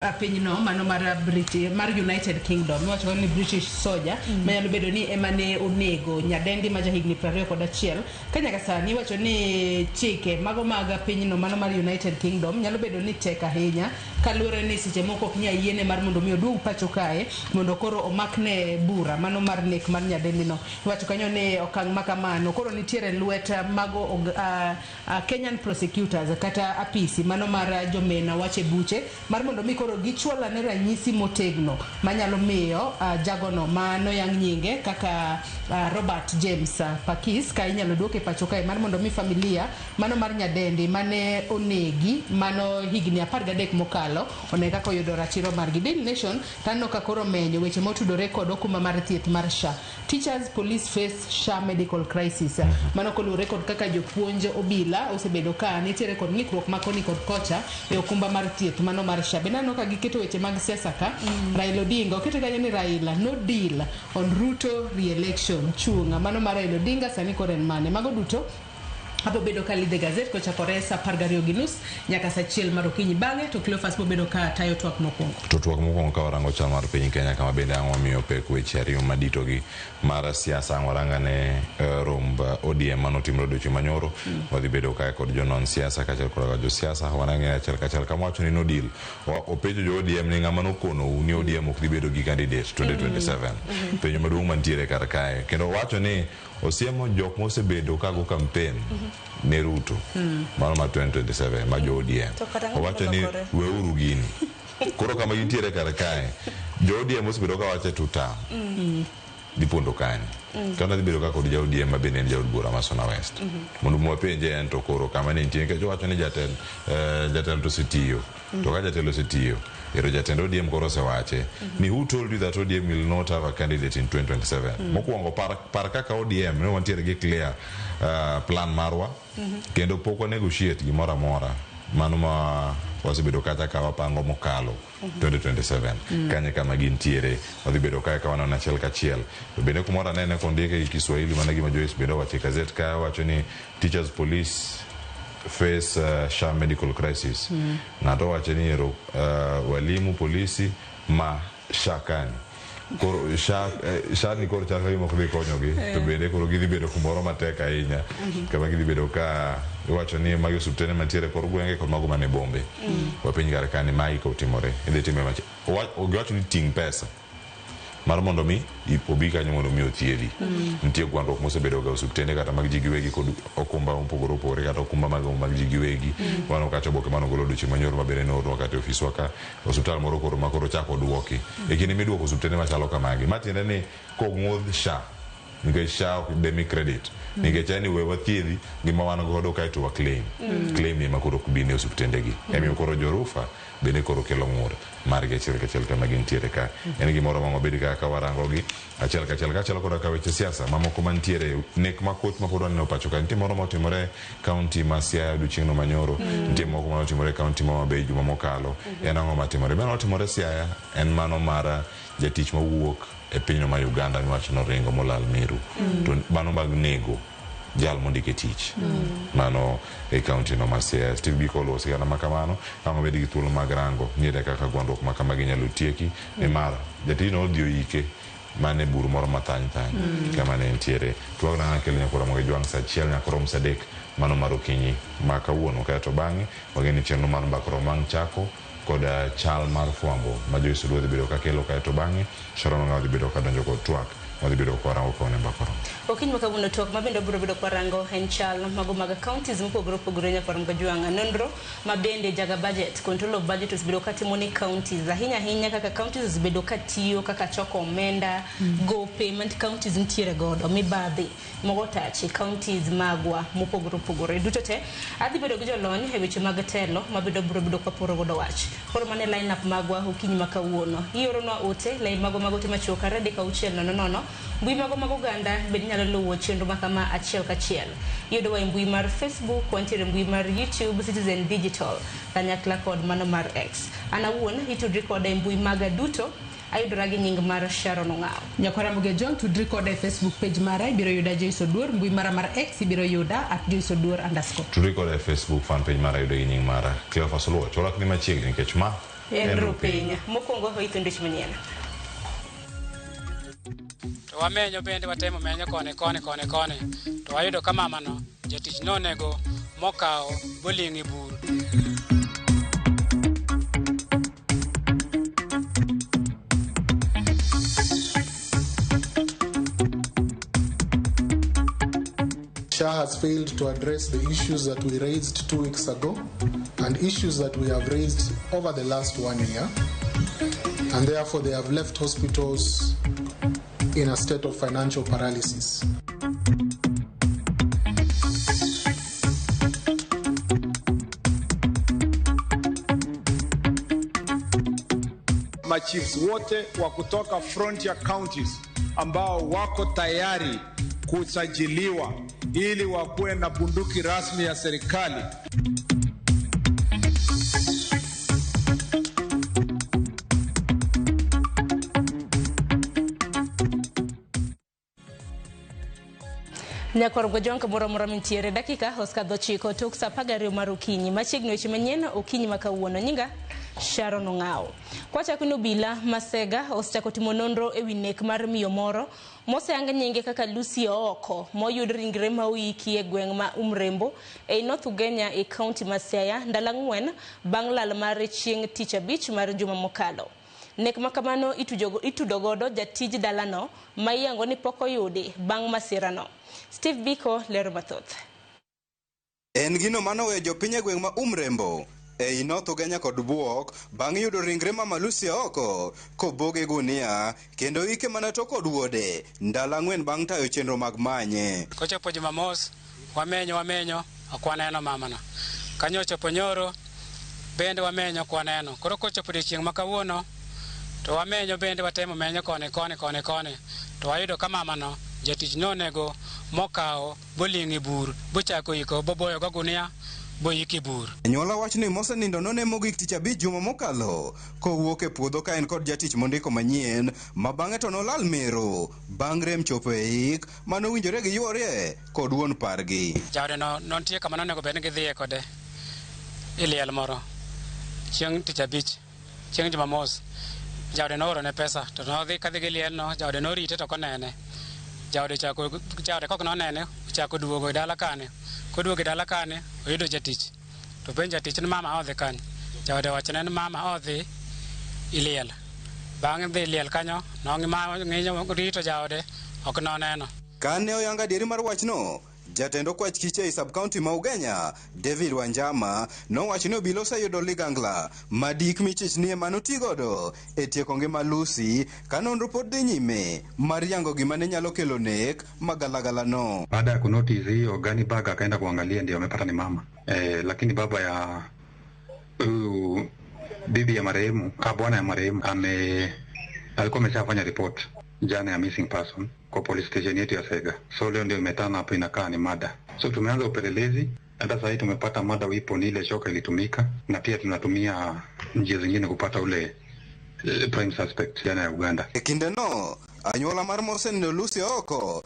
Pinyno mano mar Briti, mar United Kingdom iwacho ni British soldier manyalo bedo ni ema ne onego nyadendi ma jahigni 21. Ka nyaka sani iwacho ni chike mago mag pinyno mano mar United Kingdom nyalo bedo ni tek ahinya, kaluwore ni seche moko ok nyal yiene mar mondo mi oduog pacho kae mondo koro omakne bura mano mar nek mar nyadendi no. Iwacho kanyo ni okang' ma kamano koro nitiere lwet mago Kenyan prosecutors kata apisi mano mar jomena wach e buche mar mondo mi koro gichwal ane ranyisi motegno manyalo miyo jagono ma noyang nyinge kaka Robert James Pakis ka inyalo duoke pacho kae mar mondo mi familia mano mar nyadendi mane onegi mano higni 13 mokalo one kaka oyudo ratiro margi. Daily Nation taneno ka koro menyo weche motudore kod okumba mar thieth mar SHA. Teachers, police face SHA medical crisis. Mano koluwore kod kaka jopuonj obila osebedo ka nitiere kod ng'ikruok ma koni kod kocha e okumba mar thieth mano mar SHA. Bende aneno ka giketo weche mag siasa ka. Raila Odinga okete kanyo ni Raila no deal on Ruto re-election. Chung' mano mar Raila Odinga sani koro en mane. Mago duto abo bedo ka Lead the Gazette kochakore saa 12:30 nyaka saa 1 mar okinyi. Bang'e to Cleophas bo bedo ka tayo twak mokwongo. To twak mokwongo ka warango chal mar piny Kenya, kama bende ang' wamiyo pek weche ariyo maditogi mar siasa, ang' warang ane romb ODM manotimore odiochieng' manyoro. Wadhi bedo kae kod jonon siasa kaachiel koda josiasa, warang'e achiel kachiel kama wacho ni no deal. Openjo jo ODM ni ng'ama nokonou ni ODM ok dhi bedo gi candidate 2027. Penjo maduong' mantiere kar kae, kendo owacho ni osiemo jok mosebedo kago campaign ne Ruto mano ma 2027 ma jo ODM. To kata ang'o Owacho ni molokore? weuru gini. Koro kama gintiere kar kae, jo ODM osebedo kawacho tutam dhi pondo kanye. Kendo dhi bedo ka kod ja ODM ma bende en jaod bura ma Suna West. Mondo mwapenje en to koro kama ne nitie, nikech owacho ni jatend jatelo to osetiyo. To ka jatelo osetiyo, ero jatend ODM koro osewache ni who told you that ODM will not have a candidate in 2027? Mokwongo par kaka ODM ne wantiere gi clear plan marwa, kendo pok wa negotiate gimoro amora mano ma wasebedo kata ka wapango mokalo 2027. Kanye kama gintiere, wadhi bedo kae ka waneno achiel kachiel. To bende kumoro anene kondike gi Kiswahili, mana gima Joyce bende owacho e gazet ka, wacho ni teachers, police face SHA medical crisis. Ng'ato wacho ni ero walimu, polisi ma SHA kani koro SHA, SHA ni koro chal ka gima ok dhi konyogi, to bende koro gidhi bedo kumoro matek ahinya, kama gidhi bedo ka iwacho ni magi osiptende mantiere kor gwenge kod mago man e bombe. Wapenj kar ka ni magi kotimore idhi time giwacho ni ting' pesa mar mondo mi obi kanyo mondo mi othiedhi. Nitie gwandruok mosebedo ga osiptende kata mag ji giwegi kod okumba mopogore opogore, kata okumba mag ji giwegi. Waneno kacha oboke mane ogol odiochieng' manyoro ma bende noornwa kata e ofiswa ka osiptal moro koro ma koro ochako oduoki e kinde miduoko osiptende machalo kamagi. Ma tiende ni kong'udh SHA, nikech SHA ok demi credit, nikech en ni we wathiedhi gima wan godo kaeto wa claim. Claim ni ema koro ok bi ne osiptende gi. Emiyo koro jorufa bende koro kelo ng'ur margi achiel kachiel kama gintiere ka. En gimoro ma wabed ka warango gi achiel kachiel, kaachiel koda ka weche siasa mamoko mantiere, nek makoch ma pod waneno pacho ka. Nitie moro motimore kaunti ma Siaya odiochieng'no manyoro, nitie moko manotimore kaunti ma Homa Bay juma mokalo. En ang'o matimore? Mano otimore Siaya en mano mar jatich mawuok e pinyno ma Uganda miwacho noringo molal Meru. To mano mag nego jal mondike tich mano e kaunti no ma Siaya. Steve Biko oluwo sigana ma kamano, ang' wabed gi thuolo mag rango ni ere kaka gwandruok ma kamagi inyalo tieki, nimar jatijno odhi oike mana e bur moro mathany thany kama ne entiere. Twag na kelo nyakora moge jwang' saa 1 nyaka rom saa 3 mano mar okinyi ma kawuono, kaeto bang'e wageno chenro mar mbaka rom ang' chako kod chal mar fwambo ma Joyce Odua dhi bedo ka kelo, kaeto bang'e Sharon Ong'awo dhi bedo ka donjo kod twak wadhi bedo ka warango kone mbaka rom. Okinyi ma kawuono twak ma bende wabiro bedo ka warango en chal mago mag counties mopogore opogore nyakwar Mgajwang'. Nonro ma bende jaga budget, control of budget osebedo ka timo ni counties ahinya ahinya kaka counties osebedo ka tiyo kaka choko omenda, gope ma counties nitiere godo, mibadhi mogo tachi counties magwa mopogore opogore duto te. Adhi bedo gi jolony e weche mag telo ma bende wabiro bedo ka waporo godo wach. Koro mano e line up magwa okinyi ma kawuono. Ioronwa ote, line magwa mag ote machuok 23600. Mbui magwa mag oganda bende inyalo luwo chenro ma kama achiel kachiel. Iyudowa e mbui mar Facebook, wantiere e mbui mar YouTube, Citizen Digital, kanyakla kod mano mar X. An awuon itudri koda e mbui maga duto, ayudora gi nying mar Sharon Ong'awo. Nyakwara Mugejong, tudri koda e Facebook page mara, ibiro yuda Joyce Oduor, mbui mara mar X ibiro yuda @JoyceOduor_. Tudri koda e Facebook fan page mara, yudo gi nying mara Cleophas Oluoch. Orwakni machiegni nikech ma En rupiny. Mokwongo oitho ndich manyien. To wamenyo bende watemo menyo koni koni koni koni to wayudo ka mamano jatich nonego mokawo boling' e bur. SHA has failed to address the issues that we raised 2 weeks ago and issues that we have raised over the last 1 year, and therefore they have left hospitals in a state of financial paralysis. Machiefs wote wa kutoka frontier counties ambao wako tayari kusajiliwa ili wakuwe na bunduki rasmi ya serikali. Nyakwar Gojwang' kamoro amora mintiere dakika osekadho 9 tok sa 12 mar okinyi. Machiegni weche manyien okinyi ma kawuono. Nyinga Sharon Ong'awo. Kwachako ni obila Masega osechako timo nonro ewi nek mar miyo moro moseyang nyinge kaka Lucy Ooko moyud ringre ma oiki e gweng' ma Umrembo ei North Ugenya e kaunti ma Siaya ndalo 4 bang' lal mare chieng' tich abich mar juma mokalo. Nek ma kamano itudo godo jatij dalano ma iyango ni pok oyudi bang' masirano. Steve Biko lero mathoth. En gino manoweyo jopiny e gweng' ma Umrembo ei North Ugenya kod buok bang' yudo ringre mama Lucy Ooko koboge gunia kendo ike mana to kod wuode ndalo 4 bang' tayo chenro mag manye. Kochopo Jumamos wamenyo ok waneno mamano. Kanyo ochopo nyoro bende wamenyo ok waneno. Koro kochopo odiechieng' ma kawuono to wamenyo bende watemo menyo koni koni koni koni to wayudo ka mamano jatich nonego mokawo boling' e bur bochako iko boboyo go gunia boyiki bur. Anyuola wach ni mosenindo none mogik tich abich juma mokalo kowuok e puodho ka en kod jatich mondiko manyien ma bang'e to nolal mero bang' rem chopo e ik manowinjore gi yuore kod wuon pargi. Jaode no nontie kama nonego bed ni gidhiye kode e liel moro chieng' tich abich chieng' Jumamos. Jaode noorone pesa to nodhi kadhi gi lielno. Jaode norite to konene. Jaode kok nonene ochako duogo e dala kane. Koduogo e dala kane oyudo jatich. To penjo jatich ni mama odhi kanye. Jaode owachone ni mama odhi e liel. Bang' dhi liel kanyo nong'inyo rito jaode ok noneno. Kane oyang adieri mar wachno, jatend okwach kich ei sub-county ma Ugenya, David Wanjama, nowacho ni obila oseyudo ligangla madik michich ni ema notigodo e tieko ngima Lucy ka nonro pod dhi nyime mar yango gima ne nyalo kelo nek magalagala no. Baada ya kunotice hiyo gani bag akaenda kuangalia ndio amepata ni mama. Lakini baba ya bibi ya marehemu, bwana ya marehemu alikuwa ameshafanya report jana ya missing person kwa police station yetu ya Sega. So leo ndio imetana hapo inakaa ni mada. So tumeanza upelelezi, hata sasa tumepata mada ipo ni ile shoka ilitumika na pia tunatumia njia zingine kupata ule prime suspect jana ya Uganda. E kinde no, anyuola mar mosenindo Lucy Ooko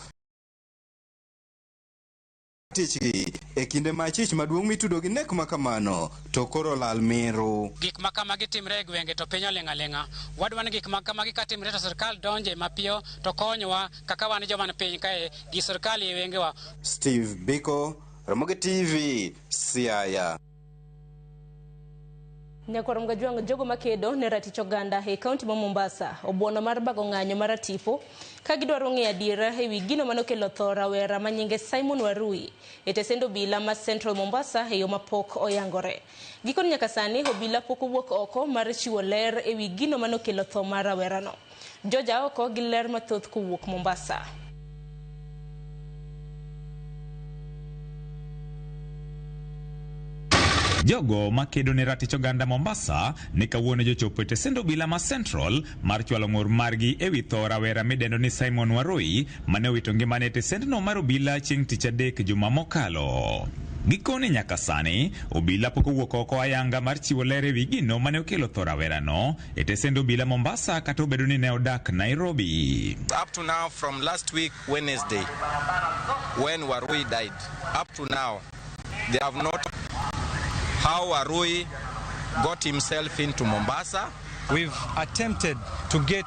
tichgi e kinde ma chich maduong' mitudo gi nek makamano to koro lal mero. Gik ma kamagi timre e gwenge to piny oling' aling'a. Wadwa ni gik ma kamagi katimre to sirkal donje mapiyo to konywa kaka wan joma ni piny kae gi sirkal e wengewa. Steve Biko, Ramogi TV, Siaya. Nyakwar Mgajwang' jogo makedo ne ratich oganda e kaunti ma Mombasa obuono mar bago ng'anyo mar tipo ka gidwaro ng'eyo adiera ewi gino manokelo tho rawera manyinge Simon Warui e tesend obila ma Central Mombasa e yo mapok oyangore. Gikone nyaka sani obila pok owuok oko mar chiwo ler ewi gino manokelo tho mar rawerano. Joja oko gi ler mathoth kowuok Mombasa. Jogo makedo ne ratich oganda Mombasa ne kawuono jochopo e tesend obila ma Central mar chwalo ng'ur margi ewi tho rawera midendo ni Simon Warui mane owito ngimane e tesendno mar obila chieng' tich adek juma mokalo. Gikone nyaka sani obila pok owuok oko ayanga mar chiwo ler ewi gino mane okelo tho rawerano e tesend obila Mombasa kata obedo ni ne odak Nairobi. Up to now, from last week Wednesday, when Warui died, up to now, they have not how Warui got himself into Mombasa. We've attempted to get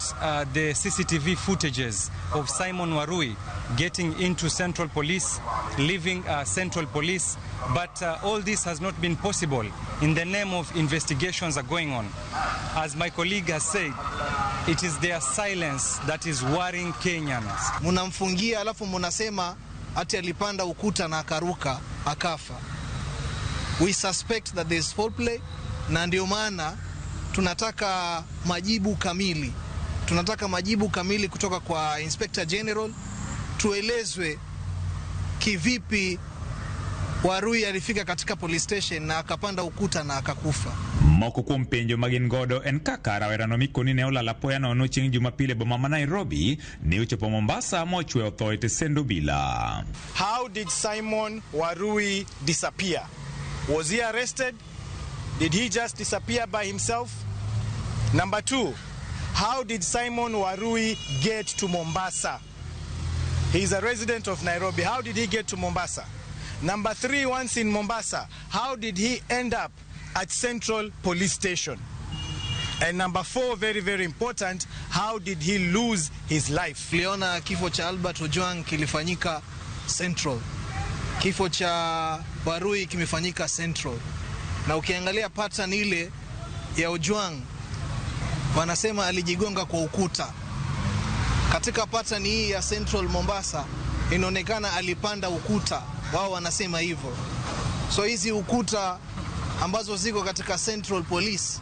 the CCTV footages of Simon Warui getting into Central Police, leaving Central Police, but all this has not been possible in the name of investigations are going on. As my colleague has said, it is their silence that is worrying Kenyans. Munamfungia alafu munasema ati alipanda ukuta na akaruka akafa. We suspect that there is foul play, na ndio maana tunataka majibu kamili. Tunataka majibu kamili kutoka kwa Inspector General, tuelezwe kivipi Warui alifika katika police station na akapanda ukuta na akakufa. Moko kuom penjo ma gin godo en kaka rawerano mikoni ne olal apoya nono chieng' Jumapil e boma ma Nairobi ne ochopo Mombasa mochwe otho e tesend obila. How did Simon Warui disappear? Was he arrested? Did he just disappear by himself? Number two, how did Simon Warui get to Mombasa? He's a resident of Nairobi. How did he get to Mombasa? Number three, once in Mombasa, how did he end up at Central Police Station? And number four, very, very important, how did he lose his life? Tuliona kifo cha Albert Ojwang kilifanyika Central. Kifo cha Warui kimefanyika Central. Na ukiangalia pattern ile ya Ojwang, wanasema alijigonga kwa ukuta. Katika pattern hii ya Central Mombasa inaonekana alipanda ukuta, wao wanasema hivyo. So hizi ukuta ambazo ziko katika Central Police,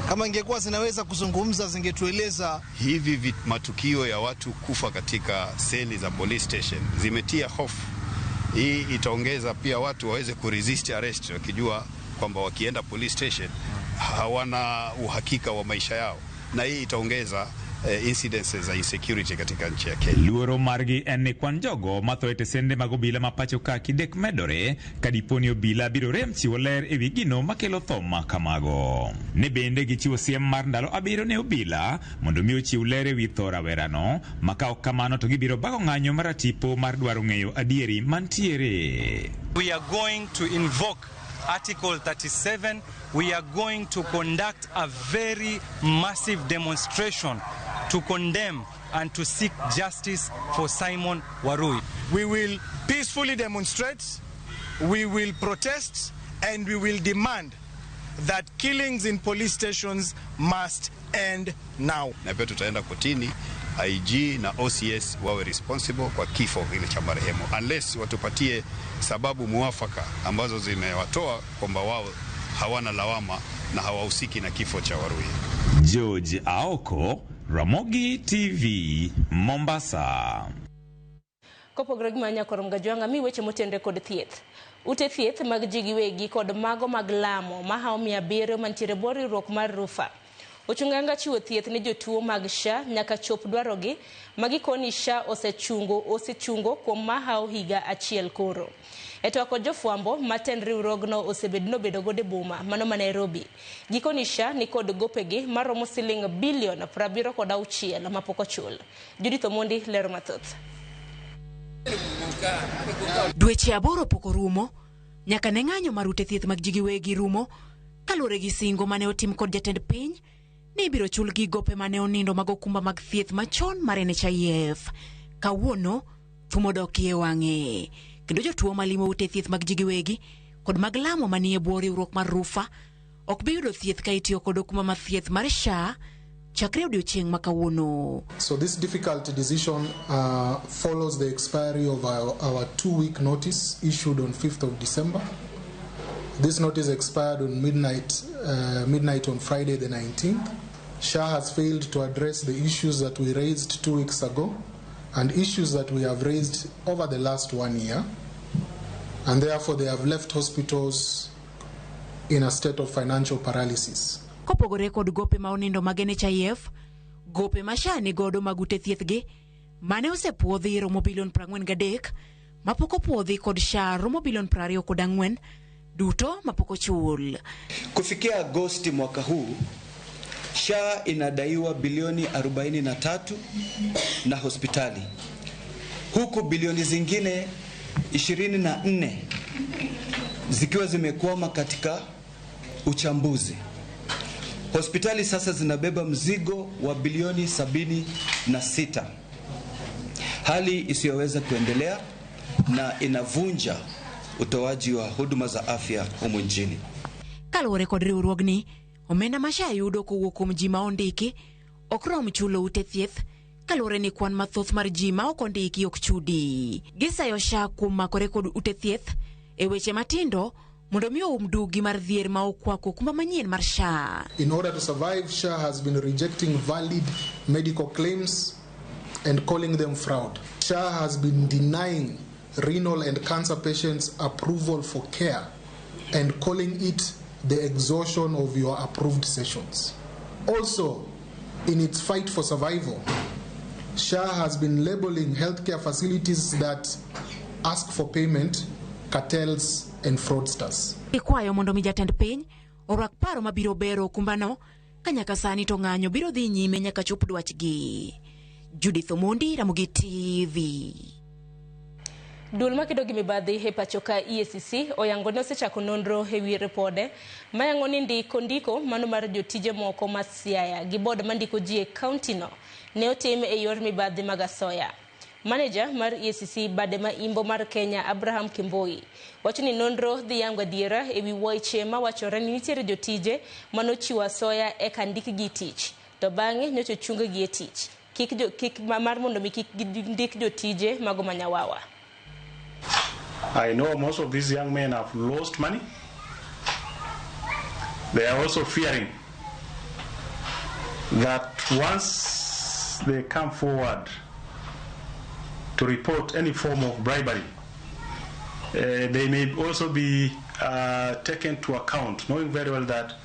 kama ingekuwa zinaweza kuzungumza zingetueleza. Hivi matukio ya watu kufa katika seli za police station zimetia hofu. Hii itaongeza pia watu waweze kuresist arrest, wakijua kwamba wakienda police station hawana uhakika wa maisha yao, na hii itaongeza incidences za insecurity katika nchi ya Kenya. Luoro margi en ni kwan jogo matho e tesende mag obila ma pacho ka kidek medore ka dipo ni obila biro rem chiwo ler ewi gino makelo tho ma kamago. Ne bende gichiwo siem mar ndalo 7 ne obila mondo mi ochiw ler ewi tho rawerano, ma ka ok kamano to gibiro bago ng'anyo maratipo mar dwaro ng'eyo adieri mantiere. We are going to invoke Article 37. We are going to conduct a very massive demonstration to condemn and to seek justice for Simon Warui. We will peacefully demonstrate, we will protest, and we will demand that killings in police stations must end now. Na pia tutaenda kotini, IG na OCS wawe responsible kwa kifo kile cha marehemu, unless watupatie sababu muafaka ambazo zimewatoa kwamba wao hawana lawama na hawahusiki na kifo cha Warui. George Aoko, Ramogi TV, Mombasa. Kopogore gi manya kor mgajwanga mi weche motenre kod thieth. Ute thieth mag ji giwegi kod mago mag lamo mahawo 700 mantiere bwo riwruok mar Rufa. Ochunganga chiwo thieth ne jotuo mag SHA nyaka chop dwarogi magikoni SHA osechungo kuom mahawo higa 1 koro. E twak kod jofwambo matend riwruogno osebedo nobedo godo e boma mano ma Nairobi. Gikoni SHA ni kod gopegi maromo siling bilion 76 mapok ochul. Judith Omondi lero mathoth. Dweche 8 pok orumo nyaka ne ng'anyo mar ute thieth mag ji giwegi rumo kaluwore gi singo mane otim kod jatend piny ni ibiro chulgi gope mane onindo mag okumba mag thieth machon mar NHIF. Kawuono thum odokie wang'e kendo jotuo malimo ute thieth mag ji giwegi kod mag lamo manie bwo riwruok mar Rufa ok bi yudo thieth ka itiyo kod okumba mar thieth mar SHA chakre odiochieng' ma kawuono. So this difficult decision follows the expiry of our 2-week notice issued on 5th of December. This notice expired on midnight on Friday the 19th. SHA has failed to address the issues that we raised 2 weeks ago and issues that we have raised over the last 1 year, and therefore they have left hospitals in a state of financial paralysis. Kopogore kod gope ma onindo mag NHIF, gope ma SHA ni godo mag ute thiethgi mane osepuodhi romo bilion 43 mapok opuodhi kod SHA romo bilion 24 duto mapok ochul. Kufikia Agosti mwaka huu, SHA inadaiwa bilioni 43 na hospitali, huku bilioni zingine 24 zikiwa zimekwama katika uchambuzi, hospitali sasa zinabeba mzigo wa bilioni 76, hali isiyoweza kuendelea na inavunja utoaji wa huduma za afya humu nchini. Kaluwore kod riwruogni, omenda ma SHA yudo kowuok kuom ji ma ondiki ok rom chulo ute thieth kaluwore ni kwan mathoth mar ji ma ok ondiki ok chudi. Gisayo SHA kuom makore kod ute thieth e weche matindo mondo mi oum dugi mar dhier ma okwako okumba manyien mar SHA. In order to survive, SHA has been rejecting valid medical claims and calling them fraud. SHA has been denying renal and cancer patients approval for care and calling it the exhaustion of your approved sessions. Also, in its fight for survival, SHA has been labeling healthcare facilities that ask for payment cartels and fraudsters. Ikwayo mondo mi jatend piny orwak paro mabiro bero okumbano ka nyaka sani to ng'anyo biro dhi nyime nyaka chop dwachgi. Judith Omondi, Ramogi TV. Duol makedo gi mibadhi e pacho ka EACC oyango ni osechako nonro e wi ripode mayango ni ndiko mano mar jotije moko ma Siaya gi bod mandiko ji e kaunti no ne otim e yor mibadhi mag asoya. Maneja mar EACC bade ma imbo mar Kenya Abraham Kimboi wacho ni nonro dhi yango adiera e wi weche mawachore ni nitiere jotije manochiwo asoya eka ndikgi tich to bang'e nyocha ochung-gi e tich kik mar mondo mi kik ndik jotije mago manyawawa. I know most of these young men have lost money. They are also fearing that once they come forward to report any form of bribery, they may also be taken to account, knowing very well that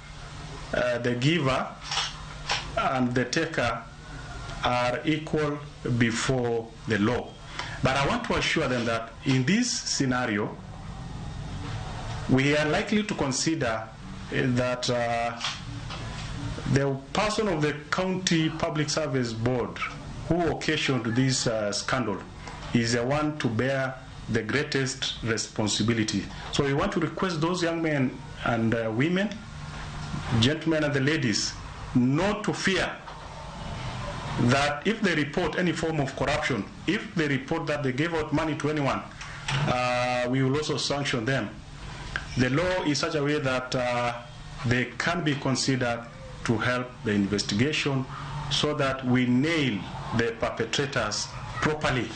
the giver and the taker are equal before the law. But I want to assure them that in this scenario, we are likely to consider that the person of the County Public Service Board who occasioned this scandal is the one to bear the greatest responsibility. So we want to request those young men and women, gentlemen and the ladies, not to fear that if they report any form of corruption, if they report that they gave out money to anyone, we will also sanction them. The law is such a way that they can be considered to help the investigation so that we nail the perpetrators properly.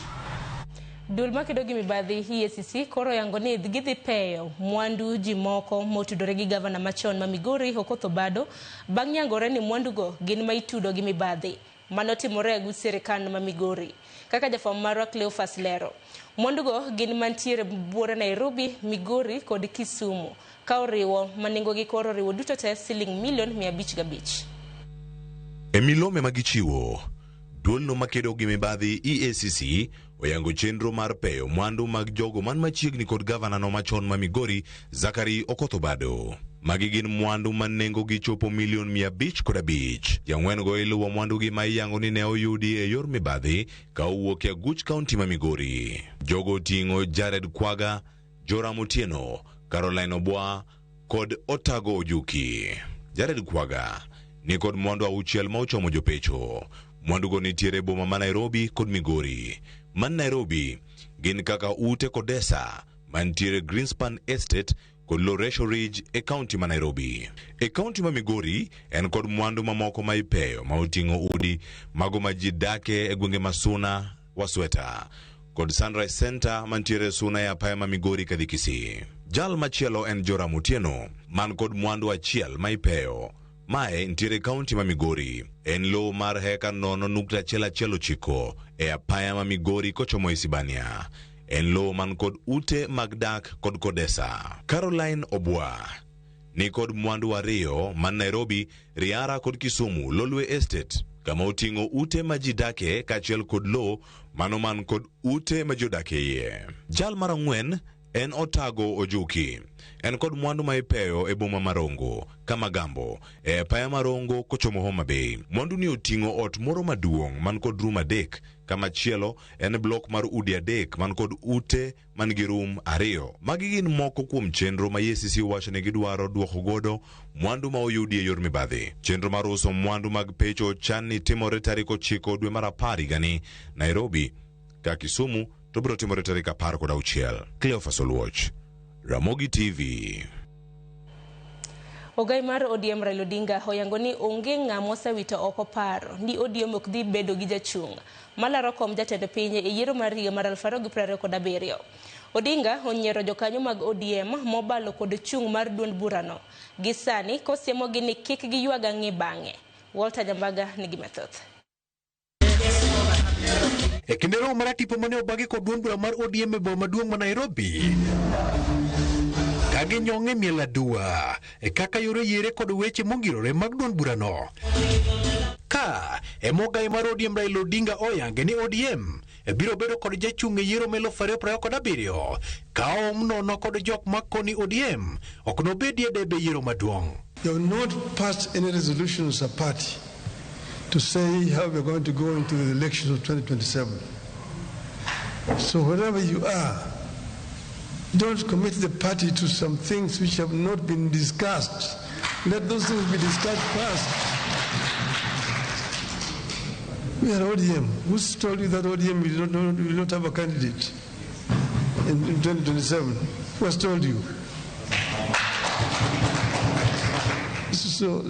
Duol makedo gi mibadhi EACC koro yango ni gidhi peyo mwandu ji moko motudore gi gavana machon ma Migori Okoth Obado bang' yangore ni mwandugo gin ma itudo gi mibadhi manotimore e gut sirikal ma Migori. Kaka jafwambo marwa Cleophas lero, mwandugo gin mantiere buore Nairobi, Migori kod Kisumu ka oriwo ma nengogi koro oriwo duto te siling milion 505. E milome magichiwo, duolno makedo gi mibadhi EACC oyango chenro mar peyo mwandu mag jogo man machiegni kod gavana no machon ma Migori Zachary Okoth Obado. Magi gin mwandu ma nengogi chopo milion 505. Jang'wen go iluwo mwandugi ma iyango ni ne oyudi e yor mibadhi ka owuok e aguch kaunti ma Migori. Jogo oting'o Jared Kwaga, Joram Otieno, Caroline Obwa kod Otago Ojuki. Jared Kwaga ni kod mwandu 6 ma ochomo jopecho. Mwandugo nitiere boma ma Nairobi kod Migori. Man Nairobi gin kaka ute Kodesa mantiere Greenspan Estate kod Loresho Ridge e kaunti ma Nairobi. E kaunti ma Migori en kod mwandu mamoko ma ipeyo ma oting'o udi mago ma ji dake e gwenge ma Suna, Wasweta kod Sunrise Center mantiere Suna e apaya ma Migori kadhi Kisii. Jal machielo en Joram Otieno man kod mwandu 1 ma ipeyo. Mae ntiere kaunti ma Migori. En lowo mar heka 0.119 e apaya ma Migori kochomo Isibania. En lowo man kod ute mag dak kod Kodesa. Caroline Obwa ni kod mwandu 2 man Nairobi, Riara kod Kisumu, Lolwe Estate, kama oting'o ute ma ji dake kaachiel kod lowo mano man kod ute ma ji odak e iye. Jal mar 4 En Otago Ojuki. En kod mwandu ma ipeyo e boma mar Rongo, Kamagambo, e apaya mar Rongo kochomo Homa Bay. Mwandu ni oting'o ot moro maduong' man kod rum 3, kamachielo en blok mar udi 3 man kod ute man gi rum 2. Magi gin moko kuom chenro ma EACC owacho ni gidwaro duoko godo mwandu ma oyudi e yor mibadhi. Chenro mar uso mwandu mag pecho chan ni timore tarik 9 dwe mar 10 higani Nairobi, ka Kisumu to biro timore tarik 16. Cleophas Oluoch, Ramogi TV. Ogai mar ODM Raila Odinga oyango ni onge ng'ama osewito oko paro ni ODM ok dhi bedo gi jachung' malaro kom jatend piny e yiero mar higa mar 2027. Odinga onyiero jokanyo mag ODM mobalo kod chung' mar duond burano gi sani kosiemogi ni kik giywag ang'e bang'e. Walter Nyambaga nigi mathoth. E kinde romo mar tipo mane obagi kod duond bura mar ODM e boma maduong' ma Nairobi, ka ginyong'e miel adua e kaka yore yiere kod weche mongirore mag duond burano. Ka ema ogai mar ODM Raila Odinga oyange ni ODM biro bedo kod jachung' e yiero ma 2027 ka oom nono kod jok makoni ODM ok nobedie debe yiero maduong'. They have not passed any resolutions as a party to say how we're going to go into the elections of 2027. So wherever you are, don't commit the party to some things which have not been discussed. Let those things be discussed first. We are ODM. Who's told you that ODM will not have a candidate in 2027? Who has told you? So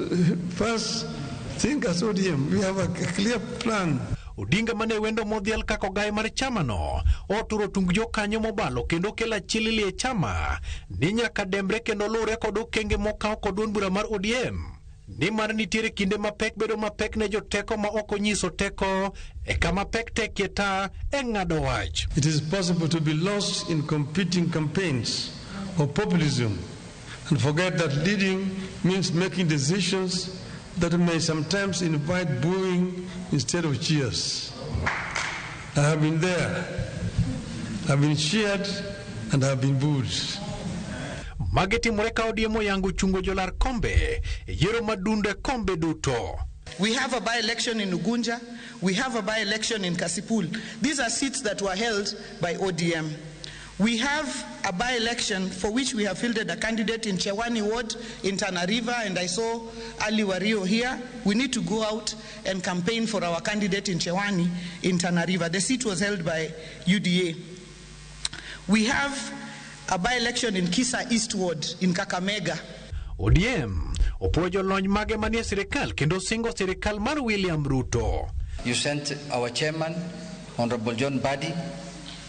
first, think as ODM. We have a clear plan. Odinga mane wendo modhial kaka ogai mar chamano oturo tung jokanyo mobalo kendo kelo achilili e chama ni nyaka dembre kendo luwre kod okenge mokaw kod duond bura mar ODM nimar nitiere kinde mapek bedo mapek ne joteko ma ok onyiso teko e kama pek tekie ta e ng'ado wach. It is possible to be lost in competing campaigns of populism and forget that leading means making decisions that may sometimes invite booing instead of cheers. I have been there. I've been cheered and I have been booed. Magi timore ka ODM oyango chungo jolar kombe e yiero madundo e kombe duto. We have a by-election in Ugunja. We have a by-election in Kasipul. These are seats that were held by ODM. We have a by-election for which we have fielded a candidate in Chewani Ward in Tana River, and I saw Ali Wario here. We need to go out and campaign for our candidate in Chewani in Tana River. The seat was held by UDA. We have a by-election in Kisa East Ward in Kakamega. ODM opuoyo jolony mage manie sirikal kendo singo sirikal mar William Ruto. You sent our chairman, Honorable John Badi,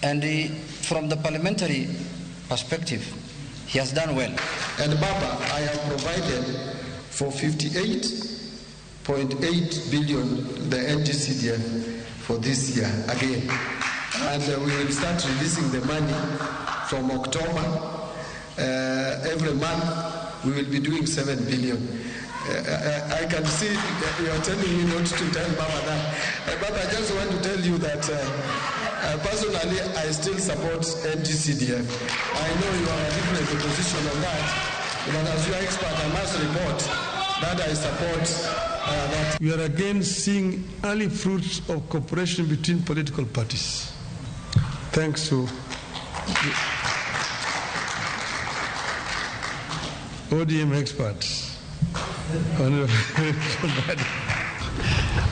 and from the parliamentary perspective, he has done well. And Baba, I have provided for 58.8 billion the NGCDF for this year again. And we will start releasing the money from October. Every month we will be doing 7 billion. I can see you are telling me not to tell Baba that. But I just want to tell you that personally, I still support NGCDF. I know you are a different position on that, but as your expert, I must report that I support that. We are again seeing early fruits of cooperation between political parties. Thanks to the ODM experts.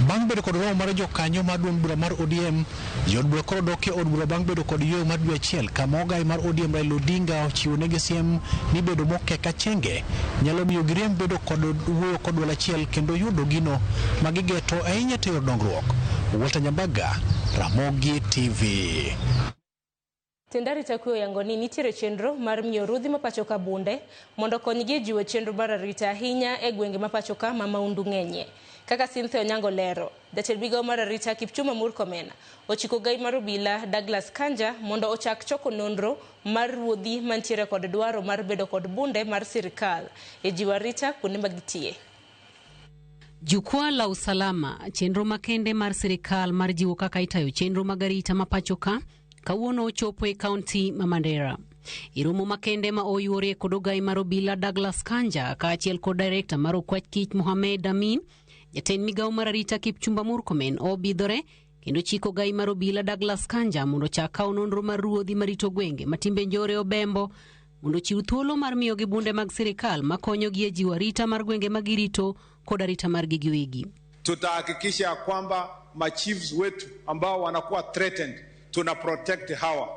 Bang' bedo kod romo mar jokanyo mar duond bura mar ODM, jood bura koro dok e od bura bang' bedo kod yweyo mar dwe achiel kama ogai mar ODM Raila Odinga ochiwo negi siem ni bedo mokek achenge nyalo miyo girem bedo kod wuoyo kod duol achiel kendo yudo gino ma gigeto ahinya tero dongruok. Walter Nyambaga, Ramogi TV. Tendari Takwe oyango ni nitiere chenro mar miyo ruodhi ma pacho ka bunde mondo konygi e jiwo chenro mar arita ahinya e gwenge ma pacho ka ma maundu ng'enyie. Kaka Cynthia Onyango lero, jatend migawo mar arita Kipchumba Murkomen ochiko gai mar obila Douglas Kanja mondo ochak choko nonro mar ruodhi mantiere kod dwaro mar bedo kod bunde mar sirikal e jiwo arita kuonde ma gitiye. Jukwaa la usalama, chenro makende mar sirikal mar jiwo kaka itayo chenro mag arita ma pacho ka, kawuono ochopo e kaunti ma Mandera. E romo makende ma oyuorie kod ogai mar obila Douglas Kanja kaachiel kod direkta mar okwach kich Mohamed Amin, jatend migawo mar arita Kipchumba Murkomen obidhore kendo chiko ogai mar obila Douglas Kanja mondo ochak kawo nonro mar ruodhi marito gwenge ma timbe njore obembo mondo ochiw thuolo mar miyogi bunde mag sirikal makonyogi e jiwo arita mar gwenge ma girito kod arita margi giwegi. Tutahakikisha ya kwamba machiefs wetu ambao wanakuwa threatened tuna protect hawa,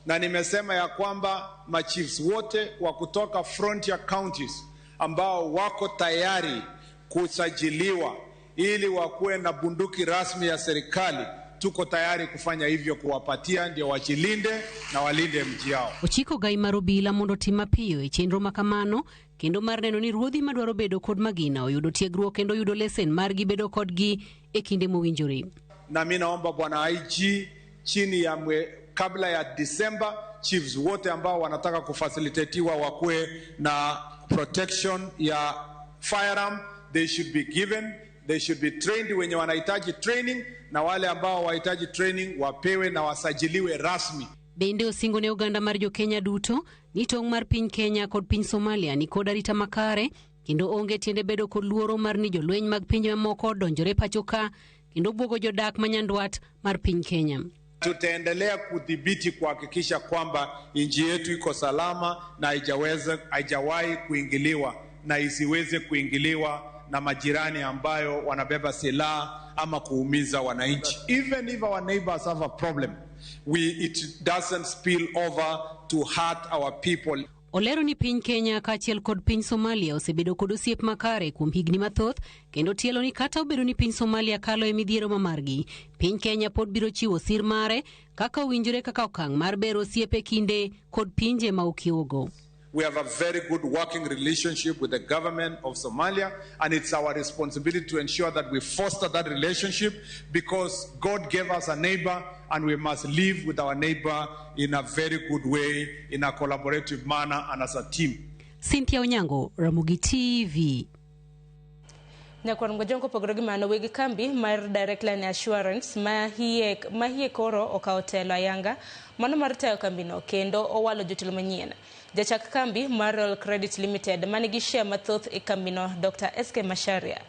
na nimesema ya kwamba machiefs wote wa kutoka frontier counties ambao wako tayari kusajiliwa ili wakuwe na bunduki rasmi ya serikali, tuko tayari kufanya hivyo, kuwapatia ndio wajilinde na walinde mji yao. Ochiko ogai mar obila mondo otim mapiyo e chenro ma kamano kendo mar neno ni ruodhi madwaro bedo kod magina oyudo tiegruok kendo yudo lesen margi bedo kodgi e kinde mowinjore. Na mi naomba bwana IG chini ya kabla ya Disemba, chiefs wote ambao wanataka kufasilitatiwa wakuwe na protection ya firearm, they should be given, they should be trained. Wenye wanahitaji training na wale ambao wahitaji training wapewe na wasajiliwe rasmi. Bende osingo ne oganda mar jokenya duto ni tong' mar piny Kenya kod piny Somalia ni kod arita makare kendo onge tiende bedo kod luoro mar ni jolweny mag pinje mamoko donjore pacho ka kendo buogo jodak ma nyandwat mar piny Kenya. Tutaendelea kudhibiti kuhakikisha kwamba nchi yetu iko salama na haijawahi kuingiliwa na isiweze kuingiliwa na majirani ambayo wanabeba silaha ama kuumiza wananchi. Even if our neighbors have a problem, it doesn't spill over to hurt our people. Olero ni piny Kenya kaachiel kod piny Somalia osebedo kod osiep makare kuom higni mathoth kendo tielo ni kata obedo ni piny Somalia kalo e midhiero ma margi, piny Kenya pod biro chiwo sir mare kaka owinjore kaka okang' mar bero osiep e kinde kod pinje ma okiewogo. We have a very good working relationship with the government of Somalia, and it's our responsibility to ensure that we foster that relationship, because God gave us a neighbor and we must live with our neighbor in a very good way, in a collaborative manner and as a team. Cynthia Onyango, Ramogi TV. Nyakwar Mgojongo pogore gi mano, weg kambi mar Direct Line Assurance ma hie koro okawo telo ayanga mano mar tayo kambino kendo owalo jotelo manyien. Jachak kambi mar Royal Credit Limited manigi share mathoth e kambino Dr. SK Macharia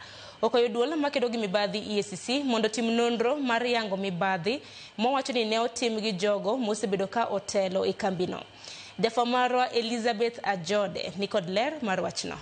okwayo duol makedo gi mibadhi EACC mondo otim nonro mar yango mibadhi mowacho ni ne otim gi jogo mosebedo ka otelo e kambino. Jafwambo marwa Elizabeth Ajode nikod ler mar wachno.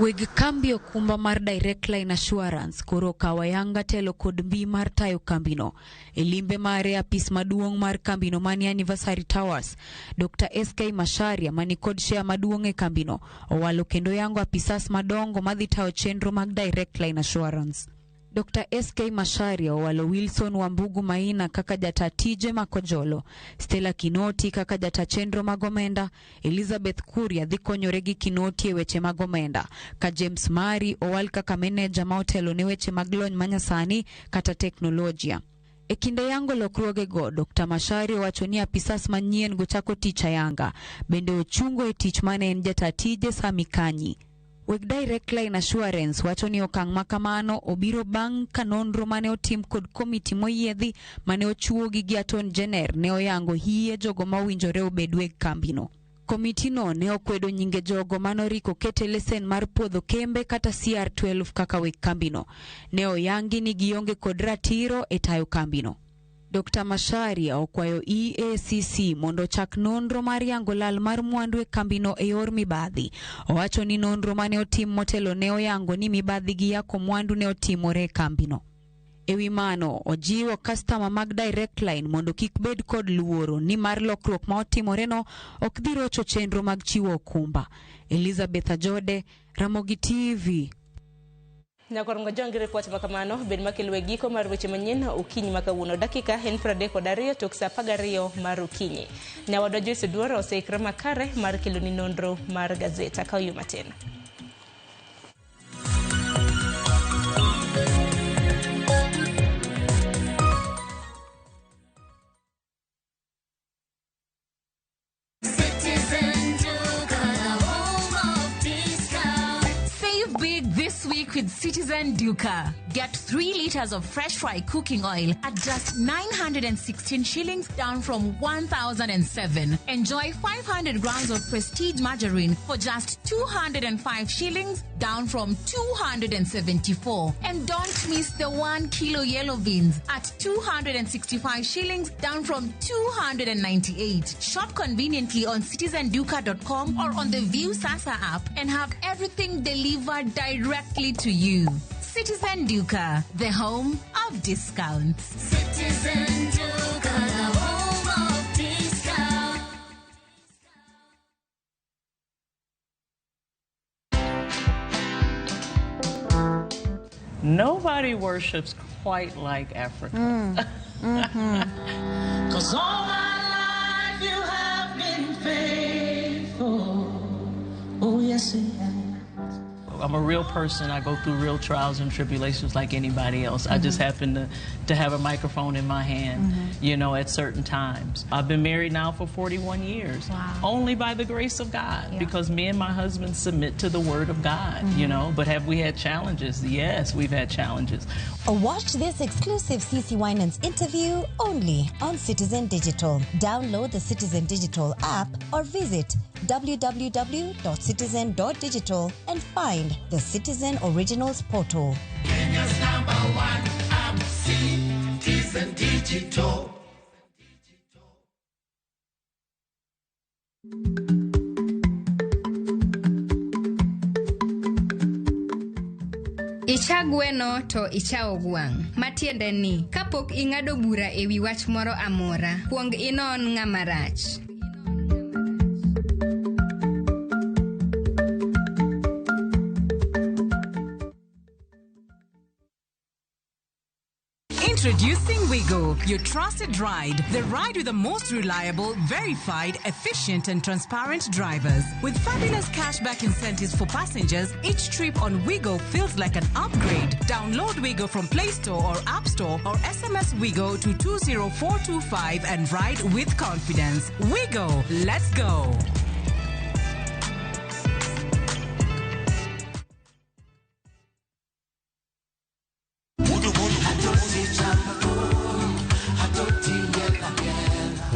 Weg kambi okumba mar Direct Line Assurance koro okawo ayanga telo kod mbi mar tayo kambino. E limbe mare apis maduong' mar kambino mani Anniversary Towers, Dr. SK Macharia mani kod share maduong' e kambino owalo kendo yango apisas madongo madhi tayo chenro mag Direct Line Assurance. Dr. SK Macharia owalo Wilson Wambugu Maina kaka jata tije makojolo, Stella Kinoti kaka jata chenro mag omenda, Elizabeth Kuria dhi konyore gi Kinoti e weche mag omenda, ka James Mari owal kaka meneja ma otelo ne weche mag lony manyasani kata teknolojia. E kinde yango lokruogego, Dr. Macharia owacho ni apisas manyien go chako tich ayanga, bende ochungo e tich mane en jata tije Sami Kanyi. Weg Direct Line Assurance wacho ni okang' ma kamano obiro bang' ka nonro mane otim kod komiti moyiedhi mane ochuogi gi Attorney General ne oyango hie jogo mowinjore obed weg kambino. Komitino ne okwedo nyinge jogo manoriko kete lesen mar puodho kembe kata CR12 kaka weg kambino. Ne oyangi ni gionge kod ratiro e tayo kambino. Dr. Macharia okwayo EACC mondo ochak nonro mar yango lal mar mwandu e kambino e yor mibadhi. Owacho ni nonro mane otim motelo ne oyango ni mibadhi gi yako mwandu ne otimore e kambino. E wi mano, ojiwo kastama mag Direct Line mondo kik bed kod luoro ni mar lokruok ma otimoreno ok dhi rocho chenro mag chiwo okumba. Elizabeth Ajode, Ramogi TV. Nyakwar Mgojongo gi ripot makamano bed makelo e giko mar weche manyien okinyi ma kawuono dakika en 32 tok saa 12 mar okinyi. Nyawadwa Joyce Oduor oseikre makare mar keloni nonro mar gazet. Akaw yo matin. Save big this week with with Citizen Duka. Get 3 liters of fresh fry cooking oil at just 916 shillings, down from 1,007. Enjoy 500 grams of Prestige margarine for just 205 shillings, down from 274. And don't miss the 1 kilo yellow beans at 265 shillings, down from 298. Shop conveniently on citizenduka.com or on the View Sasa app and have everything delivered directly to you. Citizen Duka, the home of discounts. Citizen Duka, the home of discounts. Nobody worships quite like Africa. Mm. 'Cause all my life you have been faithful. Oh, yes, you have. I'm a real person. I go through real trials and tribulations like anybody else. I just happen to have a microphone in my hand, you know, at certain times. I've been married now for 41 years. Wow. Only by the grace of God, because me and my husband submit to the word of God, you know. But have we had challenges? Yes, we've had challenges. Watch this exclusive CC Winans interview only on Citizen Digital. Download the Citizen Digital app or visit www.citizen.digital and find the Citizen Originals portal. Kenya's number one app, Citizen Digital. Icha gweno to ichawo gwang'. Matiende ni, kapok ing'ado bura e wi wach moro amora, kuong inon ng'ama rach. Introducing Wigo, your trusted ride. The ride with the most reliable, verified, efficient, and transparent drivers. With fabulous cashback incentives for passengers, each trip on Wigo feels like an upgrade. Download Wigo from Play Store or App Store or SMS Wigo to 20425 and ride with confidence. Wigo, let's go.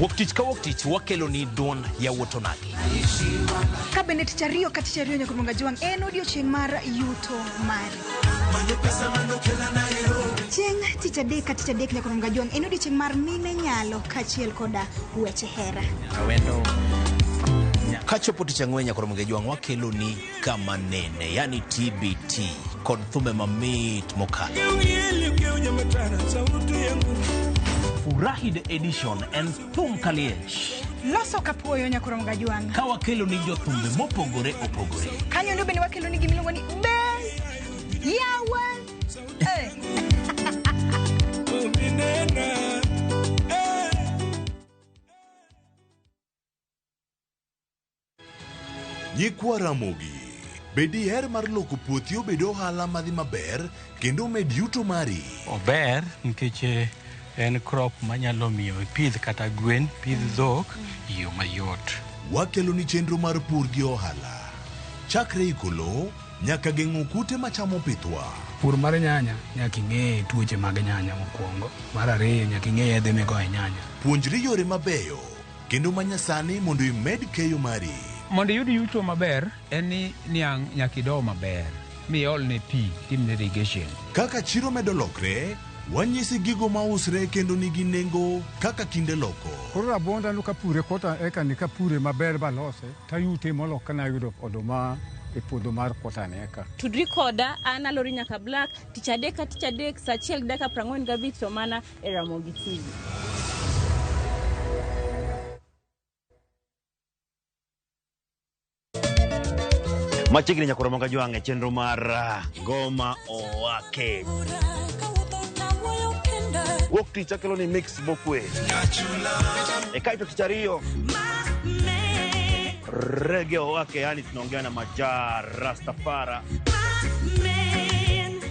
Wuok tich ka wuok tich wakelo ni duond yawuot onagi. Ka bende tich ariyo ka tich ariyo nyaka Rumonga Jwang' en odiochieng' mar yuto mari. Chieng' tich adek ka tich adek nyaka Rumonga Jwang' en odiochieng' mar mine nyalo kaachiel koda weche hera. Awendo. Kachopo tich ang'wen nyaka Rumonga Jwang' wakelo ni kama nene, yani TBT kod thumbe mamit mokalo. Furahi the edition en thum kaliech. Loso kapuoyo nyaka Rumonga Jwang'. Ka wakelo ni jothumbe mopogore opogore. Kanyo ndo bende wakelo ni gimiluongo ni be yawa. Nyikwa Ramogi, be diher mar loko puothi obed ohala madhi maber kendo med yuto mari? Ober nikech en crop manyalo miyo ipidh kata gwen, pidh dhok e yo mayot. Wakelo ni chenro mar pur gi ohala. Chakre iko lowo nyaka geng'o kute machamo pithwa. Pur mar nyanya nyaka ing'e tuoche mag nyanya mokwongo. Mar ariyo nyaka ing'e yedhe migoyo e nyanya. Puonjri yore mabeyo kendo manyasani mondo imed keyo mari. Mondo iyud yuto maber en ni niang' nyaka ido maber miolne pi timne irrigation. Kaka chiro medo lokre, wanyisi gigo mausre kendo nigi nengo kaka kinde loko. Koro rabuonda no kapure kota eka ni kapure maber balose tayute molo kana yudo oduma e puodho mar kota ni eka. Tudri koda an Alori nyaka Black tich adek ka tich adek saa achiel gi dakika 45 to mana e Ramogi TV. Machiegni nyaka Ramogi Jwang' e chenro mar Ngoma Owake. Wuok tich akelo ni mix mokwe. E kaito tich ariyo rege owake, yani tunaongea na Maja Rastafara.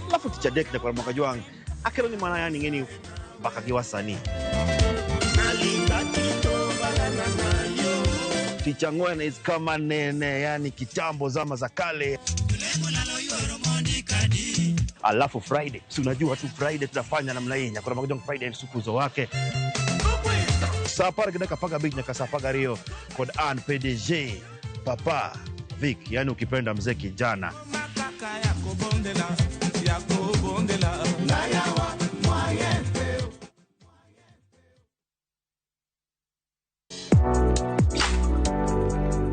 Alafu tich adek nyaka Ramogi Jwang' akelo ni mana yani ng'eni mbaka gi wasanii. Tich ang'wen is kama nene, yani kitambo zama za kale. Alafu Friday, si unajua tu Friday tunafanya namna hii, nyakora magojong Friday en sukuzo wake saa 10 gi dakika 15 nyaka saa 12 kod an PDG Papa Vic, yani ukipenda mzee kijana.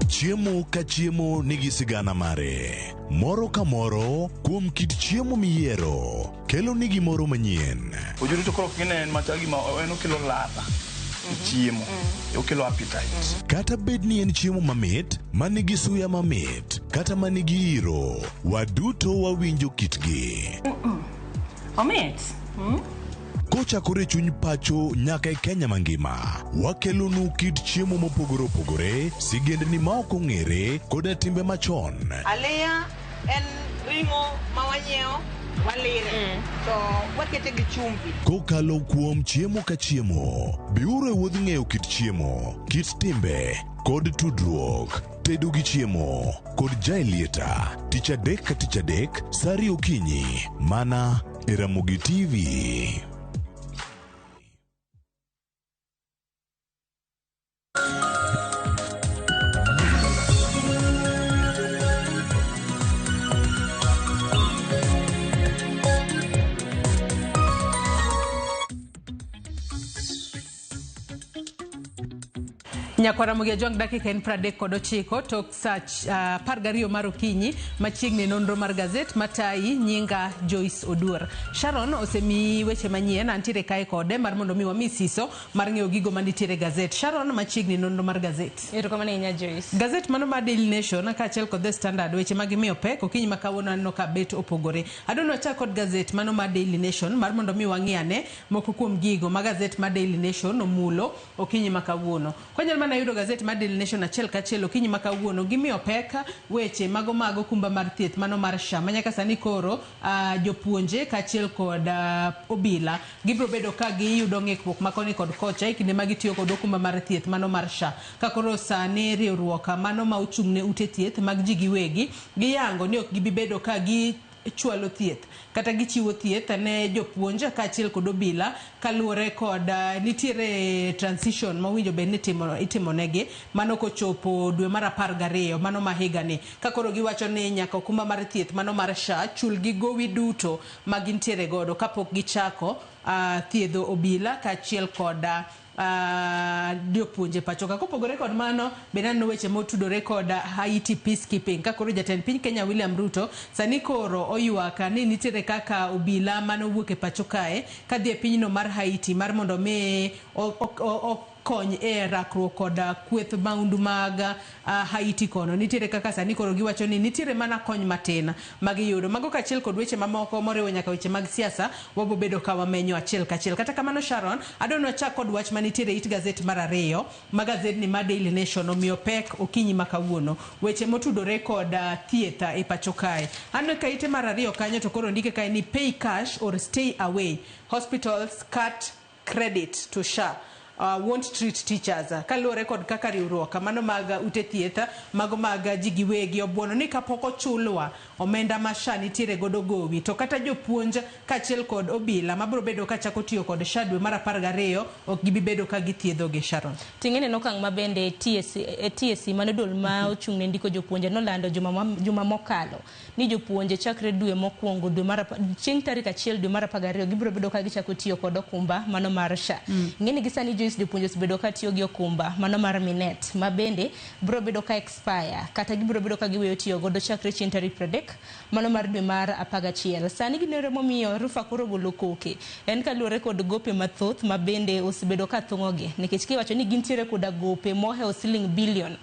Chiemo ka chiemo nigi sigana mare. Moro ka moro kuom kit chiemo miyiero kelo ni gimoro manyien. Ojuri to koro kinen machal gima en okelo ladha e chiemo, okelo appetite. Kata bed ni en chiemo mamit, manigi suya mamit, kata manigi iro, waduto wawinjo kitgi. Omit. Kochakore chuny pacho nyaka e Kenya mangima, wakelonu kit chiemo mopogore opogore, sigendni ma ok ong'ere, koda timbe machon. Aliya en ring'o ma wanyiewo walire to wakete gi chumbi. Kokalo kuom chiemo ka chiemo, biuru e wuodh ng'eyo kit chiemo, kit timbe, kod tudruok. Tedo gi chiemo kod Jaelieta, tich adek ka tich adek, sa 2 okinyi, mana e Ramogi TV. Nyakwara Ramogi Ajwang' dakika en 39 tok saa 12 mar okinyi machiegni nonro mar gazet matayi nyinga Joyce Oduor. Sharon osemiyi weche manyien antiere kae kode mar mondo mi wami siso mar ng'eyo gigo manitiere gazet. Sharon machiegni nonro mar gazet. Erokamano ahinya Joyce. Gazet mano mar Daily Nation kaachiel kod The Standard weche ma gimiyo pek okinyi ma kawuono aneno ka bet opogore. Adwaro wachak kod gazet mano mar Daily Nation mar mondo mi wang'i ane moko kuom gigo ma gazet mar Daily Nation omulo okinyi ma kawuono. Konyal mana yudo gazet mar Daily Nation achiel kachiel okinyi ma kawuono gimiyo pek weche mago mag okumba mar thieth mano mar SHA ma nyaka sani koro jopuonje kaachiel kod obila gibiro bedo ka giyudo ng'ikruok ma koni kod kocha e kinde ma gitiyo kod okumba mar thieth mano mar SHA. Ka koro sani riwruok mano ma ochung' ne ute thieth mag ji giwegi giyango ni ok gibi bedo ka gi chwalo thieth kata gichiwo thieth ne jopuonj kaachiel kod obila kaluwore kod nitiere transition mowinjo bed ni itimonegi mano kochopo dwe mar 12 mano ma higani ka koro giwacho ni nyaka okumba mar thieth mano mar SHA chul gi gowi duto ma gintiere godo kapok gichako thiedho obila kaachiel kod jopuonje pacho ka. Kopogore kod mano bende aneno weche motudore kod Haiti peacekeeping ka koro jatend piny Kenya William Ruto sani koro oywak ni nitiere kaka obila manowuok e pacho kae kadhi e pinyno mar Haiti mar mondo mi okony e rakruok kod kweth maundu mag Haiti kono. Nitiere kaka sani koro giwacho ni nitiere mana kony matin magiyudo. Mago kaachiel kod weche mamoko moriwo nyaka weche mag siasa wabo bedo ka wamenyo achiel kachiel. Kata kamano Sharon, adwaro ni wachak kod wach manitiere it gazet mar 2 ma gazet ni mar Daily Nation omiyo pek okinyi ma kawuono. Weche motudore kod thieth e pacho kae. Aneno ka ite mar 2 kanyo to koro ndike kae ni pay cash or stay away. Hospitals cut credit to SHA. Won't treat teachers. Kaluwore kod kaka riwruok mano mag ute thieth mago mag ji giwegi obuono ni kapok ochulwa omenda ma SHA nitiere godo gowi to kata jopuonj kaachiel kod obila mabiro bedo kachako tiyo kod SHA dwe mar 12 ok gibi bedo ka githiedho gi Sharon. Ting'e neno okang' ma bende TSC mano duol ma ochung' ne ndiko jopuonje nolando juma mokalo ni jopuonje chakre dwe mokwongo dwe mar chieng' tarik 1 dwe mar 12 gibiro bedo ka gichako tiyo kod okumba mano mar SHA. Ng'eni gi sani jopuonje osebedo ka tiyo gi okumba mano mar Minet ma bende biro bedo ka expire kata gibiro bedo ka giweyo tiyo godo chakre chieng' tarik 30 mano mar dwe mar 11. Sani ginere momiyo Rufa koro golo koke en kaluwore kod gope mathoth ma bende osebedo ka thung'ogi nikech kiwacho ni gintiere koda gope mohewo siling bilion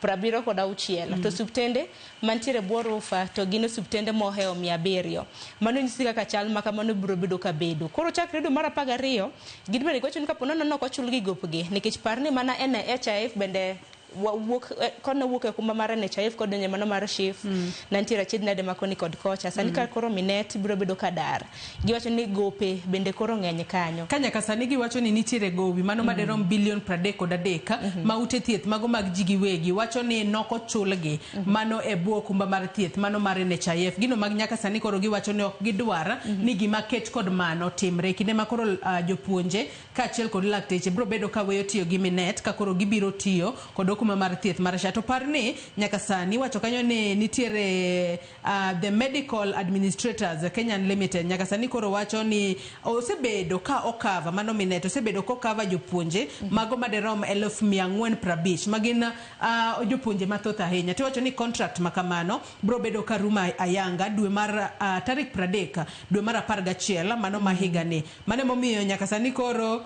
76 to osiptende mantiere bwo Rufa to gin osiptende mohewo 700. Mano nyisi kaka chal ma kamano biro bedo ka bedo. Koro chakre dwe mar 12 gin bende giwacho ni kapo nono ok ochulgi gopgi nikech par ni mana NHIF bende Wawuok kone wuok e okumba mar NHIF kod donjo mano mar SHIF. Nantiere achiedh nade ma koni kod kocha. Sani ka koro Minet biro bedo ka dar, giwacho ni gope bende koro ng'eny kanyo. Ka nyaka sani giwacho ni nitiere gowi mano maderom bilion 33 ma ute thieth mago mag ji giwegi wacho ni nokochulgi mano e bwo okumba mar thieth mano mar NHIF. Gino mag nyaka sani koro giwacho ni ok gidwar ni gima ket kod mano timre kinde ma koro jopuonje kaachiel kod lakteche biro bedo ka weyo tiyo gi Minet ka koro gibiro tiyo kod okumba mar thieth mar SHA. To par ni nyaka sani wacho kanyo ni nitiere the Medical Administrators Kenyan Limited nyaka sani koro wacho ni osebedo ka okava mano Minet osebedo kokava jopuonje mago maderom 450,000 magin jopuonje mathoth ahinya. Tiwacho ni contract makamano biro bedo ka rumo ayanga dwe mar tarik 30 dwe mar 11 mano ma higani. Mano emomiyo nyaka sani koro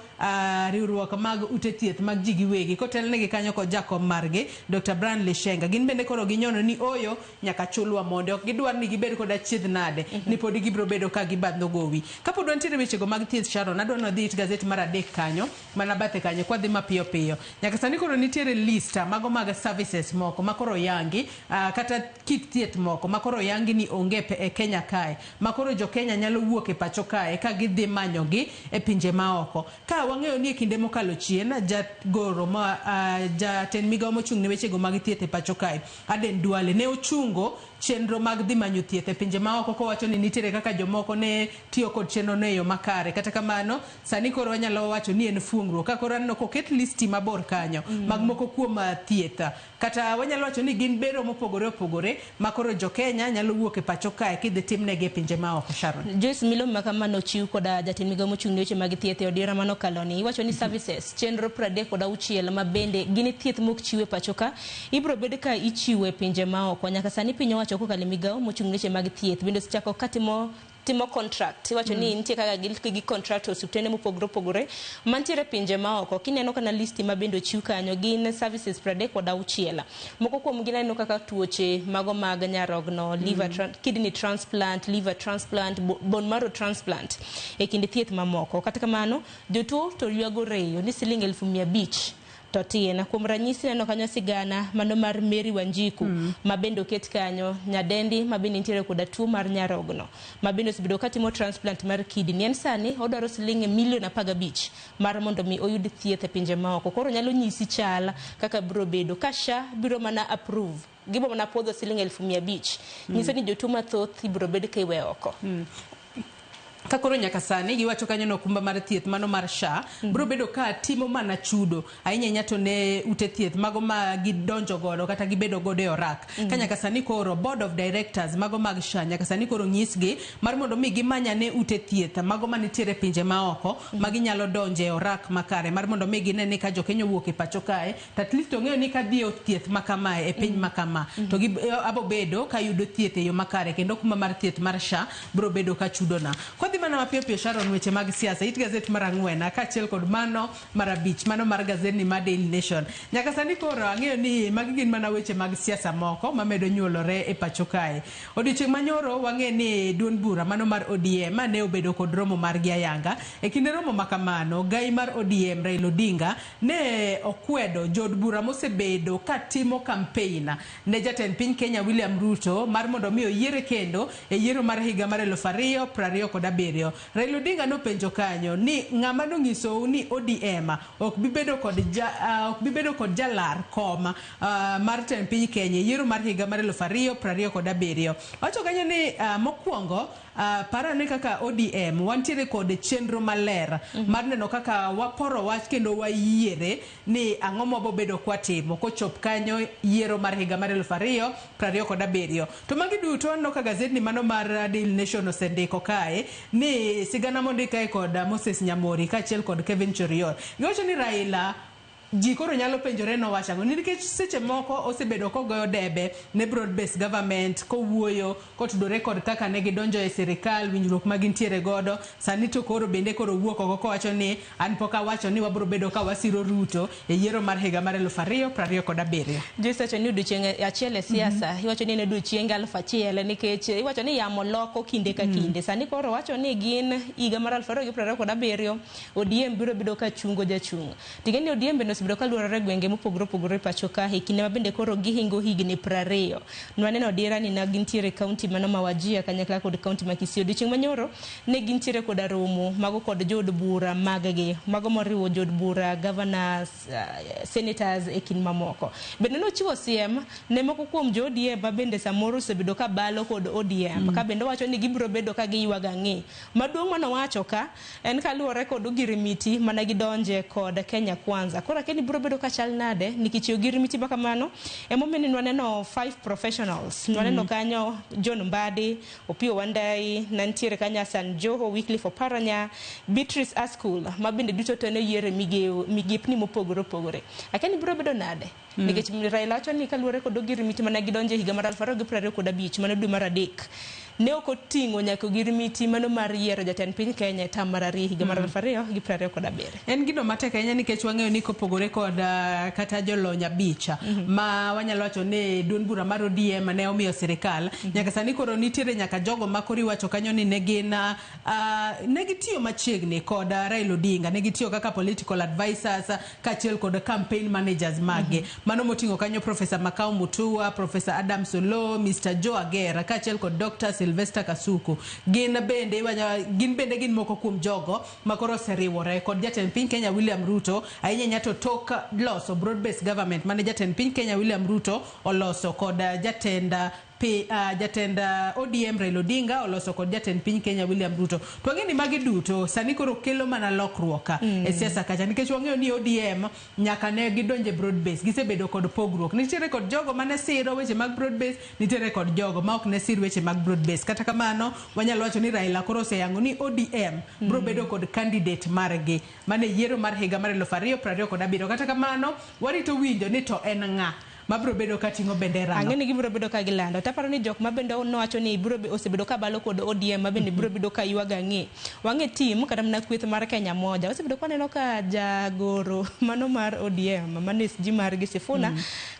riwruok mag ute thieth mag ji giwegi kotelnegi kanyo kod jakom margi Dr. Brian Lishenga gin bende koro ginyono ni oyo nyaka chulwa mondo ok gidwar ni gibed kod achiedh nade ni podi gibiro bedo ka gibadho gowi. Kapod wantiere wechego mag thieth Sharon, adwa ni wadhi it gazet mar 3 kanyo mana bathe kanyo kwadhi mapiyo piyo. Nyaka sani koro nitiere list mago mag services moko makoro oyangi kata kit thieth moko makoro oyangi ni onge e Kenya kae makoro jo Kenya nyalo wuok e pacho kae ka gidhi manyogi e pinje maoko. Ka wang'eyo ni e kinde mokalo chien jagoro ma jatend migawo mochung' ne wechego mag thieth e pacho kae Aden Duale ne ochungo chenro mag dhi manyo thieth e pinje maoko kowacho ni nitiere kaka jomoko ne tiyo kod chenro no e yo makare. Kata kamano sani koro wanyalo wacho ni en fuong'ruok ka koro aneno koket listi mabor kanyo mag moko kuom thieth kata wanyalo wacho ni gin bero mopogore opogore ma koro jo Kenya nyalo wuok e pacho kae kidhi timnegi e pinje maoko. Sharon. Joyce Milome makamano ochiw koda jatend migawo mochung' ne weche mag thieth e odiera manokalo ni iwacho ni services chenro 36 ma bende gin thieth mok chiw e pacho ka ibiro bed ka ichiwo e pinje maoko. Nyaka sani piny owacho kokalo e migawo mochung' ne weche mag thieth bende osechako ka timo contract. Iwacho ni nitie kaka gi contract osiptende mopogore opogore mantiere pinje maoko. Kineno kana listi ma bende ochiw kanyo gin services 36. Moko kuom gi naneno kaka tuoche mago mag nyarogno, liver kidney transplant, liver transplant, bone marrow transplant e kind thieth mamoko. Kata kamano jotuo to ywago reyo ni siling 500,000 to tin. Kuom ranyisi neno kanyo sigana mano mar Mary Wanjiku ma bende oket kanyo, nyadendi ma bende nitiere koda tuo mar nyarogno ma bende osebedo katimo transplant mar kidney. En sani odwaro siling milion 15 mar mondo mi oyud thieth e pinje maoko. Koro nyalo nyisi chal kaka biro bedo ka SHA biro mana approve gibo mana puodho siling 500,000. Nyiso ni jotuo mathoth ibiro bed ka iweyo oko. Ka koro nyaka sani giwacho kanyo no okumba mar thieth mano mar SHA biro bedo ka timo mana chudo ahinya ahinya to ne ute thieth mago ma gidonjo godo kata gibedo godo e orak. Ka nyaka sani koro board of directors mago mag SHA nyaka sani koro nyisgi mar mondo mi gimanya ne ute thieth mago manitiere pinje maoko ma ginyalo donje e orak makare mar mondo mi gine ni ka jokenya owuok e pacho kae to at least ong'eyo ni ka dhi e od thieth makamae e piny makama to abo bedo ka yudo thieth e yo makare kendo okumba mar thieth mar SHA biro bedo ka chudona. Kodhi mana mapiyo piyo Sharon weche mag siasa it gazet mar 4 kaachiel kod mano mar 5 mano mar gazetni mar Daily Nation. Nyaka sani koro ang'eyo ni magi gin mana weche mag siasa moko mamedo nyuolore e pacho kae. Odiochieng' manyoro wang'e ni duond bura mano mar ODM ne obedo kod romo margi ayanga. E kinde romo makamano gai mar ODM Raila Odinga ne okwedo jood bura mosebedo katimo campaign ne jatend piny Kenya William Ruto mar mondo mi oyiere kendo e yiero mar higa mar 2027. Raila Odinga nopenjo kanyo ni ng'ama nonyisou ni ODM ok bi bedo kod jalar kom mar tend piny Kenya e yiero mar higa mar 2027. Wacho kanyo ni mokwongo parane kaka ODM wantiere kod chenro maler mar neno kaka waporo wach kendo wayiere ni ang'o mabobedo kwatimo kochop kanyo yiero mar higa mar 2027. To magi duto aneno ka gazetni mano mar Daily Nation osendiko kae ni sigana mondik kae kod Moses Nyamori kaachiel kod Kevin Chorior. Giwacho ni Raila ji koro nyalo penjore nowacho ang'o nikech seche moko osebedo kogoyo debe ne broad based government kowuoyo kotudore kod kaka ne gidonjo e sirikal winjruok ma gintiere godo. Sani to koro bende koro wuok oko kowacho ni an pok awacho ni wabiro bedo ka wasiro Ruto e yiero mar higa mar 2027. Joyce wacho ni odiochieng' achiel e siasa iwacho ni en odiochieng' 1000 nikech iwacho ni yamo loko kinde ka kinde. Sani koro wacho ni gin higa mar 2027 ODM biro bedo ka chungo jachung'. Ting'e ni ODM bende osebedo ka luorore e gwenge mopogore opogore e pacho ka e kinde ma bende koro gihingo higni 20. Nwaneno dira ni ne gintiere e kaunti mano ma Wajir kanyakla kod kaunti ma Kisii. Odiochieng' manyoro ne gintiere koda romo mago kod jood bura mag-gi, mago moriwo jood bura, governors, senators e kind mamoko. Bende nochiwo siem ne moko kuom jo ODM ma bende samoro osebedo ka balo kod ODM, ka bende owacho ni gibiro bedo ka giywago ang'e. Maduong' manowacho ka en kaluwore kod ogirimiti mana gidonje kod Kenya Kwanza. Koro akia ni biro bedo ka chal nade nikech ogirimiti ma kamano emomiyo ni nwaneno 5 professionals. Nwaneno kanyo John Mbadi, Opiyo Wandayi, nantiere kanyo Hassan Joho, Wycliffe Oparanya, Beatrice Askul, ma bende duto te ne oyier e migepni mopogore opogore. Akia ni biro bedo nade? Nikech Raila wacho ni kaluwore kod ogirimiti mane gidonje higa mar 2025 mano dwe mar 3 ne ok oting'o nyaka ogirimiti mano mar yiero jatend piny Kenya e tam mar 2 higa mar 2027. En gino matek ahinya nikech wang'eyo ni kopogore kod kata jolony 5 ma wanyalo wacho ni duond bura mar ODM ne omiyo sirikal, nyaka sani koro nitiere nyaka jogo ma koro iwacho kanyo ni ne gin ne gitiyo machiegni kod Raila Odinga, ne gitiyo kaka political advisors kaachiel kod campaign managers mage. Mano moting'o kanyo Professor Makau Mutua, Professor Adam Solo, Mr. Joe Agera kaachiel kod Dr. Sylvester Kasuku. Gin bende gin moko kuom jogo ma koro oseriwore kod jatend piny Kenya William Ruto, ahinya ahinya to tok loso broad based government mane jatend piny Kenya William Ruto oloso kod jatend ODM Raila Odinga oloso kod jatend piny Kenya William Ruto. To wang'eyo ni magi duto sani koro kelo mana lokruok e siasa kacha, nikech wang'eyo ni ODM nyaka ne gidonje broad base, gisebedo kod pogruok. Nitiere kod jogo mane siro weche mag broad base, nitiere kod jogo ma ok ne sir weche mag broad base. Kata kamano wanyalo wacho ni Raila koro oseyango ni ODM biro bedo kod candidate margi mane yiero mar higa mar 2027. Kata kamano warito winjo ni to en ng'a mabiro bedo kating'o bendera no. Ang'e ni gibiro bedo ka gilando. Taparo ni jok ma bende nowacho ni biro osebedo ka balo kod ODM ma bende biro bedo ka ywago ang'e. Wang'e tim kata mana kweth mar Kenya Moja. Wasebedo ka waneno ka jagoro mano mar ODM mano SG margi Sifuna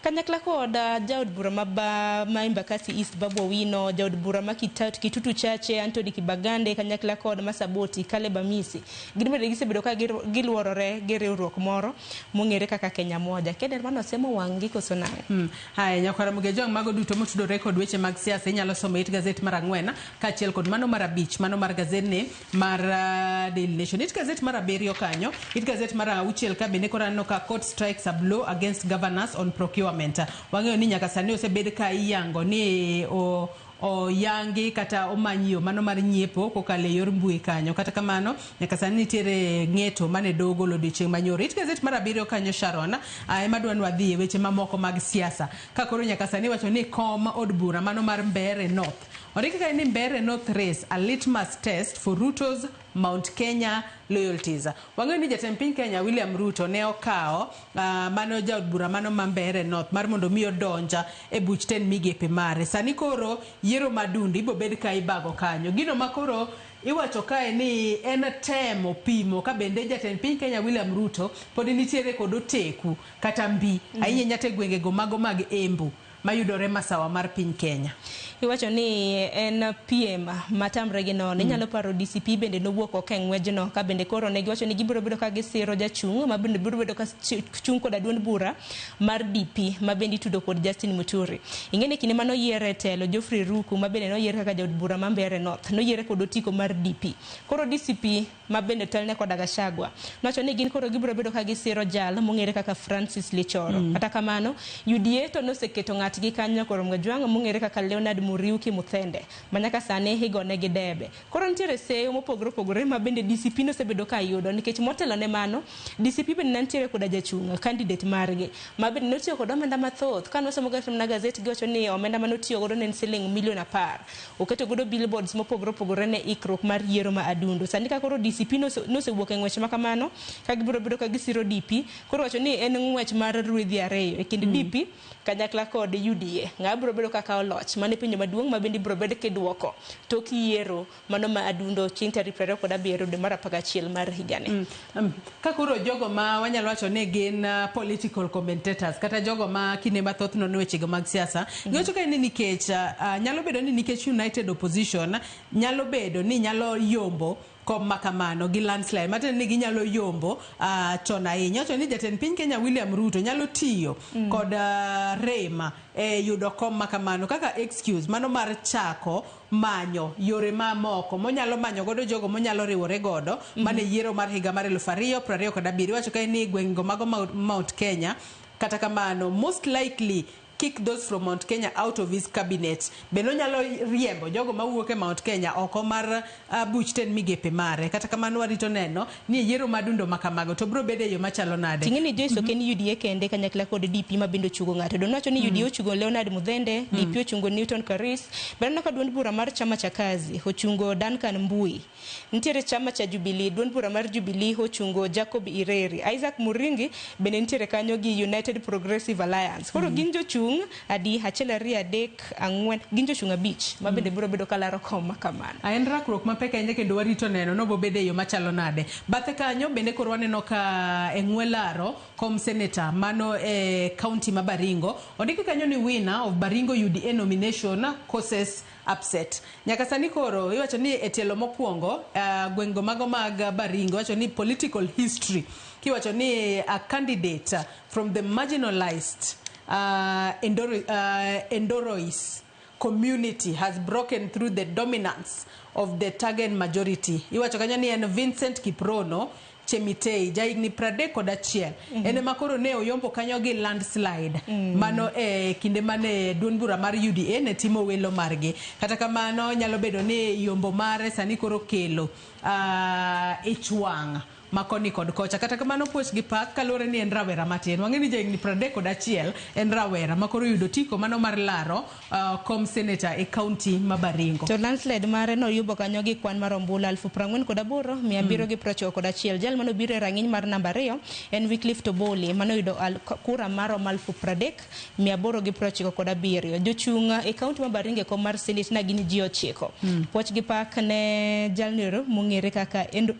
kanyakla kod jaod bura ma Embakasi East Babu Owino, jaod bura ma Kitutu Chache Anthony Kibagande kanyakla kod Masaboti Caleb Amisi. Gin bende gisebedo ka giluorore gi riwruok moro mong'ere kaka Kenya Moja. Keder mano osemo wang' gi koso nang'o? Haya, nyakwara Mugejwang', mago duto motudore kod weche mag siasa inyalo somo e it gazet mar 4 kaachiel kod mano mar 5, mano mar gazetni mar Daily Nation. It gazet mar 7 kanyo, it gazet mar 6 ka bende koro aneno ka court strikes a blow against governors on procurement. Wang'eyo ni nyaka sani osebed ka iyango ni oyangi kata omany yo mano mar nyiepo kokalo e yor mbui kanyo. Kata kamano nyaka sani nitiere ng'eto mane doho ogolo odiochieng' manyoro. It gazet mar 7 kanyo Sharon, ema dwa ni wadhi e weche mamoko mag siasa. Ka koro nyaka sani iwacho ni kom od bura mano mar Mbeere North. Ondiki kae ni Mbeere North race a litmus test for Ruto's Mount Kenya loyalties. Wang'eyo ni jatend piny Kenya William Ruto ne okawo mano jaod bura mano ma Mbeere North mar mondo mi odonja e buch tend migepe mare. Sani koro yiero madundo ibo bed ka ibago kanyo. Gino ma koro iwacho kae ni en temo pimo ka bende jatend piny Kenya William Ruto pod nitiere kod oteku kata mbi ahinya ahinya te gwengego mago mag Embu mayudore masawa mar piny Kenya. Iwacho ni en piem matamre gi nono. Inyalo paro DCP bende nowuok oko e ng'wejno ka bende koro ne giwacho ni gibiro bedo ka gisiro jachung' ma bende biro bedo ka chung' koda duond bura mar DP ma bende itudo kod Justin Muturi. Ing'e ni kinde mane oyiere e telo Geoffrey Ruku ma bende noyier kaka jaod bura ma Mbeere North noyiere kod otiko mar DP. Koro DCP ma bende telne koda Gachagua nowacho ni gin koro gibiro bedo ka gisiro jal mong'ere kaka Francis Lichoro. Kata kamano UDA to noseketo ng'atgi kanyo koro Mgajwang' mong'ere kaka Leonard Muriuki Muthende ma nyaka sani igone gi debe. Koro nitiere seyo mopogore opogore ma bende DCP nosebedo ka yudo nikech motelo ne mano DCP bende ne nitiere koda jachung' candidate margi ma bende notiyo kod omenda mathoth. Ka nwasomo kata gazet giwacho ni omenda manotiyo godo ne en siling milion 10. Oketo godo billboards mopogore opogore ne ikruok mar yiero ma Adundo. Sani ka koro DCP nosewuok e ng'wech ma kamano ka gibiro bedo ka gisiro DP, koro wacho ni en ng'wech mar rwedhi 2 e kind DP kanyakla kod UDA. Ng'a biro bedo kaka oloch? Mano e penjo maduong' ma bende ibiro bed kidwoko tok yiero mano ma Adundo chieng' tarik 27 dwe mar 11 mar higani. Ka koro jogo ma wanyalo wacho ni gin political commentators kata jogo ma kinde mathoth nono wechego mag siasa, giwacho ka ni nikech nyalo bedo ni nikech United Opposition nyalo bedo ni nyalo yombo kom makamano gi landslide, matiende ni ginyalo yombo chon ahinya. Wacho ni jatend piny Kenya William Ruto nyalo tiyo kod rem e yudo kom makamano kaka excuse mano mar chako manyo yore mamoko monyalo manyo godo jogo monyalo riwore godo mane yiero mar higa mar 2027. Iwacho kae ni gweng'go mago Mount Kenya, kata kamano, most likely kick those from Mount Kenya out of his cabinet. Bende onyalo riembo jogo mawuok e Mount Kenya oko mar buch tend migepe mare. Kata kamano, warito neno ni e yiero madundo makamago to biro bedo e yo machalo nade. Ting'e ni Joyce ok en UDA kende kanyakla kod DP ma bende ochungo ng'ato. Don wacho ni UDA ochungo Leonard Mudhende, DP ochungo Newton Karis, bende aneno ka duond bura mar Chama cha Kazi ochungo Duncan Mbui. Nitiere chama cha Jubilee, duond bura mar Jubilee ochungo Jacob Ireri. Isaac Muringi bende nitiere kanyo gi United Progressive Alliance. Koro gin jochung' adi? Achiel, ariyo, adek, ang'wen, gin jochung' abich ma bende biro bedo kalaro kom ma kamano. En rakruok mapek ahinya kendo warito neno nobobedo e yo machalo nade. Bathe kanyo bende koro waneno ka e ng'we laro kom seneta mano e county ma Baringo, ondiki kanyo ni winner of Baringo UDA nomination causes upset. Nyaka sani koro iwacho ni e tielo mokwongo gweng'go mago mag Baringo, iwacho ni political history kiwacho ni a candidate from the marginalized Endorois community has broken through the dominance of the Tagen majority. Iwacho kanyo ni en Vincent Kiprono Chemitei, jahigni 31. En ema koro ne oyombo kanyo gi landslide. Mano e kinde mane duond bura mar UDA ne timo welo margi. Kata kamano, nyalo bedo ni yombo mare sani koro kelo ich wang' ma koni kod kocha. Kata kamano, puoch gi pak kaluwore ni en rawera matin. Wang'e ni jahigni 31 en rawera ma koro yudo tiko mano mar laro kom seneta e county ma Baringo. To landslide mare noyubo kanyo gi kwan mar ombulu 48,791. Jal manobiro e rang'iny mar namba 2 en Wycliffe Toboli manoyudo kura maromo 30,897. Jochung' e county ma Baringo e kom mar senate na gin ji 9. Puoch gi pak ne jalno mong'ere kaka Endo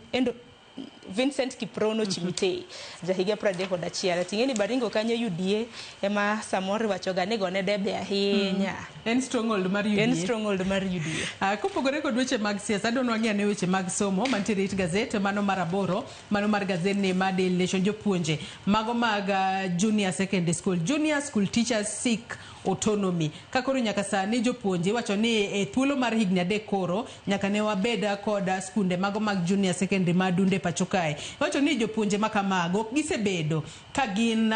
Vincent Kiprono Chimitei, jahiga 31. Ting'e ni Baringo kanyo UDA ema samoro iwacho ga ni gone debe ahinya. En stronghold mar UDA. En stronghold mar UDA. Kopogore kod weche mag siasa, adwa wang'i ane weche mag somo mantiere it gazet mano mar 8, mano mar gazet ni mar Daily Nation. Jopuonje mago mag junior secondary school, junior school teachers seek autonomy. Ka koro nyaka sani jopuonje iwacho ni e thuolo mar higni 3 koro nyaka ne wabed kod skunde mago mag junior secondary madunde pacho kae. Iwacho ni jopuonje makamago ok gisebedo ka gin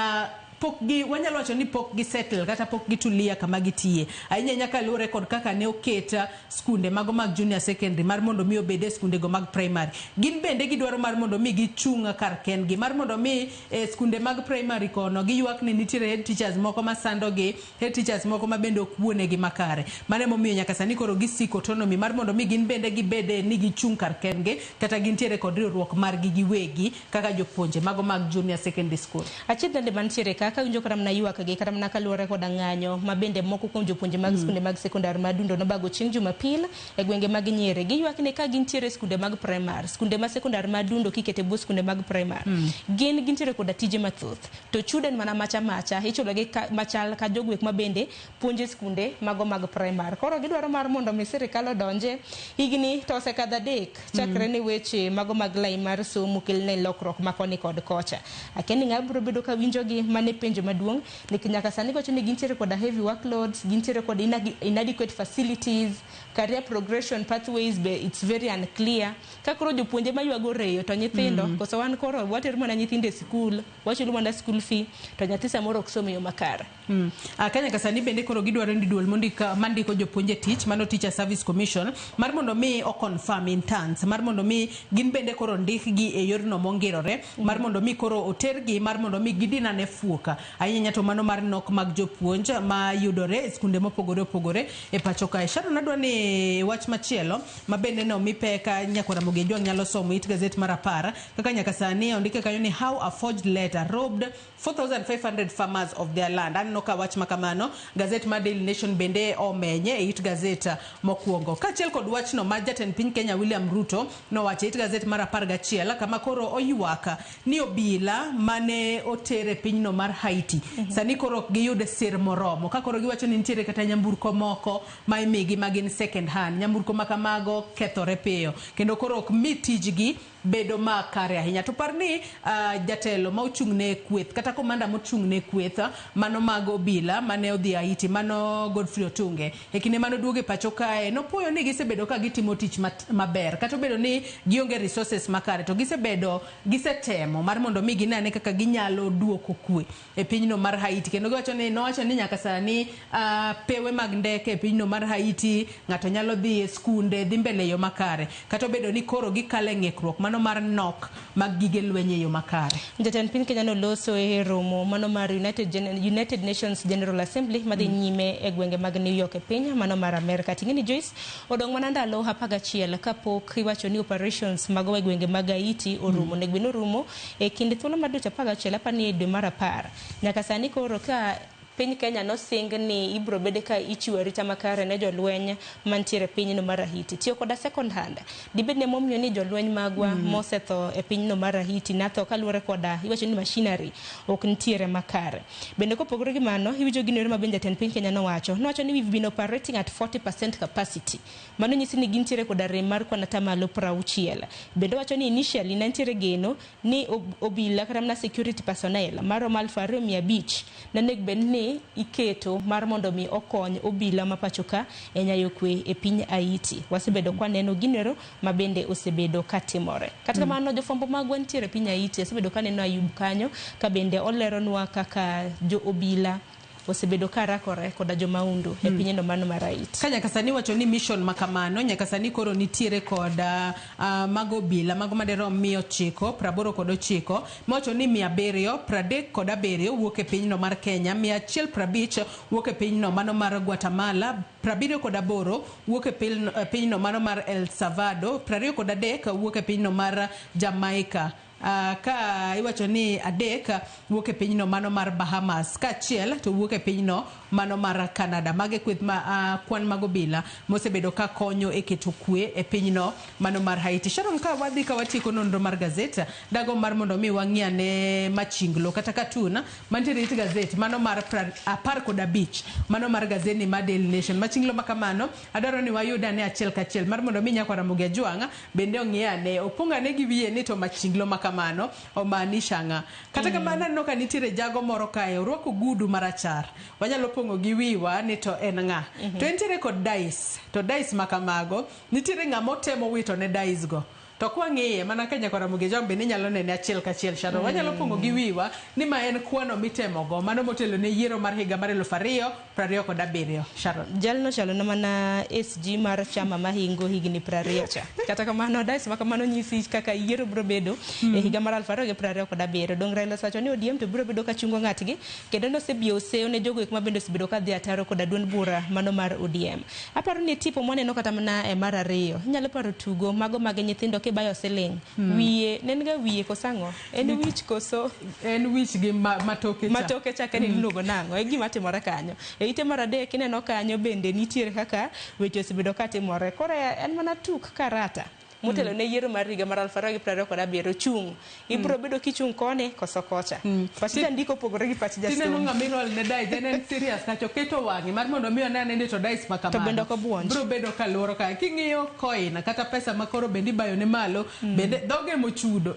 pok gi, wanyalo wacho ni pok gi settle kata pok gitulia kama gitiye ahinya ahinya kaluwore kod kaka ne oket skunde mago mag junior secondary mar mondo mi obed e skunde go mag primary. Gin bende gidwaro mar mondo mi gichung' kar kendgi mar mondo mi e skunde mag primary kono. Giywak ni nitiere head teachers moko masando gi, head teachers moko ma bende ok wuonegi makare. Mano emomiyo nyaka sani koro gisiko autonomy mar mondo mi gin bende gibede ni gichung' kar kendgi kata gintiere kod riwruok margi giwegi kaka jopuonje mago mag junior secondary school. Achiedh nade mantiere kaka winjo kata mana ywak gi kata mana kaluwore koda ng'anyo ma bende moko kuom jopuonje mag skunde mag sekondar madundo nobago chieng' Jumapil e gwenge mag Nyeri. Giywak ni ka gintiere e skunde mag primar, skunde mag sekondar madundo kikete bwo skunde mag primar, gin gintiere koda tije mathoth to chudo en mana macha macha ichulogi ka, machal ka jogo ek ma bende puonjo e skunde mago mag primar. Koro gidwaro mar mondo mi sirikal odonje. Higni to osekadho 3 chakre ne weche mago mag lai mar somo kelne lokruok ma koni kod kocha. Akia ni ng'a biro bedo ka winjogi. Mane penjo maduong' nikech nyaka sani giwacho ni gintiere koda heavy workloads, gintiere kod inadequate facilities, career progression pathways be it's very unclear. Ka koro jopuonje maywago reyo to nyithindo koso wan koro watero mana nyithindo e sikul, wachulo mana school fee to nyathi samoro ok som e yo makare. Ka nyaka sani bende koro gidwaro ni duol mandiko jopuonj e tich, mano Teacher Service Commission, mar mondo mi o confirm interns mar mondo mi gin bende koro ndikgi e yorno mongirore mar mondo mi koro otergi mar mondo mi gidinane fuoka ahinya to mano mar nok mag jopuonj ma yudore e skunde mopogore opogore e pacho kae. Sharon, adwa ni wach machielo ma bende nomi pek nyakwara Ramogi Ojwang' nyalo somo it gazet mar 10, kaka nyaka sani ondike kanyo ni how a forged letter robbed 4500 farmers of their land. Aneno ka wach ma kamano gazet mar Daily Nation bende omenye e it gazet mokwongo, kaachiel kod wachno ma jatend piny Kenya William Ruto nowacho e it gazet mar 11, kama koro oywak ni obila mane otere pinyno mar Haiti sani koro ok giyud sir moromo ka koro giwacho ni nitiere kata nyamburko moko ma imigi ma gin second hand nyamburko ma kamago kethore piyo kendo koro ok mi tijgi bedo makare ahinya to par ni jatelo ma ochung' ne kweth kata komanda mochung' ne kweth mano mag obila mane odhi Haiti mano Godfrey Otunge e kinde mane oduogo e pacho kae nopuoyo ni gisebedo ka gitimo tich maber kata obedo ni gionge resources makare to gisebedo gisetemo mar mondo mi ginane kaka ginyalo duoko kwe e pinyno mar Haiti kendo giwacho ni nowacho ni nyaka sani pewe mag ndeke e pinyno mar Haiti ng'ato nyalo dhi e skunde dhi mbele e yo makare kata obedo ni koro gikalo e ng'ikruok mano mar nok mag gige lweny e yo makare. Jatend piny Kenya noloso e romo mano mar United Nations General Assembly madhi nyime e gwenge mag New York e piny mano mar Amerka. Ting'eni Joyce odong' mana ndalo 11 kapok iwacho ni operations mago e gwenge mag Haiti orumo. Onego bed ni orumo e kind thuolo mar dweche 11 apani e dwe mar 10. Nyaka sani koro ka piny Kenya nosing ni ibiro bede ka ichiwo arita makare ne jolweny mantiere e pinyno mar Haiti. Tiyo koda second hand dibed ni emomiyo ni jolweny magwa mosetho e pinyno mar Haiti natho kaluwore koda iwacho ni machinery ok nitiere makare. Bende kopogore gi mano, iwinjo gino ero ma bende jatend piny Kenya nowacho. Nowacho ni we've been operating at 40% capacity. Mano nyisi ni gintiere koda rem mar kwan atamalo 60. Bende owacho ni initially ne nitiere geno ni obila kata mana security personnel maromo 2500 nonego bed ni iketo mar mondo mi okony obila ma pacho ka e nyayo kwe e piny Haiti. Wasebedo kwaneno ginero ma bende osebedo katimore. Kata kamano jofwambo magwa nitiere e piny Haiti, asebedo kaneno Ayub kanyo ka bende oleronwa kaka jo obila osebedo ka rakore koda jomaundu e pinyno mano mar Haiti. Ka nyaka sani wacho ni mission makamano nyaka sani koro nitiere kod mago obila mago maderom 989 mawacho ni 737 wuok e pinyno mar Kenya, 150 wuok e pinyno mano mar Guatemala, 78 wuok e pinyno mano mar El Salvador, 23 wuok e pinyno mar Jamaica. Ka iwacho ni 3 wuok e pinyno mano mar Bahamas, kaachiel to wuok e pinyno mano mar Canada. Mage kweth ma kwan mag obila mosebedo ka konyo e keto kwe e pinyno mano mar Haiti. Sharon, ka wadhi ka watieko nonro mar gazet, dago mar mondo mi wang'i ane machinglo kata katun mantiere it gazet mano mar 15 mano mar gazet mar Daily Nation. Machinglo makamano adwaro ni wayud ane achiel kachiel mar mondo mi nyakwar Ramogi Ajwang' bende ong'i ane opong' ane gi wiye ni to machinglo makamano omaanisha ang'a. Kata kamano aneno ka nitiere jago moro kae orwako gudu marachar, wanyalo pong'o gi wiwa ni to en ng'a. To entiere kod dice, to dice makamago nitiere ng'ama otemo wito ne dice go. To kwang'iye mana ka nyakwar Ramogi Ajwang' bende inyalo nene achiel kachiel Sharon, wanyalo pong'o gi wiwa ni ma en kwano mitemogo mano motelo ne yiero mar higa mar 2027. Sharon. Jalno chalo na mana SG mar chama mahingo higni 20 cha. Kata kamano dice makamano nyisi kaka yiero biro bedo e higa mar 2027. Dong Raila osewacho ni ODM to biro bedo ka chungo ng'atgi kendo nosebiyo seyo ne jogo eko ma bende osebedo ka dhi ataro koda duond bura mano mar ODM. Aparo ni tipo mwaneno kata mana e mar 2 inyalo paro tugo mago mag nyithindo kibayo siling. Wiye ne en ga wiye koso ang'o? En wich koso? En wich gi matoke cha. Matoke cha kendo iluongo nang'o? E gima timore kanyo. E ite mar 3 ineno kanyo bende nitiere kaka weche osebedo ka timore. Koro en mana tuk karata motelo ne yiero mar higa mar 2027 chung'. Ibiro bedo kichung' koni koso kocha. Pach jandiko opogore gi pach jasomo. Tineno ng'ama irol ne dice, en serious kacha oketo wang'e mar mondo mi one ane ni to dice ma kamano. To bende ok obuonj. Biro bedo ka luoro kae. King'iyo coin kata pesa ma koro bende ibayo ne malo, bende dhoge mochudo.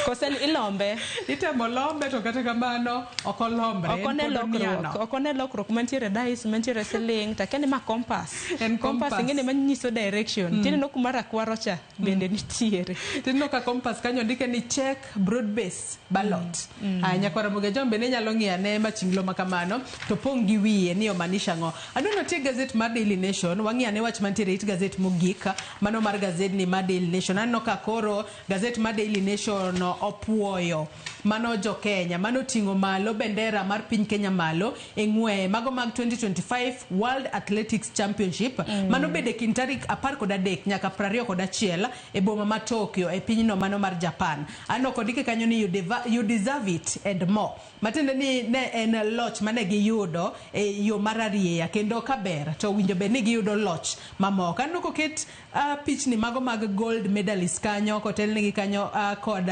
Kose ilombe. Itemo lombe to kata kamano ok olombre. Ok one lokruok, ok one lokruok mantiere dice, mantiere siling, to akia ni ma compass. En compass ing'e ni manyiso direction. Tineno kuma rakwaro cha bende nitiere. Tineno ka compass kanyo ondike ni check broad base ballot. Nyakwar Ramogi Ajwang' bende nyalo ng'iyo ane machinglo makamano to pong' gi wiye ni omaanisha ang'o. Adwa ni gazet mar Daily Nation, wang'i ane wach mantiere it gazet mogik mano mar gazet ni mar Daily Nation. Aneno ka koro gazet mar Daily Nation opuoyo mano jo Kenya mano ting'o malo bendera mar piny Kenya malo e ng'weye mago mag 2025 World Athletics Championship mano bede kind tarik 13 nyaka 21 e boma ma Tokyo e pinyno mano mar Japan. Aneno kondike kanyo ni you deserve it and more. Matiende ni ne en loch mane giyudo e yo mar arieya kendo kaber to winjo bed ni giyudo loch mamoko. Aneno koket pichni mago mag gold medalist kanyo kotelnegi kanyo kod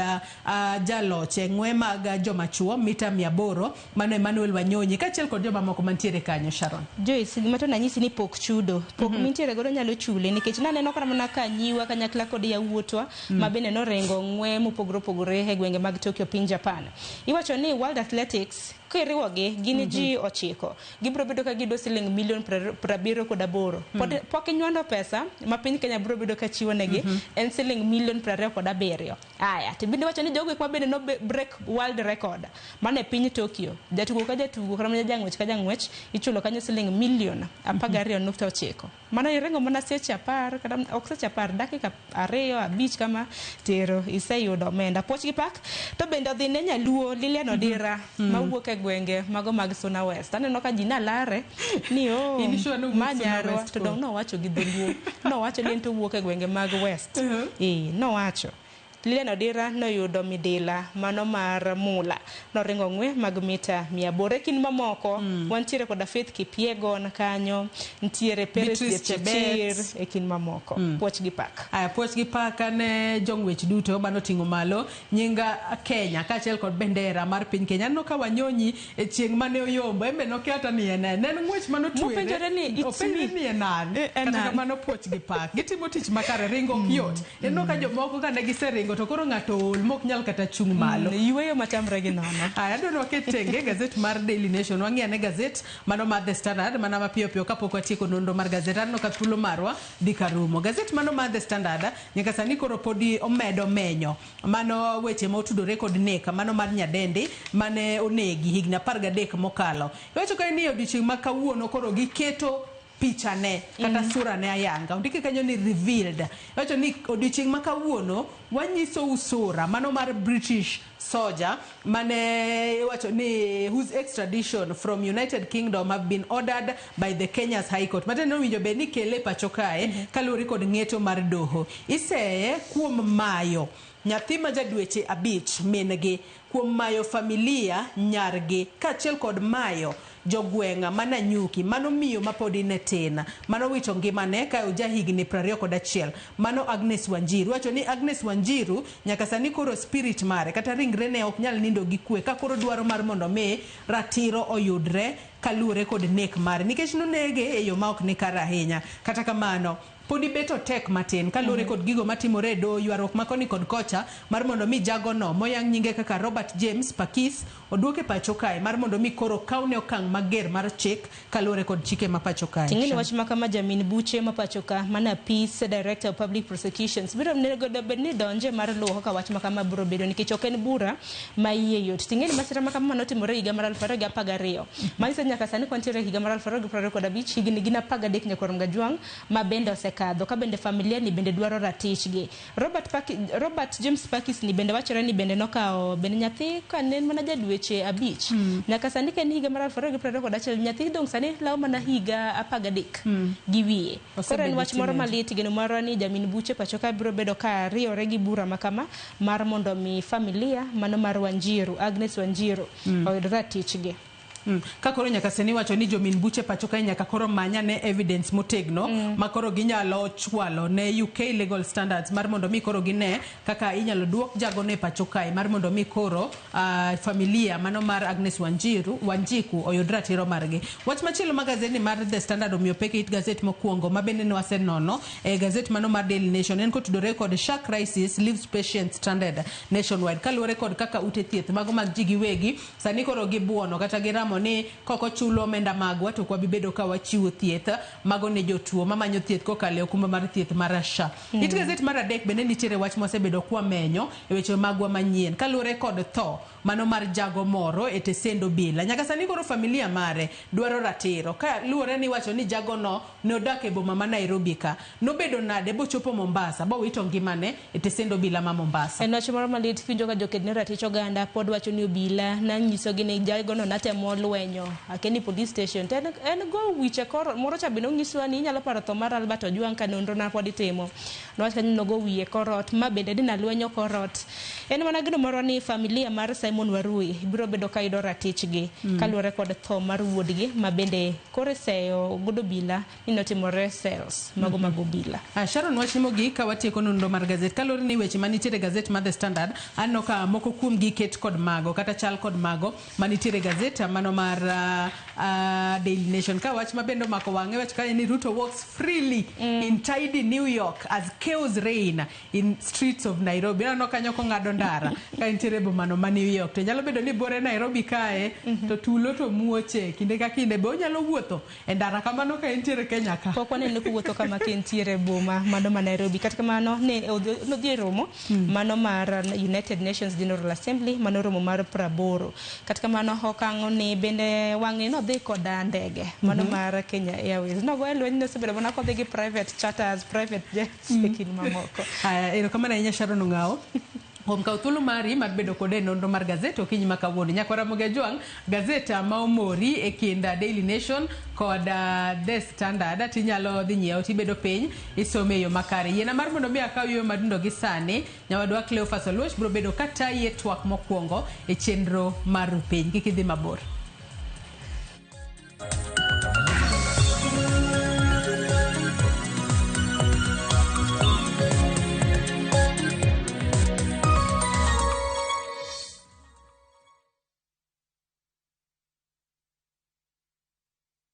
jaloch e ng'we ng'we mag joma chuo mita 800 mano Emmanuel Wanyonyi kaachiel kod joma moko mantiere kanyo. Sharon. Joyce, gima to nanyisi ni pok chudo pok mintiere godo nyalo chule, nikech naneno kata mana ka nyiwa kanyakla kod yawuotwa ma bende noringo ng'we mopogore opogore e gwenge mag Tokyo, piny Japan. Iwacho ni World Athletics kiriwogi gin ji 9, gibiro bedo ka giyudo siling milion 78. Pok inywando pesa ma piny Kenya biro bedo ka chiwo negi en siling milion 27. Aya, to bende wacho ni jogo eko ma bende no break world record mane piny Tokyo, jatugo ka jatugo kata mana jang'wech ka jang'wech ichulo kanyo siling milion 12.9. Mano iringo mana seche 10 kata ok seche 10, dakika 2 5 kama tero iseyudo omenda. Puoch gi pak to bende odhi ne nyaluo Lilian Odira mawuok e gwenge mago mag Suna West. Aneno ka ji nalare ni o In sure ni owuok Suna manyarwa West to koro? dong nowacho gi dholuo, nowacho ni en to owuok e gwenge mag West. Nowacho Lilian Odira noyudo midila mano mar mula, noringo ng'we mag mita 800. E kind mamoko wantiere koda Faith Kipyegon kanyo, nitiere Peres Beatrice Jepchirchir Chebet. e kind mamoko. Puoch gi pak. Aya, puoch gi pak ne jong'wech duto manoting'o malo nying Kenya kaachiel kod bendera mar piny Kenya. Aneno ka Wanyonyi e chieng' mane oyombo, en be nokia hata ni en en. Ne en ng'wech mane Mopenjore otwere. ni, "It's Openjore me." ni en an. En Kata an. kamano puoch gi pak. Gitimo tich makare, ringo ok yot. Ineno ka jomoko ka ne giseringo to koro ng'ato ool mok nyal kata chung' malo. Yueyo matamre gi nono. Aya, adwa ni waket tenge gazet mar Daily Nation. Wang'i ane gazet mano mar The Standard mana mapiyo piyo kapok watieko nonro mar gazet. Aneno ka thuolo marwa dhi ka rumo. Gazet mano mar The Standard nyaka sani koro podi omedo menyo mano weche motudore kod nek mano mar nyadendi mane onegi higni 13 mokalo. Iwacho ka ni odiochieng' ma kawuono koro giketo pichane kata sura ne ayanga. Ondike kanyo ni revealed. Iwacho ni odiochieng' ma kawuono wanyisou sura mano mar British soldier mane iwacho ni whose extradition from United Kingdom have been ordered by the Kenya's High Court. Matiende ni owinjo bed ni kele pacho kae kaluwore kod ng'eto mar doho. Iseye kuom mayo nyathi ma ja dweche 5 min-gi, kuom mayo familia nyargi, kaachiel kod mayo jogweng' ma Nanyuki mano miyo mapodi ne tin mano wito ngimane ka oja higni 21 mano Agnes Wanjiru. Wacho ni Agnes Wanjiru nyaka sani koro spirit mare kata ringre ne ok nyal nindo gi kwe ka koro dwaro mar mondo mi ratiro oyudre kaluwore kod nek mare nikech nonege e yo ma ok ni kare ahinya. Kata kamano podi bet otek matin kaluwore kod gigo matimore e doho, ywaruok ma koni kod kocha mar mondo mi jagono moyang nyinge kaka Robert James Pakis oduoke pacho kae mar mondo mi koro kawne okang' mager mar chik kaluwore kod chike ma pacho kae. Ting'eni wach ma kama jamin buche ma pacho ka mana Peace Director of Public Prosecutions biro onego bed ni donje mar luwo kaka wach ma kama biro bedo nikech ok en bura ma iye yot. Ting'eni masira ma kama manotimore higa mar 2012. Manyiso ni nyaka sani kwantiere higa mar 2025, higni gin 13 nyaka Romga Jwang' ma bende osekadho ka bende familia ni bende dwaro ratichgi. Robert James Parkis ni bende wachore ni bende nokawo bende nyathi ka ne en mana ja dweche 5. Nyaka sani ka en higa mar 2021, nyathi dong' sani lawo mana higa 13 gi wiye. Koro en wach moro malit, geno marwa ni jamin buche pacho ka biro bedo ka riwore gi bura ma kama mar mondo mi familia mano mar Wanjiru, Agnes Wanjiru oyud ratichgi. Ka koro nyaka sani wacho ni jomin buche pacho kae nyaka koro manya ne evidence motegno ma koro ginyalo chwalo ne UK legal standards mar mondo mi koro gine kaka inyalo duok jagono e pacho kae mar mondo mi koro familia mano mar Agnes Wanjiru Wanjiku oyud ratiro margi. Wach machielo ma gazeti mar The Standard omiyo pek e it gazet mokwongo ma bende ne wasenono e gazet mano mar Daily Nation en kotudore kod SHA crisis leaves patients stranded nationwide kaluwore kod kaka ute thieth mago mag ji giwegi sani koro gibuono kata giramo ni kok ochulo omenda magwa to ok wabi bedo ka wachiwo thieth mago ne jotuo mamanyo thieth kokalo e okumba mar thieth mar SHA. It gazet mar adek bende nitiere wach mwasebedo kwamenyo e weche magwa manyien kaluwore kod tho mano mar jago moro e Tesendo Bila. Nyaka sani koro familia mare dwaro ratiro ka luwore ni iwacho ni jagono ne odak e boma ma Nairobi ka nobedo nade bochopo Mombasa bowito ngimane e Tesendo Bila ma Mombasa. En wach moro malit winjo ka joked ne ratich oganda pod wacho ni obila nanyisogi ni jagono natemo lwenyo akeni police station to en go wiche kor moro cha bende onyiswa ni inyalo paro tho mar Albert Ojwang ka nonro na pod itimo nowach kanyo nogo wiye korot ma bende dina lwenyo korot en mana gino moro ni familia mar Simon Warui biro bedo ka yudo ratichgi kaluwore kod tho mar wuodgi ma bende koro seyo godo bila ni notimore cells mago mag obila. Sharon, wach mogik ka watieko nonro mar gazet kaluwore ni weche manitiere e gazet mar The Standard aneno ka moko kuom gi ket kod mago kata chal kod mago manitiere e gazet mano mar Daily Nation ka wach mabende omako wang'e wach kanyo ni Ruto walks freely in tidy New York as chaos reign in streets of Nairobi. Aneno kanyo kong'ado ndara ka entiere e bomano ma New York to nyalo bedo ni bore Nairobi kae to tulo to muoche kinde ka kinde be onyalo wuotho e ndara kamano ka entiere Kenya ka. Pok waneno kowuotho kama ka entiere e boma mano ma Nairobi. Kata kamano ne nodhi e romo mano mar United Nations General Assembly mano romo mar 80. Kata kamano okang' ni bende wang'ni nodhi koda ndege mano mar Kenya Airways. Nogo e lweny nosebedo mana kodhi gi private charters, private jets e kind mamoko. Aya, erokamano ahinya Sharon Ong'awo kuom kawo thuolo mari mar bedo kode e nonro mar gazet okinyi ma kawuono. Nyakwar Ramogi Ajwang', gazet ma omori e kind Daily Nation kod The Standard tinyalo dhi nyiewo tibedo piny isome e yo makare. Yiena mar mondo mi akaw yueyo madundo gi sani, nyawadwa Cleophas Oluoch biro bedo katayi e twak mokwongo e chenro mar piny. Kik idhi mabor.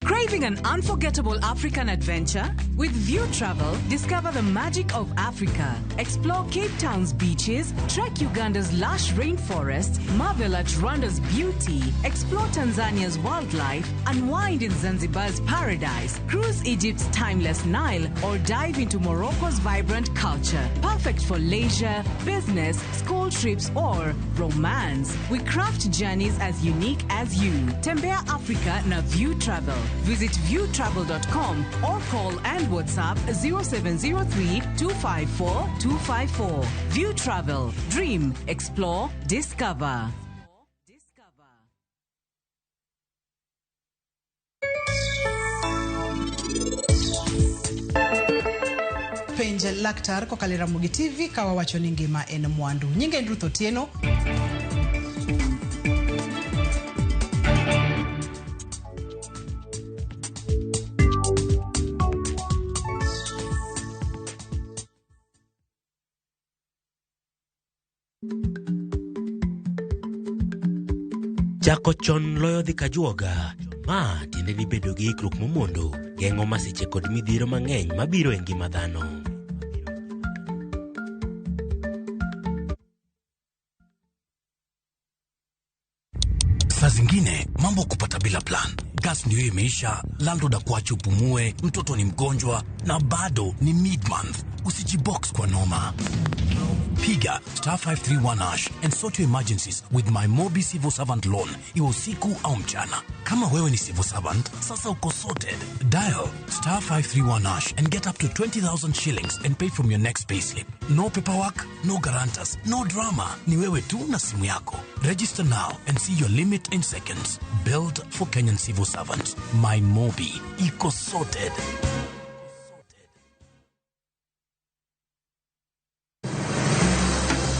Craving an unforgettable African adventure? With View Travel, discover the magic of Africa. Explore Cape Town's beaches, trek Uganda's lush rainforests, marvel at Rwanda's beauty, explore Tanzania's wildlife, unwind in Zanzibar's paradise, cruise Egypt's timeless Nile, or dive into Morocco's vibrant culture. Perfect for leisure, business, school trips, or romance. We craft journeys as unique as you. Tembea Africa na View Travel. Visit viewtravel.com or call and WhatsApp 0703 254 254. View Travel. Dream, explore, discover. Penj laktar kokalo e Ramogi TV ka wawacho ni ngima en mwandu. Nyinga en Ruth Otieno. Chako chon loyo dhi kajuoga. Ma tiende ni bedo gi ikruok momondo geng'o masiche kod midhiero mang'eny mabiro e ngima dhano. Saa zingine mambo kupata bila plan. Gas ndio imeisha, landlord akuache upumue, mtoto ni mgonjwa na bado ni mid month. Usijibox kwa noma. Piga star 531 hash and sort your emergencies with my Mobi Civil Servant Loan, iwe usiku au mchana. Kama wewe ni civil servant, sasa uko sorted. Dial star 531 hash and get up to 20,000 shillings and pay from your next payslip. No paperwork, no guarantors, no drama. Ni wewe tu na simu yako. Register now and see your limit in seconds. Built for Kenyan civil servants. My Mobi. Iko sorted.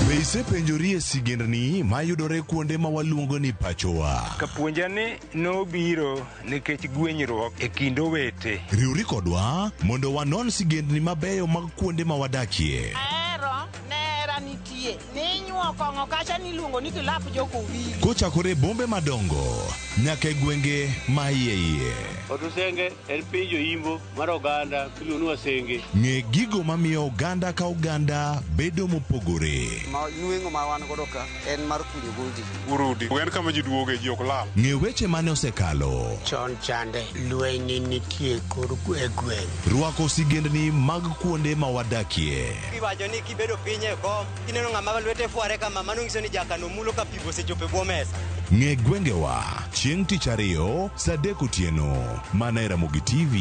Be isepenjori e sigendni mayudore kuonde ma waluongo ni pachowa? Kapuonja ni nobiro nikech gwenyruok e kind owete. Riwri kodwa mondo wanon sigendni mabeyo mag kuonde ma wadakie. Ahero nera nitie ninyuo kong'o kacha niluongo ni kilap jokowili. Kochakore e bombe madongo nyaka e gwenge ma iye iye. Otusenge en piny joimbo mar oganda miluongo ni Wasenge. Ng'e gigo mamiyo oganda ka oganda bedo mopogore. Ma nweng'o ma wan godo ka en mar kunyo goldi. Urudi en kama ji duoge ji ok lal. Ng'e weche mane osekalo. Chon chande lweny nitie kor e gweng'. Rwako sigendni mag kuonde ma wadakie. Iwacho ni kibedo piny e kom kineno ng'ama lwete fware kama mano nyiso ni jakano mulo ka pi osechopo e bwo mesa. Ng'e gwengewa chieng' tich ariyo saa 3 otieno mana e Ramogi TV.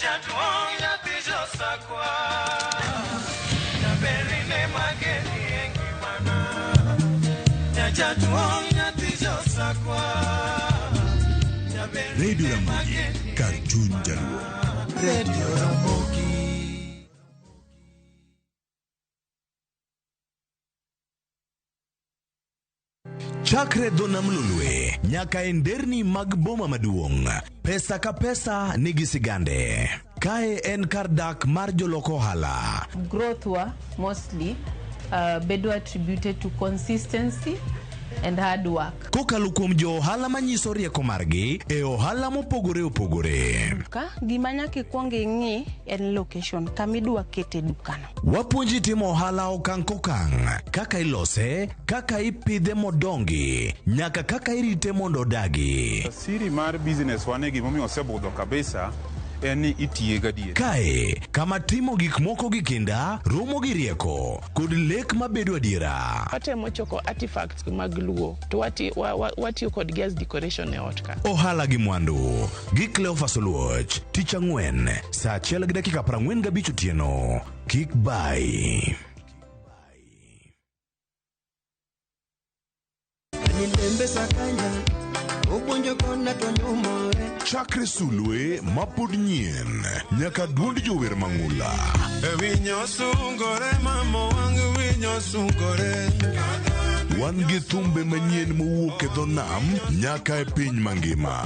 Jaduong' nyathi Josakwa, jaberine mageni e ngimana. Jaduong' nyathi Josakwa, jaberine Radio Ramogi, kar chuny Jaluo. Radio Ramogi. Chakre dho nam Lolwe nyaka e nderni mag boma maduong', pesa ka pesa nigi sigande. Kae en kar dak mar jolok ohala. Growth wa mostly bedo attributed to consistency and hard work. Kokalo kuom jo ohala manyiso rieko margi e ohala mopogore opogore. Ka gima nyaka ikwong ing'i en location kamidwa kete dukano. Wapuonji timo ohala okang' kokang', kaka ilose, kaka ipidhe modongi, nyaka kaka irite mondo odagi. Siri mar business wane gimomiyo osebudho kabisa en ni itiye gadier. Kae, kama timo gik moko gi kinda, romo gi rieko, kod lek mabedo adiera. Watemo choko artifacts mag Luo to watiyo kodgi as decoration e ot ka. Ohala gi mwandu gi Cleophas Oluoch, tich ang'wen, saa 1:45 otieno. Kik bai. Chakre sulwe mapod nyien nyaka duond jower mang'ula. Winyo sungore mama wang' winyo sungore. Wan gi thumbe manyien mowuok e dho nam nyaka e piny mangima.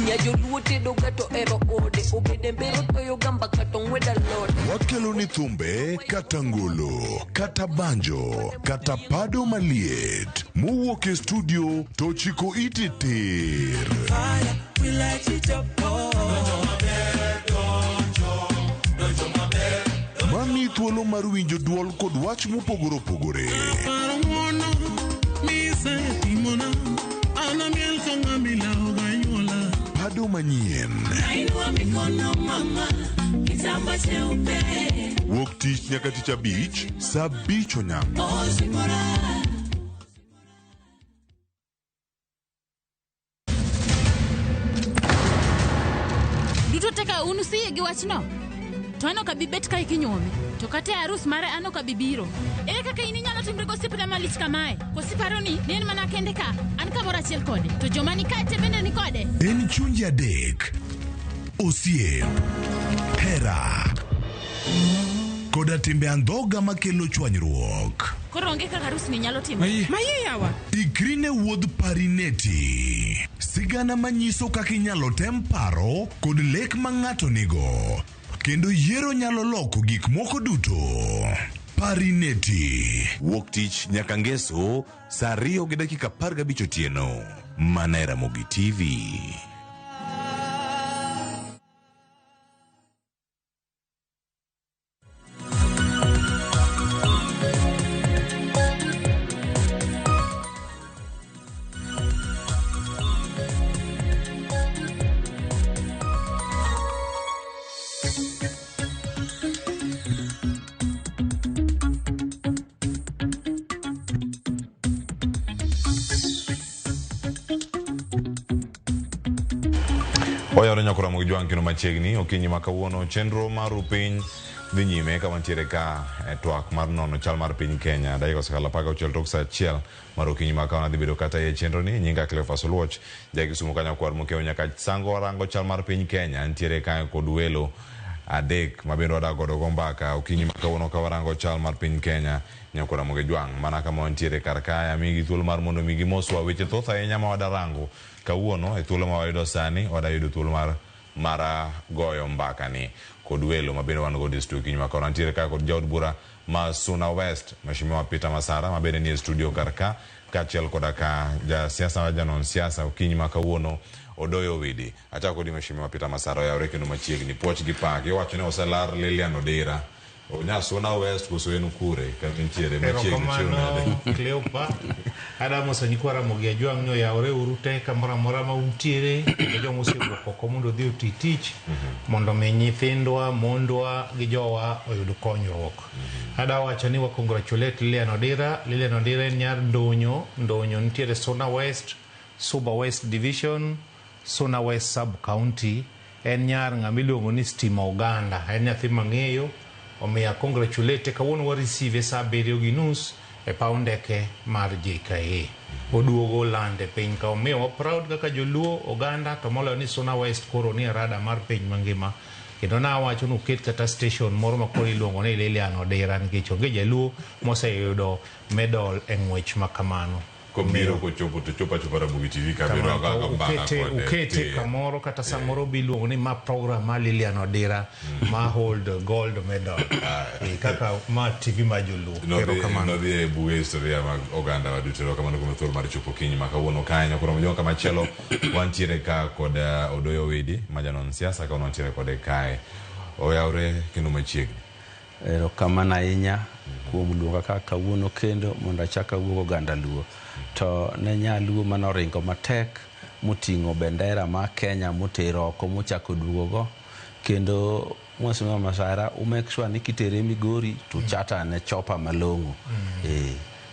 Nyajoluo tedo ga to ero ode obede mbero toyo gamba kata ong'wed alode. Wakelo ni thumbe kata ngolo, kata banjo, kata pado maliet mowuok e studio to chiko iti tir. Mami thuolo mar winjo duol kod wach mopogore opogore. Pado manyien. Wuok tich nyaka tich abich, saa 5 onyango. Duto te ka un usiyie gi wachno, to an ok abi bet kae kinyuome. To kata e arus mare an ok abi biro. Ere kaka in inyalo timri gosiepna malich kamae? Koso iparo ni ne en mana kende ka, an kamoro achiel kode, to joma ni kae te bende ni kode? En chunje adek, osiep, hera, koda timbe andhoga makelo chwanyruok. Koro onge kaka arus ni nyalo timore. Maye yawa. Ikri ne wuodh Parineti. Sigana manyiso kaka inyalo tem paro kod lek ma ng'ato nigo. Kendo yiero nyalo loko gik moko duto. Parineti. Wuok tich nyaka ngeso saa 2:15 otieno. Mana e Ramogi TV. Oyawore nyaka Ramogi Jwang' kendo machiegni okinyi ma kawuono chenro mar piny dhi nyime ka wantiere ka e twak mar nono chal mar piny Kenya. Dakika osekalo 16 tok saa 1 mar okinyi ma kawuono adhi bedo kata e chenro ni nyinga Cleophas Oluoch ja Kisumu kanyo kwar mokiewo nyaka sango rango chal mar piny Kenya. Nitiere ka kod welo adek ma bende wadak godo go mbaka okinyi ma kawuono ka warango chal mar piny Kenya nyaka Ramogi Jwang' mana kama wantiere kar kae amigi thuolo mar mondo mi gimoswa weche thoth ahinya ma wadarango kawuono e thuolo ma wayudo sani wadayudo thuolo mar goyo mbaka ni kod welo ma bende wan godo e studio okinyi ma kawuono. Nitiere ka kod jaod bura ma Suna West Mheshimiwa Peter Masara ma bende nie studio kar ka kaachiel koda ka jasiasa ma janon siasa okinyi ma kawuono Odoyo Owidi. Achako kodi Mheshimiwa Peter Masara oyawre kendo machiegni puoch gi pak iwacho ni oselar Lilian Odira Onya Suna West koso en kure kama nitiere machiegni chiwo nade? Cleopa Adam osanyikwa Ramogi Ajwang' ni oyawre uru te kamoro amora ma untiere kendo joma osewuok oko mondo odhi oti tich mondo mi nyithindwa, mondwa gi jowa oyud konyruok. Ada wacho ni wa congratulate Lilian Odira. Lilian Odira en nyar Ndonyo. Ndonyo nitiere Suna West, Suba West Division, Suna West Sub County En nyar ng'ama iluongo ni Stima Oganda. En nyathi mang'eyo, omiyo congratulate. Kawuono wa receive sa 7:30 e paw ndeke mar JKIA. Oduogo land e piny ka, omiyo wa proud kaka joluo oganda, to moloyo ni Suna West koro ni e rada mar piny mangima. Kendo nawacho ni uket kata station moro ma koro iluongo ni Lilian Odira, nikech onge jaluo moseyudo medal e ng'wech ma kamano. Kobiro kochopo to chopo achopa Ramogi TV ka bedo Kamano, kaka mbaka ukete, kode. ukete kamoro kata samoro biluongo ni ma program ma Lilian Odira ma hold gold medal. Kaka ma TV ma joluo. Erokamano. Nodhi e buge historia mag oganda wa duto. Erokamano kuom thuolo mar chopo kiny ma kawuono kae. Nyakoro Mojong kamachielo wantiere ka kod Odoyo Widi ma janon siasa, ka wantiere kode kae. Oyawre kendo machiegni. Erokamano ahinya kuom luonga ka kawuono kendo mondo achak awuog oganda Luo. To ne nyaluo manoringo matek moting'o bendera ma Kenya motero oko mochako duogo. Kendo Mheshimiwa Masara, u make sure ni kitere Migori to chata ne chopa malong'o.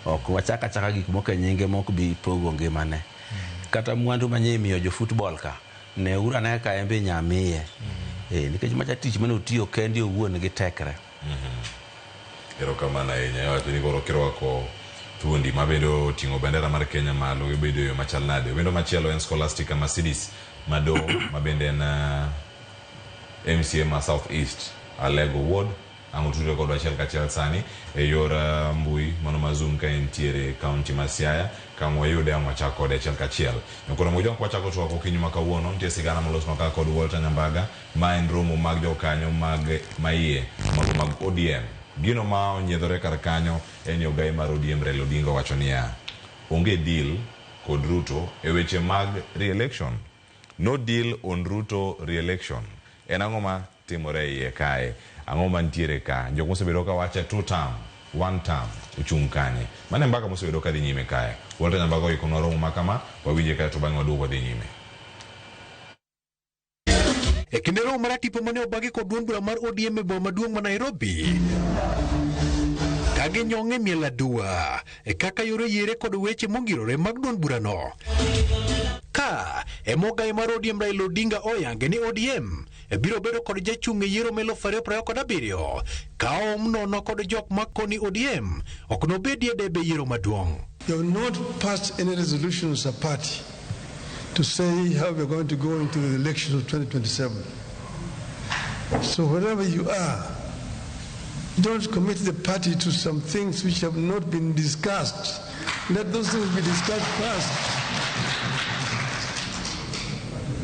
Ok wachak achaka gik moko e nyinge mok bi pogo ngimane. Kata mwandu manye imiyo jo football ka, neuru ane ka en be inya miye. Nikech macha tich mane otiyo kende owuon gi tekre. Erokamano ahinya. Iwacho ni koro kirwako thuondi mabende oting'o bendera mar Kenya malo ibedo e yo machal nade. Wendo machielo en Scholastica Mercedes Mado mabende en MCA ma South East Alego Ward. Ang' otudre kodwa achiel kachiel sani e yor mbui mano ma Zoom ka entiere county ma Siaya. Ka ang' wayude ang' wachak kode achiel kachiel. Nyakoro Mojong wachako twak okinyi ma kawuono. Nitie sigana molosnwa ka kod Walter Nyambaga ma en romo mag jokanyo mag maiye mago mag ODM. Gino ma onyiedhore kar kanyo en ni ogai mar ODM Raila Odinga owacho niya, onge deal kod Ruto e weche mag re-election. No deal on Ruto re-election. En ang'o ma timore e iye kae? Ang'o mantiere ka? Jok mosebedo ka wacho 2 term, 1 term, ochung' kanye? Mano e mbaka mosebedo ka dhi nyime kae. Walter Nyambaga oikonwa romo ma kama, wawinje kae to bang'e waduog wadhi nyime. E kinde romo mar tipo mane obagi kod duond bura mar ODM e boma maduong' ma Nairobi, ka ginyong'e miel adua e kaka yore yiere kod weche mongirore mag duond burano. Ka ema ogai mar ODM Raila Odinga oyange ni ODM biro bedo kod jachung' e yiero ma 2027 ka oom nono kod jok makoni ODM ok nobedie debe yiero maduong'. You have not passed any resolution as a party to say how we're going to go into the elections of 2027. So wherever you are, don't commit the party to some things which have not been discussed. Let those things be discussed first.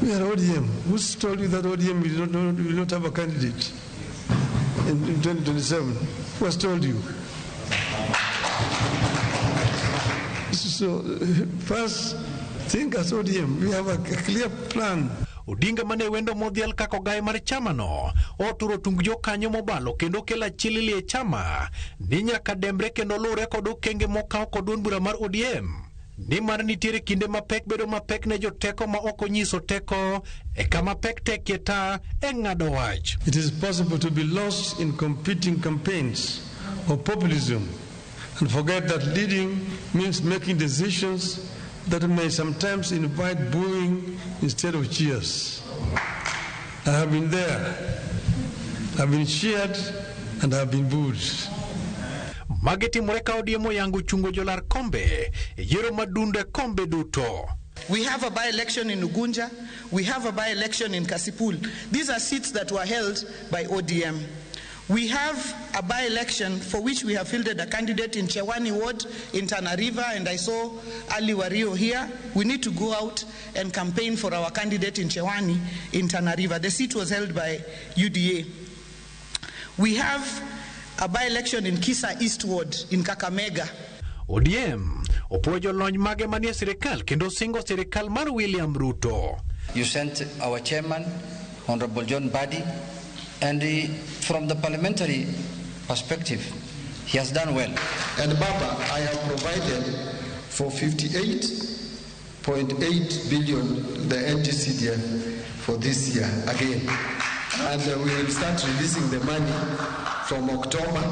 We are ODM. Who's told you that ODM will not have a candidate in 2027? Who has told you? So first, think as ODM. We have a clear plan. Odinga mane wendo modhial kaka ogai mar chamano oturo tung jokanyo mobalo kendo kelo achilili e chama ni nyaka dembre kendo luwre kod okenge mokaw kod duond bura mar ODM. Nimar nitiere kinde mapek bedo mapek ne joteko ma ok onyiso teko e kama pek tekie ta e ng'ado wach. It is possible to be lost in competing campaigns or populism and forget that leading means making decisions that may sometimes invite booing instead of cheers. I have been there. I've been cheered and I've been booed. Magi timore ka ODM oyango chungo jolar kombe e yiero madundo e kombe duto. We have a by-election in Ugunja. We have a by-election in Kasipul. These are seats that were held by ODM. We have a by-election for which we have fielded a candidate in Chewani Ward in Tana River, and I saw Ali Wario here. We need to go out and campaign for our candidate in Chewani in Tana River. The seat was held by UDA. We have a by-election in Kisa East Ward in Kakamega. ODM opuoyo jolony mage manie sirikal kendo singo sirikal mar William Ruto. You sent our chairman, Honorable John Badi, and from the parliamentary perspective, he has done well. And Baba, I have provided for 58.8 billion the NGCDF for this year again. And we will start releasing the money from October.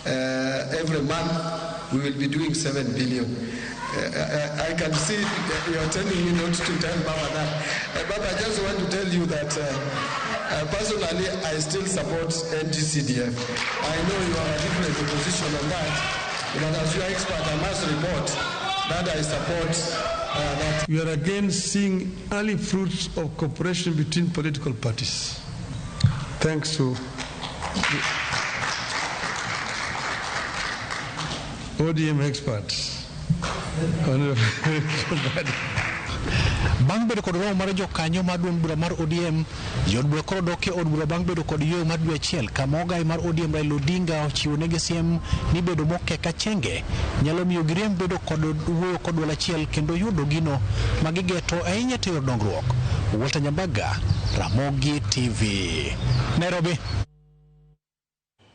Every month we will be doing 7 billion. I can see you are telling me not to tell Baba that. But I just want to tell you that personally, I still support NGCDF. I know you have a different position on that, but as your expert, I must report that I support that. We are again seeing early fruits of cooperation between political parties. Thanks to the ODM experts. Bang' bedo kod romo mar jokanyo mar duond bura mar ODM, jood bura koro dok e od bura bang' bedo kod yweyo mar dwe achiel kama ogai mar ODM Raila Odinga ochiwo negi siem ni bedo mokek achenge nyalo miyo girem bedo kod wuoyo kod duol achiel kendo yudo gino ma gigeto ahinya tero dongruok. Walter Nyambaga, Ramogi TV, Nairobi.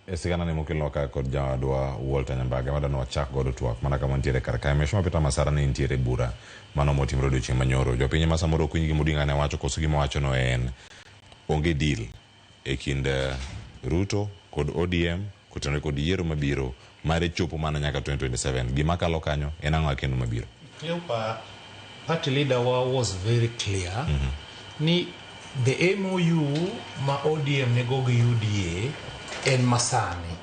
E sigana ni mokelnwa ka kod jawadwa Walter Nyambaga madwa ni wachak godo twak mana kama nitiere kar kae. Mheshimiwa Peter Masara ne nitiere bura mano motimore odiochieng' manyoro. Jopiny ma samoro ok winj gima Odinga ne wacho koso gima owacho no en onge deal e kind Ruto kod ODM kotenore kod yiero mabiro mare chopo mana nyaka 2027. Gima kalo kanyo en ang'o kendo mabiro? Cleopa, party leader wa was very clear ni the MOU ma ODM nego gi UDA en masani.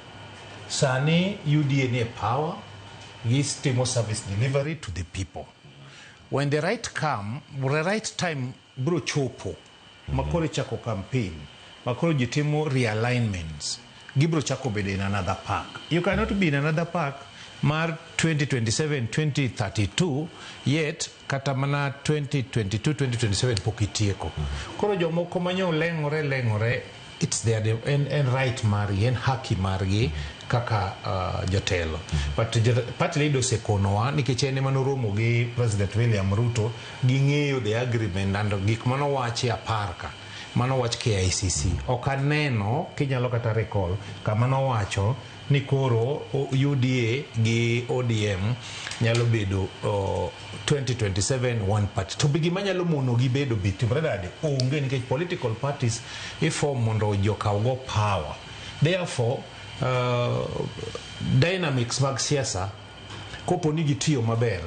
Sani UDA ni e power, gitimo service delivery to the people. When the right come, the right time bro chopo, makoro ichako campaign, makoro ji timo realignments, gibro chako bedo in another park. You cannot be in another park mar 2027 2032 yet kata mana 2022 2027 pok itieko. Koro jomoko manyo leng'ore leng'ore, it's their en right margi, en haki margi kaka jotelo. But party leader osekonowa nikech en ema noromo gi President William Ruto, ging'eyo the agreement and gik manowachi apar ka manowach KICC. Ok aneno kinyalo kata recall kama nowacho ni koro UDA gi ODM nyalo bedo 2027 one party. To be gima nyalo mono gi bedo bi timre nade? Onge, nikech political parties iform mondo jokaw go power. Therefore, dynamics mag siasa kopo ni gitiyo maber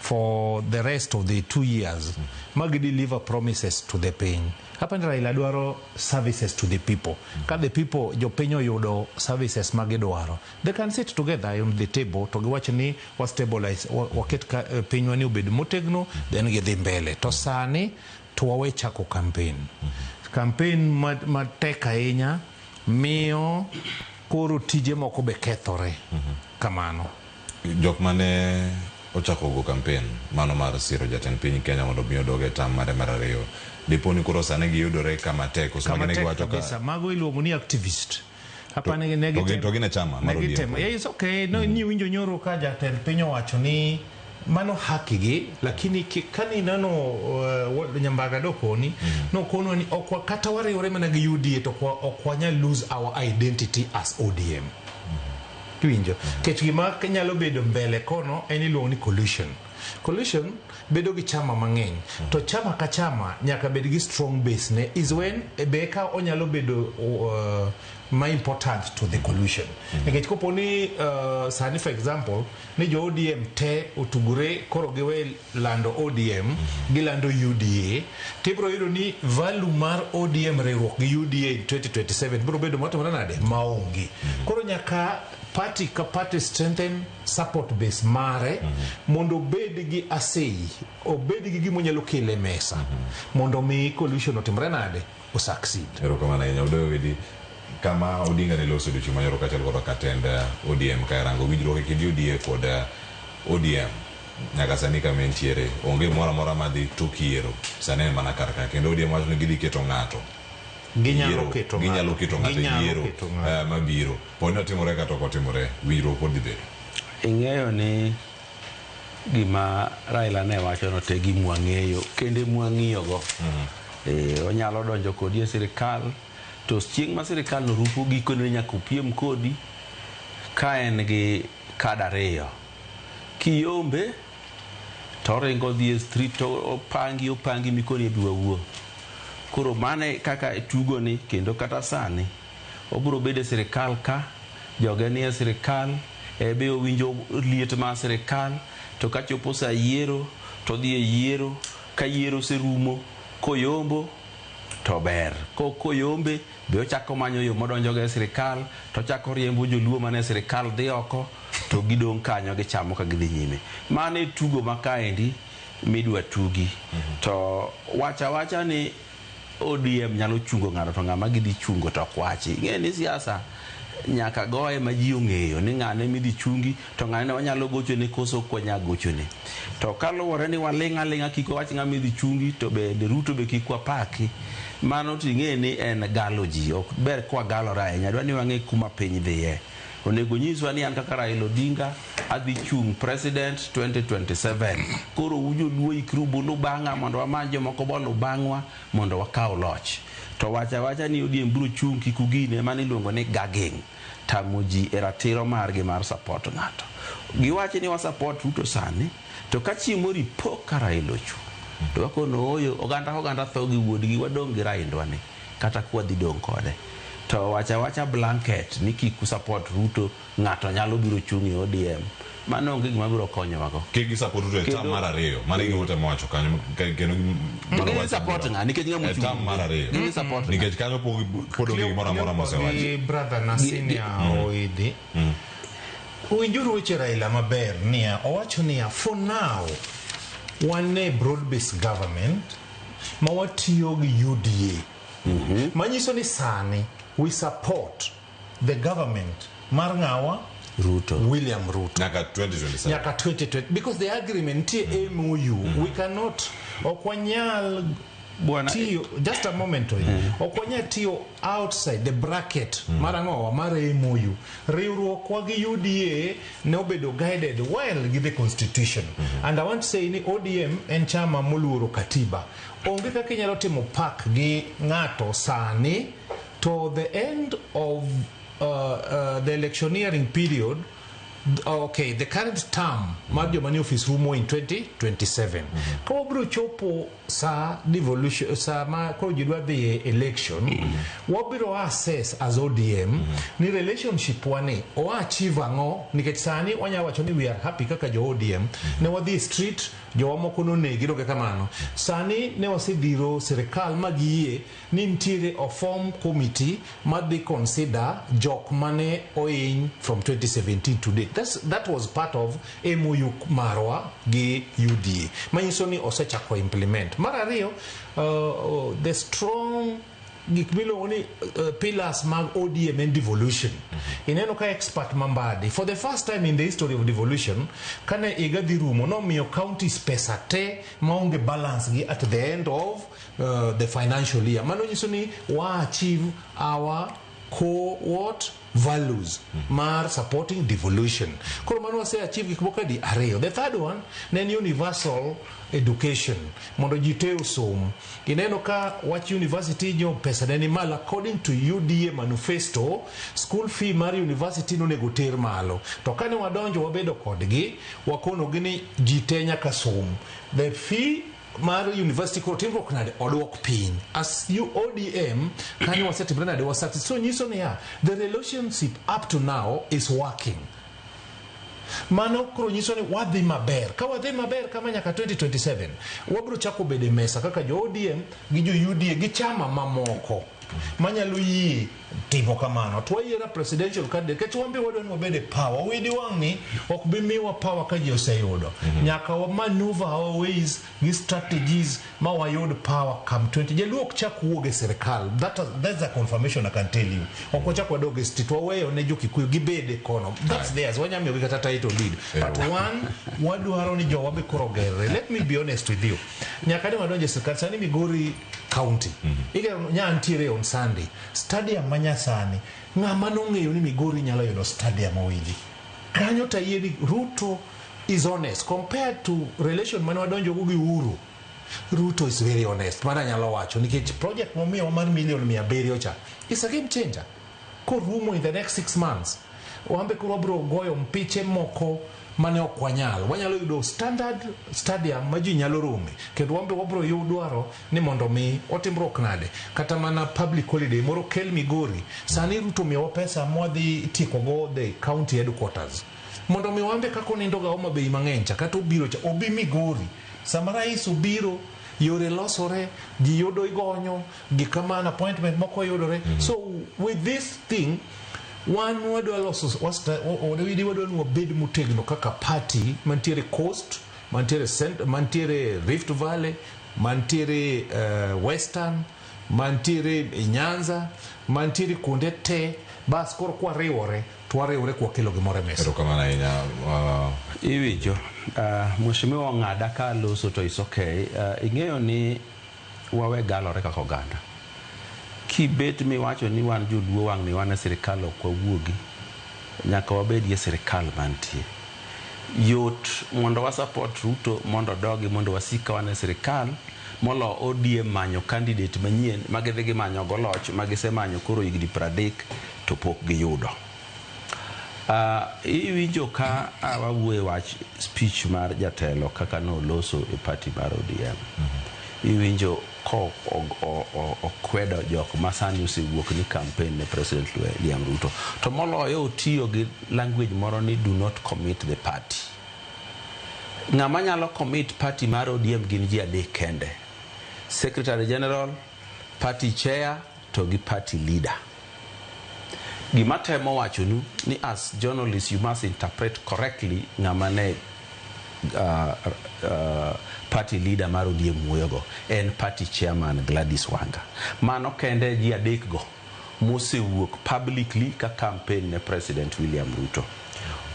for the rest of the 2 years ma deliver promises to the piny. Hapa ni Raila dwaro services to the people. Ka the people, jopiny oyudo services ma gidwaro, they can sit together on the table to giwach ni wa stabilize, waket pinywa ni obed motegno, then gidhi mbele. To sani to wawe chako campaign. Campaign matek ahinya miyo koro tije moko be kethore kamano. Jok mane ochako go campaign mano mar siro jatend piny Kenya mondo mi odog e tam mare mar ariyo, dipo ni koro sani giyudore kama tek koso Kama magi ne tek giwacho ka kabisa. Mago iluongo ni activist. Hapa ne to gin e chama mar ne ODM. gitemo. Yeah, it's okay. No, ni winjo nyoro ka jatend piny owacho ni mano haki gi, lakini kani neno Nyambaga dokoni nokonwa ni ok kata wariwre mana gi UDA to ok wanyal lose our identity as ODM. Iwinjo? Kech gima nyalo bedo mbele kono en iluongo ni coalition. Coalition bedo gi chama mang'eny to chama ka chama nyaka bed gi strong base ne is when be ka onyalo bedo ma important to the coalition. Nikech kopo ni sani, for example, ni jo ODM te otugore koro giwe lando ODM, gilando UDA, tibiro yudo ni value mar ODM riwruok gi UDA in 2027 biro bedo matimore nade maonge. Koro nyaka party ka party strengthen support base mare mondo obed gi asei, obed gi gima onyalo kelo e mesa mondo mi coalition otimre nade, o succeed. Erokamano ahinya. Odoyo wedi kama Odinga ne loso odiochieng' manyoro kaachiel kod katend ODM ka rango winjruok e kind UDA kod ODM nyaka sani kama entiere onge moro amora madhi tok yiero sani en mana kar ka kendo ODM wacho ni gidhi keto ng'ato. Ginyalo Yiero- keto ginyalo ng'ato. Keto ng'ato e Ginyalo yiero keto ng'ato. Mabiro pod ni otimore kata ok otimore, winjruok pod dhi bedo. Ing'eyo ni gima Raila ne wacho no te gimwang'eyo kendo mwang'iyogo. Onyalo donjo kodi e sirikal to chieng' ma sirikal no rupo gikone nyaka opiem kodi ka en gi kad ariyo kiyombe to oringo dhi e street to opangi opangi mikoni ebi wawuo. Koro mane kaka tugo ni kendo kata sani obiro bedo e sirikal ka joge nie sirikal ebe owinjo liet mar sirikal to kachopo sa yiero to odhi e yiero ka yiero oserumo. Koyombo to ber, koyombe be ochako manyo yo modonjogo e sirikal, to ochako riembo joluo mane e sirikal dhi oko, to gidong' kanyo gichamo ka gidhi nyime. Mano e tugo ma kaendi midwa tugi. To wacha wacha ni ODM nyalo chungo ng'ato to ng'ama gidhi chungo to ok wachi. Ing'e ni siasa nyaka goye ma ji ong'eyo ni ng'ane midhi chungi to ng'ane wanyalo gochone koso ok wanyal gochone. To kaluwore ni waling' aling'a kik wawach ng'ama idhi chungi to bende Ruto be kik wapaki. Mano to ing'e ni en galo ji. Ok ber kwagalore ahinya. Adwa ni wang'e kuma piny dhiye. Onego nyiswa ni an kaka Raila Odinga adhi chung' president 2027. Koro u joluo ikru bulu bang'a mondo wamany jomoko bolu bang'wa mondo wakaw loch. To wacha wacha ni ODM biro chung' kik ugine mano iluongo ni gagging. Tamo ji e ratiro margi mar support ng'ato. Giwacho ni wa support Ruto sani to ka chieng' moro ipo ka Raila ochung' to wakono ooyo oganda ka oganda tho gi wuodgi wadong' gi Railwa ni kata kwadhi dong' kode. To wacha wacha blanket ni kik u support Ruto ng'ato nyalo biro chung' e ODM. Mano onge gima biro konyowago. Kik gi support Ruto e term mar ariyo. Mano e gima otemo wacho kanyo kendo To gidhi support ng'a nikech ng'ama E ochung'. term mar ariyo. Gidhi support ng'a? Nikech kanyo pod onge gimoro amora mosewachi. Gi brother na senior Oidhi. Winjuru weche Raila maber niya, owacho niya, for now wan e broad based government ma watiyo gi UDA. Manyiso ni sani we support the government mar ng'awa Ruto. William Ruto. Nyaka 2027. Nyaka 2020 because the agreement nitie MOU we cannot ok wanyal tiyo just a moment oyi ok wanyal tiyo outside the bracket mar ang'owa mar MOU riwruokwa gi UDA ne obedo guided well gi the constitution and I want to say ni ODM en chama moluoro katiba onge kaka inyalo timo pak gi ng'ato sani to the end of the electioneering period okay the current term mar joma ni office rumo in 2027 ka wabiro chopo sa devolution sa ma koro ji dwa dhi e election wabiro assess as ODM ni relationship wani oa achieve ang'o nikech sani wanyalo wacho ni we are happy kaka jo ODM ne wadhi e street jowa moko nonegi donge kamano sani ne wasedhiro sirikal ma giyie ni nitiere a form committee madhi consider jok mane oiny from 2017 to date. That was part of MOU marwa gi UDA manyiso ni osechako implement. Mar ariyo, the strong gik miluongo ni pillars mag ODM en devolution. Ineno ka expert Mambadi for the first time in the history of devolution kane higa dhi rumo nomiyo counties pesa te maonge balance gi at the end of the financial year. Mano nyiso ni wa achieve our core what values mar supporting devolution. Koro mano wase achieve gik moko adi ariyo. The third one ne en universal education mondo ji te osom. Ineno ka wach university jo pesa ne ni malo according to UDA manifesto school fee mar university nonego ter malo. To kane wadonjo wabedo kodgi wakonogi ni ji te nyaka som. The fee mar university koro timruok nade oduok piny as you ODM kanyo wasetimre nade wa succeed so nyiso niya the relationship up to now is working mano koro nyiso ni wadhi maber ka wadhi maber kama nyaka 2027 wabiro chako bedo e mesa kaka jo ODM gi jo UDA gi chama mamoko manyalo yie timo kamano to wayiero presidential candidate nikech wan be wadwa ni wabed e power widi wang'ni ok bi miwa power ka ji oseyudo nyaka wa maneuver our ways gi strategies ma wayud power come 20 jaluo ok chak wuog e sirikal that's a confirmation I can tell you ok wachak wadog e street waweyo ne jo Kikuyu gibed e kono that's theirs wanyamiyogi kata title deed but one wadwaro ni jowa be koro gerre let me be honest with you nyaka ne wadonjo e sirikal sani Migori county igero nya ntiere on Sunday stadium manyasani ng'ama nong'eyo ni Migori nyalo yudo stadium owinji kanyo tayie ni Ruto is honest compared to relation mane wadonjo go gi Uhuru Ruto is very honest mana anyalo wacho nikech project momiyowa mar milion 700 cha is a game changer korumo in the next 6 months wambe koro wabiro goyo mpiche moko mane ok wanyal wanyalo yudo standard stadium ma ji nyalo rome kendo wambe wabiro dwaro ni mondo mi otimruok nade kata mana public holiday moro kel Migori sani Ruto miyowa pesa mwadhi tiekogo the county headquarters mondo mi wambe kaka onindo ga Homa Bay mang'eny cha kata obiro cha obi Migori sama rais obiro Yore losore, ji yudo igonyo, gik kamano, appointment moko yudore. So with this thing, wan wadwa loso wadwa ni wabed motegno kaka party mantiere coast, mantiere mantiere Rift Valley, mantiere Western, mantiere Nyanza, mantiere kuonde te. Bas koro kwariwore to wariwore kwakelo gimoro e mesa. Erokamano ahinya. Iwinjo, mheshimiwa ong'ada ka loso to is okay. Ing'eyo ni wawe galore kaka oganda. Kibet miwacho ni wan joluo wang' ni wan e sirikal ok wawuogi, nyaka wabedie sirikal mantie. Yot mondo wa support Ruto mondo odogi mondo wasik ka wan e sirikal molo ODM manyo candidate manyien ma gidhi gimanyo go loch ma gisemanyo koro higni 30 to pok giyudo. Iwinjo ka wawuoyo e wach speech mar jatelo kaka noloso e party mar ODM. Iwinjo ko okwedo jok ma sani osewuok ni campaign ne President William Ruto. To moloyo otiyo gi language moro ni do not commit the party. Ng'ama nyalo commit party mar ODM gin ji adek kende. Secretary General, party chair to gi party leader. Gima temo wachonu ni as journalists you must interpret correctly ng'ama ne party leader mar ODM wuoyogo en party chairman Gladys Wanga. Mano kende ji adek go mosewuok publicly ka campaign ne President William Ruto.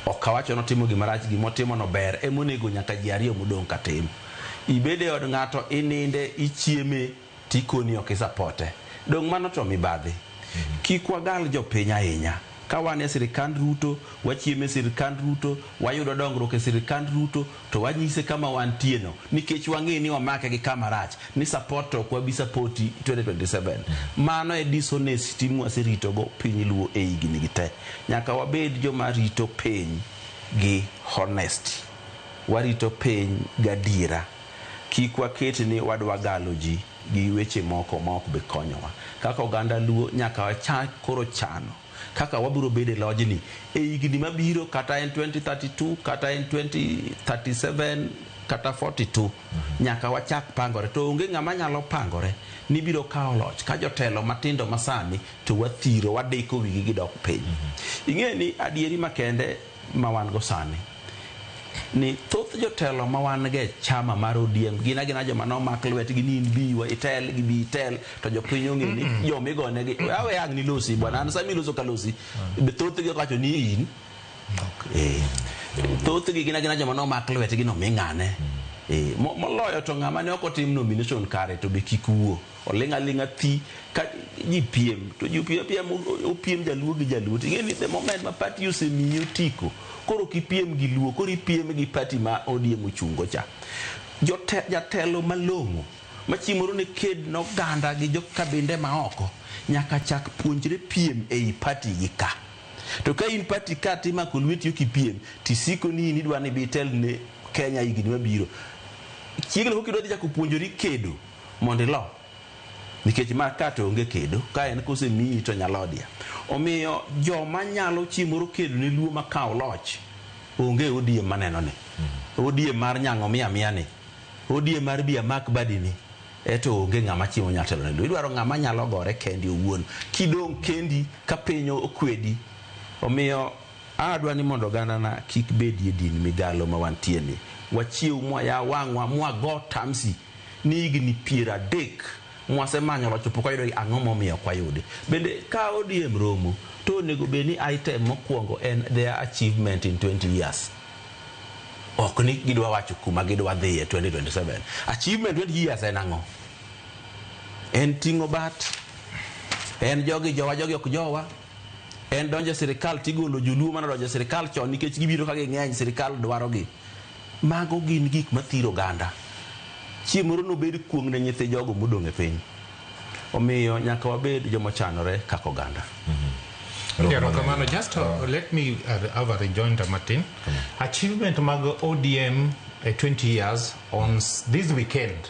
Ok awacho notimo gima rach, gimotimo no ber emonego nyaka ji ariyo modong' ka tim. Ibede e od ng'ato ininde ichieme tikoni ok isapote. Dong' mano to mibadhi. Kik wagal jopiny ahinya. Ka wan e sirikand Ruto, wachiemo e sirikand Ruto, wayudo dongruok e sirikand Ruto, to wanyise kama wantie no, nikech wang'e ni wamake gi kama rach, ni support to ok wabi sapoti 2027. Mano e dishonesty mwaseritogo piny Luo e higni gi te. Nyaka wabed joma rito piny gi honesty. Warito piny gadiera. Kik waket ni wadwa galo ji gi weche moko ma ok bi konyowa. Kaka oganda Luo nyaka wachak koro chano kaka wabiro bedo e lojni e higni mabiro, kata en 2032 kata en 2037 kata 42, nyaka wachak pangore. To onge ng'ama nyalo pangore ni biro kawo loch ka jotelo matindo masani to wathiro wadiko wigi gidok piny. Ing'e ni adieri makende ma wan go sani ni thoth jotelo ma wan go e chama mar ODM gin agina joma nomak lwetgi ni in bi wa itel gi bi itel, to jopiny ong'e ni jomigonegi awe ang' ni losi bwana, an sami loso ka losi be thothgi ok wacho ni in. Thothgi gin agina joma nomak lwetgi nomi ng'ane. Moloyo to ng'ama ne ok otim nomination kare to be kik wuo oling' aling'a thi ka ji piem to ji piem piem opiem jaluo gi jaluo. To ing'e ni the moment ma party osemiyi otiko koro ok ipiem gi Luo, koro ipiem gi party ma ODM ochungo cha. Jatelo malong'o machimoro ne ked noganda gi jokabinde maoko nyaka chak puonjre piem ei party gi ka. To ka in party ka timako lweti ok ipiem tisiko ni in idwa ni bi itel ne Kenya higni mabiro, chiegni koka idwa dhi chako puonjori kedo mondo ilo, nikech ma ka to onge kedo ka en kosemiyi to nyalodia. Omiyo joma nyalo chiemoro kedo ne Luo makaw loch onge ODM maneno ni ODM mar nyang'o mia mia ni ODM mar bi amak badi ni eto onge ng'ama chiemo nyalo telo ne Luo. Idwaro ng'ama nyalo gore kendi owuon kidong' kendi ka piny okwedi. Omiyo adwa ni mondo ogandana kik bedie din migalo ma wantie ni wachiew mwaya wang'wa mwago tamsi ni higni 30 mwasemanyo loch to pok wayudo, ang'o momiyo ok wayudi? Bende ka ODM romo to onego bed ni item mokwongo en their achievement in 20 years, ok ni gidwa wacho kuma gidwa dhiye 2027. Achievement 20 years en ang'o? En ting'o bat, en jogi jowa, jogi ok jowa, en donjo e sirikal tigolo joluo mane odonjo e sirikal chon nikech gibiro ka ging'eny, sirikal dwarogi. Mago gin gik mathiro oganda. Chieng' moro nobed kuong' ne nyithi jogo modong' e piny. Omiyo nyaka wabed jomochanore kaka oganda. Erokamano. Just let me have a rejoinder matin. Achievement mag ODM 20 years on this weekend,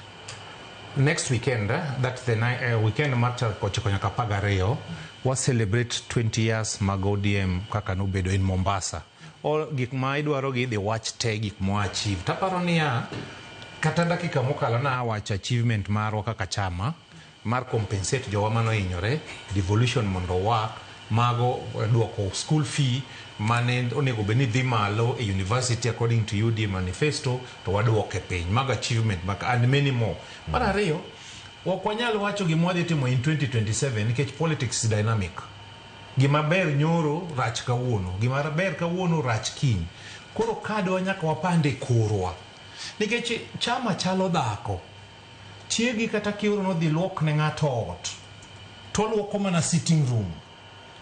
next weekend, that's the weekend mar tarik 9 nyaka 12, wa celebrate 20 years mag ODM kaka nobedo in Mombasa. All gik ma idwaro gi idhi wach te gik mo achieve. Taparo niya, Kata dakika mokalo na awacho achievement marwa kaka chama mar compensate jowa manohinyore, devolution mondo work, mago duoko school fee mane onego bed ni dhi malo e university according to UDA manifesto to waduoke piny. Mago achievement mag and many more. Mar ariyo, ok wanyal wacho gima wadhi timo in 2027 nikech politics is dynamic. Gima ber nyoro rach kawuono, gima ber kawuono rach kiny. Koro kadwa nyaka wapande korwa. Nikech chama chalo dhako. Chiegi kata kioro nodhi luok ne ng'ato ot, to oluoko mana sitting room.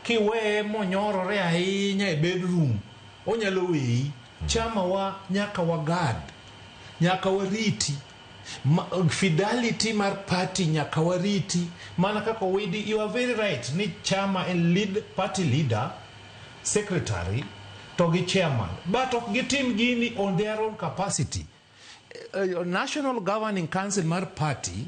Kiweye monyorore ahinya e bedroom, onyalo weyi. Chama wa nyaka wagad, nyaka wariti. Fidelity mar party nyaka wariti. Mana kaka Owidi, you are very right ni chama en lead party leader, secretary to gi chairman. But ok gitim gini on their own capacity. National Governing Council mar party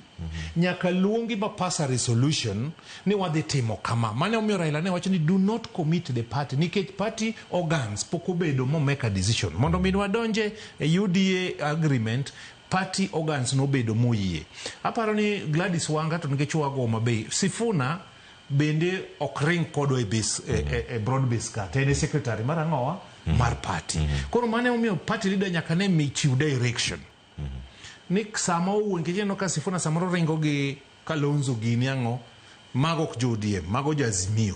nyaka luongi ma pass a resolution ni wadhi timo kama. Mane omiyo Raila ne wacho ni do not commit the party nikech party organs pok obedo mo make a decision. Mondo mi wadonje e UDA agreement, party organs nobedo moyie. Aparo ni Gladys Wanga to nikech wago Homa Bay, Sifuna bende ok ring kodwa e base, e broad base ka to en e secretary mar ang'owa mar party. Koro mane omiyo party leader nyaka ne mi chiw direction ni sama owuok, nikech ineno ka Sifuna samoro ringo gi Kalonzo gini ang'o, mago ok jo ODM, mago jo Azimio.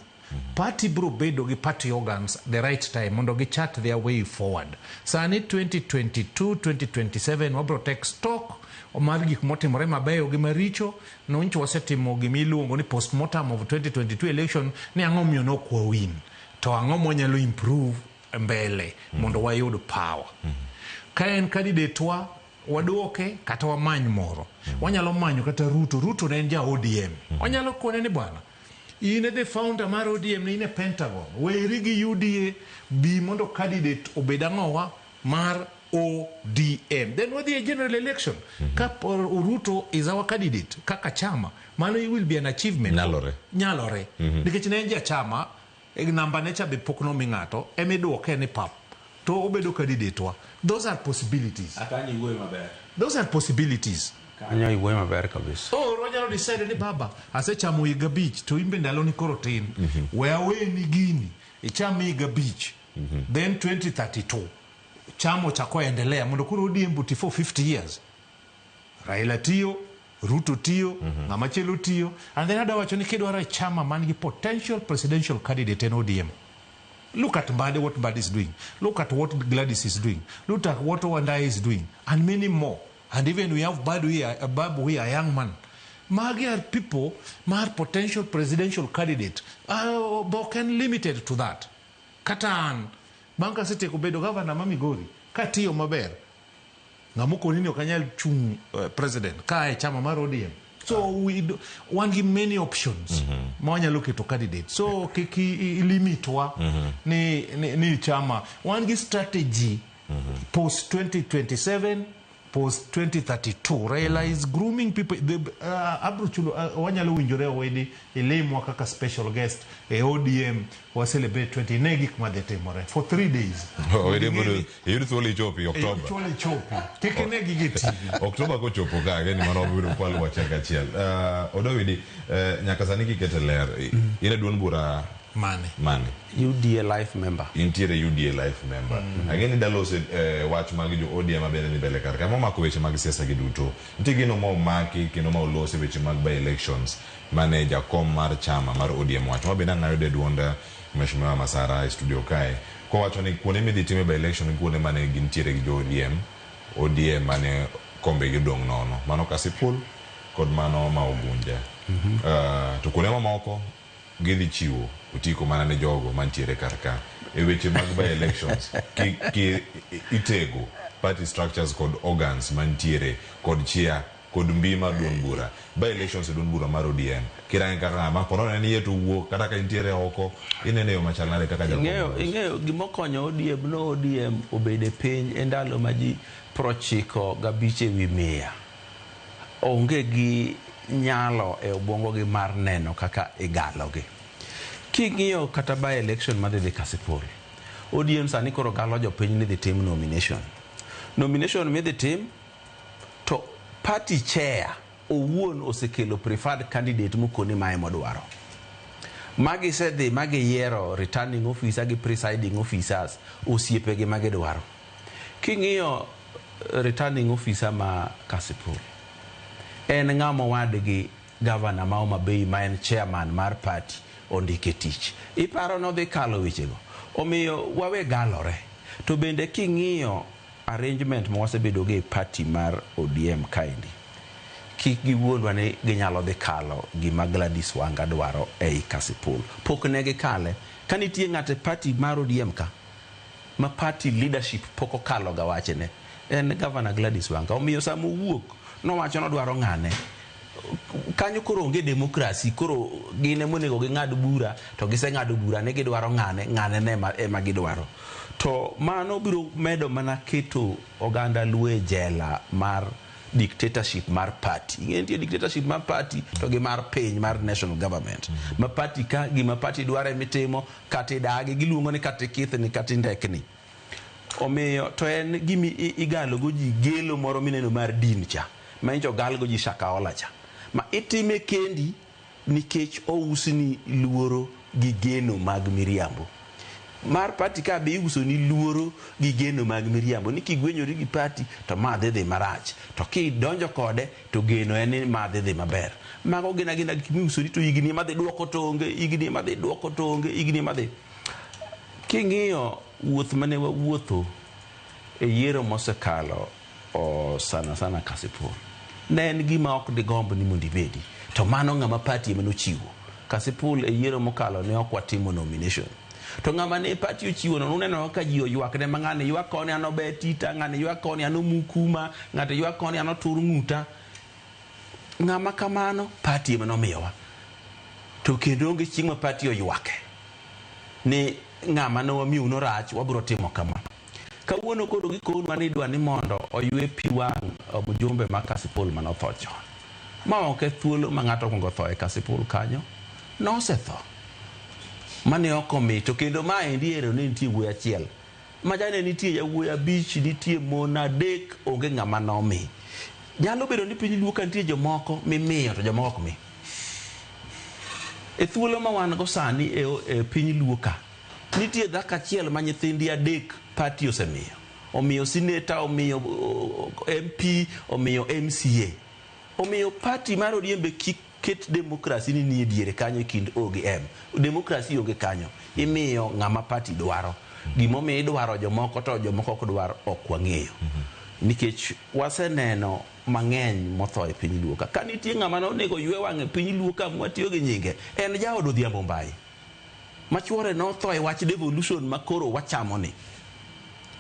Party bro bedo gi party organs the right time mondo gi chart their way forward. Sani 2022 2027 wabro take stock mar gik motimore mabeyo gi maricho. Noncho wasetimo gimiluongo ni postmortem of 2022 election, ni ang'o miyo nok wawin to ang'o mwanyalo improve mbele mondo wayud power. Ka en candidate wa waduoke kata wamany moro, wanyalo manyo kata Ruto. Ruto ne en ja ODM, wanyalo kone ni bwana, in e the founder mar ODM, ne in e Pentagon, weri gi UDA, bi mondo candidate obed ang'owa mar ODM, then wadhi e general election ka Ruto is our candidate kaka chama. Mano will be an achievement. Nyalore. Nyalore. Nikech ne en jachama e namba ne cha be pok nomi ng'ato emiduoke ni pap to obedo candidate wa. Those are possibilities. Akanyo iwuoyo maber. Those are possibilities. Kanyo iwuoyo maber kabisa. Or wanyalo decide ni baba, asechamo higa 5 to imbe ndaloni koro tin, we aweni gini icham higa 5, then 2032 chamo chako endelea mondo koro ODM buti for 50 years. Raila tiyo, Ruto tiyo, ng'ama chielo tiyo. And then adwa wacho ni kidwaro e chama man gi potential presidential candidate en ODM. Look at Mbadi, what Mbadi is doing. Look at what Gladys is doing. Look at what Wandayi is doing. And many more. And even we have Babu here, Babu here, a young man. Magi are people, mar potential presidential candidate. Bok en limited to that. Kata an, bang' kasetieko bedo governor ma Migori, katiyo maber, ng'ama okoni ni ok anyal chung' president ka e chama mar ODM. So wan gi many options ma wanyalo keto candidate. So kik ilimitwa ni chama. Wan gi strategy post 2027, post 2032. Raila is grooming people. Abro chulo, wanyalo winjore already ilimwa kaka special guest e ODM wa celebrate 20 ne gik madhi timore for 3 days. Owede mondo iyud thuolo ichopi Oktoba. Thuolo ichopi. Kik ine gige TV. Oktoba kochopo ka ageni mano wabiro kwaluwo achiel kachiel. Odowidi, nyaka sani kikete ler, in e duond bura mane? Mane? UDA life member. Intiere UDA life member. Ageni daloso wach mag jo ODM mabende ni mbele kar ka momako weche mag siasa gi duto. Nitie gino ma omaki kendo ma olosi weche mag by elections mane jakom mar chama mar ODM wacho. Ma bende ang' ayudo e duond Mheshimiwa Masara e studio kae kowacho ni kuonde midhi time by election gi kuonde mane gintiere gi jo ODM, ODM mane kombe gi odong' nono. Mano Kasipul kod mano ma Ugunja. To kuonde mamoko gidhi chiwo otiko mana ne jogo mantiere kar ka. E weche mag by elections ki itego party structures kod organs mantiere kod chia kod mbi mar duond bura. By elections e duond bura mar ODM kirange kaka ng'ama ponono en iye to wuok kata ka intiere oko inene yo machal nade kaka jakom. Ing'eyo gimokonyo ODM no ODM obede piny e ndalo ma ji 95 e wi 100 onge gi nyalo e obwongo gi mar neno kaka igalogi. King'iyo kata by election madhi dhi Kasipul, ODM sani koro galo jopiny ni dhi tim nomination. Nomination midhi tim Party chair owuon osekelo preferred candidate mokoni mae modwaro. Magisedhi magiyiero returning officer gi presiding officers osiepegi magidwaro. King'iyo returning officer ma Kasipul, en ng'ama owadgi gavana ma Homa Bay ma en chairman mar party ondike tich. Iparo nodhi kalo wechego. Omiyo wawe galore. To bende king'iyo arrangement ma wasebedo go e party mar ODM kaendi, kik giwuondwa ni ginyalo dhi kalo gima Gladys Wanga dwaro ei Kasipul. Pok ne gikale. Ka nitie ng'ato e party mar ODM ka, ma party leadership pok okalo ga wachne, en Governor Gladys Wanga. Omiyo sama owuok, nowacho nodwaro ng'ane. Kanyo koro onge demokrasi, koro gin ema onego ging'ad bura, to giseng'ado bura ni gidwaro ng'ane, ng'ane ne ema gidwaro. To mano biro medo mana keto oganda Luo e jela mar dictatorship mar party. Ing'e nitie dictatorship mar party to gi mar piny mar national government. Ma party ka gima party dwaro emitimo, kata idagi, giluongo ni kata ikithni kata indekni. Omiyo to en gima igalo go ji gelo moro mineno mar din cha, ma nyocha ogal go ji Shakahola cha. Ma itime kendi nikech ousni luoro gi geno mag miriambo. Mar party ka be iuso ni luoro gi geno mag miriambo ni kigwenyori gi party to ma dhi dhi marach, to kidonjo kode to geno en ni ma dhi dhi maber. Mago gin agina gik miuso ni to higni ema dhi duoko to onge, higni ema dhi duoko to onge, higni ema dhi. King'iyo wuoth mane wawuotho e yiero mosekalo o sana sana Kasipul, ne en gima ok digomb ni mondo ibedi, to mano ng'ama party ema nochiwo. Kasipul e yiero mokalo ne ok watimo nomination. To ng'ama ne party ochiwo no uneno kaka ji oywakne ma ng'ani ywak koni an obe tita, ng'ani ywak koni an omukuma, ng'ato ywak koni an otur ng'uta. Ng'ama kamano party ema nomiyowa. To kendo onge chieng' ma party oywake ni ng'ama ne wamiu no rach, wabiro timo kama. Kawuono koro gikonwa ni idwa ni mondo oywe pi wang' mjumbe ma Kasipul manotho chon. Ma ok e thuolo ma ng'ato okuongo tho e Kasipul kanyo, nosetho. Mane ok omi, to kendo maendi ero ne nitie wuoyi achiel. Macha ne nitie yawuoyi 5, nitie mon 3, onge ng'ama nomi. Nyalo bedo ni piny Luo ka nitie jomoko mimiyo to jomoko ok mi. E thuolo ma wan go sani e piny Luo ka, nitie dhako achiel ma nyithindi 3 party osemiyo. Omiyo senator, omiyo MP, omiyo MCA. Omiyo party mar ODM be kik ket demokrasi ni nie diere kanyo e kind O gi M. Demokrasi onge kanyo. Imiyo ng'ama party dwaro. Gimomiyo idwaro jomoko to jomoko ok dwar ok wang'eyo. Nikech waseneno mang'eny motho e piny Luo ka. Ka nitie ng'ama nonego ywe wang' e piny Luo ka mwatiyo gi nyinge, en jaod Odhiambo Mbai. Ma chuore notho e wach devolution ma koro wachamo ni.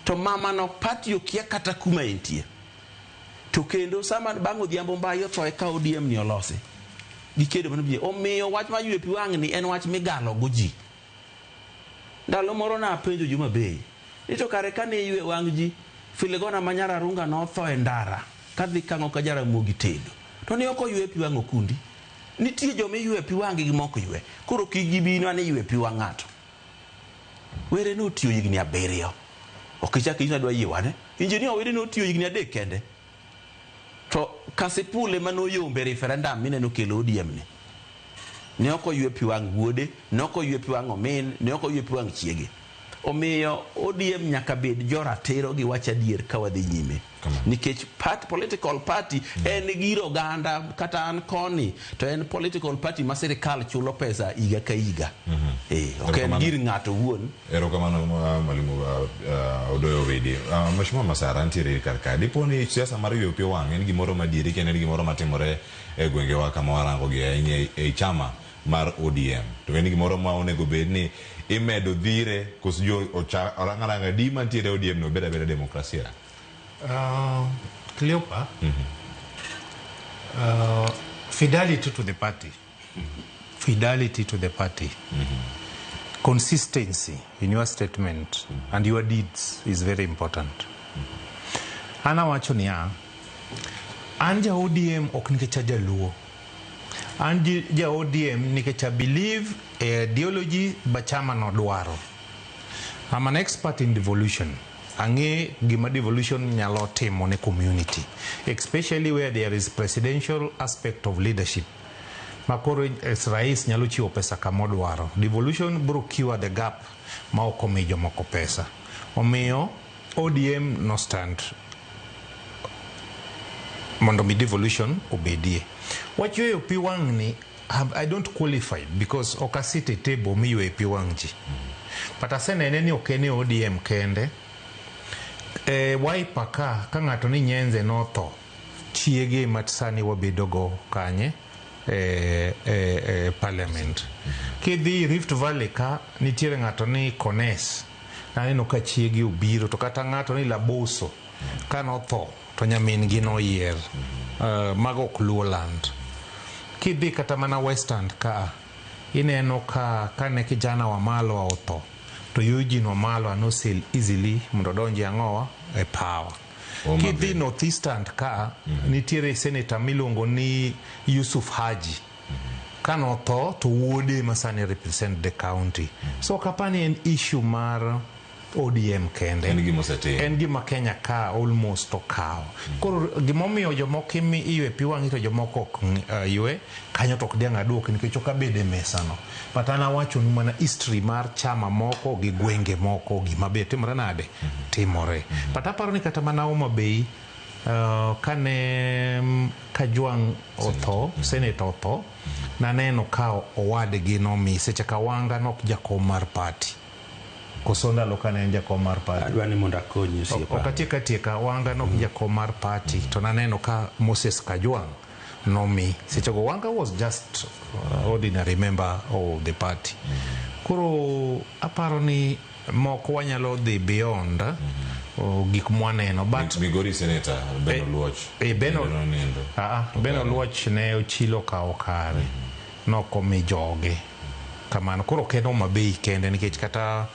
To mama no party okia kata kuma entie. To kendo sama bang' Odhiambo Mbai otho eka ODM ni olosi. Gikedo mana ji. Omiyo wach mar ywe pi wang' ni en wach migalo go ji. Ndalo moro napenjo Juma Bey ni to kare kane iywe wang' ji, Filigona ma nyar Arunga notho e ndara kadhi kang'o ka Jaramogi tedo. To ne ok oywe pi wang' Okundi. Nitie joma iywe pi wang' gi mok ywe. Koro kik gibinwa ni ywe pi wang' ng'ato. Were notiyo higni 7. Ok ichak inyisa dwa yie wane. Engineer Were notiyo higni 3 kende. To Kasipul ema noyombe referendum mineno kelo ODM ni. Ne ok oywe pi wang' wuode, ne ok oywe pi wang' omin, ne ok oywe pi wang' chiege. Omiyo ODM nyaka bed joratiro gi wach adier ka wadhi nyime. Nikech political party en gir oganda, kata an koni to en political party ma sirikal chulo pesa higa ka higa. Ok en gir ng'ato owuon. Erokamano mwalimu Odoyo Owidi. Mheshimiwa Masara nitiere kar kae. Dipo ni siasa mar yweyo pi wang' en gimoro madieri kendo en gimoro matimore e gwengewa kama warango gi ahinya ei chama mar ODM. To en gimoro ma onego bed ni imedo dhire koso jo orang aranga di mantiere ODM no beda beda demokrasia. Cleopa, fidelity to the party. Fidelity to the party. Consistency in your statement and your deeds is very important. An awacho niya, an ja ODM ok nikech ajaluo. An ja ODM nikech I believe e ideology ba chama no dwaro. I'm an expert in devolution. Ang'e gima devolution nyalo timo ne community, especially where there is presidential aspect of leadership. Ma koro rais nyalo chiwo pesa kama odwaro. Devolution biro cure the gap ma ok omi jomoko pesa. Omiyo ODM no stand mondo mi devolution obedie. Wach yweyo pi wang' ni I don't qualify because ok asit e table miyweyo pi wang' ji. But asenene ni ok en e ODM kende. E Wiper ka ng'ato ni Nyenze notho, chiege ma sani wabedo go kanye e parliament. Kidhi Rift Valley ka nitiere ng'ato ni Kones, aneno ka chiege obiro, to kata ng'ato ni Laboso ka notho to nyamin gi noyier. Mago ok Luo land. Kidhi kata mana Western ka ineno ka kane kijana Wamalwa otho to Eugene Wamalwa nosel easily mondo odonji ang'owa e power. Kidhi Northeastern ka nitiere senator miluongo ni Yusuf Haji. Kanotho to wuode ma sani represent the county. So ok apani en issue mar ODM kende. En gima osetim. En gima Kenya ka almost okawo. Koro gimomiyo jomoko iywe pi wang'i to jomoko ok ywe, kanyo to ok diang' aduoki nikech ok abedo e mesa no. But an awachonu mana history mar chama moko gi gwenge moko gima be timore nade? Timore. But aparo ni kata mana Homa Bay kane Kajwang' otho, senator otho, naneno ka owadgi nomi seche ka Wanga nok jakom mar party. Koso ndalo kane en jakom mar party. Adwa ni mondo akonyi osiepa. Ok atiek atieka, Wanga nok jakom mar party to naneno ka Moses Kajwang' nomi. Sechego Wanga was just ordinary member of the party. Koro aparo ni moko wanyalo dhi beyond gik mwaneno. But Migori senator Ben Oluoch. Ben Oluoch ne ochilo kawo kare. Nokomi joge. Kamano koro ok en Homa Bay kende nikech kata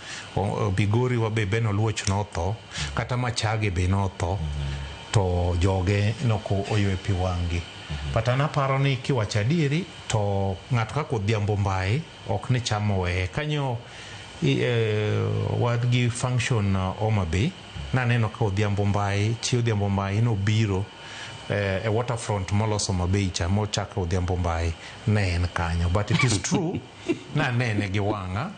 Migori wa be Ben Oluoch notho, kata Machage be notho, to joge noko oywe pi wang'gi. But an aparo ni kiwacho adieri to ng'ato kaka Odhiambo Mbai ok ni chamo weye. Kanyo wan gi function Homa Bay, naneno ka Odhiambo Mbai, chi Odhiambo Mbai nobiro e waterfront moloso Homa Bay cha mochako Odhiambo Mbai ne en kanyo. But it is true nanene gi wang'a.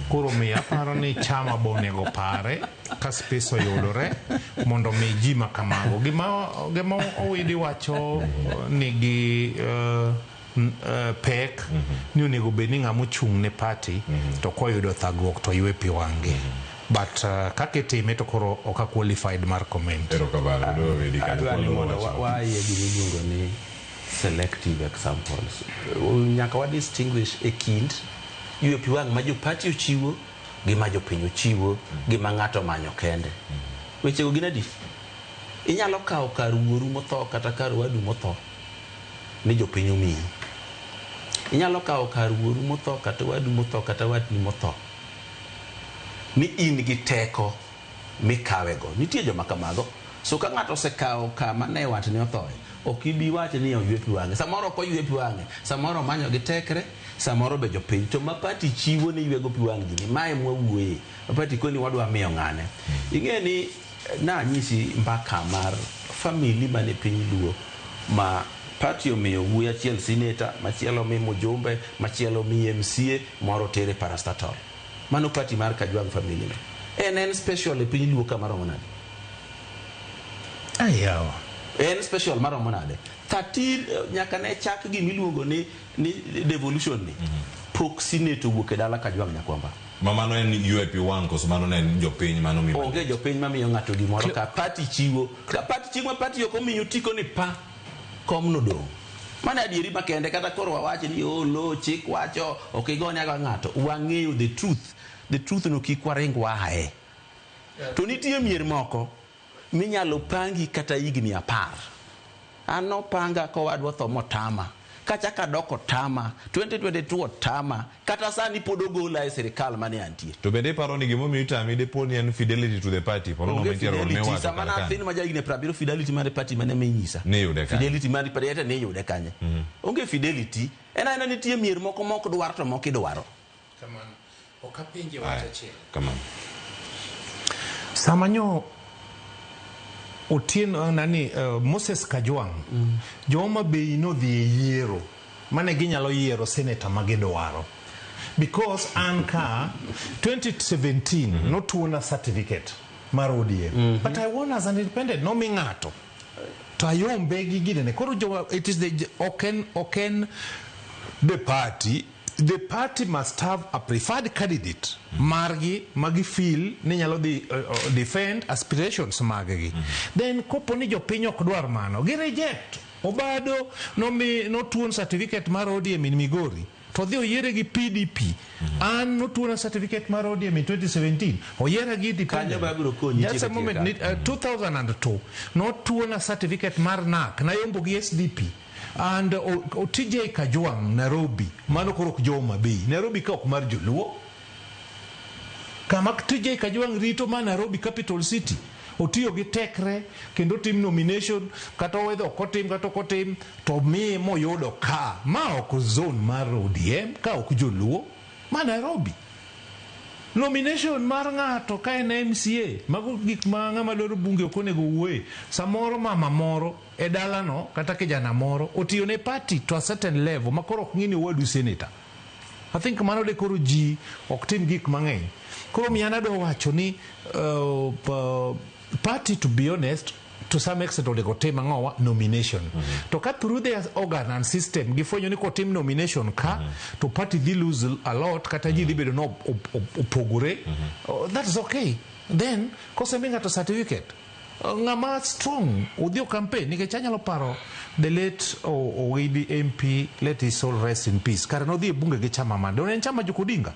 Koro miyo aparo ni chama bo onego pare ka space oyudore mondo mi ji ma kamago. Gima Owidi wacho nigi pek ni onego bed ni ng'ama ochung' ne party to koyudo thagruok to ywe pi wang'gi. But kaka itime to koro ok a qualified mar comment. Adwa ni mondo waye gima iluongo ni selective examples. Nyaka wa distinguish e kind ywe pi wang' ma jo party ochiwo gi ma jopiny ochiwo gi ma ng'ato omanyo kende. Wechego gin adi? Inyalo kawo kar wuoru motho kata kar wadu motho ni jopiny omiyi. Inyalo kawo kar wuoru motho kata wadu motho kata watni motho ni in gi teko mikawego. Nitie joma kamago. So ka ng'ato osekawo kama ne watne othoe, ok ibi wacho ni oywe pi wang'e. Samoro ok oywe pi wang'e, samoro omanyo gi tekre, samoro be jopiny. To ma party chiwo ni ywego pi wang' ji ni, mae mwawuoye. Ma party koni wadwa miyo ng'ane. Ing'e ni nanyisi mbaka mar family mane piny Luo ma party omiyo wuoyi achiel senator, machielo mi mjumbe, machielo mi MCA, moro tere parastatal. Mano party mar Kajwang' family no. En special e piny Luo kama romo nade? Ayawa. En special maromo nade? 13 nyaka ne chak gimiluongo ni devolution ni. Pok senate owuok e dala Kajwang' Nyakwamba. Ma mano en ywe pi wang' koso mano ne en jopiny mano miyo? Onge jopiny mamiyo ng'ato gimoro ka party chiwo. Ka party chiwo ma party ok omiyo otiko ni pa kom no dong'. Mano adieri makende kata koro wawacho ni lo chik wacho ok igone aga ng'ato. Wang'eyo the truth. The truth no kik waring wae. To nitie mier moko minyalo pangi kata higni 10. An nopanga kowadwa tho motama. Kachaka doko tama, 2022 otama, kata sani pod ogola e sirikal mane antie. To bende iparo ni gimomiyo itami dipo ni en fidelity to the party, polo no Onge mantie rol fidelity, miwacho sama kar kanyo. nathin ma jahigni 70 fidelity mar party mane minyisa. Ni yude kanye? Fidelity mar party ete ni yude kanye? Onge fidelity, en aena nitie mier moko mok dwar to moko idwaro. Kamano. Ok apenje wach achiel. Kamano. Sama nyo Otieno nani Moses Kajwang' jo Homa Bay nodhi e yiero mane ginyalo yiero senator ma gidwaro. Because an ka 2017 notuona certificate mar ODM. But I won as an independent, nomi ng'ato. To ayombe gi ginene. Koro jo it is the ok en the party. The party must have a preferred candidate margi magi feel ni nyalo dhi defend aspirations maggi. Then kopo ni jopiny ok dwar mano, gi reject. Obado nomi notuon certificate mar ODM in Migori to odhi oyiere gi PDP. An notuona certificate mar ODM in 2017, oyiera gi independent. Kanyo babiro konyi. Just a tieko moment. tieka. 2002 notuona certificate mar NARC, nayombo gi SDP and TJ Kajwang' Nairobi. Mano koro ok jo Homa Bay. Nairobi ka ok mar joluo, kama TJ Kajwang' rito ma Nairobi capital city, otiyo gi tekre kendo tim nomination kata owedho ok otim kata ok otim to miye moyudo ka ma ok zone mar ODM ka ok joluo ma Nairobi. Nomination mar ng'ato ka en MCA, mago gik ma ng'ama dwaro bunge ok onego wuoye. Samoro mama moro e dalano kata kijana moro otiyo ne party to a certain level ma koro ok ng'i ni owadu senator. I think mano de koro ji ok tim gik mang'eny. Koro miyo an adwa wacho ni party, to be honest, to some extent onego tim ang'owa nomination. To ka through their organ and system gifwenyo ni kotim nomination ka to party dhi lose a lot kata ji dhi bedo no opogore, oh, that is okay. Then kosemi ng'ato certificate, ng'ama strong odhi o campaign, nikech anyalo paro the late Owidi MP, let his soul rest in peace, kare nodhi e bunge gi chama mane? Donge en chama Jok Odinga?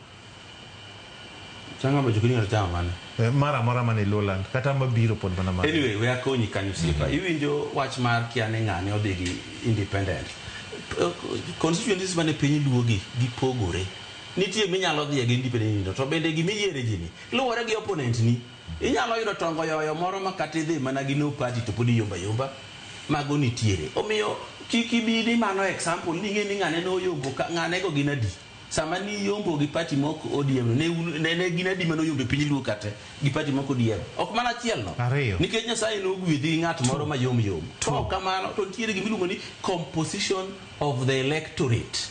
Chama ma Jok Odinga to chama mane? Mara amora mane Luoland kata mabiro pod mana mare. Anyway, we akonyi kanyo osiepa. Iwinjo wach mar kia ni ng'ane odhi gi independent. Constituencies mane piny Luo gi gipogore. Nitie minyalo dhiye gi independent, to bende gimiyiere ji ni luwore gi opponent ni. Inyalo yudo tongo yoyo moro ma kata idhi mana gi no party to pod iyomba yomba. Mago nitiere. Omiyo kik ibi ni mano example ni ing'e ni ng'ane noyombo ka ng'ane go gin adi. Sama ni yombo gi party mok ODM ne gin adi mane oyombo e piny Luo kate gi party mok ODM. Ok mana achiel no. Ariyo. Nikech Nyasaye nogwedhi gi ng'at moro mayom yom. To ok kamano to nitiere gimiluongo ni composition of the electorate.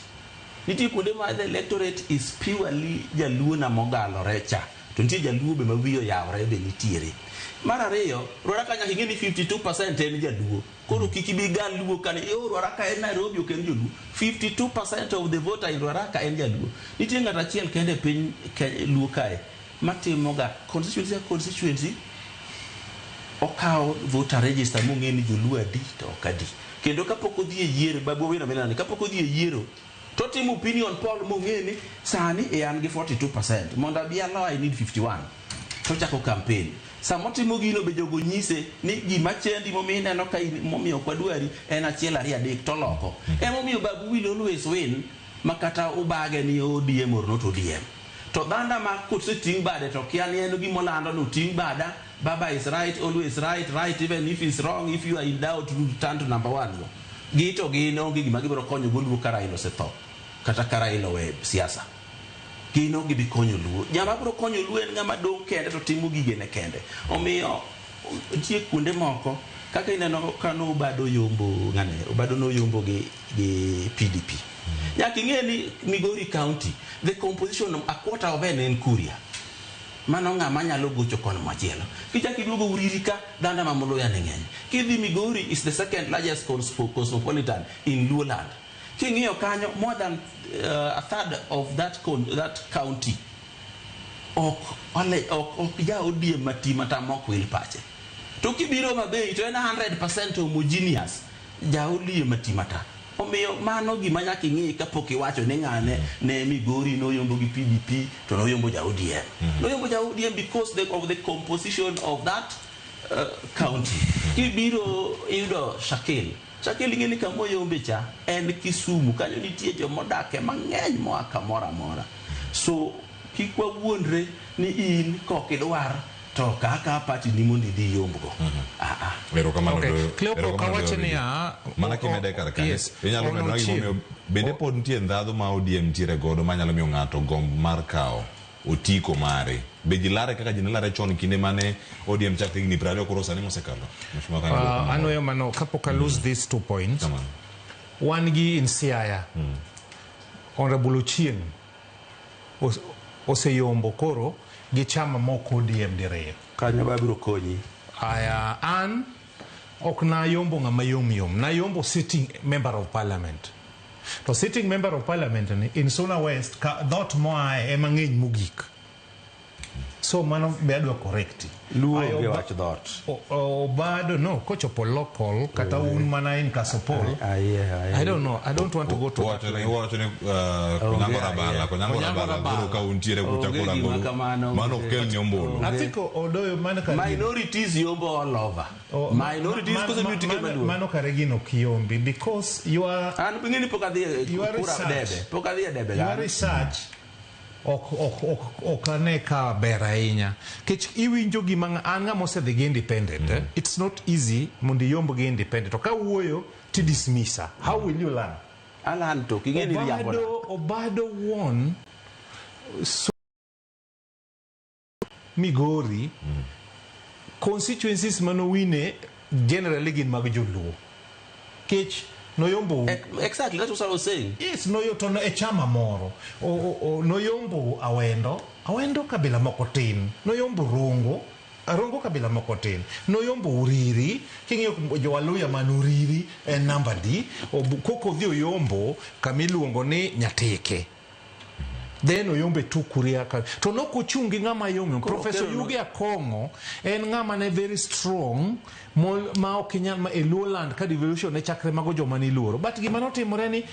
Nitie kuonde ma the electorate is purely jaluo na mogalore cha. To nitie jaluo be ma wiye oyawore be nitiere. Mar ariyo, Ruaraka nyaka ing'e ni 52% en jaluo. Koro kik ibi gal luo kane yo Ruaraka en Nairobi ok en joluo. 52% of the voter in Ruaraka en jaluo. Nitie ng'ato achiel kende e piny Luo kae matimoga constituency ka constituency, okawo voter register mong'e ni joluo adi to ok adi. Kendo kapok odhi e yiero, Babu Owino mineno, kapok odhi e yiero to otimo opinion poll mong'e ni sani e an gi 42%, mondo abi alo I need 51, to ochako campaign. Sama otimo gino be jogo nyise ni gima chendi momiyo ineno ka in momiyo ok wadwari en achiel ariyo adek toloko. Emomiyo Babu will always win ma kata ubage ni ODM or not ODM. To dhanda ma koseting' bade to kia ni en gimolando ni oting' bada, Baba is right, always right, right even if he's wrong, if you are in doubt, turn to number one go. Gi to gin onge gima gibiro konyo go Luo ka Raila osetho kata ka Raila owe siasa. Gin ok gibi konyo Luo. Ng'ama biro konyo Luo en ng'ama dong' kende to timo gigene kende. Omiyo nitie kuonde moko kaka ineno ka nobado yombo ng'ane, Obado noyombo gi PDP. Nyaka ing'e ni Migori County, the composition, a quarter of en en Kuria. Mano ng'ama nyalo gocho kon machielo. Kichako iduogo Uriri ka, dhanda ma Muluya ne ng'eny. Kidhi Migori is the second largest cosmopolitan in Luoland. King'iyo kanyo, more than a third of that county ok ja ODM mati mata mok wil pache. To kibiro Homa Bay to en 100% homogeneous ja ODM mati mata. Omiyo mano gima nyaka ing'i kapok iwacho ni ng'ane ne Migori noyombo gi PDP to noyombo ja ODM. Noyombo ja ODM because of the composition of that county. Kibiro iyudo Shakil. Shakil ing'e ni kama oyombe cha en Kisumu. Kanyo nitie jomodake mang'eny moa kamoro amora. So kik wawuondre ni in kok idwar to kaka party ni mondo idhi iyomb-go. Ah, ah. Erokamano. Okay. Doyo. Cleopa Erokamano, kawacho Doyo. niya, Mana kimede kar kanyo, yes, inyalo medo Onochieng. gimomiyo bende pod nitie ndhadhu ma ODM nitiere godo manyalo miyo ng'ato gomb mar kawo otiko mare. Be ji lare kaka ji ne lare chon kinde mane ODM chak higni 20 koro sani mosekalo? Mheshimiwa Kani Duoko moro. Anweyo mano kapok I lose these 2 points. Wan gi in Siaya. Honorable Ochieng oseyombo koro gi chama mok ODM diriyo. Kanyo babiro konyi. Aya, an ok nayombo ng'ama yom yom, nayombo sitting member of parliament. To sitting member of parliament ni in Suna West ka dhot moaye ema ng'eny mogik. So mano be adwa correct. Luo Ayo, onge wach dhot. Obado no kochopo local kata un mana in Kasipul. I don't know. I don't want to go to that line. Wacho ni Konyango Rabala, Konyango Rabala koro ka untiere kucha Onge koro gima angolo. kamano, Mano onge. ok kel ni ombulu. I think Odoyo mano kar Minorities yombo all over. Minorities kose miyo tike maduong'. Mano kare gino kiyombi because you are An ing'e ni pok adhi e your kura research debe. Pok adhi e debe. Your gan. research ok ane ka ber ahinya nikech iwinjo gima an ng'ama osedhi gi independent eh? It's not easy mondo iyomb gi independent to ka wuoyo ti dismissa. How will you learn? Alan to king'e ni riambo na. Obado won so Migori constituencies manowine generally gin mag joluo kech noyombo. Exactly, that's what I was saying. Yes, noyo to e chama moro noyombo Awendo, Awendo kabila moko tin, noyombo Rongo, Rongo kabila moko tin, noyombo Uriri. King'iyo jowaluya man Uriri en namba di koko odhi oyombo kamiluongo ni Nyatike, then oyombe Tukuria ka to nokochung' gi ng'ama yomyom. Koro Professor okelo Yugi Akong'o en ng'ama ne very strong ma ok inyal ma e Luoland ka devolution ne chakre mago joma niluoro, but gima notimore ni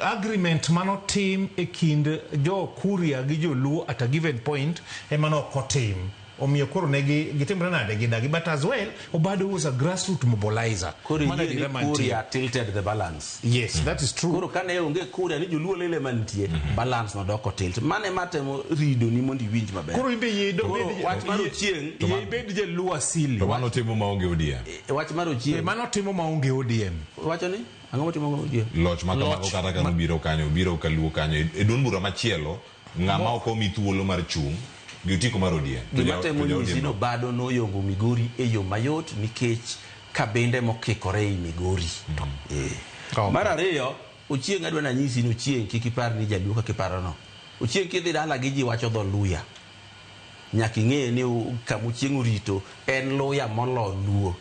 agreement manotim e kind jo Kuria gi joluo at a given point ema nok otim, omiyo koro ne gitimre nade gidagi. But as well, Obado was a grassroot mobilizer. Koro Mano yie ni adiera mantie. Kuria tilted the balance. Yes, that is true. Koro kane onge Kuria ni joluo lele mantie, balance nodoko tilt. Mane matemo rido ni mondo iwinj maber. Koro imbe yie Koro wach mar Ochieng, yie ibed jaluo asili. To mano timo maonge ODM. Wach mar Ochieng. Mano timo maonge ODM. Wacho ni ang'o motimo maonge ODM? Loch ma kamago Loch kata ka nobiro kanyo, obiro kaluo kanyo e duond bura machielo, ng'ama ok omi thuolo mar chung' gi otiko mar ODM. To Gima temo to ja nyisi ODM ni Obado noyombo Migori e yo mayot nikech kabinde mokikore ei Migori. Mar ariyo, Ochieng adwa nanyisi ni Ochieng kik ipar ni jaluo kaka iparono. Ochieng kidhi dala gi ji wacho dho Luya. Nyaka ing'e ni kama Ochieng orito en luya molo luo.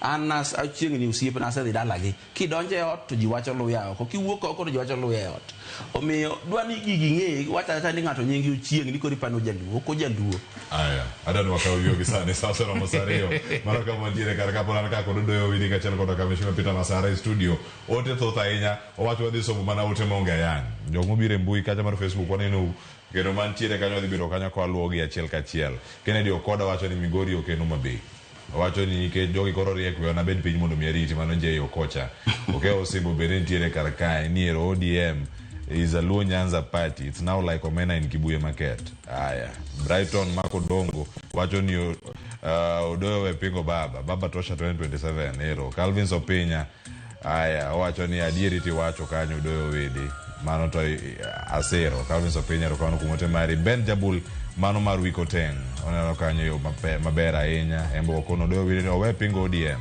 An Ochieng ni osiepna asedhi dalagi. Kidonjo e ot to ji wacho luya oko, kiwuok oko to ji wacho luya e ot. Omiyo dwa ni gigi ng'e, wacho awacha ni ng'ato nyinge Ochieng ni koro ipano jaluo, ok ojaluo. Aya, adwa ni wakaw yuogi sani, sa oseromo sa 2. Mano kama wantiere kar ka pod an ka kod Odoyo Owidi kaachiel koda ka Mheshimiwa Peter Masara e studio. Ote thoth ahinya, owacho wadhi somo mana ote maonge ayany. Jok mobiro e mbui kacha mar Facebook waneno kendo mantiere kanyo wadhi bedo kanyo ka waluwogi achiel kachiel. Kennedy Okoda wacho ni Migori ok en Homa Bay. Owacho ni nikech jogi koro riek we nabed piny mondo mi ariti mano Jay Okocha. Okewo Osimbo bende nitiere kar kae ni ero ODM is a Luo Nyanza party. It's now like Omena in Kibuye Market. Aya. Brighton Mako Dongo wacho ni Odoyo we pingo baba. Baba tosha 2027 ero. Calvin Sopinya aya owacho ni adieri tiwacho kanyo Odoyo Widi. Mano to asero. Calvin Sopinya ero kamano kuom ote mari. Ben Jabul mano mar Wiko Teng. Oneno kanyo yo maber ahinya. Embo okono Odoyo Widi ni owe pingo ODM.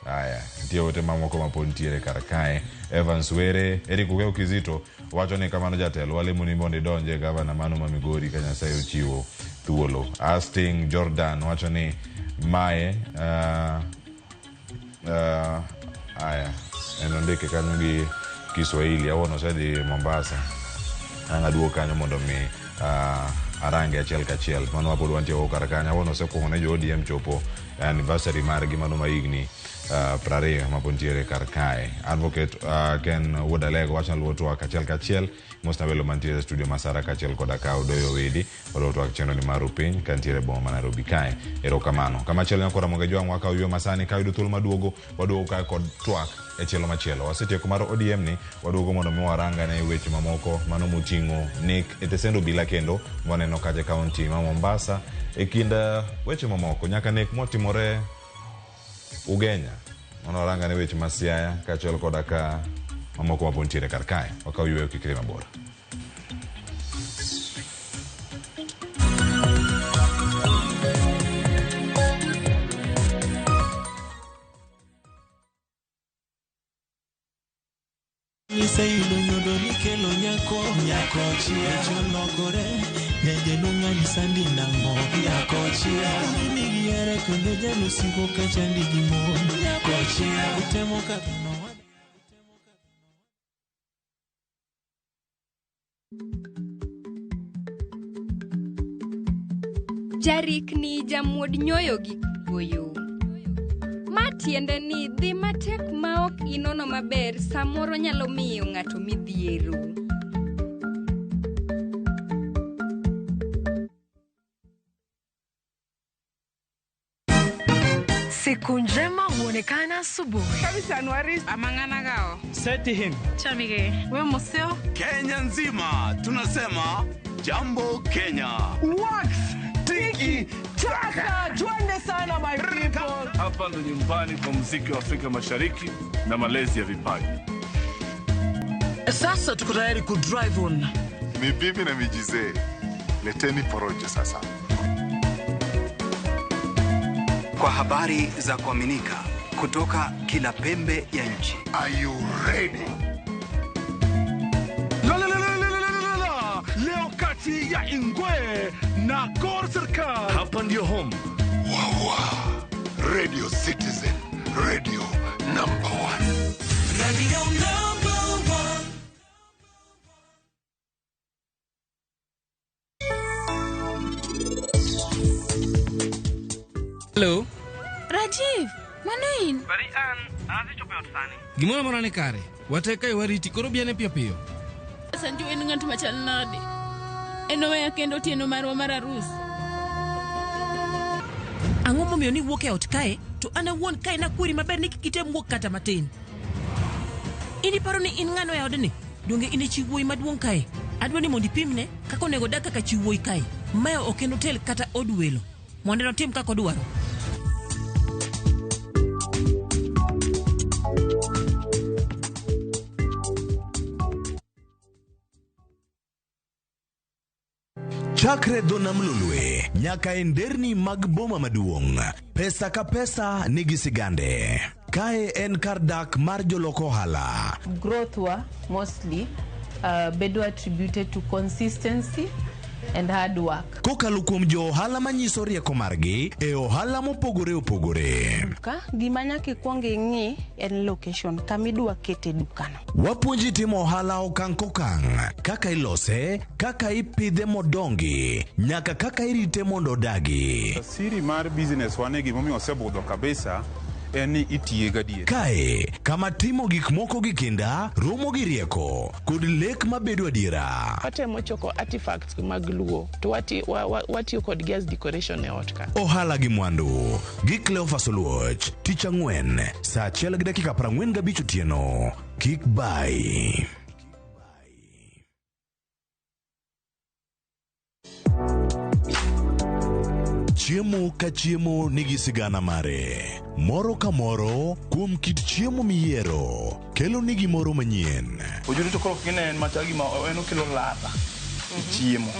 Aya, nitie ote mamoko mapod nitiere kar kae. Evans Were, Eric Okeo Kizito wacho ni kamano jatelo, walemo ni mondo idonje gavana mano ma Migori ka Nyasaye ochiwo thuolo. Asting Jordan wacho ni mae aya, en ondike kanyo gi Kiswahili, awuono osedhi Mombasa. Ang' aduog kanyo mondo mi arange achiel kachiel. Mano wapod wantie go kar kanyo. Awuono osekuongo ne jo ODM chopo anniversary margi mano ma higni 20 mapod nitiere kar kae. Advocate Ken Wuod Alego wacho ni luwo twak achiel kachiel. Mos na welo mantiere e studio Masara kaachiel koda ka Odoyo Owidi. Waluwo twak chenro ni mar Rupiny ka nitiere e boma ma Nairobi kae. Erokamano. Kamachielo nyakora Ramogi Ajwang' wakawo yweyo masani ka yudo thuolo maduogo waduogo ka kod twak e chielo machielo. Wasetieko mar ODM ni waduogo mondo mi warangane weche mamoko mano moting'o nek e tesend obila kendo waneno kacha e kaunti ma Mombasa e kind weche mamoko nyaka nek motimore Ugenya. Mondo warangane weche ma Siaya kaachiel koda ka mamoko mapod nitiere kar kae. Wakaw yweyo kik idhi mabor. Nyakochia Cholokore Nyajalunga ni sandi nango Nyakochia Nigi kendo jalusiko kachandi gi mon Nyakochia Utemo kaka Jarikni jamuod nyoyo gi goyo. Ma tiende ni dhi matek ma ok inono maber samoro nyalo miyo ng'ato midhiero. Siku njema huonekana asubuhi. Amang'anagao. Seti him. Chamige. We museo. Kenya nzima tunasema jambo Kenya. Wax tiki taka, twende sana my people. Hapa ndo nyumbani kwa muziki wa Afrika Mashariki na malezi ya vipaji. Sasa tuko tayari ku drive on. Ni bibi na mijizee. Leteni porojo sasa. Kwa habari za kuaminika kutoka kila pembe ya nchi. Are you ready? La la la la la la la. Leo kati ya Ingwe na Gor Serikal. Hapa ndio home. Wawa. Radio Citizen. Radio number 1. Radio number 1. Hello. Rajiv, mano in? Bari an, adhi chopo e ot sani. Gimoro amora ni kare. Wate kae wariti koro biane piyo piyo. Sanju en ng'at machal nade? En oweya kendo otieno marwa mar arus. Ang'o momiyo ni wuok e ot kae to an awuon kae nakweri maber ni kik item wuok kata matin. In iparo ni in ng'ano e odni? Donge in e chi wuoyi maduong' kae? Adwa ni mondo ipimne kaka onego odag kaka chi wuoyi kae. Mae ok en otel kata od welo. Mondo enotim kaka odwaro. Chakre dho nam Lolwe nyaka e nderni mag boma maduong', pesa ka pesa nigi sigande. Kae en kar dak mar jolok ohala. Growth wa mostly bedo attributed to consistency and hard work. Kokalo kuom jo ohala manyiso rieko margi e ohala mopogore opogore. Duka, gima nyaka ikwong ing'i en location, kama idwa kete dukano. Wapuonji timo ohala okang' kokang', kaka ilose, kaka ipidhe modongi, nyaka kaka irite mondo odagi. Siri mar business wane gimomiyo osebudho kabisa en ni itiye gadier. Kae, kama timo gik moko gi kinda, romo gi rieko, kod lek mabedo adiera. Watemo choko artifacts mag Luo to watiyo kodgi as decoration e ot ka. Ohala gi mwandu, gi Cleophas Oluoch, tich ang'wen, saa 1:45 otieno. Kik bai. Chiemo ka chiemo nigi sigana mare. Moro ka moro kuom kit chiemo miyiero kelo ni gimoro manyien. Ojuri to koro kinen machal gima en okelo ladha e chiemo,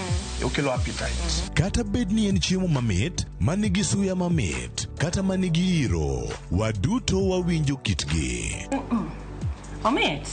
okelo appetite. Kata bed ni en chiemo mamit, manigi suya mamit, kata manigi iro, waduto wawinjo kitgi. Omit.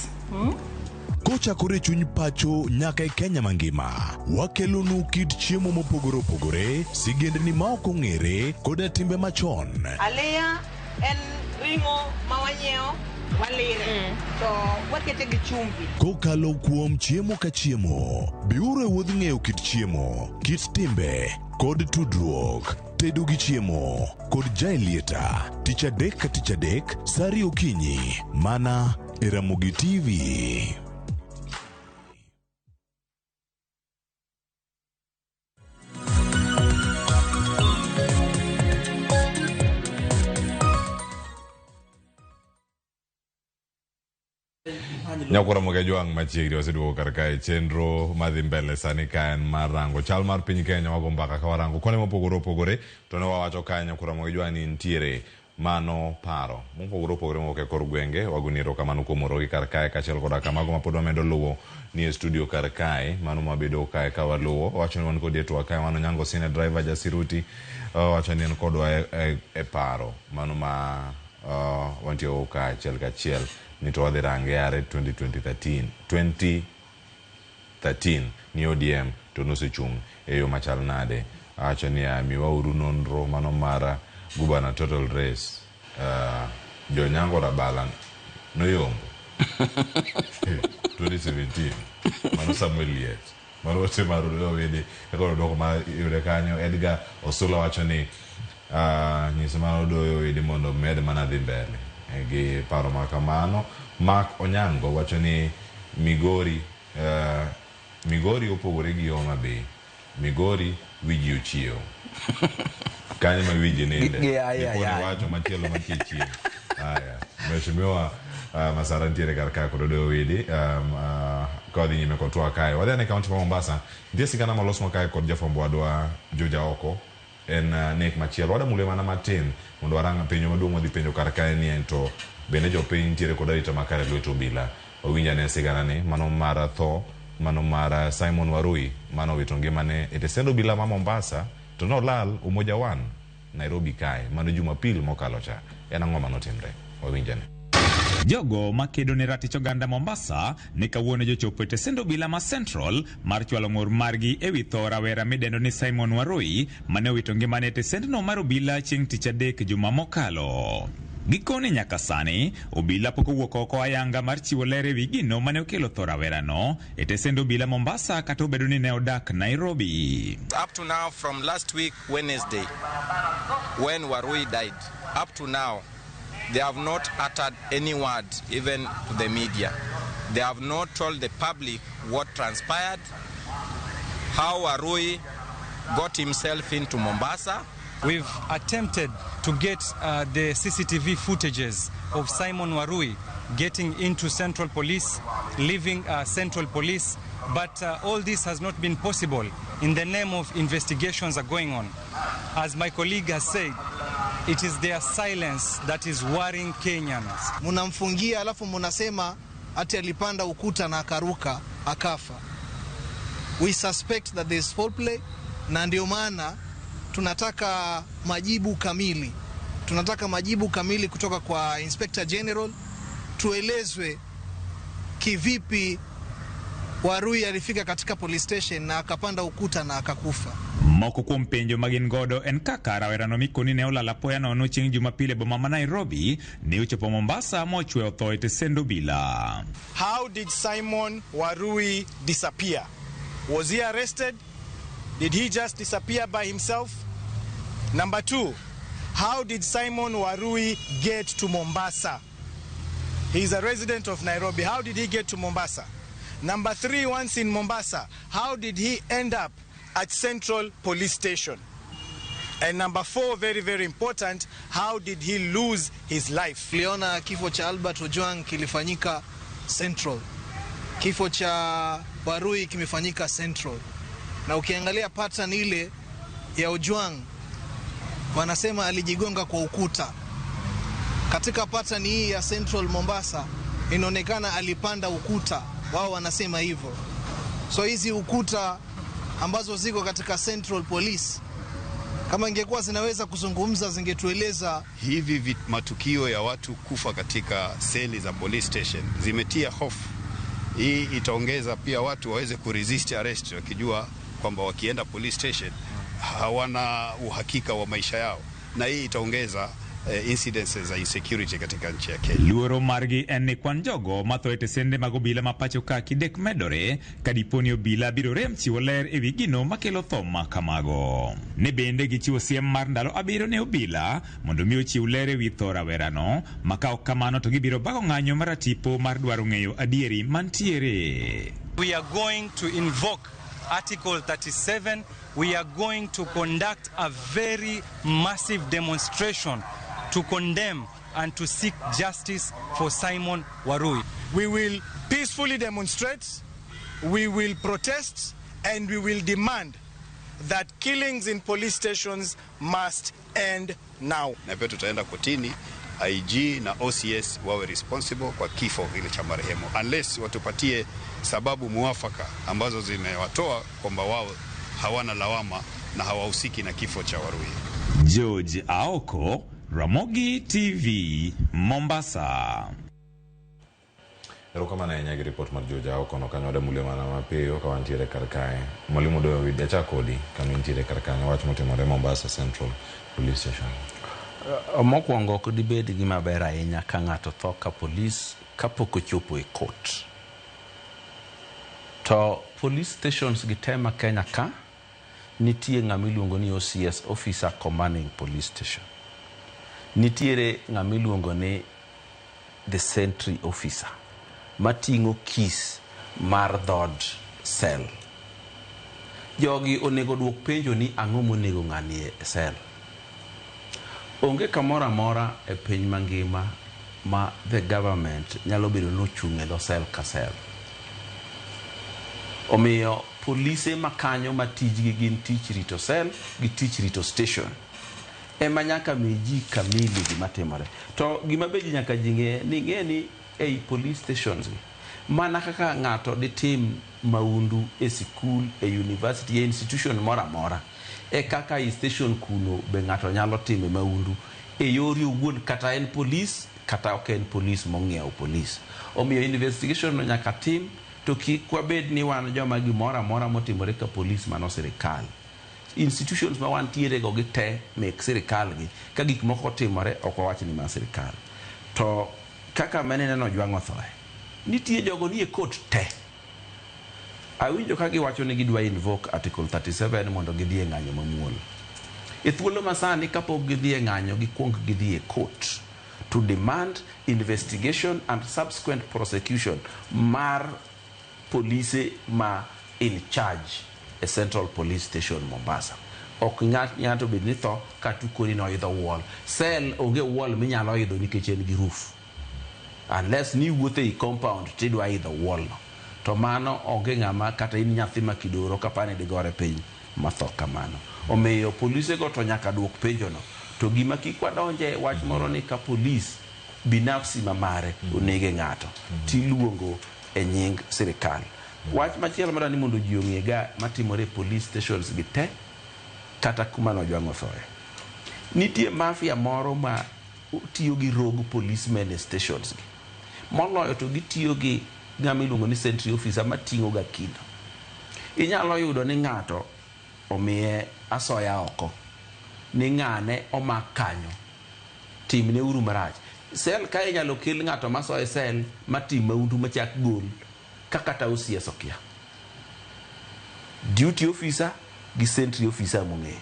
Kochakore chuny pacho nyaka e Kenya mangima, wakelonu kit chiemo mopogore opogore, sigendni ma ok ong'ere, koda timbe machon. Aliya en ring'o ma wanyiewo, walire, to wakete gi chumbi. Kokalo kuom chiemo ka chiemo, biuru e wuodh ng'eyo kit chiemo, kit timbe, kod tudruok. Tedo gi chiemo kod Jaelieta, tich adek ka tich adek, saa ariyo okinyi, mana e Ramogi TV. Nyakora Mogajwang' machiegni waseduogo kar kae chenro madhi mbele sani ka en mar rango chal mar piny Kenya wago mbaka ka warango kone mopogore opogore to ne wawacho kae Nyakora Mogajwang' ni nitiere mano paro mopogore opogore mowuok e kor gwenge wagoni erokamano kuom orogi kar kae kaachiel koda kamago mapod wamedo luwo ni e studio kar kae mano mabedo kae ka waluwo wacho ni wan kodi e twak kae mano Nyango Sine driver Jasiruti wacho ni en kodwa e paro mano ma wantie go ka achiel kachiel ni to wadhi range are 2013 2013 ni ODM to nosechung' e yo machal nade. Awacho niya, miwauru nonro mano mar gubernatorial race. Jo-Nyango Rabala noyombo 2017. Mano Samuel Liech. Mano ote mar Owede kaka odwoko ma yude kanyo. Edgar Osula wacho ni nyis mar Odoyo Owede mondo omed mana dhi mbele gi paro ma kamano. Mark Onyango wacho ni Migori Migori opogore gi Homa Bay. Migori wiji ochiewo. Kanyo ma wiji ninde. Dipo ni wacho machielo mantie chien. Haya, Mheshimiwa Masara nitiere kar ka kod Odoyo Owede ka wadhi nyime kod twak kae. Wadhi ane kaunti ma Mombasa. Nitie sigana molos kae kod jafwambo wadwa Joja Oko. En nek machielo. Wadamule mana matin mondo warang penjo maduong' wadhi penjo kar kae ni en to bende jopiny nitiere kod arita makare e lwet obila. Wawinj ane sigana ni mano mar tho mano mar Simon Warui mano owito ngimane e tesend obila ma Mombasa to nolal Umoja One Nairobi kae mano Jumapil mokalo cha. En ang'o manotimre? Wawinj ane. Jogo makedo ne ratich oganda Mombasa ne kawuono jochopo e tesend obila ma Central mar chwalo ng'ur margi ewi tho rawera midendo ni Simon Warui mane owito ngimane e tesendno mar obila chieng' tich adek juma mokalo. Gikone nyaka sani, obila pok owuok oko ayanga mar chiwo ler ewi gino mane okelo tho rawerano e tesend obila Mombasa kata obedo ni ne odak Nairobi. Up to now, from last week Wednesday, when Warui died, up to now, they have not uttered any word, even to the media. They have not told the public what transpired, how Warui got himself into Mombasa. We've attempted to get the CCTV footages of Simon Warui getting into Central Police, leaving Central Police, but all this has not been possible in the name of investigations are going on. As my colleague has said, it is their silence that is worrying Kenyans. Munamfungia alafu munasema ati alipanda ukuta na akaruka akafa. We suspect that there is foul play, na ndio maana tunataka majibu kamili. Tunataka majibu kamili kutoka kwa Inspector General, tuelezwe kivipi Warui alifika katika police station na akapanda ukuta na akakufa. Moko kuom penjo ma gin godo en kaka rawerano mikoni ne olal apoya nono chieng' Jumapil e boma ma Nairobi ne ochopo Mombasa mochwe otho e tesend obila. How did Simon Warui disappear? Was he arrested? Did he just disappear by himself? Number two, how did Simon Warui get to Mombasa? He is a resident of Nairobi. How did he get to Mombasa? Number three, once in Mombasa, how did he end up at Central Police Station? And number four, very, very important, how did he lose his life? Tuliona kifo cha Albert Ojwang kilifanyika Central. Kifo cha Warui kimefanyika Central. Na ukiangalia pattern ile ya Ojwang, wanasema alijigonga kwa ukuta. Katika pattern hii ya Central Mombasa inaonekana alipanda ukuta, wao wanasema hivyo. So hizi ukuta ambazo ziko katika Central Police, kama ingekuwa zinaweza kuzungumza zingetueleza. Hivi matukio ya watu kufa katika seli za police station zimetia hofu. Hii itaongeza pia watu waweze kuresist arrest, wakijua kwamba wakienda police station hawana uhakika wa maisha yao, na hii itaongeza incidences za insecurity katika nchi ya Kenya. Luoro margi en ni kwan jogo matho e tesende mag obila ma pacho ka kidek medore ka dipo ni obila biro rem chiwo ler ewi gino makelo tho ma kamago. Ne bende gichiwo siem mar ndalo 7 ne obila mondo mi ochiw ler ewi tho rawerano, ma ka ok kamano to gibiro bago ng'anyo maratipo mar dwaro ng'eyo adieri mantiere. We are going to invoke Article 37. We are going to conduct a very massive demonstration to condemn and to seek justice for Simon Warui. We will peacefully demonstrate, we will protest, and we will demand that killings in police stations must end now. Na pia tutaenda kotini, IG na OCS wawe responsible kwa kifo kile cha marehemu, unless watupatie sababu muafaka ambazo zimewatoa kwamba wao hawana lawama na hawahusiki na kifo cha Warui. George Aoko, Ramogi TV, Mombasa. Erokamano ahinya gi ripot mar Joja kono kanyo wadamule mana mapiyo ka wantiere kar kae. Mwalimu David achak kodi kama intiere kar kanyo wach motimore Mombasa Central Police Station. Mokwongo ok dibed gima ber ahinya ka ng'ato tho ka polis kapok ochopo e court. To police stations gi te ma Kenya ka nitie ng'ama iluongo ni OCS, Officer Commanding Police Station. Nitiere ng'ama iluongo ni the sentry officer mating'o keys mar dhod cell. Jogi onego duok penjo ni ang'o monego ng'ani e cell. Onge kamoro amora e piny mangima ma the government nyalo bedo nochung' e dho cell ka cell. Omiyo polise ma kanyo ma tijgi gin tich rito cell gi tich rito station ema nyaka mi ji kamili gima timore. To gima be ji nyaka ji ng'e ni ng'e ni ei police stations gi mana kaka ng'ato ditim maundu e sikul, e university, e institution moro amora, e kaka i station kuno be ng'ato nyalo time maundu e yori owuon kata en polis kata ok en polis mong'iewo polis. Omiyo investigation no nyaka tim to kik wabed ni wan joma gimoro amora motimore ka polis mano sirikal. Institutions ma wantiere go gi te mek sirikal gi ka gik moko otimore ok wawach ni ma sirikal. To kaka mane neno Ojwang' othoe, nitie jogo nie court te. Awinjo ka giwacho ni gidwa invoke Article 37 mondo gidhi e ng'anyo mamuol. E thuolo masani kapok gidhi e ng'anyo gikuong gidhi e court to demand investigation and subsequent prosecution mar polise ma in charge e Central Police Station Mombasa. Ok ng'ato bed ni tho kata ukoni noidho wall. Cell onge wall minyalo idho nikech en gi roof. Unless ni iwuotho ei compound tidwa idho wall no. To mano onge ng'ama kata in nyathi ma kidoro kapani digore piny matho kamano. Omiyo polise go to nyaka duok penjo no. To gima kik wadonje wach moro ni ka polis binafsi ma mare onege ng'ato tiluongo e nying sirikal. Wach machielo madwa ni mondo ji ong'e ga matimore e police stations gi te kata kuma Ojwang' othoe. Nitie mafia moro ma tiyo gi rogue policemen e stations gi. Moloyo to gitiyo gi ng'ama iluongo ni sentry officer mating'o ga kino. Inyalo yudo ni ng'ato omiye asoya oko ni ng'ane omak kanyo timne uru marach. Cell ka inyalo kel ng'ato masoyo e cell matim maundu machak gol kaka kata OCS okia. Duty officer gi sentry officer mong'eyo.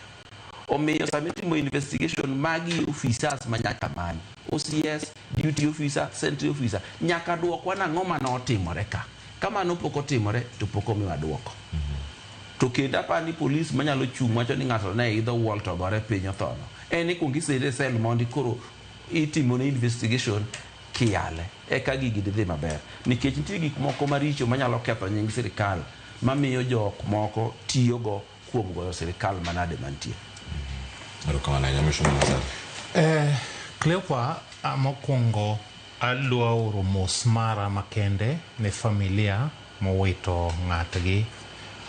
Omiyo sama itimo investigation magi officers ma nyaka many. OCS, duty officer, sentry officer nyaka duokwa nang'o manotimore ka. Ka mano pok otimore to pok omiwa duoko. To kendo aparo ni polis manyalo chung' wacho ni ng'ato ne idho wall to ogore piny othono. En ni kuong isende e cell mondi koro itimone investigation kiyale. Eka gigi dhi maber. Nikech nitie gik moko maricho manyalo ketho nying sirikal mamiyo jok moko tiyogo kuom goyo sirikal manade mantie. Erokamano ahinya Mheshimiwa Masari. Cleopa, mokwongo adwa oro mos mara makende ne familia mowito ng'atgi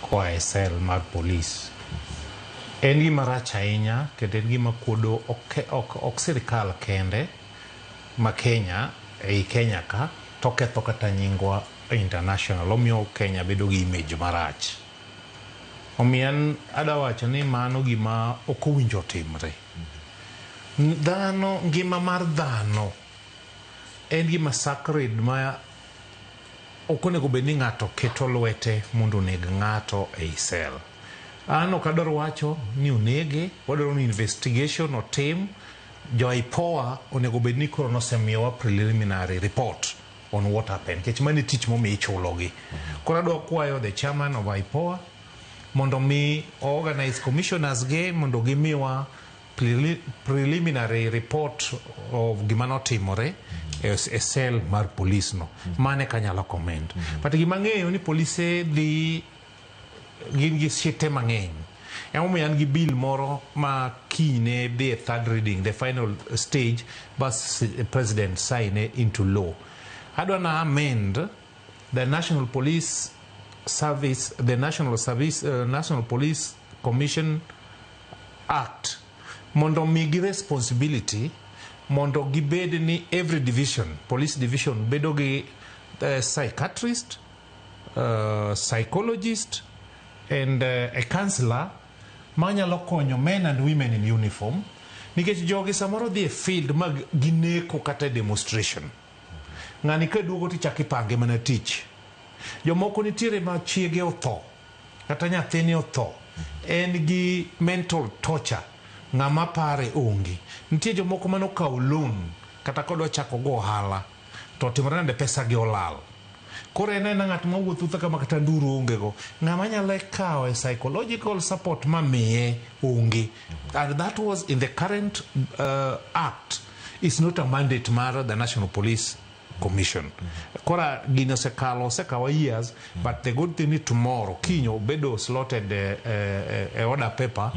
koa e cell mar polis. En gima rach ahinya kendo en gima kuodo ok sirikal kende ma Kenya, ei Kenya ka, to ketho kata nyingwa international. Omiyo Kenya bedo gi image marach. Omiyo an adwa wacho ni mano gima ok owinjo timre. Dhano, ngima mar dhano en gima sacred ma ok onego bed ni ng'ato keto lwete mondo oneg ng'ato ei cell. An ok adwar wacho ni onege, wadwaro ni investigation otim. Jo IPOA onego bed ni koro nosemiyowa preliminary report on what happened. Nikech mano e tich momiyo ichulogi. Koro adwa kwayo the chairman of IPOA mondo mi organize commissioners ge mondo gimiwa preliminary report of gima notimore e cell mar police no. Mane kanyalo comment. But gima ang'eyo ni polise dhi gin gi site mang'eny. Emomiyo an gi bill moro ma kiny ne dhi e third reading, the final stage, bas president sign into law. Adwa na amend the National Police Service, the National Service, National Police Commission Act mondo migi responsibility mondo gibed ni every division, police division bedo gi Psychiatrist, psychologist and a counselor manyalo konyo men and women in uniform, nikech jogi samoro dhi e field mag gineko kata demonstration. Ng'ani kaduogo tichako ipange mana tich. Jomoko nitiere ma chiege otho kata nyathine otho, en gi mental torture, ng'ama pare onge. Nitie jomoko manokawo loan kata kodwa chako go ohala to otimore nade, pesa gi olal. Koro en aena ng'at mawuotho wuotha kama kata nduru onge go. Ng'ama nyalo kawo psychological support mamiye onge. And that was in the current act is not a mandate mar the National Police Commission. Kora gini osekalo, osekawa years, but the good thing ni tomorrow kiny obedo slotted e order paper,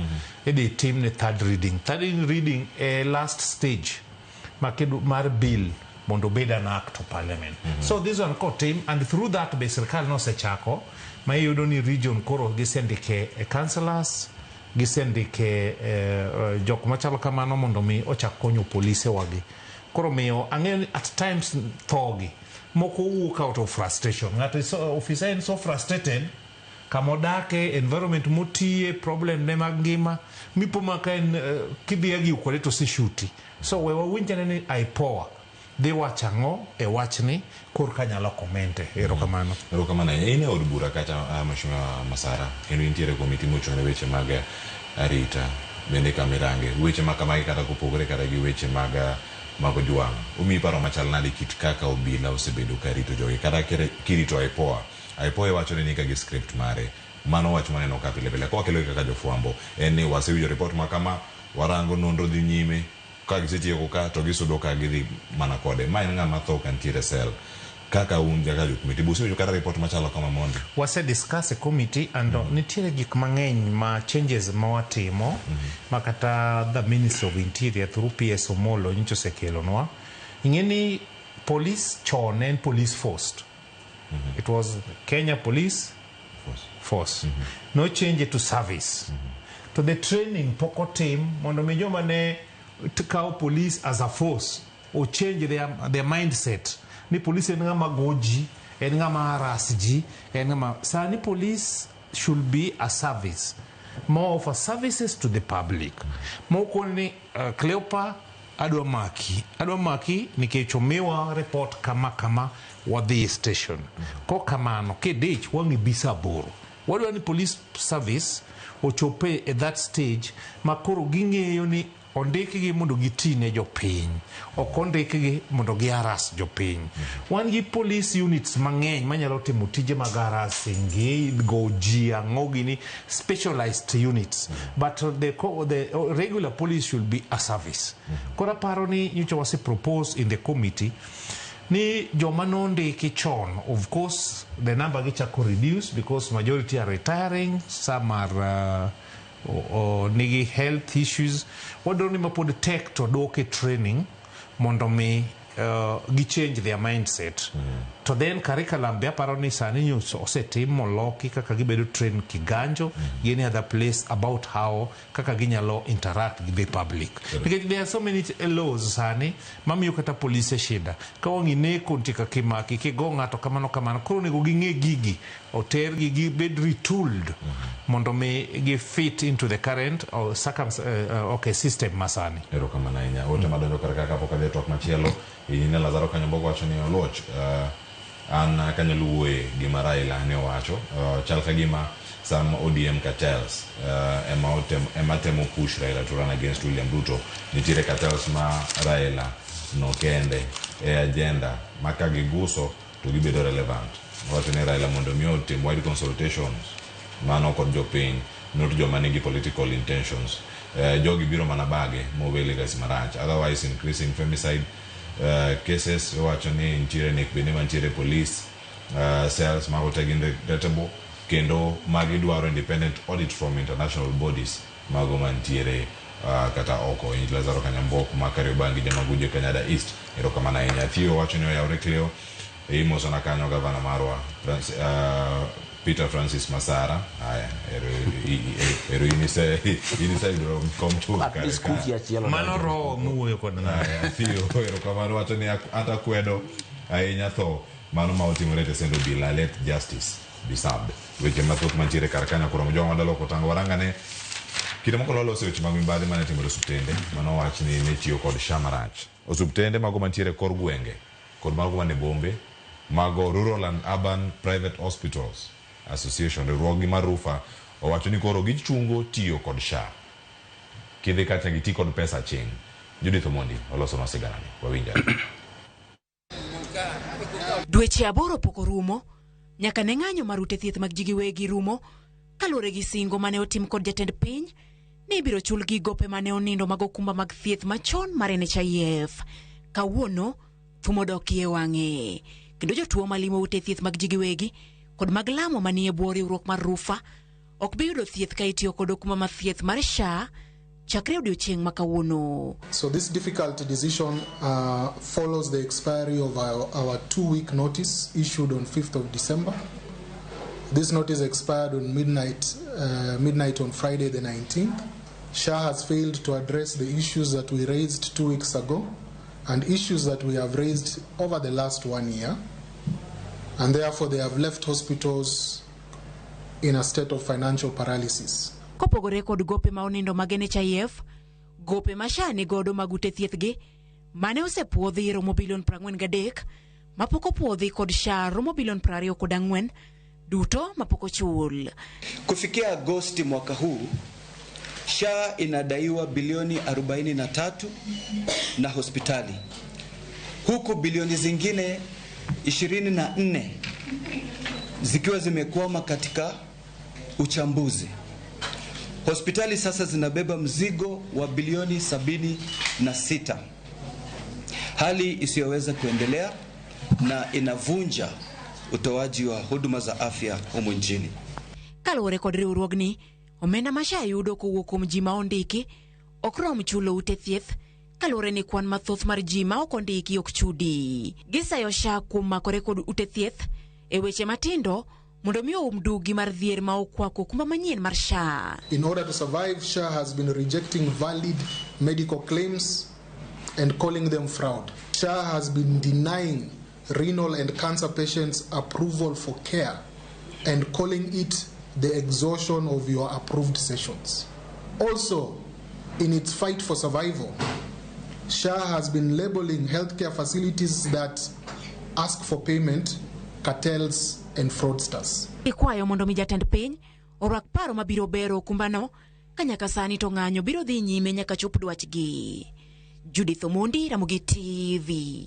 idhi tim ne third reading. Third reading e last stage makedo mar bill mondo obed an act of parliament. So this one kotim, and through that be sirkal nosechako ma iyudo ni region koro gisendike councillors, gisendike jok machalo kamano mondo mi ochak konyo polise wagi. Koro miyo ang'eyo ni at times thogi moko wuok out of frustration. Ng'ato is so, officer en so frustrated kamodake, environment motiye, problem ne mag ngima mipo ma ka en kidhi argue kode to oseshuti. So we wawinj ane ni IPOA dhi wacho ang'o e wachni korka nyalo komente. Erokamano. Erokamano ahinya. In e od bura kacha, Mheshimiwa Masara, kendo intiere e komiti mochung' ne weche mag arita bende kama irange. Weche ma kamagi kata kopogore kata gi weche mag Ojwang', omiyi paro machal nade kit kaka obila osebedo ka rito jogi kata kirito IPOA? IPOA iwacho ni nika gi script mare. Mano wach maneno ka pile pile. Ka wakelo kaka jofwambo, en ni wasewinjo report ma kama, warango nonro dhi nyime, ka gisetieko ka to gisudo ka gidhi mana kode. Ma en ng'ama tho ka nitiere cell. Kaka un kaka jo committee, busewinjo kata report machalo kama mondi? Wase discuss e committee and nitiere gik mang'eny ma changes ma watimo ma kata the Minister of Interior through PS Omolo nyocha osekelonwa. Ing'e ni police chon ne en police force. It was Kenya Police Force. No change it to service. To the training pok otim mondo mi joma ne kawo police as a force o change their mindset ni police en ng'ama go ji, en ng'ama harass ji, en ng'ama sani police should be a service, more offer services to the public. Moko ni Cleopa adwa maki nikech omiwa report kama kama, wadhi e station. Kok kamano kidich wang'i bi saa 8. Wadwa ni police service ochope e that stage ma koro ging'eyo ni ondikgi mondo giti ne jopiny, ok ondikgi mondo gi harass jopiny. Wan gi police units mang'eny manyalo timo tije mag harassing gi go ji, ang'o gini, specialized units, but the regular police should be a service. Koro aparo ni nyocha wase propose in the committee ni joma nondiki chon, of course the number gichako reduce because majority are retiring, some are nigi health issues. Wadwaro ni mapod tek to duoke training mondo mi gi change their mindset. To then curriculum be aparo ni sani nyocha osetim moloki kaka gibedo train Kiganjo gi any other place about how kaka ginyalo interact gi the public, nikech there are so many laws sani mamiyo kata polise shida ka wang' ineko nitie kaka imaki kigo ng'ato kamano kamano. Koro onego ging'e gigi, otergi gibed retooled mondo mi gi fit into the current or okay, system masani. Erokamano ahinya. Ote madonjo kar ka kapok adhi e twak machielo, Injinia Lazaro Kanyambogo wacho ni Oluoch, an kanyalo wuoye gima Raila ne owacho, chal ka gima some ODM cartels ema temo push Raila to run against William Ruto. Nitiere cartels ma Raila no kende e agenda ma ka giguso to gibedo relevant. Owacho ni Raila mondo mi otim wide consultations mano kod jopiny, not joma nigi political intentions. Jogi biro mana bage mowe legacy marach. Otherwise increasing femicide cases. Owacho ni nitiere nek bende mantiere police cells mago te gin regrettable kendo magi dwaro independent audit from international bodies mago mantiere kata oko. Inj Lazaro Kanyambok ma Kariobangi Jamaguje Kanyada East, erokamano ahinya. Theo wacho ni oyawre Cleo, imosona kanyo gavana marwa Peter Francis Masara. Haya, ero iniseyudo kom chuth kare ka. Mano roho muwuoyo kod ng'ato. Haya, Theo, erokamano. Wacho ni ata kwedo ahinya tho Mano ma otimore e tesend obila, let justice be served. Weche mathoth mantiere kar kanyo koro jowa madalo otango warangane. Kinde moko loloso weche mag mibadhi mane timore osuptende mano wach ni ne tiyo kod SHA marach. Osuptende mago mantiere kor gwenge kod mago mane bombe mago Rural and Urban Private Hospitals Association riwruoggi mar RUPHA owacho ni koro gichungo tiyo kod SHA. Kidhi kacha giti kod pesa aching'. Judith Omondi olosonwa siganani. Wawinjane. Dweche 8 pok orumo nyaka ne ng'anyo mar ute thieth mag ji giwegi rumo kaluwore gi singo mane otim kod jatend piny ni ibiro chulgi gope mane onindo mag okumba mag thieth machon mar NHIF. Kawuono thum odokie wang'e kendo jotuo malimo ute thieth mag ji giwegi kod mag lamo manie bwo riwruok mar RUPHA ok bi yudo thieth ka itiyo kod okumba mar thieth mar SHA chakre odiochieng' ma kawuono. So this difficult decision follows the expiry of our 2-week notice issued on 5th of December. This notice expired on midnight on Friday the 19th. SHA has failed to address the issues that we raised 2 weeks ago and issues that we have raised over the last 1 year, and therefore they have left hospitals in a state of financial paralysis. Kopogore kod gope ma onindo mag NHIF, gope ma SHA ni godo mag ute thieth gi mane osepuodhi romo bilion 43 mapok opuodhi kod SHA romo bilion 24 duto mapok ochul. Kufikia Agosti mwaka huu, SHA inadaiwa bilioni 43 na hospitali, huku bilioni zingine 24 zikiwa zimekwama katika uchambuzi. Hospitali sasa zinabeba mzigo wa bilioni 76, hali isiyoweza kuendelea na inavunja utoaji wa huduma za afya humu nchini. Kaluwore kod riwruogni, omenda ma SHA yudo kowuok kuom ji ma ondiki ok rom chulo ute thieth kaluwore ni kwan mathoth mar ji ma ok ondiki ok chudi. Gisayo SHA kuom makore kod ute thieth e weche matindo mondo mi oum dugi mar dhier ma okwako okumba manyien mar SHA. In order to survive, SHA has been rejecting valid medical claims and calling them fraud. SHA has been denying renal and cancer patients approval for care and calling it the exhaustion of your approved sessions. Also, in its fight for survival, SHA has been labeling healthcare facilities that ask for payment cartels and fraudsters. Ikwayo mondo mi jatend piny orwak paro mabiro bero okumbano ka nyaka sani to ng'anyo biro dhi nyime nyaka chop dwachgi. Judith Omondi, Ramogi TV.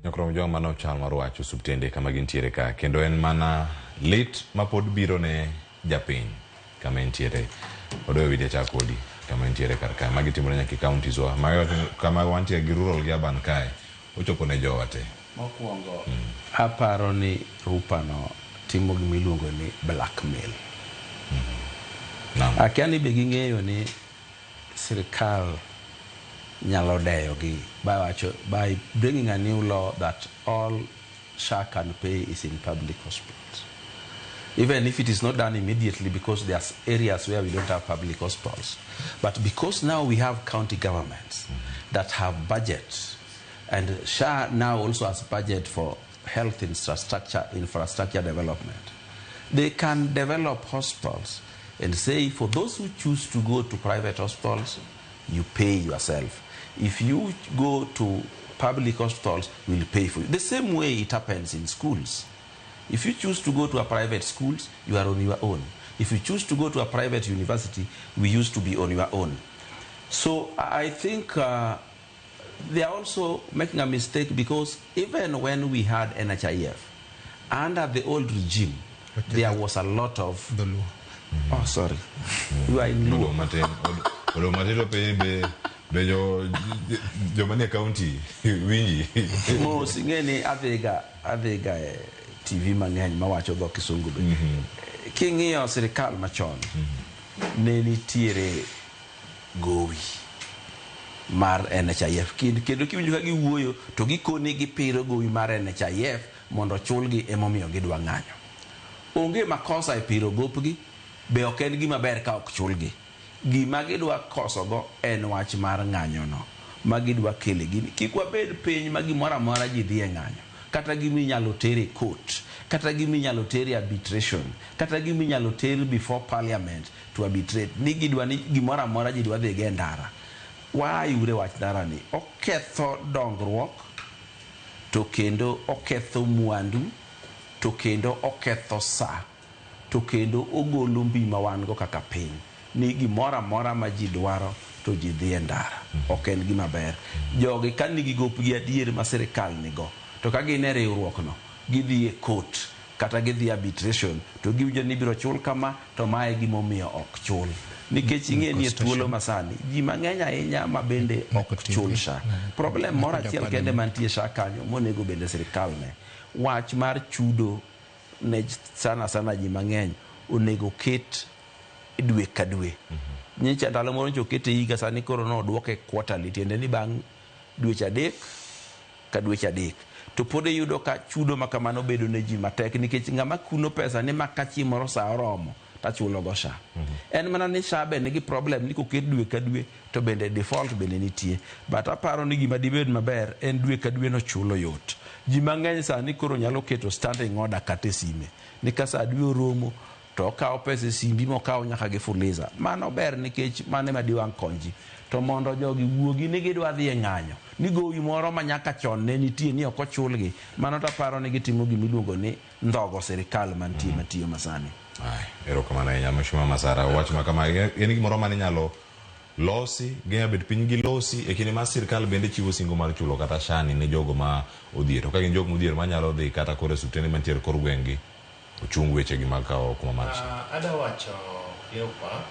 Nyakrom joma mano chal mar wach osuptende kama gintiere ka kendo en mana lit mapod biro ne japiny kama entiere. Odoyo widi achak kodi kama entiere kar kae. Magi timore nyaka e counties wa. Magi kama wantie gi rural gi urban kae ochopo ne jowa te. Mokwongo aparo ni RUPHA no timo gima iluongo ni blackmail. Akia ni be ging'eyo ni sirikal nyalo deyogi by bringing a new law that all SHA can pay is in public hospitals. Even if it is not done immediately, because there's areas where we don't have public hospitals. But because now we have county governments that have budgets, and SHA now also has budget for health infrastructure development, they can develop hospitals and say, for those who choose to go to private hospitals, you pay yourself. If you go to public hospitals, we'll pay for you. The same way it happens in schools. If you choose to go to a private school, you are on your own. If you choose to go to a private university, we used to be on your own. So I think they are also making a mistake, because even when we had NHIF, under the old regime, there was a lot of... Oh, sorry. You are in Luo. Jomanie county winji. Mos ing'eni adhiga e TV mang'eny mawacho dho Kisungu be. King'iyo sirikal machon, ne nitiere gowi mar NHIF. Kendo kiwinjo ka giwuoyo to gikoni gipiro gowi mar NHIF mondo chulgi, emomiyo gidwa ng'anyo. Onge makosa e piro gopgi, be ok en gima ber ka ok chulgi. Gima gidwa kosogo en wach mar ng'anyono ma gidwa kele gini. Kik wabed piny ma gimoro amora ji dhi e ng'anyo. Kata gima inyalo ter e court, kata gima inyalo ter e arbitration, kata gima inyalo ter before parliament to arbitrate, ni gidwa ni gimoro amora ji dwa dhi go e ndara. Waayure wach ndara ni oketho dongruok to kendo oketho mwandu to kendo oketho sa to kendo ogolo mbi ma wan go kaka piny ni gimoro amora ma ji dwaro to ji dhi e ndara. Ok en gima ber. Jogi ka nigi gopgi adier ma sirikal nigo to ka gin e riwruok no gidhi e court kata gidhi arbitration to giwinjo ni ibiro chul kama to mae e gima omiyo ok chul. Nikech ing'e ni e thuolo masani ji mang'eny ahinya ma bende ok chul SHA. Problem moro achiel kende mantie SHA kanyo monego bende sirikal ne wach mar chudo ne sana sana ji mang'eny onego ket dwe ka dwe. Nyicha ndalo moro nyocha okete higa sani koro nodwoke quarterly tiende ni bang' dweche adek ka dweche adek. To pod iyudo ka chudo ma kamano bedo ne ji matek nikech ng'ama kuno pesa ni ma ka chieng' moro sa oromo tachulo go SHA. En mana ni SHA be nigi problem ni koket dwe ka dwe to bende default bende nitie. But aparo ni gima dibed maber en dwe ka dwe no chulo yot. Ji mang'eny sani koro nyalo keto standing order kata e sime ni ka sa dwe oromo to okawo pesa e simbi mokawo nyaka gi fuliza. Mano ber nikech mano ema diwang' kony ji. To mondo jogi wuogi ni gidwa dhi e ng'anyo, ni gowi moro ma nyaka chon ne nitie ni ok ochulgi, mano to aparo ni gitimo gima iluongo ni ndhogo sirikal mantie matiyo masani. Erokamano ahinya Mheshimiwa Masara. Wach ma kama en gimoro mane inyalo losi, ginya bet piny gilosi e kinde ma sirkal bende chiwo singo mar chulo kata shani ne jogo ma odhier. To ka gin jok modhier manyalo dhi kata koro e osiptende mantiere kor gweng' gi ochung weche gi mag kawo okumba mar SHA. Ada wacho Cleopa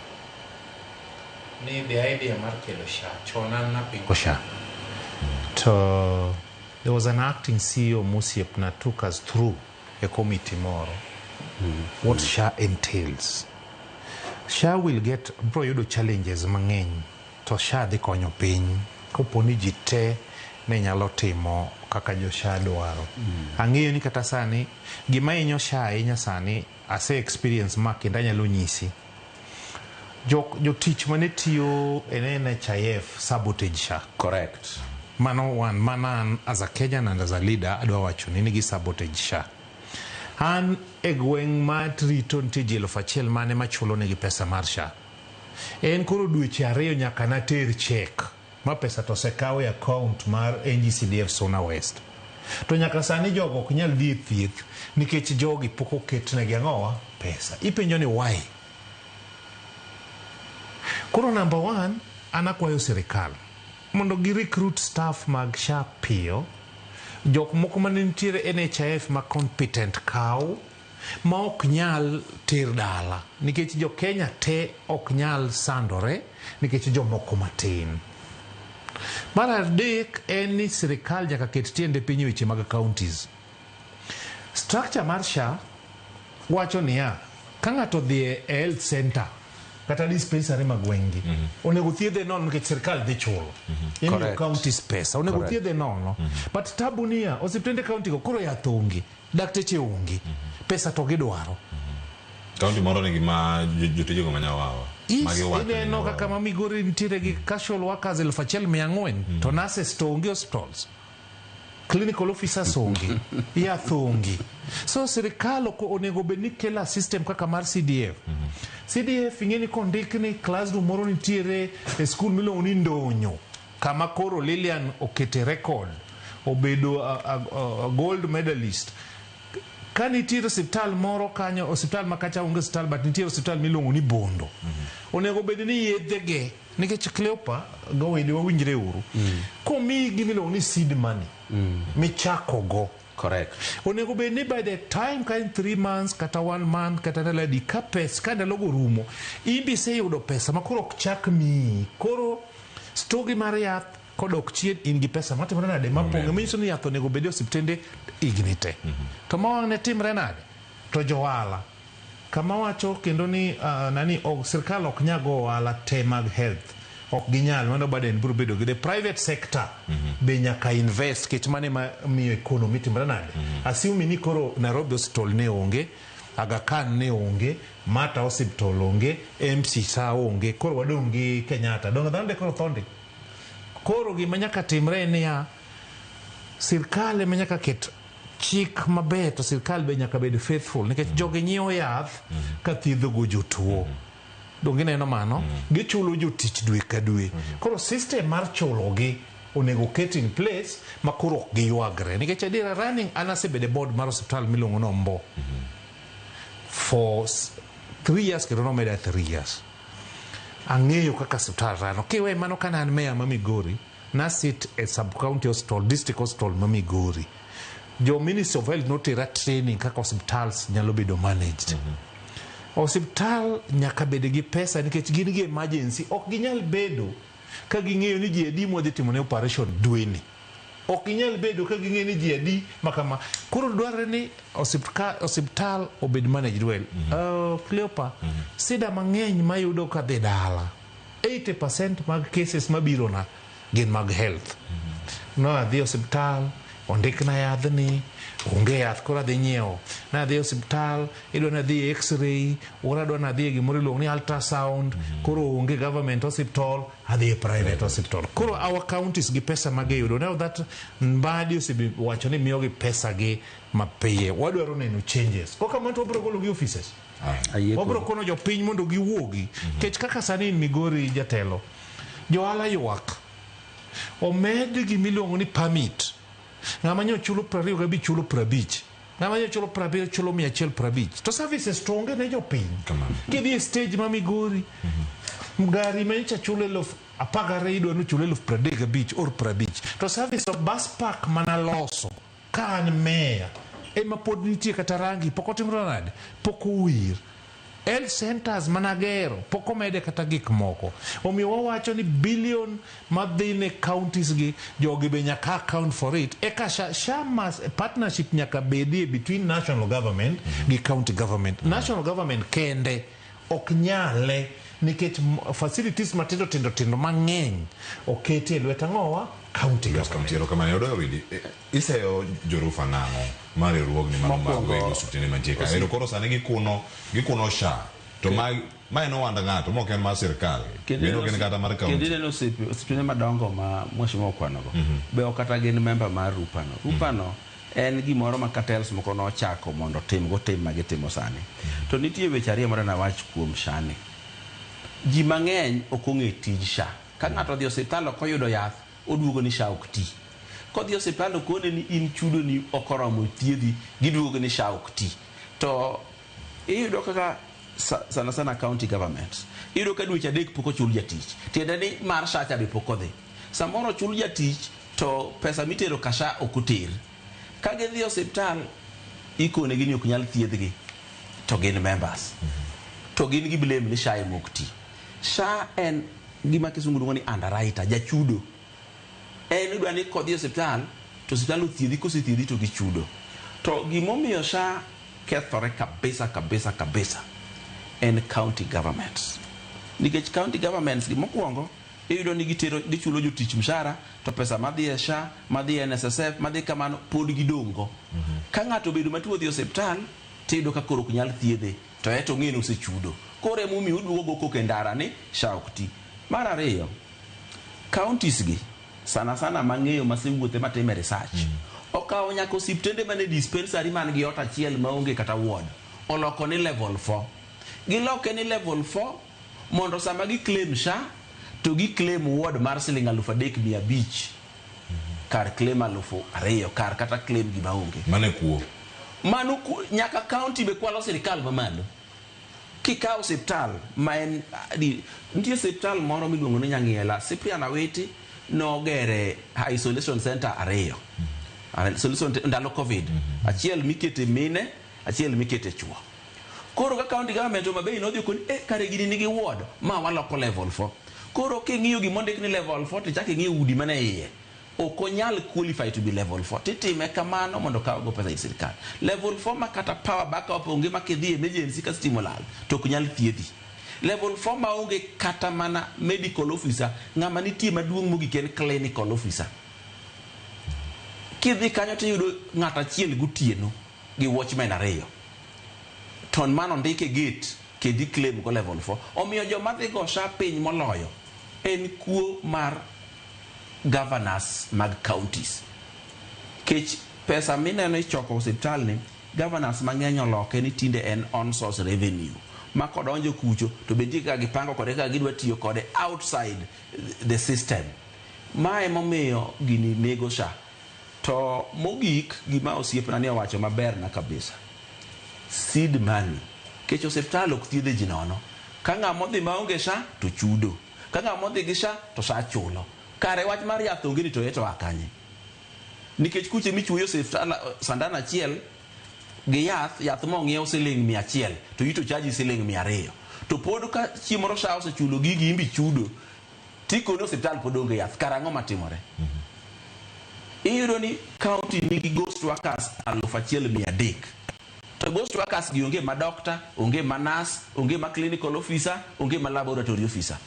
ni the idea mar kelo SHA chon an napingo SHA to there was an acting CEO mosiepna took us through a committee moro what SHA entails. SHA will get bro yudo challenges mang'eny to SHA dhi konyo piny kopo ni ji te ne nyalo timo kaka jo SHA dwaro. Ang'eyo ni kata sani gima hinyo SHA ahinya sani ase experience ma kendo anyalo nyisi. Jotich mane tiyo e NHIF sabotage SHA. Correct. Mano one, mana an as a Kenyan and as a leader adwa wacho ni nigi sabotage SHA. An e gweng' ma rito nitie ji 1000 mane machulo negi pesa mar SHA. En koro dweche ariyo nyaka nater check ma pesa to osekaw e account mar NGCDF Suna West. To nyaka sani jogo ok nyal dhi e thieth nikech jogi pok oketnegi ang'owa pesa. Ipenjo ni why? Koro number one, an akwayo sirikal mondo gi recruit staff mag SHA piyo, jok moko mane nitiere NHIF ma competent kaw ma ok nyal ter dala nikech jo Kenya te ok nyal sandore nikech jomoko matin. Mar adek en ni sirikal nyaka ket tiende piny e weche mag counties. Structure mar SHA wacho niya, ka ng'ato odhi e health center kata dispensary ma gweng'gi onego thiedhe nono nikech sirikal dhi chulo. Imiyo counties pesa onego thiedhe nono. But tabu niya, osiptende county go koro yath onge, dakteche onge, pesa to gidwaro. County moro nigi ma jotijego ma nyawawa. Yes, ineno kaka ma Migori nitiere gi casual workers 1400 to nurses to onge hospitals. Clinical officers onge, yath onge. So sirikal ok onego bed ni kelo system kaka mar CDF. CDF ing'e ni kondik ni classroom moro nitiere e skul miluongo ni Ndonyo kama koro Lilian okete record obedo a gold medalist. Ka nitiere osiptal moro kanyo, osiptal ma kacha onge osiptal but nitiere osiptal miluongo ni Bondo. Onego bed ni yedhege nikech Cleopa gowede wawinjre uru. Komiyi gimiluongo ni seed money michako go. Correct. Onego bed ni by the time ka en 3 months kata 1 month kata ndalo adi ka pesa ka ndalogo rumo imbe iseyudo pesa ma koro ok chak miyi. Koro stogi mar yath kodok chien in gi pesa matimore nade mapong'e manyiso ni yath onego bed e osiptende higni te. To ma wang' ne timre nade? To johala kama wacho kendo ni nani sirkal ok nyal go ohala te mag health ok ginyal mano burden biro bedo gi the private sector be nyaka invest nikech mano ema miyo economy timre nade. Assuming ni koro Nairobi Hospital ne onge, Aga Khan ne onge, Mater Hospital onge, MC sa onge, koro wadong' gi Kenyatta. Donge dhano de koro thondi? Koro gima nyaka timre en niya, sirkal ema nyaka ket Chik maber to sirkal be nyaka bed faithful nikech jogi nyiewo yath ka thiedhogo jotuo. Donge ineno mano? Gichulo jotich dwe ka dwe. Koro system mar chulogi onego ket in place ma koro ok giywagre. Nikech adiera running an asebedo e board mar osiptal miluongo ni Ombo for 3 years kendo nomeda 3 years. Ang'eyo kaka osiptal rano. Kiwe mano kane an mayor ma Migori, nasit e sub county hospital, district hospital ma Migori. Jo Ministry of Health notera training kaka osiptals nyalo bedo managed. Osiptal nyaka bed gi pesa nikech gin gi emergency ok ginyal bedo ka ging'eyo ni ji adi mwadhi timo ne operation dweni. Ok ginyal bedo ka ging'eyo ni ji adi makama. Koro dwarore ni osiptal obed managed well. Cleopa, sida mang'eny mayudo kadhi dala 80% mag cases mabiro na gin mag health. No adhi osiptal, ondikna yadhni, onge yath koro adhi nyiewo. Nadhi osiptal, idwa nadhi e x-ray, or adwa nadhi e gimoro iluongo ni ultrasound, koro onge government hospital, adhi e private hospital. Koro our counties gi pesa magiyudo. Now that Mbadi osewacho ni miyogi pesa gi mapiyo, wadwaro neno changes. Kok kamano to wabiro golo gi offices. Ayie Wabiro kodi. kono jopiny mondo giwuogi. Nikech kaka sani in Migori jatelo, johala ywak. Omed gimiluongo ni permit. Ng'ama nyo chulo 25 chulo 50. Ng'ama nyo chulo 70 chulo 150. To services to onge ne jopiny. Kidhi e stage ma Migori, gari ma nyocha chulo 12,000 idwa ni ochul 35,000 or 50. To service of bus park mana loso ka an meya ema pod nitie kata rangi pok otimre nade pok owir health centers managero pok omede kata gik moko omiyo wawacho ni billion madhi ne counties gi jogi be nyaka account for it eka SHA must, partnership nyaka bedie between national government gi county government. National government kende ok nyale nikech facilities matindo tindo tindo mang'eny oketi e lwet ang'owa county Lwet county erokamano Odoyo Wili iseyo jorufa nang'o mar riwruogni mano mag Mokwongo, weg osiptende mantie ka ero koro sani gikuno SHA to ma en ohand ng'ato ma ok en mar sirkal bende ok en kata mar Kendo county ineno osiptende madongo ma mheshimiwa okwanogo be ok kata gin member mar RUPA no. RUPA no en gimoro ma cartels moko nochako mondo otimgo tim ma gitimo sani. To nitie weche ariyo madwa nawach kuom SHA ni. Ji mang'eny ok ong'e tij SHA. Ka ng'ato odhi e osiptal ok oyudo yath, oduogo ni SHA ok ti. Kodhi e osiptal okone ni in chudo ni ok oromo thiedhi, giduogo ni SHA ok ti. To iyudo kaka sana sana county governments iyudo ka dweche 3 pok ochul jatich tiende ni mar SHA cha be pok odhi samoro ochul jatich to pesa mitero ka SHA ok oter ka gidhi e osiptal ikonegi ni ok nyal thiedhgi to gin members to gin gi blame ni SHA ema ok ti. SHA en gima kisungu luongo ni underwriter jachudo en idwa ni kodhi e osiptal to osiptal othiedhi kosethiedhi to gichudo to gimomiyo SHA kethore kabisa kabisa kabisa en county governments nikech county governments gi mokwongo iyudo ni gitero gichulo jotich mshahara to pesa madhi e SHA madhi e NSSF madhi kamano pod gidong' go ka ng'ato obedo matuo odhi e osiptal tiyudo ka koro ok nyal thiedhe to eto ong'e ni osechudo koro emomiyo oduogo go koko e ndara ni SHA ok ti mar ariyo counties gi sana sana mang'eyo masewuothe matime research okawo nyaka osiptende mane dispensary man gi ot achiel maonge kata ward oloko ni level 4 giloke ni level 4 mondo sama gi claim SHA to gi claim ward mar siling 3,500 kar claim 2,000 kar kata claim gima onge mano e kuo mano nyaka county be kwalo sirikal mamalo kikawo osiptal ma en nitie osiptal moro miluongo ni Nyang'iela Cyprian Awiti nogere isolation center ariyo isolation ndalo covid achiel mikete mine achiel mikete chuo koro ka county government Homa Bay nodhi okoni eh, kare gini nigi ward ma waloko level 4 koro king'iyo gimondik ni level 4 tichak ing'iyo udi mane iye ok onyal qualify to be level 4 titime kamano mondo kawgo pesa ir sirikal level 4 ma kata power backup onge ma kidhi emergency ka stima olal to ok nyal thiedhi level 4 maonge kata mana medical officer ng'ama nitie maduong' mogik en clinical officer kidhi kanyo tiyudo ng'ato achiel gotieno gi watchman ariyo to mano ondik e gate kendo claim go level 4 omiyo joma dhi go SHA piny moloyo en kuo mar governors mag counties kech Pesa mineno ichoko osiptal ni, governors mang'eny oloke ni tinde en on source revenue. Ma kodonjo kucho to be nitie kaka gipango kode kaka gidwa tiyo kode outside the system. Ma emomiyo gini nego SHA. To mogik gima osiepna ni owacho maber na kabisa. Seed money. Kech osiptal ok thiedhe ji nono. Ka ng'ama odhi maonge SHA to chudo. Ka ng'ama odhi gi SHA to SHA chulo. Kare wach mar yath onge ni to eto a kanye. Nikech kuche michuoyo osiptal sandan achiel gi yath, yath mong'iew siling 100 to ito chaji siling 200. To pod ka chieng' moro SHA osechulo gigi imbi chudo, tikoni osiptal pod onge yath. Karang'o matimore? Iyudo ni county nigi ghost workers 1300. To ghost workers gi onge ma doctor, onge ma nurse, onge ma clinical officer, onge ma laboratory officer.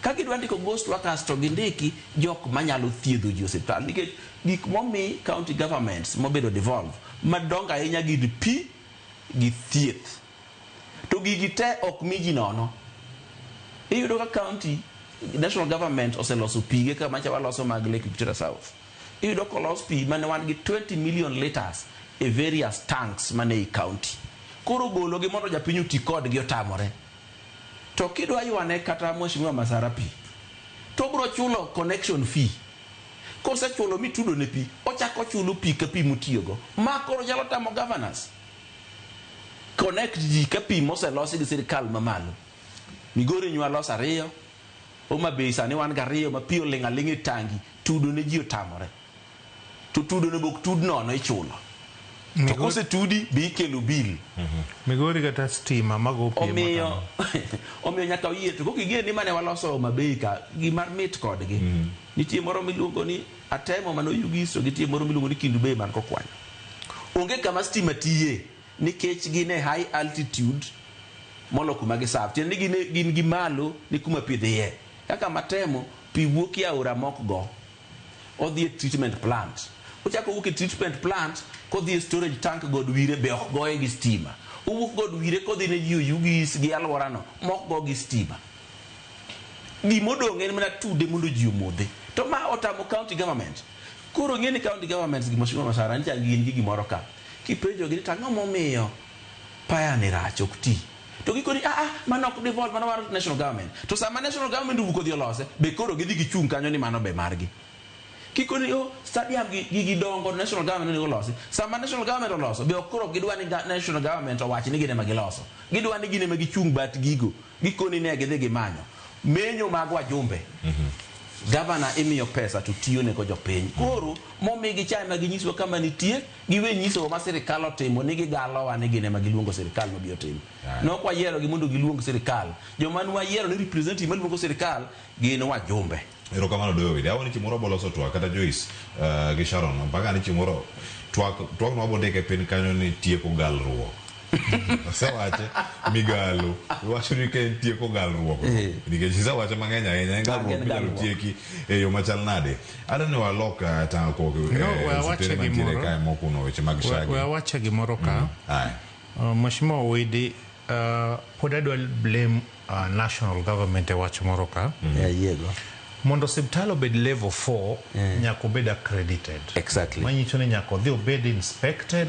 Ka gidwa ndiko ghost workers to gindiki jok manyalo thiedho ji osiptal nikech gik momi county governments mobedo devolve madongo ahinya gin pi gi thieth. To gigi te ok mi ji nono. Iyudo ka county national government oseloso pige kama cha waloso mag Lake Victoria South. Iyudo kolos pi mane wan gi 20 million liters e various tanks mane ei county. Koro gologi mondo japiny oti kodgi otamore. To kidwa ywane kata Mheshimiwa Masara pi, to obiro chulo connection fee. Kosechulo mitudo ne pi, ochako chulo pi ka pi motiyogo. Ma koro nyalo tamo governors. Connect ji ka pi moselosi gi sirikal mamalo. Migori nywa los 2, Homa Bay sani wan gi 2 ma pi oling' aling'a e tangi, tudo ne ji otamore. To tudo ne bok tud nono ichulo. To kosetudi be ikelo bill. Migori kata stima mago pi Omiyo omiyo nyaka oyie to kok ni mane waloso Homa Bay ka gima mit kodgi. Nitie moro miluongo ni Atemo mane Oyugis to nitie moro miluongo ni Kindu Bay man Kokwanyo. Onge kama stima tiye nikech gin e high altitude molo kuma giserve. Tiende ni gin gi malo ni kuma pi dhiye. Kaka Matemo pi wuok e aora mok go. Odhi e treatment plant. Ochako wuok e treatment plant kodhi e storage tank God Wire be ok goye gi stima. Owuok God Wire kodhi ne ji Oyugis gi alworano mok go gi stima. Gimodong' en mana tude mondo ji omodhe. To ma otamo county government. Koro ng'e ni county governments gi Mheshimiwa Masara ncha gin gi gimoro ka. Kipenjogi ni to ang'o momiyo paya ni rach ok ti. To gikoni mano ok devolve, mano mar national government. To sama national government owuok odhi olose, be koro gidhi gichung' kanyo ni mano be margi. Kikoni o stadium gi gigi dongo national government onego olosi. Sama national government oloso, be ok koro gidwa ni national government owach ni gin ema giloso. Gidwa ni gin ema gichung' bat gigo. Gikoni ne gidhi gimanyo. Menyo mag wajumbe. Governor imiyo pesa to tiyo ne go jopiny. Koro momigi chae ma ginyiswa kama nitie, giwe nyisowa ma sirikal otimo ni gigalowa ni gin ema giluongo sirikal mabi otim. Nok wayiero gi mondo giluong sirikal. Joma nwayiero ni representative maluongo sirikal gin wajumbe. Erokamano Doyo Wili. Awo ni chieng' moro waboloso twak kata Joyce gi Sharon mpaka ni chieng' moro twak twak no wabondike piny kanyo ni tieko galruok. Asewache migalo. Iwacho ni ka en tieko galruok. Nikech isewache mang'eny ahinya en galruok minyalo tieki e yo machal nade. Adwa ni walok tang' kok No, we awache osiptende mantiere gimoro. kae mokuno weche mag SHA We gi. awache gimoro ka. Aya. Mheshimiwa Widi, pod adwa blame national government e wach moro ka. Ayiego. Mondo osiptal obed level 4, nyaka obed accredited. Exactly. Manyiso ni nyaka odhi obed inspected,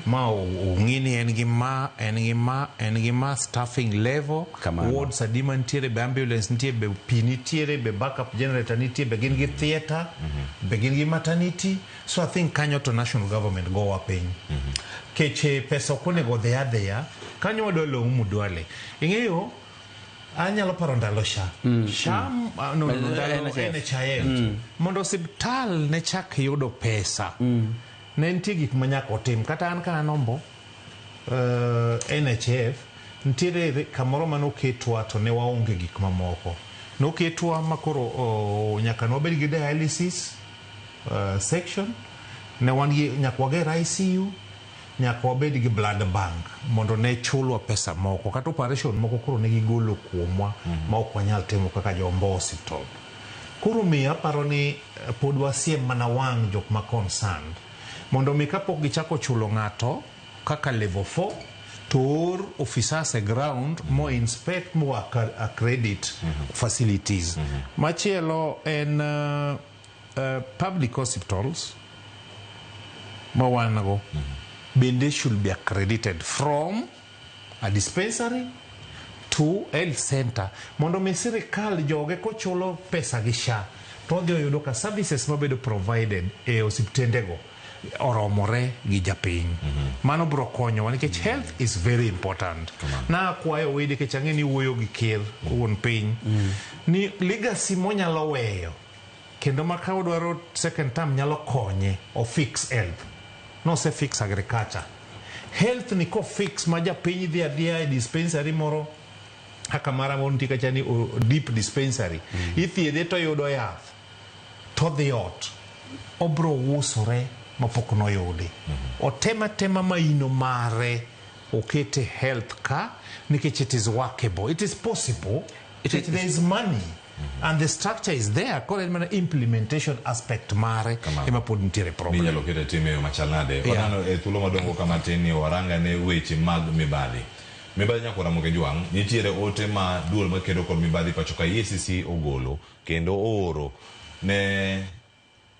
ma ong'i ni en gi ma, en gi ma, en gi ma staffing level, Kamano. wards adi mantiere, be ambulance nitie, be pi nitiere, be backup generator nitie, be gin gi theatre, be gin gi maternity. So I think kanyo to national government gowa piny. Keche pesa ok onego dhi adhiya, kanyo wadwa long'o mudwale. Ing'eyo, anyalo paro ndalo SHA. SHA, no, no, ndalo NHIF. NHIF. Mondo osiptal ne chak yudo pesa, ne nitie gik ma nyaka otim. Kata an ka anombo NHIF, nitiere kamoro manoketwa to ne waonge gik mamoko. Noketwa ma koro nyaka ne wabed gi dialysis section, ne wan gi nyaka wager ICU, nyaka wabed gi blood bank mondo ne chulwa pesa moko kata operation moko koro ne gigolo kuomwa ma ok wanyal timo kaka jombo osiptal. Koro miyo aparo ni pod wasiem mana wang' jok ma concerned mondo mi kapok gichako chulo ng'ato kaka level 4 to or officers e ground mo inspect mo accredit facilities. Machielo en public hospitals. ma wan go bende should be accredited from a dispensary to health center mondo mi sirikal joge kochulo pesa gi SHA to odhi oyudo ka services mabedo provided e osiptendego oromore gi japiny. Mano biro konyowa nikech health is very important. Nakwayo wede nikech ang'e ni wuoyo gi ker wuon piny ni legacy monyalo weyo kendo ma ka odwaro second term nyalo konye o fix health. Nose fix agriculture. Health ni ko fix ma japiny dhi adhiya e dispensary moro kaka mara moro nitie kacha ni deep dispensary. Ithiedhe to oyudo yath to odhi ot obro usore mapok noyudi. Otem atema maino mare okete health ka nikech it is workable. It is possible. There is money. And the structure is there. Koro en mana implementation aspect mare ema pod nitiere problem. Minyalo kete tim e yo machal nade. Waneno e thuolo madongo kama tin ni waranga ne weche mag mibadhi. Mibadhi nyaka Ramogi Jwang', nitiere ote ma duol makedo kod mibadhi pacho ka EACC ogolo kendo ooro ne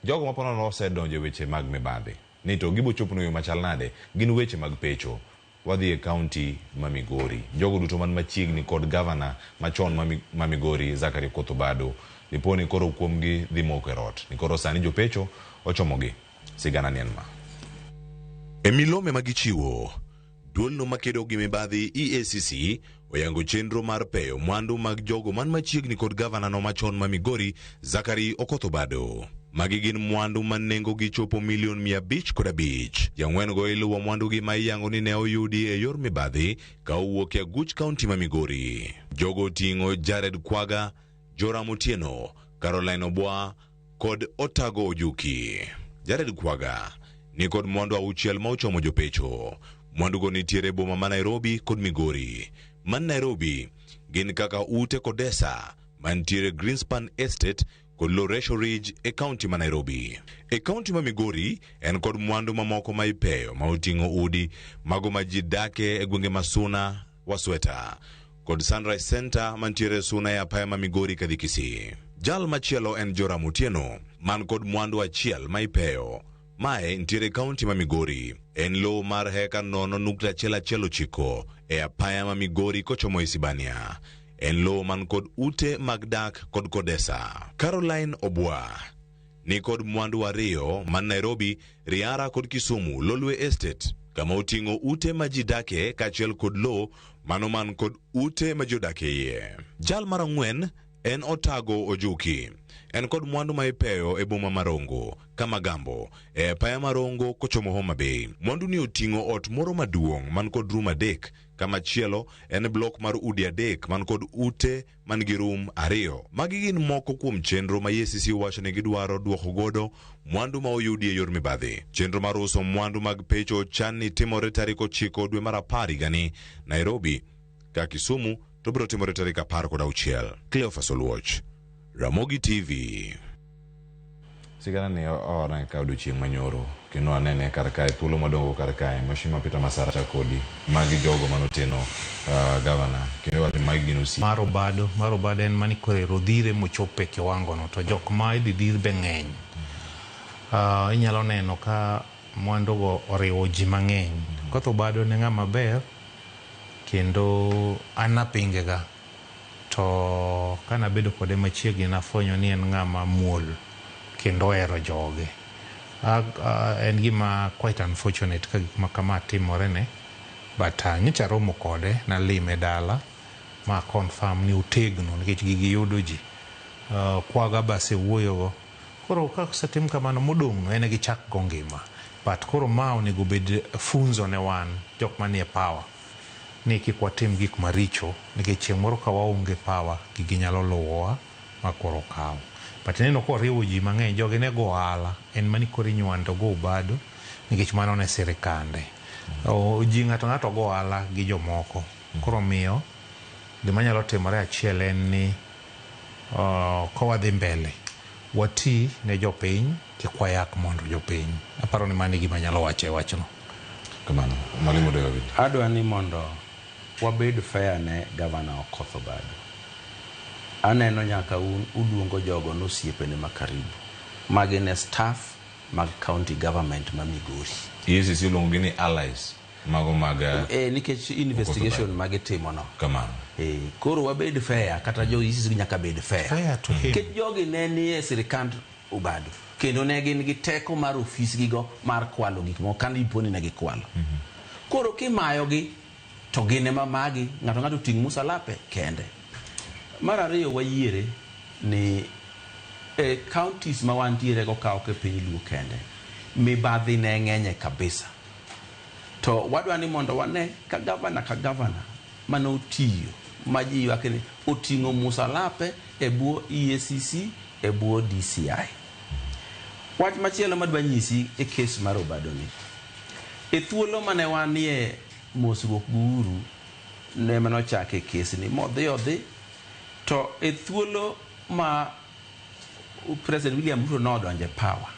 jogo ma ponono osedonjo e weche mag mibadhi. Ni to gibo chopo yo machal nade, gin weche mag pecho. Wadhi e kaunti ma Migori. Jogo duto man machiegni kod gavana machon ma Migori, Zachary Okoth Obado, liponi koro kuomgi dhi moko e rot. Ni koro sani jopecho ochomogi. Sigana ni en ma. E milome ma gichiwo, duolno makedo gi mibadhi EACC oyango chenro mar peyo mwandu mag jogo man machiegni kod gavana no machon ma Migori, Zachary Okoth Obado. Magi gin mwandu ma nengogi chopo milion 505. Jang'wen go iluwo mwandugi ma iyango ni ne oyudi e yor mibadhi ka owuok e aguch kaunti ma Migori. Jogo oting'o Jared Kwaga, Joram Otieno, Caroline Obwa kod Otago Ojuki. Jared Kwaga ni kod mwandu 6 ma ochomo jopecho. Mwandugo nitiere e boma ma Nairobi kod Migori. Man Nairobi gin kaka ute Kodesa mantiere Greenspan Estate kod Loresho Ridge e kaunti ma Nairobi. E kaunti ma Migori en kod mwandu mamoko ma ipeyo ma oting'o udi mago ma ji dake e gwenge ma Suna, Wasweta kod Sunrise Center mantiere Suna e apaya ma Migori kadhi Kisii. Jal machielo en Joram Otieno man kod mwandu 1 ma ipeyo. Mae nitiere kaunti ma Migori. En lowo mar heka 0.119 e apaya ma Migori kochomo Isibania. En lowo man kod ute mag dak kod Kodesa. Caroline Obwa ni kod mwandu 2 man Nairobi, Riara kod Kisumu, Lolwe Estate, kama oting'o ute ma ji dake kaachiel kod lowo mano man kod ute ma ji odak e iye. Jal mar 4 en Otago Ojuki. En kod mwandu ma ipeyo e boma ma Rongo, Kamagambo, e apaya ma Rongo kochomo Homa Bay. Mwandu ni oting'o ot moro maduong' man kod room 3, kamachielo en blok mar udi 3 man kod ute man gi room 2. Magi gin moko kuom chenro ma EACC wacho ni gidwaro duoko godo mwandu ma oyudi e yor mibadhi. Chenro mar uso mwandu mag pecho chan ni timore tarik 9 dwe mar 10 higani Nairobi, ka Kisumu to biro timore tarik 16. Cleophas Oluoch, Ramogi TV. Sigana ni oora ka odiochieng' manyoro kendo anene kar kae thuolo madongo kar kae. Mheshimiwa Peter Masara kodi magi jogo manoteno gavana kendo wacho magi gin osiepe. Mar Obado en mani koro ero dhire mochopo e kiwango no to jok ma idhi dhir be ng'eny. Inyalo neno ka mwandu go oriwo ji mang'eny. Okoth Obado ne ng'ama ber kendo an napinge ga to kanabedo kode machiegni nafwenyo ni en ng'ama muol kendo ohero joge. En gima quite unfortunate ka gik ma kama timore ne, but nyocha aromo kode, nalime dala ma confirm ni otegno nikech gigi yudo ji. Kwaga be asewuoyogo. Koro ka osetim kamano modong' en gi chak go ngima. But koro ma onego bed funzo ne wan jok manie power ni kik watim gik maricho nikech chieng' moro ka waonge power gigi nyalo luwowa ma koro kaw. But ineno koriwo ji mang'eny, jogi ne go ohala, en mani koro inywando go Obado nikech mano ne sirikande. Ji ng'ato ng'ato go ohala gi jomoko. Koro miyo gima nyalo timore achiel en ni ka wadhi mbele wati ne jopiny kik wayak mondo jopiny. Aparo ni mano e gima anyalo wacho e wachno. Kamano, Mwalimu David. Adwa ni mondo wabed fair ne gavana Okoth Obado. Aneno nyaka un uluongo jogo nosiepene ma karibu. Magi ne staff mag county government ma Migori. EACC iluongo gi ni allies mago mag Nikech investigation ma gitimo no. Kamano. Koro wabed fair, kata jo EACC nyaka bed fair. Fair to him. Nikech jogi ne nie sirikand Obado kendo ne gin gi teko mar ofisgi go mar kwalo gik moko kane dipo ni ne gikwalo. Koro kimayogi to gin ema magi, ng'ato ng'ato ting' musalape kende. Mar ariyo, wayiere ni e counties ma wantiere go ka ok e piny Luo kende, mibadhi ne ng'enye kabisa. To wadwa ni mondo wane ka gavana ka gavana mane otiyo ma ji ywak ni oting'o musalape e bwo EACC, e bwo DCI. Wach machielo madwa nyisi e kes mar Obado ni, e thuolo mane wanie mosruok gi Uhuru ne manochake kesni modhi odhi, to e thuolo ma President William Ruto nodonje power,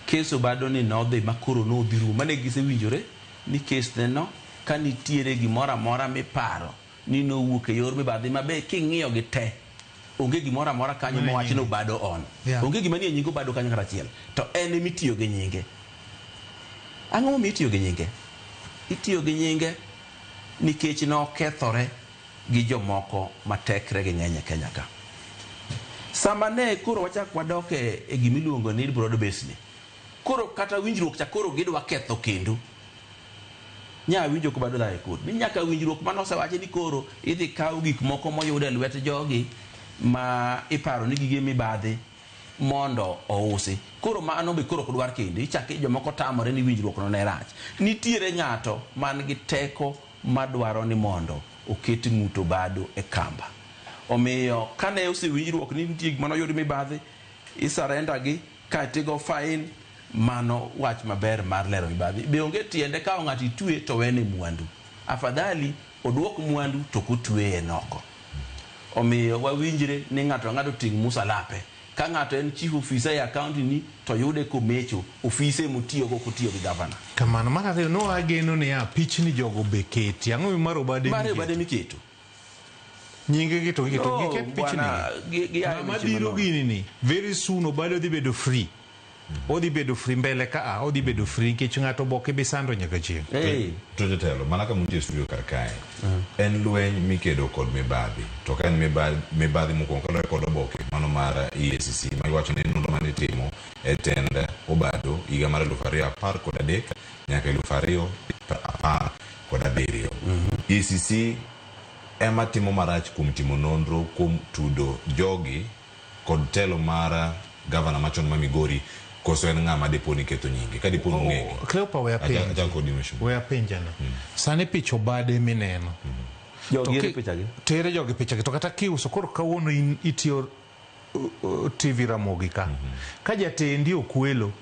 kes Obado ni nodhi ma koro nodhi rumo mane gisewinjore ni kes ne no ka nitiere gimoro amora miparo ni nowuok e yor mibadhi mabe king'iyo gi te onge gimoro amora kanyo mowach ni Obado on. Onge gima nie nying Obado kanyo kata achiel, to en emitiyo gi nyinge. Ang'o momiyo itiyo gi nyinge? Itiyo gi nyinge nikech nokethore gi jomoko ma tekre gi ng'eny e Kenya ka. Sama ne koro wachak wadok e gimiluongo ni broad base ni, koro kata winjruok cha koro gidwa ketho kendo. Nya winjo ko bado dhaye kod ni nyaka winjruok mane osewachi ni koro idhi kaw gik moko moyud e lwet jogi ma iparo ni gige mibadhi mondo ousi. Koro mano be koro ok dwar kendo, ichak jomoko tamore ni winjruok no ne rach. Nitiere ng'ato man gi teko madwaro ni mondo oket ng'ut Obado e kamba. Omiyo kane osewinjruok ni nitie gima noyud mibadhi, isarenda gi kaeto igo fine, mano wach maber mar lero mibadhi. Be onge tiende kawo ng'ato itwe to wene mwandu. Afadhali oduok mwandu to kotweye noko. Omiyo wawinjre ni ng'ato ang'ato ting' musalape. Ka ng'ato en chief officer e account ni to yude komecho, ofise motiyogo kotiyo gi gavana. Kamano. Mar ariyo, no ageno niya, pichni jogo be keti. Ang'o mi mar Obado Mar miketo? Obado miketo. Nyinge gi to giketo. No, Giket pichni bwana, gi. gi a e Ng'ama weche biro manono. gini ni, very soon Obado dhi bedo free. Odhi bedo free mbele ka a, odhi bedo free nikech ng'ato boke be sando nyaka chieng'. To jotelo, mana kama untie e studio kar kae, en lweny mikedo kod mibadhi. To ka en mibadhi mokwongo kaluwore kod oboke mano mar EACC ma iwacho ni nonro mane itimo e tend Obado higa mar 2013 nyaka 2017. EACC ema timo marach kuom timo nonro kuom tudo jogi kod telo mar gavana machon ma Migori, koso en ng'ama dipo ni ketho nyinge ka dipo ni ong'egi. Cleopa, we apenji. Achak kodi mheshimiwa. We apenjana. Sani picha Obado mineno. Jogi To ere pichagi? Tere jogi pichagi. To kata kiuso, koro kawuono in itiyo TV Ramogi ka. Ka jatendi okwelo,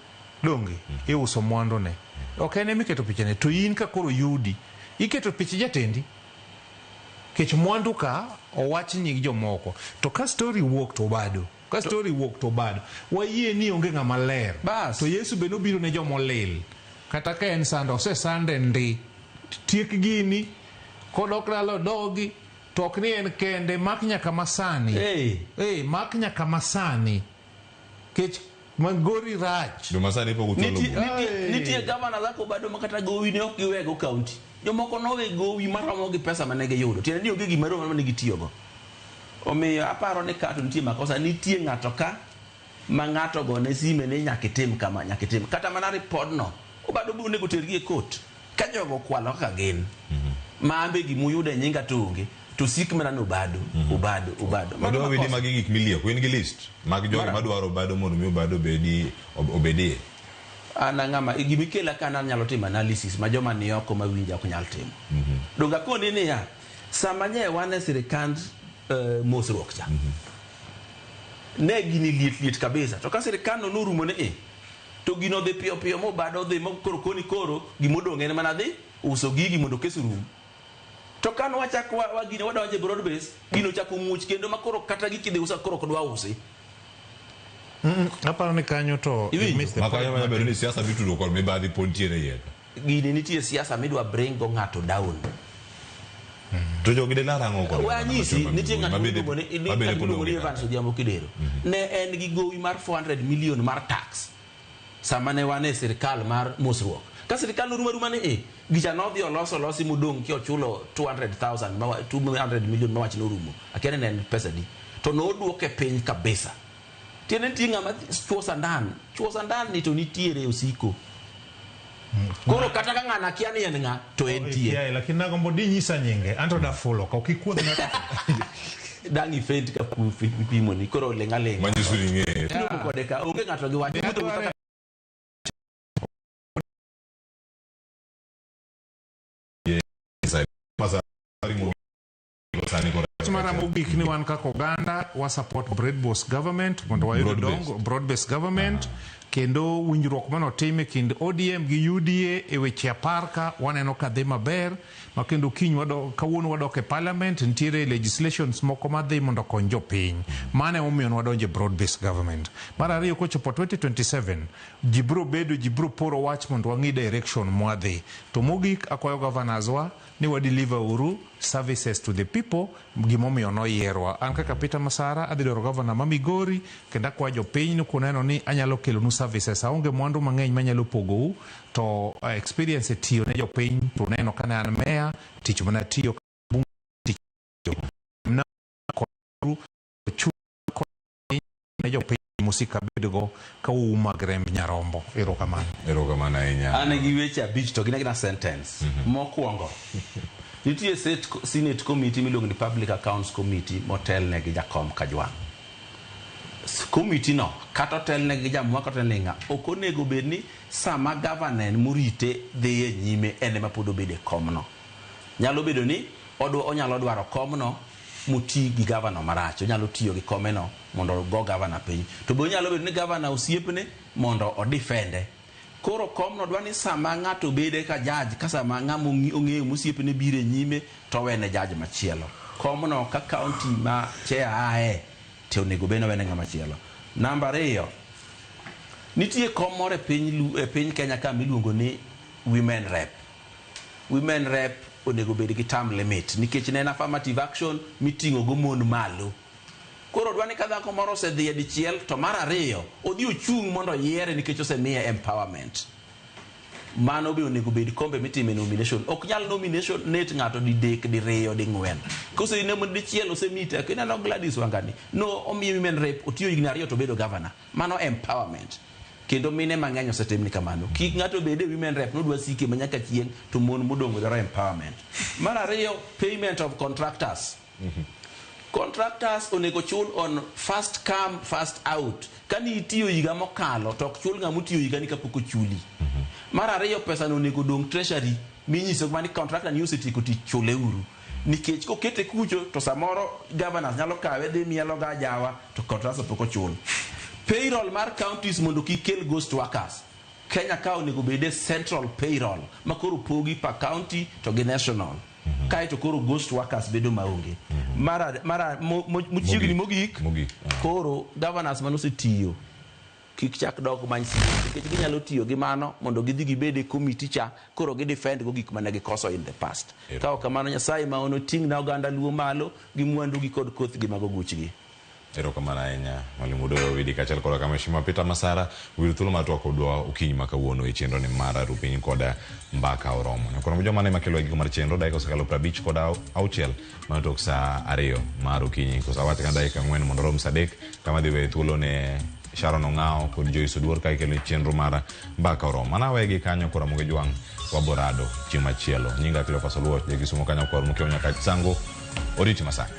donge, iuso mwandune. Ok en ema iketo pichane, to in ka koro yudi, iketo pich jatendi. Kech mwandu ka owach nying jomoko. To ka story wuok to Obado. Ka story wuok to Obado. Wayie ni onge ng'ama ler. To Yesu be nobiro ne jomolil. Kata ka en sanda, osesande ndi. Tiek gini, kodok dala odogi, to ok ni en kende, mak nyaka masani. Mak nyaka masani. Kech Migori rach. Joma sani pok ochwalo bura. Nitie gavana zako Obado ma kata gowi ne ok giwego county. Jomoko nowe gowi maromo gi pesa mane giyudo. Tiende ni onge gima romo mane gitiyogo. Omiyo aparo ni ka to nitie makosa, nitie ng'ato ka ma ng'ato gone sime ni nyaka itim kama, nyaka itim. Kata mana report no, Obado biro onego tergi e court. Ka jogo okwalo kaka gin, ma ambe gimuyudo e nyinga to onge, to sik mana ni Obado, Obado, Obado. Mano Wadwa wedi makosa. magi gik milieko. In gi list mag jogi madwaro Obado mondo mi Obado obedie. An ang'ama gimikela ka an anyalo timo analysis ma joma ni oko ma winja ok nyal timo. Donge akoni niya, sama nye wan e sirikand mosruok cha, ne gini liet liet kabisa. To ka sirikand no norumo ni to gino dhi piyo piyo mobado dhi mo koro koni koro gimodong' en mana dhi uso gigi mondo kes orum. To ka nwachak wa gini wadonje broad base, gino ochako muoch kendo ma koro kata gik idhi uso koro ok dwa usi. Aparo ni kanyo to Iwinjo? miss the Ma point. kanyo manyalo bedo ni siasa mitudo kod mibadhi pod nitiere iye. Gini nitie siasa midwa bring go ng'ato down. To jogi de lar ang'o kod We anyisi, nitie ng'at mabende miluongo ni mabende pod miluongo ni onge Evans Odhiambo Kidero. Ne en gi gowi mar 400 million mar tax. Sama ne wan e sirkal mar mosruok. Ka sirkal norumo aruma ni e, gicha nodhi oloso olosi modong' kiochulo 200,000 mawa 200 million mawach norumo. Akia ni ne en pesa di. To noduoke piny kabisa. Tiende nitie ng'ama chuo sandan. Chuo sandan ni to nitiere osiko. Koro kata ka ng'ano akia ni en ng'a to entie. Kiaye, lakini nagombo dinyisa nyinge anto dafulo ka ok ikuodh ng'ato. Dang' ifent ka pimoni koro ling' aling'a. Manyiso ni ing'eye. Iluongo kode ka onge ng'ato gi wach. Wuotho wuotha ka Wach mara mogik ni wan kaka oganda wa support broad-based government mondo wayud Broad-based. dongo broad-based government kendo winjruok manotim e kind ODM gi UDA e weche apar ka waneno ka dhi maber ma kendo kiny wado, kawuono wadok e parliament nitiere legislations moko madhi mondo okony jopiny. Mano emomiyo nwadonjo e broad-based government. Mar ariyo kochopo 2027 ji biro bedo ji biro poro wach mondo wang'i direction mwadhi. To mogik akwayo governors wa ni wa deliver uru services to the people gimomiyo noyierwa. An kaka Peter Masara adhi dwaro governor ma Migori kendo akwayo jopiny ni kuneno ni anyalo kelonu services aonge mwandu mang'eny manyalo pogou to experience e tiyo ne jopiny to uneno kane an mayor tich mane atiyo tich na ne jopiny mosik abedgo ka uuma gi remb nyarombo. Erokamano. Erokamano ahinya. An gi weche abich to gin agina sentence. Mokwongo, nitie Senate committee miluongo ni Public Accounts Committee motelne gi Jakom Kajwang'. Committee no kata otelne gi Jamwa kata otelne gi ng'a, ok onego bed ni sama governor morite dhi e nyime en ema pod obedo e komno. Nyalo bedo ni odwa, onyalo dwaro komno moti gi governor marach, onyalo tiyo gi komeno mondo ogo governor piny. To be onyalo bedo ni governor osiepne mondo odifende. Koro komno dwa ni sama ng'ato bede ka judge, ka sama ng'ama ong'eyo mosiepne biro e nyime to owene judge machielo. Komno ka county ma chair ae to onego bed ni owene ng'ama chielo. Namba ariyo, nitie kom moro e piny, e piny Kenya ka miluongo ni women rep. Women rep onego bed gi term limit nikech ne en affirmative action miting'o go mon malo. Koro dwa ni ka dhako moro osedhi e dichiel to mar ariyo odhi ochung' mondo oyiere nikech osemiye empowerment. Mano be onego bed kombe mitime nomination. Ok nyal nomination net ng'ato didek, diriyo, ding'wen. Kose dichiel osemiyi teko. Ineno Gladys Wangani, no omiye women rep, otiyo higni ariyo to obedo governor. Mano empowerment. Kendo mine mang'eny osetimni kamano. Kik ng'ato bed e women rep nodwa sike ma nyaka chieng' to mon modong' dwaro empowerment. Mar ariyo, payment of contractors. Contractors onego chul on first come first out. Kani itiyo higa mokalo to ok chul ng'ama otiyo higa ni kapok ochuli. Mar ariyo pesa no onego dong' treasury minyiso ma ni contractor ni osetieko tich chule uru. Nikech kokete kucho to samoro governors nyalo kawe dhi mielo ga ajawa to contractors pok ochul. Payroll mar counties mondo kik kel ghost workers. Kenya ka onego bede central payroll ma koro pogi per county to gi national. Kaeto koro ghost workers bedo maonge. Mara mara mochiegni mogik, koro governors manosetiyo kik chak dog many seat nikech ginyalo tiyo gi mano mondo gidhi gibed e committee cha koro gi defend go gik mane gikoso in the past. Ka ok kamano Nyasaye ma ono ting' na oganda Luo malo gi mwandu gi kod kothgi mag oguchgi. Erokamano ahinya Mwalimu Odoyo Owidi kaachiel koda ka Mheshimiwa Peter Masara wilo thuolo mar twak kodwa okinyi ma kawuono e chenro ni mar Rupiny kod Mbaka Oromo. Nyakoro joma ne makelo e giko mar chenro dakika osekalo 56 mano tok saa 2 mar okinyi. Koso awach ka dakika 4 mondo orom saa 3 kama dhi weyo thuolo ne Sharon Ong'ao kod Joyce Oduor ka ikelo chenro mar Mbaka Oromo. Mana wegi kanyo koro Ramogi Jwang' waborado chieng' machielo. Nyinga Cleophas Oluoch, ja Kisumo kanyo kwar mokiewo nyaka Sango. Oriti masani.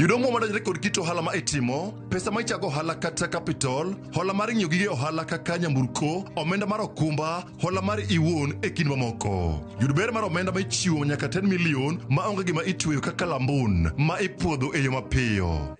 Yud omwom madonjore kod kit ohala ma itimo, pesa ma ichago ohala kata capital, hola mar ng'iewo gige ohala kaka nyamburko, omenda mar okumba, hola mar iwuon e kind mamoko. Yud ber mar omenda ma ichiwo nyaka 10 million ma onge gima itweyo kaka lambun ma ipuodho e yo mapiyo.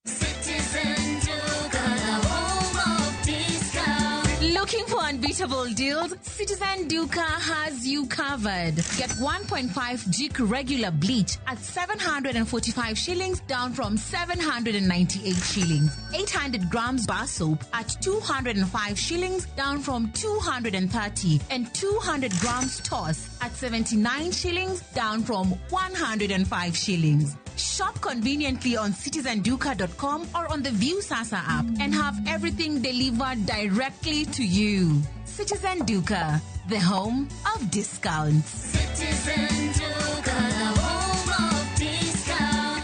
Citizen Duka, the home of discount. Looking for unbeatable deals? Citizen Duka has you covered. Get 1.5 Jik regular bleach at 745 shillings down from 798 shillings. 800 grams bar soap at 205 shillings down from 230 and 200 grams toss at 79 shillings down from 105 shillings. Shop conveniently on citizenduka.com or on the View Sasa app and have everything delivered directly to you. Citizen Duka, the home of discounts. Citizen Duka, the home of discount.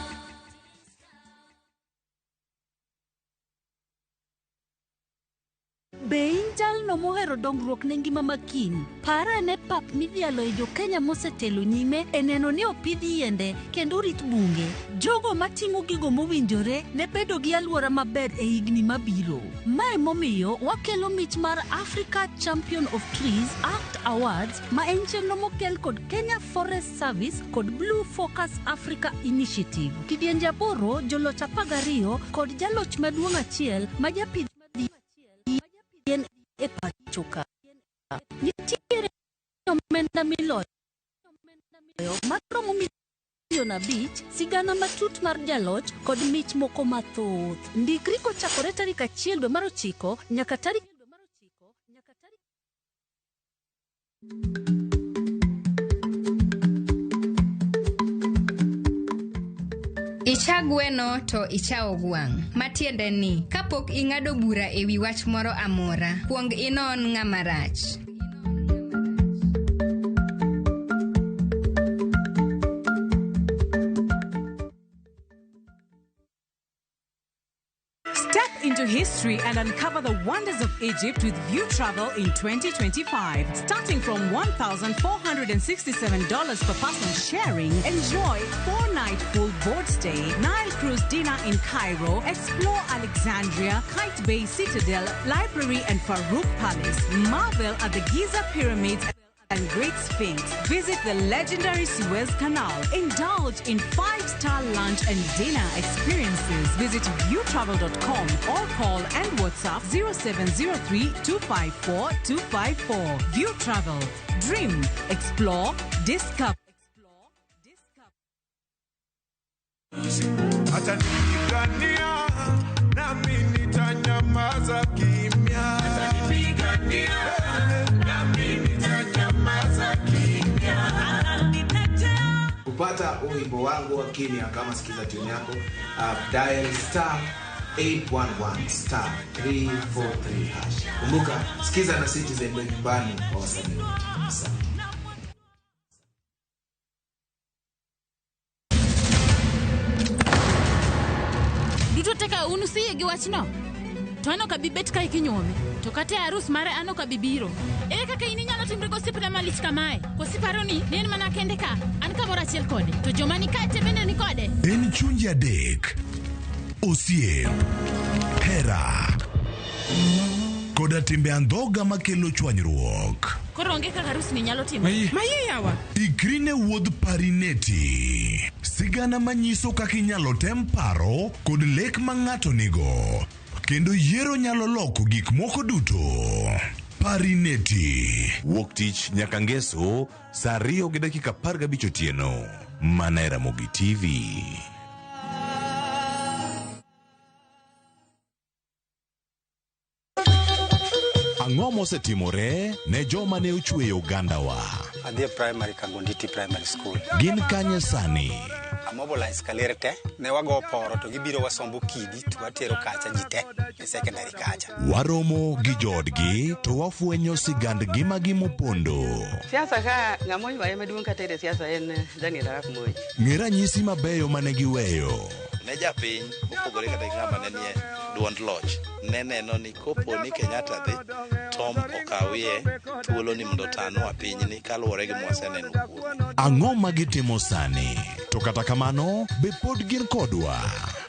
Be in jalno mohero dongruok ne ngima ma kiny? Par ane pap midhialo e jokenya mosetelo nyime e neno ni opidh yiende kendo orit bunge. Jogo mating'o gigo mowinjore ne bedo gi alwora maber e higni mabiro. Mae momiyo wakelo mich mar Africa Champion of Trees Act Awards ma en chenro mokel kod Kenya Forest Service kod Blue Focus Africa Initiative. Kidienje aboro, joloch 12 kod jaloch maduong' achiel ma japidh yien e pacho ka. Nitiere omenda miloyo maromo milion 5, sigana matut mar jaloch kod mich moko mathoth. Ndikri kochakore tarik 1 dwe mar 9 nyaka tarik Icha gweno to ichawo gwang'. Matiende ni, kapok ing'ado bura e wi wach moro amora, kuong inon ng'ama rach. Step into history and uncover the wonders of Egypt with View Travel in 2025. Starting from $1,467 per person sharing, enjoy 4-night full board stay, Nile cruise dinner in Cairo, explore Alexandria, Kite Bay Citadel, Library and Farouk Palace, marvel at the Giza Pyramids and Great Sphinx. Visit the legendary Suez Canal. Indulge in 5-star lunch and dinner experiences. Visit viewtravel.com or call and WhatsApp 0703 254 254. View Travel. Dream, explore, discover. Atanipigania nami nitanyamaza kimya. Atanipigania nami nitanyamaza kimya. Kupata wimbo wangu wa kimya kama sikiza tune yako, dial star 811 star 343 hash. Kumbuka sikiza na Citizen ndio nyumbani kwa wasanii wote. Asante. Duto teka unu siye gi wachno. To an ok abi bet kae kinyuome. To kata e arus mare an ok abi biro. Ere kaka in inyalo timri gosiepna malich kamae? Koso iparo ni ne en mana kende ka? An kamoro achiel kode. To joma ni kae te bende ni kode. En chunje adek, osiep, hera, koda timbe andhoga makelo chwanyruok. Koro onge kaka arus ni nyalo timore. Maye yawa. Ikri ne wuodh Parineti. Sigana manyiso kaka inyalo tem paro kod lek ma ng'ato nigo. Kendo yiero nyalo loko gik moko duto. Parineti. Wuok tich nyaka ngeso saa 2:15 otieno. Mana e Ramogi TV. Ang'o mosetimore ne joma ne ochweyo ogandawa? Adhi e primary Kangonditi Primary School. Gin kanye sani? Amobilize kaler te, ne wago poro to gibiro wasombo kidi to watero kacha ji te e secondary kacha. Waromo gi joodgi to wafwenyo sigand ngimagi mopondo. Siasa ka ng'ama oywaye maduong' kata e siasa en Daniel Arap Moi. Ng'e ranyisi mabeyo mane giweyo. Ne japiny mopogore kata gi ng'ama ne nie Duond loch ne neno ni kopo ni Kenyatta dhi, Tom okawie thuolo ni mondo otanwa pinyni kaluwore gi mwaseneno kuome. Ang'o ma gitimo sani? To kata kamano, be pod gin kodwa?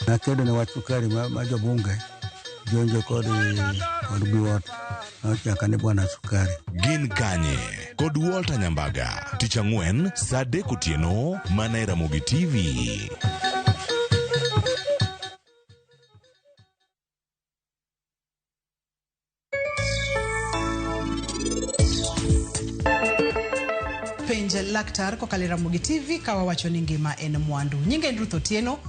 Nakedo ne wach sukari ma jobunge jonjo kod biwot nochaka ni bwana sukari. Gin kanye? Kod Walter Nyambaga. Tich ang'wen saa 3 otieno mana e Ramogi TV. Penj laktar kokalo e Ramogi TV ka wawacho ni ngima en mwandu. Nyinga en Ruth Otieno.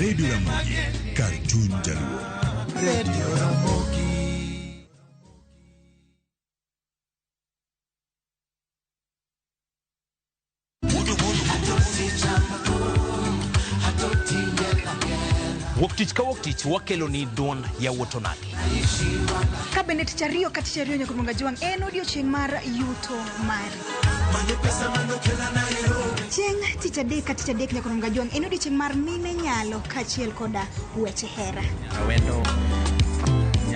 Radio Ramogi, kar chuny jaluo. Radio Ramogi. Wuok tich ka wuok tich wakelo ni duond yawuot onagi. Ka bende tich ariyo ka tich ariyo nyaka Ruonga Jwang' en odiochieng' mar yuto mari. Chieng' tich adek ka tich adek nyaka Ruonga Jwang' en odiochieng' mar mine nyalo kaachiel koda weche hera. Awendo.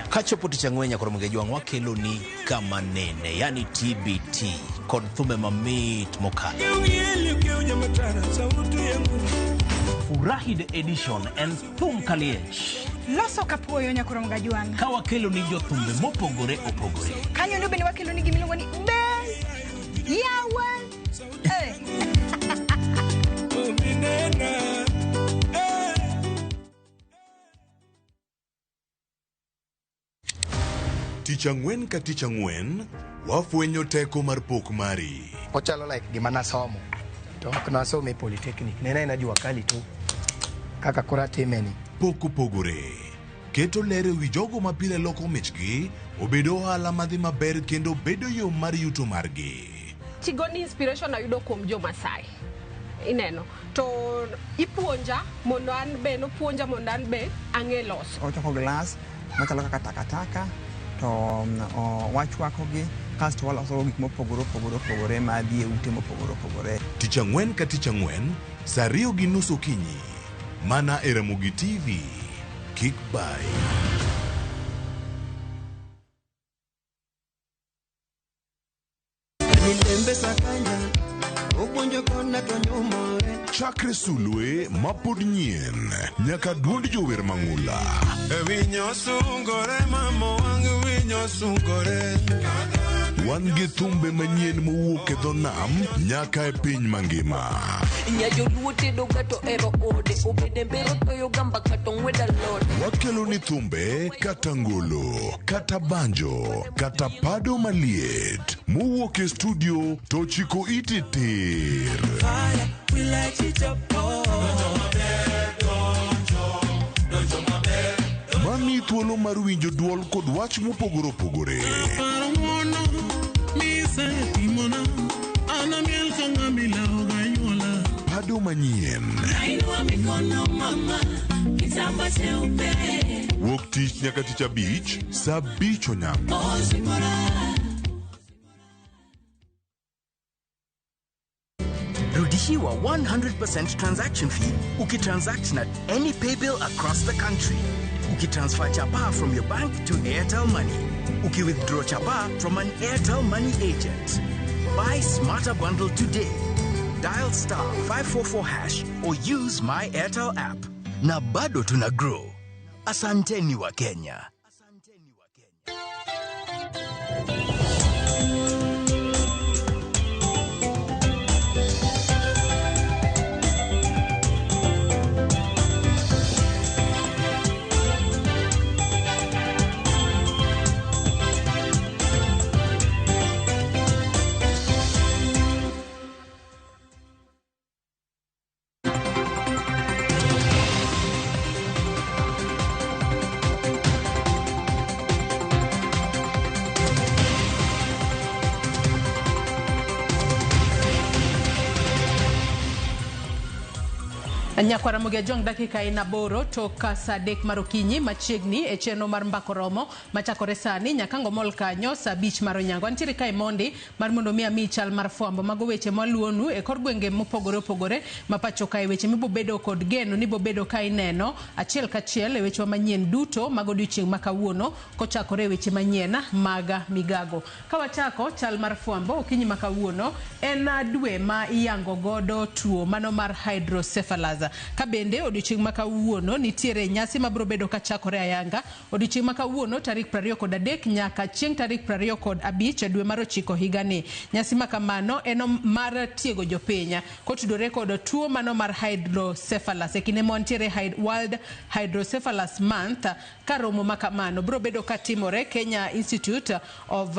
Kachopo tich ang'wen nyaka Ruonga Jwang' wakelo ni kama nene, yani TBT kod thumbe mamit mokalo. Furahi the edition en thum kaliech. Loso kapuoyo nyaka Ruonga Jwang'. Ka wakelo ni jothumbe mopogore opogore. Kanyo ndo bende wakelo ni gimiluongo ni Bel Yawa. Tich ang'wen ka tich ang'wen, wafwenyo teko mar pok mari. Ochalo like gima nasomo to ok nasomo e polytechnic, ne en jua kali tu kaka koro atime ni. Pok opogore. Keto ler e wi jogo ma pile loko michgi obedo ohala madhi maber kendo bedo yo mar yuto margi. Tigoni inspiration ayudo kuom jo Masai. Ineno to ipuonja mondo an be nopuonja mondo an be ang'e loso. Ochoko glass machalo kaka takataka to wachwakogi kasto waloso gik mopogore opogore opogore madhi e ute mopogore opogore. Tich ang'wen ka tich ang'wen saa 2:30 okinyi mana e Ramogi TV. Kik bai. Chakre sulwe mapod nyien nyaka duond jower mang'ula. Wan gi thumbe manyien mowuok e dho nam nyaka e piny mangima. Wakelo ni thumbe kata ngolo, kata banjo, kata pado maliet mowuok e studio to chiko iti tir. Mami thuolo mar winjo duol kod wach mopogore opogore. Pado manyien. Wuok tich nyaka tich abich saa 5 onyango. Rudishiwa 100% transaction fee ukitransact na any paybill across the country. Ukitransfer chapa from your bank to Airtel Money. Ukiwithdraw chapa from an Airtel Money agent. Buy smarter bundle today. Dial *544# or use my Airtel app. Na bado tuna grow. Asanteni wa Kenya. Nyakwar Ramogi Ajwang' dakika en 8 tok sa 3 mar okinyi machiegni e chenro mar Mbako Romo machakore sani nyaka ngomol kanyo sa 5 mar onyango. Antiere kae mondi mar mondo mi ami chal mar fwambo mago weche mwaluonu e kor gwenge mopogore opogore ma pacho kae, weche mibobedo kod geno ni bobedo ka ineno achiel kachiel e wechewa manyien duto mag odiochieng' ma kawuono kochakore e weche manyien mag migago. Ka wachako chal mar fwambo okinyi ma kawuono en dwe ma iyango godo tuo mano mar hydrocephalus. Ka bende odiochieng' ma kawuono nitiere nyasi mabiro bedo kachakore ayanga odiochieng' ma kawuono tarik 23 nyaka chieng' tarik 25 dwe mar 9 higani. Nyasi ma kamano en mar tiego jopiny kotudore kod tuo mano mar hydrocephalus. E kinde ma wantiere World Hydrocephalus Month, ka romo ma kamano biro bedo katimore Kenya Institute of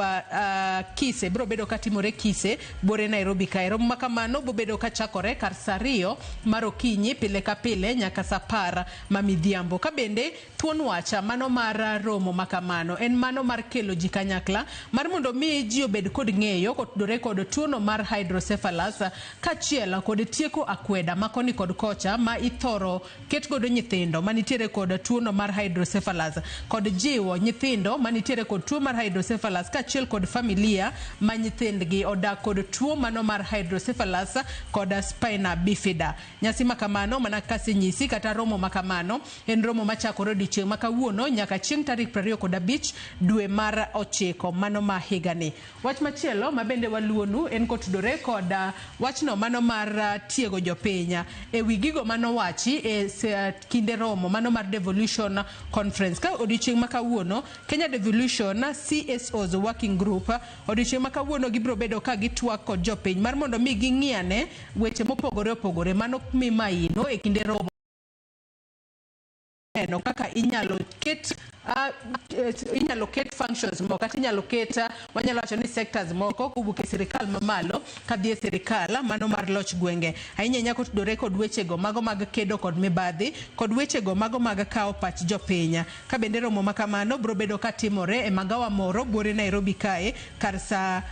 Kise, biro bedo katimore Kise buore Nairobi kae. Romo ma kamano biro bedo kachakore kar sa 2 mar okinyi pile ka pile nyaka sa 10 ma midhiambo. Ka bende thuon wach mano mar romo ma kamano en mano mar kelo ji kanyakla mar mondo mi ji obed kod ng'eyo kotudore kod tuono mar hydrocephalus kaachiel kod tieko akweda ma koni kod kocha ma ithoro ket godo nyithindo manitiere kod tuono mar hydrocephalus kod jiwo nyithindo manitiere kod tuo mar hydrocephalus kaachiel kod familia ma nyithindgi odak kod tuo mano mar hydrocephalus kod spina bifida. Nyasi ma kamano mana kasenyisi kata romo ma kamano en romo machakore odiochieng' ma kawuono nyaka chieng' tarik 25 dwe mar 9 mano ma higani. Wach machielo ma bende waluonu en kotudore kod wachno mano mar tiego jopiny e wi gigo manowachi e kinde romo mano mar Devolution Conference. Ka odiochieng' ma kawuono Kenya Devolution CSOs Working Group odiochieng' ma kawuono gibiro bedo ka gitwak kod jopiny mar mondo mi ging'iane weche mopogore opogore mano mi maino e kinde romo neno kaka inyalo ket functions moko kata inyalo ket wanyalo wacho ni sectors moko kowuok e sirikal mamalo kadhi e sirikal mano mar loch gwenge ahinya ahinya kotudore kod wechego mago mag kedo kod mibadhi kod wechego mago mag kawo pach jopiny. Ka bende romo ma kamano biro bedo katimore e magawa moro buore Nairobi kae kar sa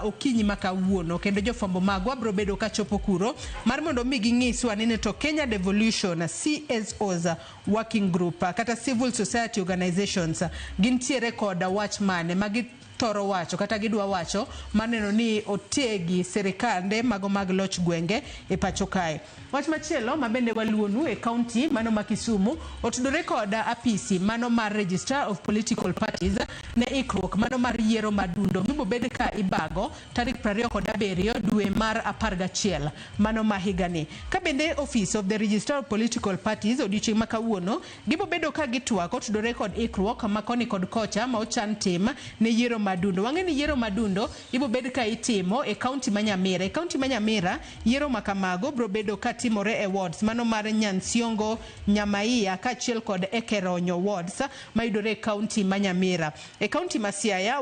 okinyi ma kawuono kendo jofwambo magwa biro bedo kachopo kuro mar mondo mi ging'iswa ni to Kenya Devolution CSOs Working Group kata Civil Society Organizations gintiere kod wach mane magi thoro wacho kata gidwa wacho maneno ni otegi sirikande mago mag loch gwenge e pacho kae. Wach machielo ma bende waluonu e kaunti mano ma Kisumu otudore kod apisi mano mar Registrar of Political Parties ne ikruok mano mar yiero madundo mibobed ka ibago tarik 27 dwe mar 11 mano ma higani. Ka bende Office of the Registrar of Political Parties odiochieng' ma kawuono gibobedo ka gitwak otudore kod ikruok ma koni kod kocha ma ochan tim ne yiero madundo. Wang'e ni yiero madundo ibobed ka itimo e kaunti ma Nyamira. E kaunti ma Nyamira yiero ma kamago biro bedo ka timore e wards mano mar Nyansiongo, Nyamaiya kaachiel kod Ekeronyo wards mayudore e kaunti ma Nyamira. E kaunti ma Siaya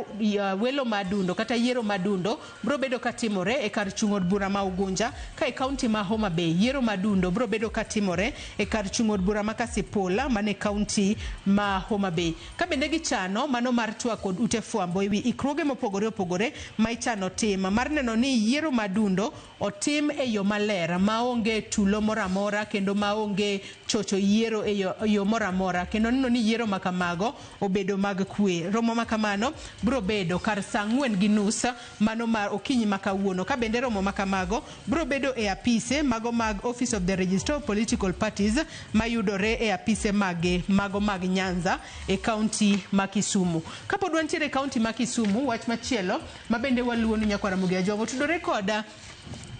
welo madundo kata yiero madundo biro bedo ka timore e kar chung' od bura ma Ugunja, ka e kaunti ma Homa Bay yiero madundo biro bedo ka timore e kar chung' od bura ma Kasipul mane kaunti ma Homa Bay. Ka bende gichano mano mar twak kod ute fwambo ewi ikruoge mopogore opogore ma ichano tim mar neno ni yiero madundo otim e yo maler maonge tulo moro amora kendo maonge chocho yiero e yo moro amora kendo neno ni yiero ma kamago obedo mag kwe. Romo ma kamano biro bedo kar sa 4:30 mano mar okinyi ma kawuono. Ka bende romo ma kamago biro bedo e apise mago mag Office of the Registrar of Political Parties mayudore e apise mage mago mag Nyanza e kaunti ma Kisumu. Kapod wantiere e kaunti ma Kisumu, wach machielo ma bende waluonu nyakwar Ramogi Ajwang' otudore kod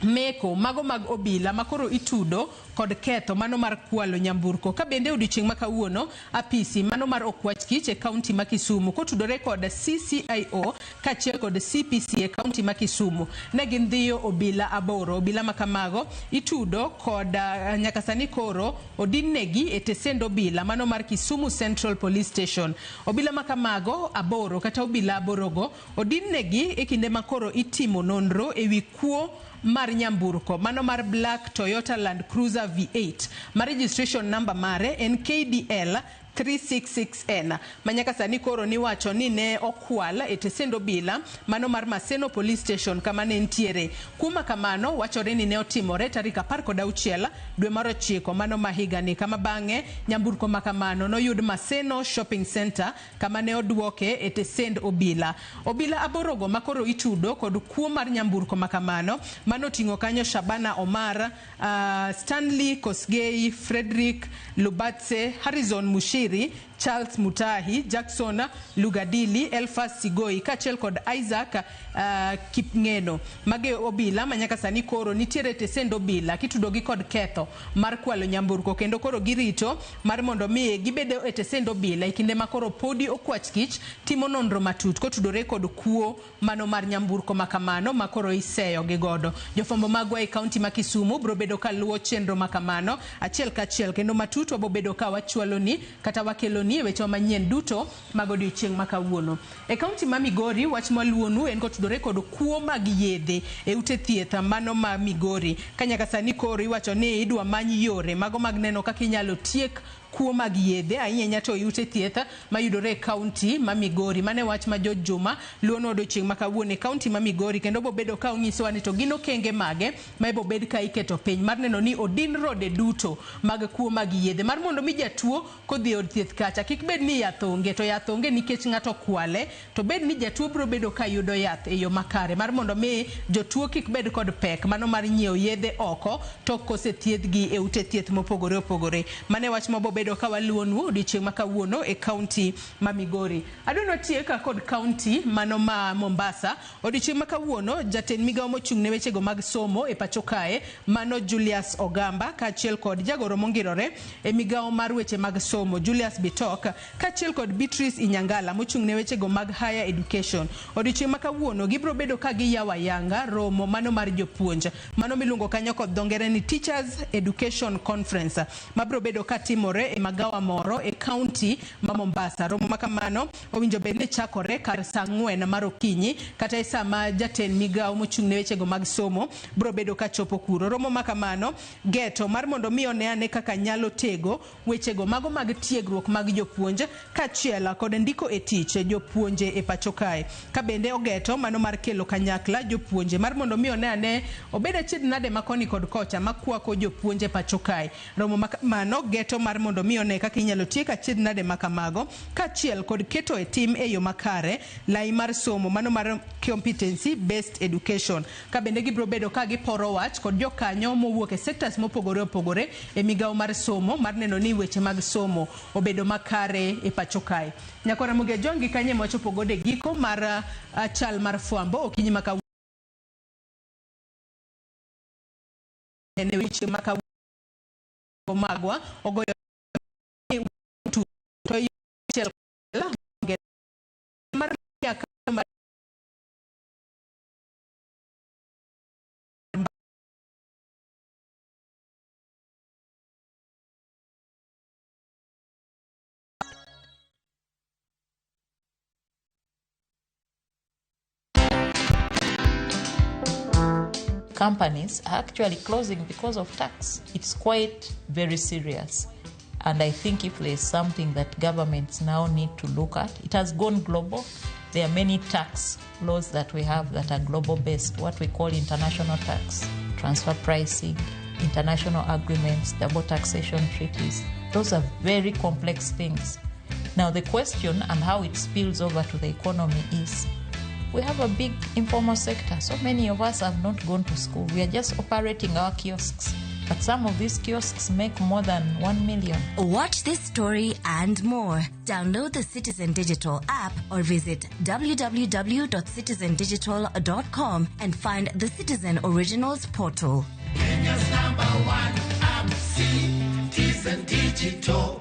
meko mago mag obila makoro itudo kod ketho mano mar kwalo nyamburko. Ka bende odiochieng' ma kawuono apisi mano mar Okwach Kich e kaunti ma Kisumu kotudore kod CCIO kaachiel kod CPC e kaunti ma Kisumu ne gindhiyo obila 8. Obila ma kamago itudo kod nyaka sani koro odinnegi e tesend obila mano mar Kisumu Central Police Station. Obila ma kamago 8 kata obila 8 go odinnegi e kinde ma koro itimo nonro ewi kuo mar nyamburko mano mar Black Toyota Land Cruiser V8 ma registration number mare en KDL 366N ma nyaka sani koro niwacho ni ne okwal e tesend obila mano mar Maseno Police Station kama ne nitiere. Kuma kamano wachore ni ne otimore tarik 16 dwe mar 9 mano ma higani, kama bang'e nyamburko ma kamano noyud Maseno Shopping Center kama ne oduoke e tesend obila. Obila aborogo makoro itudo kod kuo mar nyamburko ma kamano mano oting'o kanyo Shabana Omar, Stanley Kosgei, Frederick Lubatse, Harrison Mushiri, Charles Mutahi, Jackson Lugadili, Elfas Sigoi kaachiel kod Isaac Kipngeno. Mage obila manyaka sani koro nitiere tesend obila kitudogi kod ketho mar kwalo nyamburko, kendo koro girito mar mondo mi gibedo e tesend obila e kinde ma koro podi okwach kich timo nonro matut kotudore kod kuo mano mar nyamburko makamano ma koro iseyo gi godo. Jofwambo magwa e kaunti ma Kisumu biro bedo ka luwo chenro makamano achiel kachiel, kendo matut wabobedo ka wachwaloni kata wakeloni e weche manyien duto mag odiochieng' ma kawuono. E kaunti ma Migori, wach maluwonu en kotudore kod kuo mag yedhe e ute thieth mano ma Migori. Ka nyaka sani koro iwacho ni idwa many yore mago mag neno kaka inyalo tiek kuo mag yedhe ahinya ahinya to e ute thieth mayudore e kaunti ma Migori. Mano e wach ma George Juma luwonwa odiochieng' ma kawuono e kaunti ma Migori, kendo bobedo ka onyisowa ni to gin okenge mage ma ibobed ka iketo piny mar neno ni odin rode duto mag kuo mag yedhe mar mondo mi jatuo kodhi e od thieth kacha kik bed ni yath onge, to yath onge nikech ng'ato kwale, to bed ni jatuo biro bedo ka yudo yath e yo makare mar mondo mi jotuo kik bed kod pek mano mar nyiewo yedhe oko to kosethiedhgi e ute thieth mopogore opogore. Mano e wach mabobedo ka waluwonu odiochieng' ma kawuono e kaunti ma Migori. Adwa watiek kod kaunti mano ma Mombasa. Odiochieng' ma kawuono jatend migawo mochung' ne wechego mag somo e pacho kae mano Julius Ogamba kaachiel kod jagoro mongirore e migawo mar weche mag somo Julius Bitok kaachiel kod Beatrice Inyangala mochung' ne wechego mag higher education. Odiochieng' ma kawuono gibiro bedo ka giyawo ayanga romo mano mar jopuonj mano miluongo kanyo kod dho ngere ni Teachers Education Conference mabiro bedo ka timore e magawa moro e kaunti ma Mombasa. Romo ma kamano owinjo bed ni chakore kar saa 4 mar okinyi kata e sama jatend migawo mochung' ne wechego mag somo biro bedo ka chopo kuro. Romo ma kamano geto mar mondo mi one ane kaka nyalo tego wechego mago mag tiegruok mag jopuonj kaachiel kod ndiko e tich jopuonje e pacho kae. Ka bende ogeto mano mar kelo kanyakla jopuonje mar mondo mi one ane obed achiedh nade ma koni kod kocha makwako jopuonje pacho kae. Romo ma kamano geto mar mondo mi one kaka inyalo tiek achiedh nade ma kamago kaachiel kod keto e tim e yo makare lai mar somo mano mar competency based education. Ka bende gibiro bedo ka giporo wach kod jokanyo mowuok e sectors mopogore opogore e migawo mar somo mar neno ni weche mag somo obedo makare e pacho kae. Nyakora Ramogi Ajwang' gi kanye mwachopo godo e giko mar chal mar fwambo okinyi ma kawuono ne weche ma kawuono magwa ogoyo to achiel mar mar Companies are actually closing because of tax. It's quite very serious. And I think if there's something that governments now need to look at, it has gone global. There are many tax laws that we have that are global based, what we call international tax, transfer pricing, international agreements, double taxation treaties. Those are very complex things. Now, the question and how it spills over to the economy is we have a big informal sector. So many of us have not gone to school. We are just operating our kiosks. But some of these kiosks make more than 1 million. Watch this story and more. Download the Citizen Digital app or visit www.citizendigital.com and find the Citizen Originals portal. Kenya's number one app, Citizen Digital.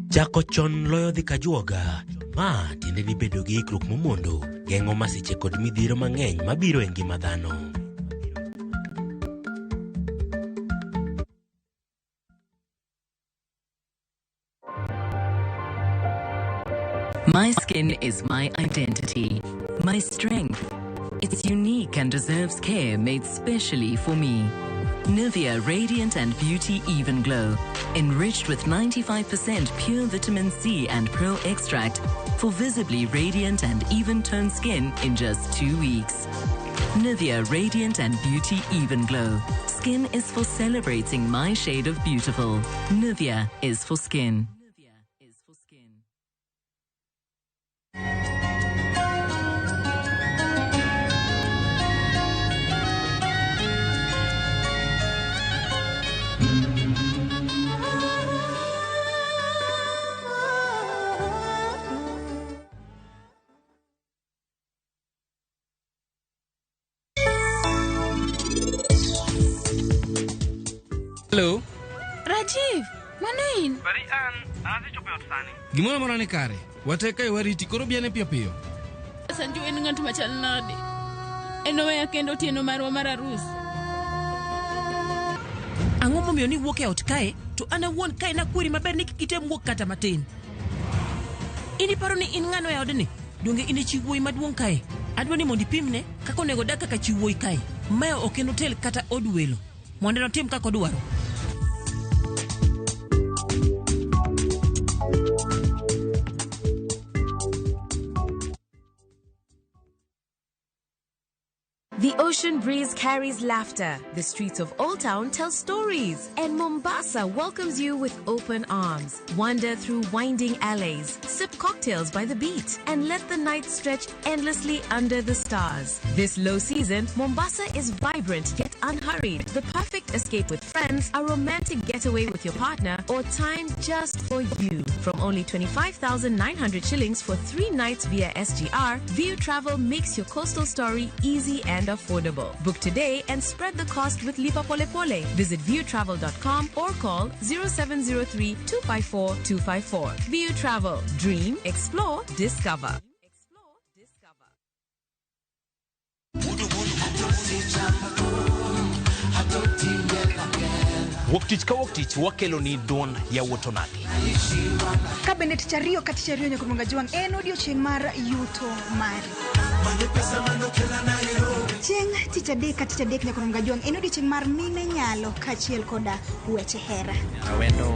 Chako chon loyo dhi kajuoga. Ma tiende ni bedo gi ikruok momondo geng'o masiche kod midhiero mang'eny mabiro e ngima dhano. My skin is my identity, my strength, It's unique and deserves care made specially for me. Nivea Radiant and Beauty Even Glow, enriched with 95% pure vitamin C and Pearl extract for visibly radiant and even-toned skin in just 2 weeks. Nivea Radiant and Beauty Even Glow. Skin is for celebrating my shade of beautiful. Nivea is for skin. Hello. Rajiv, mano in? Bari an adhi chopo e ot sani. Gimoro amora ni kare. Wate kae wariti koro bi ane piyo piyo. Sanju en ng'at machal nade? En oweya kendo otieno marwa mar arus. Ang'o momiyo niwuok e ot kae to an awuon kae nakweri maber ni kik item wuok kata matin. In iparo ni in ng'ano e odni? Donge in e chi wuoyi maduong' kae? Adwa ni mondo ipimne kaka onego odag kaka chi wuoyi kae. Mae ok en otel kata od welo. Mondo notim kaka odwaro. The ocean breeze carries laughter. The streets of Old Town tell stories. And Mombasa welcomes you with open arms. Wander through winding alleys, sip cocktails by the beach, and let the night stretch endlessly under the stars. This low season, Mombasa is vibrant yet unhurried. The perfect escape with friends, a romantic getaway with your partner, or time just for you. From only 25,900 shillings for 3 nights via SGR, View Travel makes your coastal story easy and affordable. Book today and spread the cost with Lipa Pole Pole. Visit viewtravel.com or call 0703 254 254. View Travel. Dream, explore, discover. Wuok tich ka wuok tich wakelo ni duond yawuot onagi. Ka bende tich ariyo ka tich ariyo nyaka Mwanga Jwang' en odiochieng' mar yuto mari. Chieng' tich adek ka tich adek nyaka Mwanga Jwang' en odiochieng' mar mine nyalo kaachiel koda weche hera. Awendo.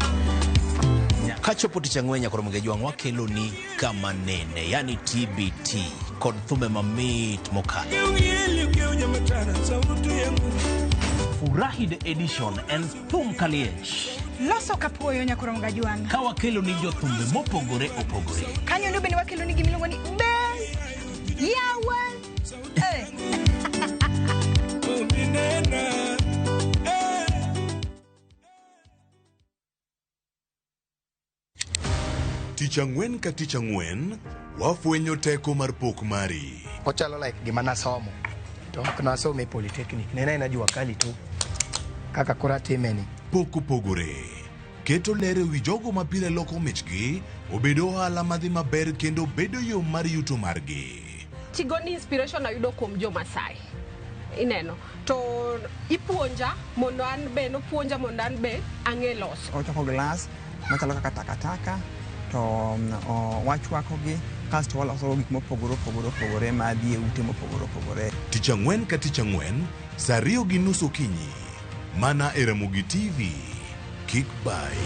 Kachopo tich ang'wen nyaka Ramogi Jwang' wakelo ni kama nene, yani TBT kod thumbe mamit mokalo. Furahi the edition en thum kaliech. Loso kapuoyo nyaka Ramogi Jwang'. Ka wakelo ni jothumbe mopogore opogore. Kanyo ndo bende wakelo ni gimiluongo ni be yawa. Tich ang'wen ka tich ang'wen, wafwenyo teko mar pok mari. Ochalo like gima nasomo. To ok nasomo e polytechnic. Ne en jua kali to kaka koro atime ni. Pok opogore. Keto ler e wi jogo ma pile loko michgi, obedo ohala madhi maber kendo bedo yo mar yuto margi. Tigo ni inspiration ayudo kuom jo Masai. Ineno. To ipuonja mondo an be nopuonja mondo an be ang'e loso. Ochoko glass machalo kaka takataka to wachwakogi kasto waloso gik mopogore opogore opogore madhi e ute mopogore opogore. Tich ang'wen ka tich ang'wen, saa 2:30 okinyi. Mana e Ramogi TV. Kik bai.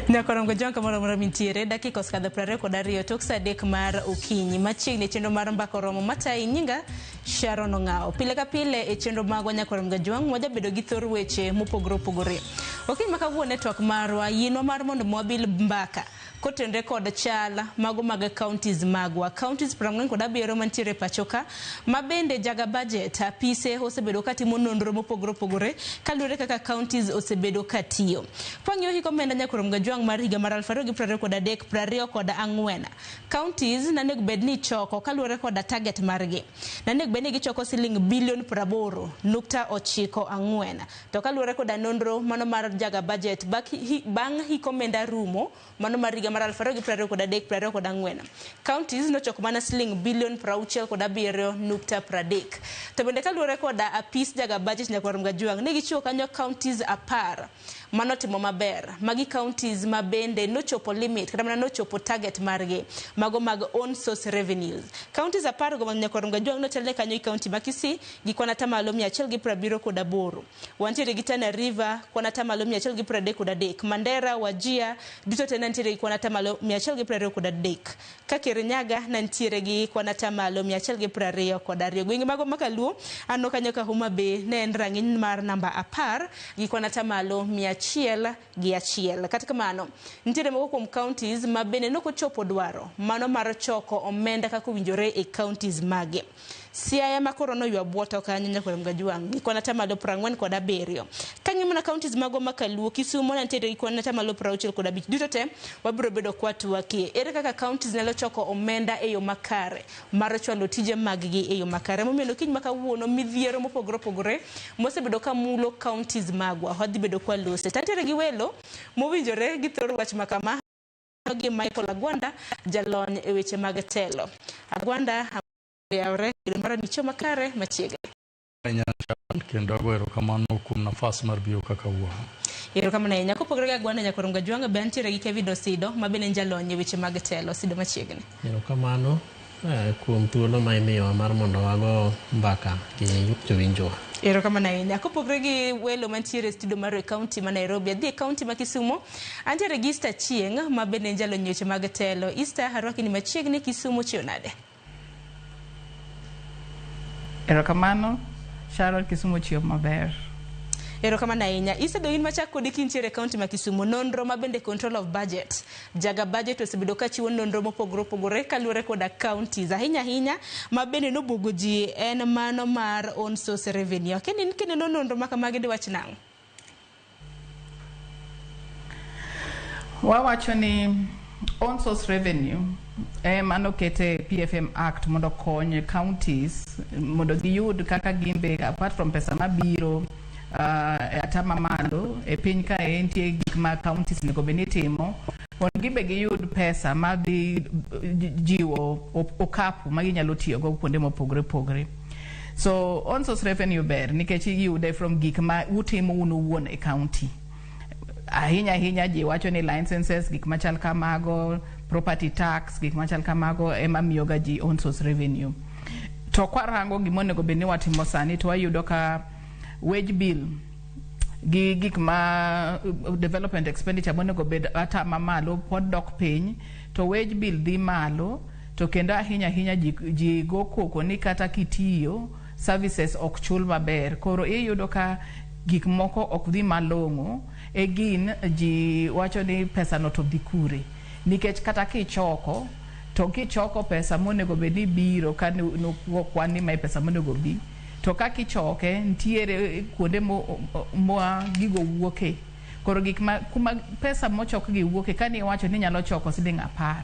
Nyakorongo Jwang' kamoro amora mintiere dakika osekadho 22 tok saa 3 mar okinyi machiegni chenro mar mbaka oromo matayi nyinga Sharon Ong'awo. Pile ka pile e chenro magwa Nyakorongo Jwang' wajabedo gi thor weche mopogore opogore. Okinyi ma kawuono e twak marwa yienwa mar mondo wabil mbaka kotenre kod chal mago mag counties magwa. Counties 47 mantiere pacho ka ma bende jaga budget apise osebedo katimo nonro mopogore opogore kaluwore kaka counties osebedo katiyo. Kwang'iyo hik omenda Nyakorongo Jwang' mar higa mar 2023 24 counties nanego bed ni choko kaluwore koda target margi. Nanego bed ni gichoko siling bilion 80.94 to kaluwore koda nonro mano mar jaga budget bang' hik omenda rumo mano mar higa higa mar 2023 24. Counties nochoko mana siling bilion 67.30. To bende kaluwore koda apis jaga budget nyakwar Mgajuang' ne gichiwo kanyo counties 10 manotimo maber. Magi counties ma bende nochopo limit kata mana nochopo target margi mago mag own source revenues. Counties 10 go nyakwar Mgajuang' notelne kanyo i county ma Kisii gi kwan atamalo 178. Wantiere gi Tana River kwan atamalo 133, Mandera, Wajir duto te nantiere gi kwan atamalo 123. Ka Kirinyaga nantiere gi kwan atamalo 122. Gwenge mago makaluo aneno kanyo ka Homa Bay ne en rang'iny mar namba 10 gi kwan atamalo 101. Kata kamano nitiere moko kuom counties ma bende nokochopo dwaro mano mar choko omenda kaka owinjore e counties mage. Siaya ma koro noywa bwoto kanyo nyakwar Mgajuang' gi kwan atamalo 47. Kang'iyo mana counties mago makaluo, Kisumo nantiere gi kwan atamalo 65. Duto te wabiro bedo kwatwakie. Ere kaka counties nyalo choko omenda e yo makare mar chwalo tije mag-gi e yo makare. Momiyo kiny ma kawuono midhiero mopogore opogore mosebedo ka mulo counties magwa wadhi bedo kwalose. Tantiere gi welo mowinjore gi thor wach makama gi Michael Agwanda, jalony e weche mag telo. Agwanda yawre mara nicho makare machiegni. Kendo ago erokamano kuom nafas mar biro kaka wuono. Erokamano ahinya. Kopogore gi Agwanda nyakwar Mgajuang' be antiere gi Kevin Osido ma bende en jalony e weche mag telo. Osido machiegni. Erokamano kuom thuolo ma imiyowa mar mondo wago mbaka gi jowinjowa. Erokamano ahinya. Kopogore gi welo mantiere e studio mar e county ma Nairobi, adhi e county ma Kisumo, antiere gi Easter Chieng' ma bende en jalony e weche mag telo. Easter, arwaki ni machiegni. Kisumo chiew nade? Erokamano, Sharon. Kisumo chiew maber. Erokamano ahinya. Isedo in machak kodi kintiere e county ma Kisumo, nonro ma bende control of budget. Jaga budget osebedo ka chiwo nonro mopogore opogore kaluwore koda counties. Ahinya ahinya ma bende nobuogo ji en mano mar own source revenue. Akia ni kineno nonro ma kamagi diwach nang'o? Wawacho ni own source revenue ema nokete PFM Act mondo okony counties mondo giyud kaka gin be apart from pesa mabiro e atama malo e piny kae, nitie gik ma counties onego bed ni timo mondo gibe giyud pesa madhi jiwo okapu ma ginyalo tiyogo kuonde mopogore opogore. So own source revenue ber nikech iyude from gik ma utimo un owuon e county. Ahinya ahinya ji wacho ni licenses, gik machal kamago, property tax, gik machal kamago ema miyoga ji own source revenue. To kwarango gima onego bed ni watimo sani, to wayudo ka wage bill gi gik ma development expenditure monego bed ata mamalo pod dok piny, to wage bill dhi malo. To kendo ahinya ahinya ji go koko ni kata kitiyo, services ok chul maber. Koro iyudo ka gik moko ok dhi malong'o. E gin ji wacho ni pesa no to dhi kure, nikech kata kichoko to kichoko pesa monego bed ni biro ka kwan ni mae pesa monego bi, to kaka ichoke nitiere kuonde ma gigo wuoke. Koro gik ma kuma pesa mochok gi wuoke, kani iwacho ni inyalo choko siling 10,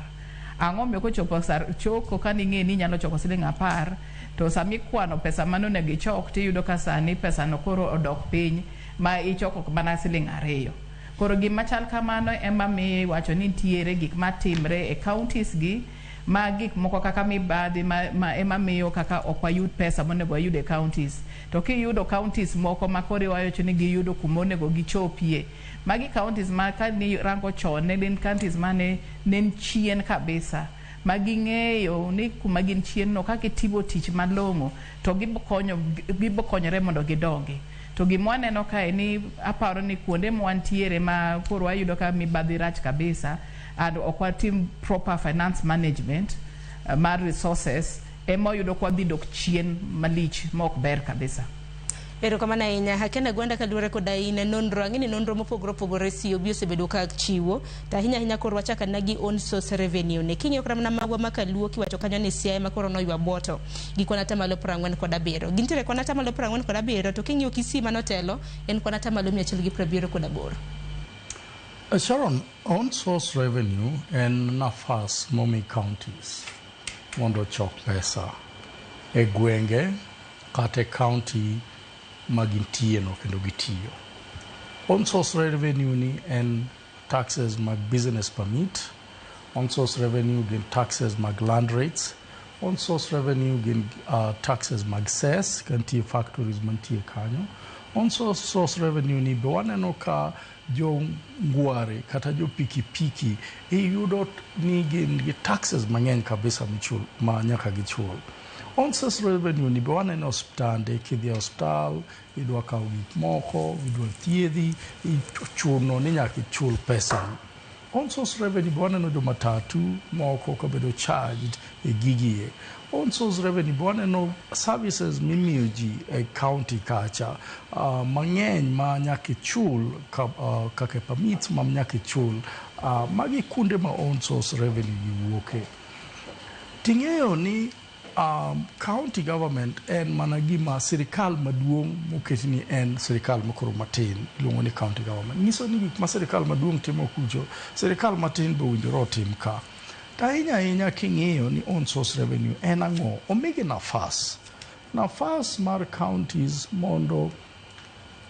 ang'o miyo kochopo sar choko kani ing'e ni inyalo choko siling 10, to sami kwano pesa mane onego ichok, tiyudo ka sani pesa no koro odok piny ma ichoko mana siling 2. Koro gima chal kamano ema miyo iwacho ni nitiere gik matimre e counties gi ma gik moko kaka mibadhi ma ema miyo kaka ok wayud pesa monego wayud e counties. To kiyudo counties moko ma koro iwacho ni giyudo kuma onego gichopie, magi counties ma kani rango chon ne gin counties mane ne chien kabisa, ma ging'eyo ni kuma gin chien no, ka gitimo tich malong'o to gibo konyore mondo gidongi. To gima waneno kae ni aparo ni kuonde mwantiere ma koro wayudo ka mibadhi rach kabisa and ok watim proper finance management mar resources, ema wayudo ka wadhi dok chien malich ma ok ber kabisa. Erokamano ahinya. Ken Agwanda, kaluwore koda in e nonro, ang'e ni nonro mopogore opogore COB osebedo ka chiwo, to ahinya ahinya koro wachako ana gi own source revenue ne. King'iyo kata mana magwa ma kaluo, kiwacho kanyo ni Siaya ma koro noywa boto gi kwan 47%. Gintiere kwan 47%, to king'iyo Kisii manotelo en kwan 178%. Sharon, own source revenue en nafas momi counties mondo ochok pesa e gwenge kata e county ma gintie no kendo gitiyo. Own source revenue ni en taxes mag business permit. Own source revenue gin taxes mag land rates. Own source revenue gin taxes mag cess ka nitie factories mantie kanyo. Own source revenue ni be waneno ka jo ngware kata jo pikipiki iyudo ni gin gi taxes mang'eny kabisa michul, ma nyaka gichul. Own source revenue ni be waneno osiptande, kidhi e osiptal idwa kawo gik moko, idwa thiedhi, ichuno ni nyaka ichul pesa ni. Own source revenue be waneno jo matatu moko kabedo charged e gigie. Own source revenue be waneno services mimiyo ji e county kacha mang'eny ma nyaka ichul kaka permits ma nyaka ichul. Magi kuonde ma own source revenue gi wuoke. Ting'eyo ni county government en mana gima sirikal maduong' moket ni en sirikal makoro matin iluongo ni county government. Nyiso ni gik ma sirikal maduong' timo kucho, sirikal matin be owinjore otim ka. To ahinya ahinya king'iyo ni own source revenue en ang'o, omigi nafas. Nafas mar counties mondo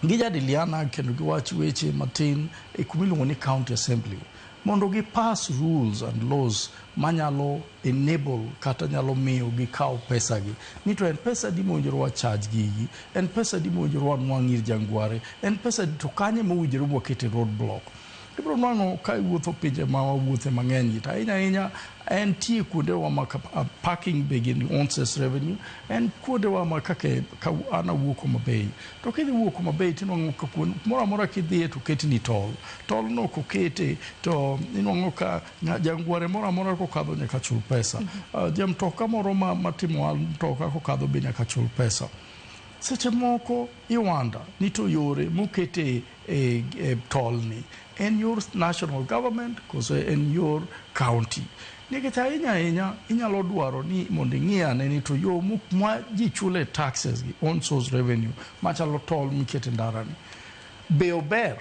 gijadiliana kendo giwach weche matin e kuma iluongo ni county assembly mondo gi pass rules and laws manyalo enable kata nyalo miyo gikaw pesa gi ni to en pesa adi mowinjore wa charge gigi, en pesa adi mowinjore wanwang' ir jangware, en pesa adi to kanye mowinjore mwakete road block. Ibiro nwang'o ka iwuotho pinje ma wawuothe mang'eny gi to ahinya ahinya entie kuondewa ma parking be gin own source revenue, en kuondewa ma kaka ka an awuok Homa Bay to kidhi wuok Homa Bay tinwang'o ka kumoro amora kidhiye to oketni tol. Tol no kokete to inwang'o ka jangware moro amora kokadho nyaka chul pesa. Jamtoka moro matimo ohala mtoka kokadho be nyaka chul pesa. Seche moko iwanda ni to yore mokete e tol ni en yor national government koso en yor county. Nikech ahinya ahinya inyalo dwaro ni mondo ing'i ane ni to yo ma ji chule taxes gi own source revenue machalo tol mikete ndara ni be ober.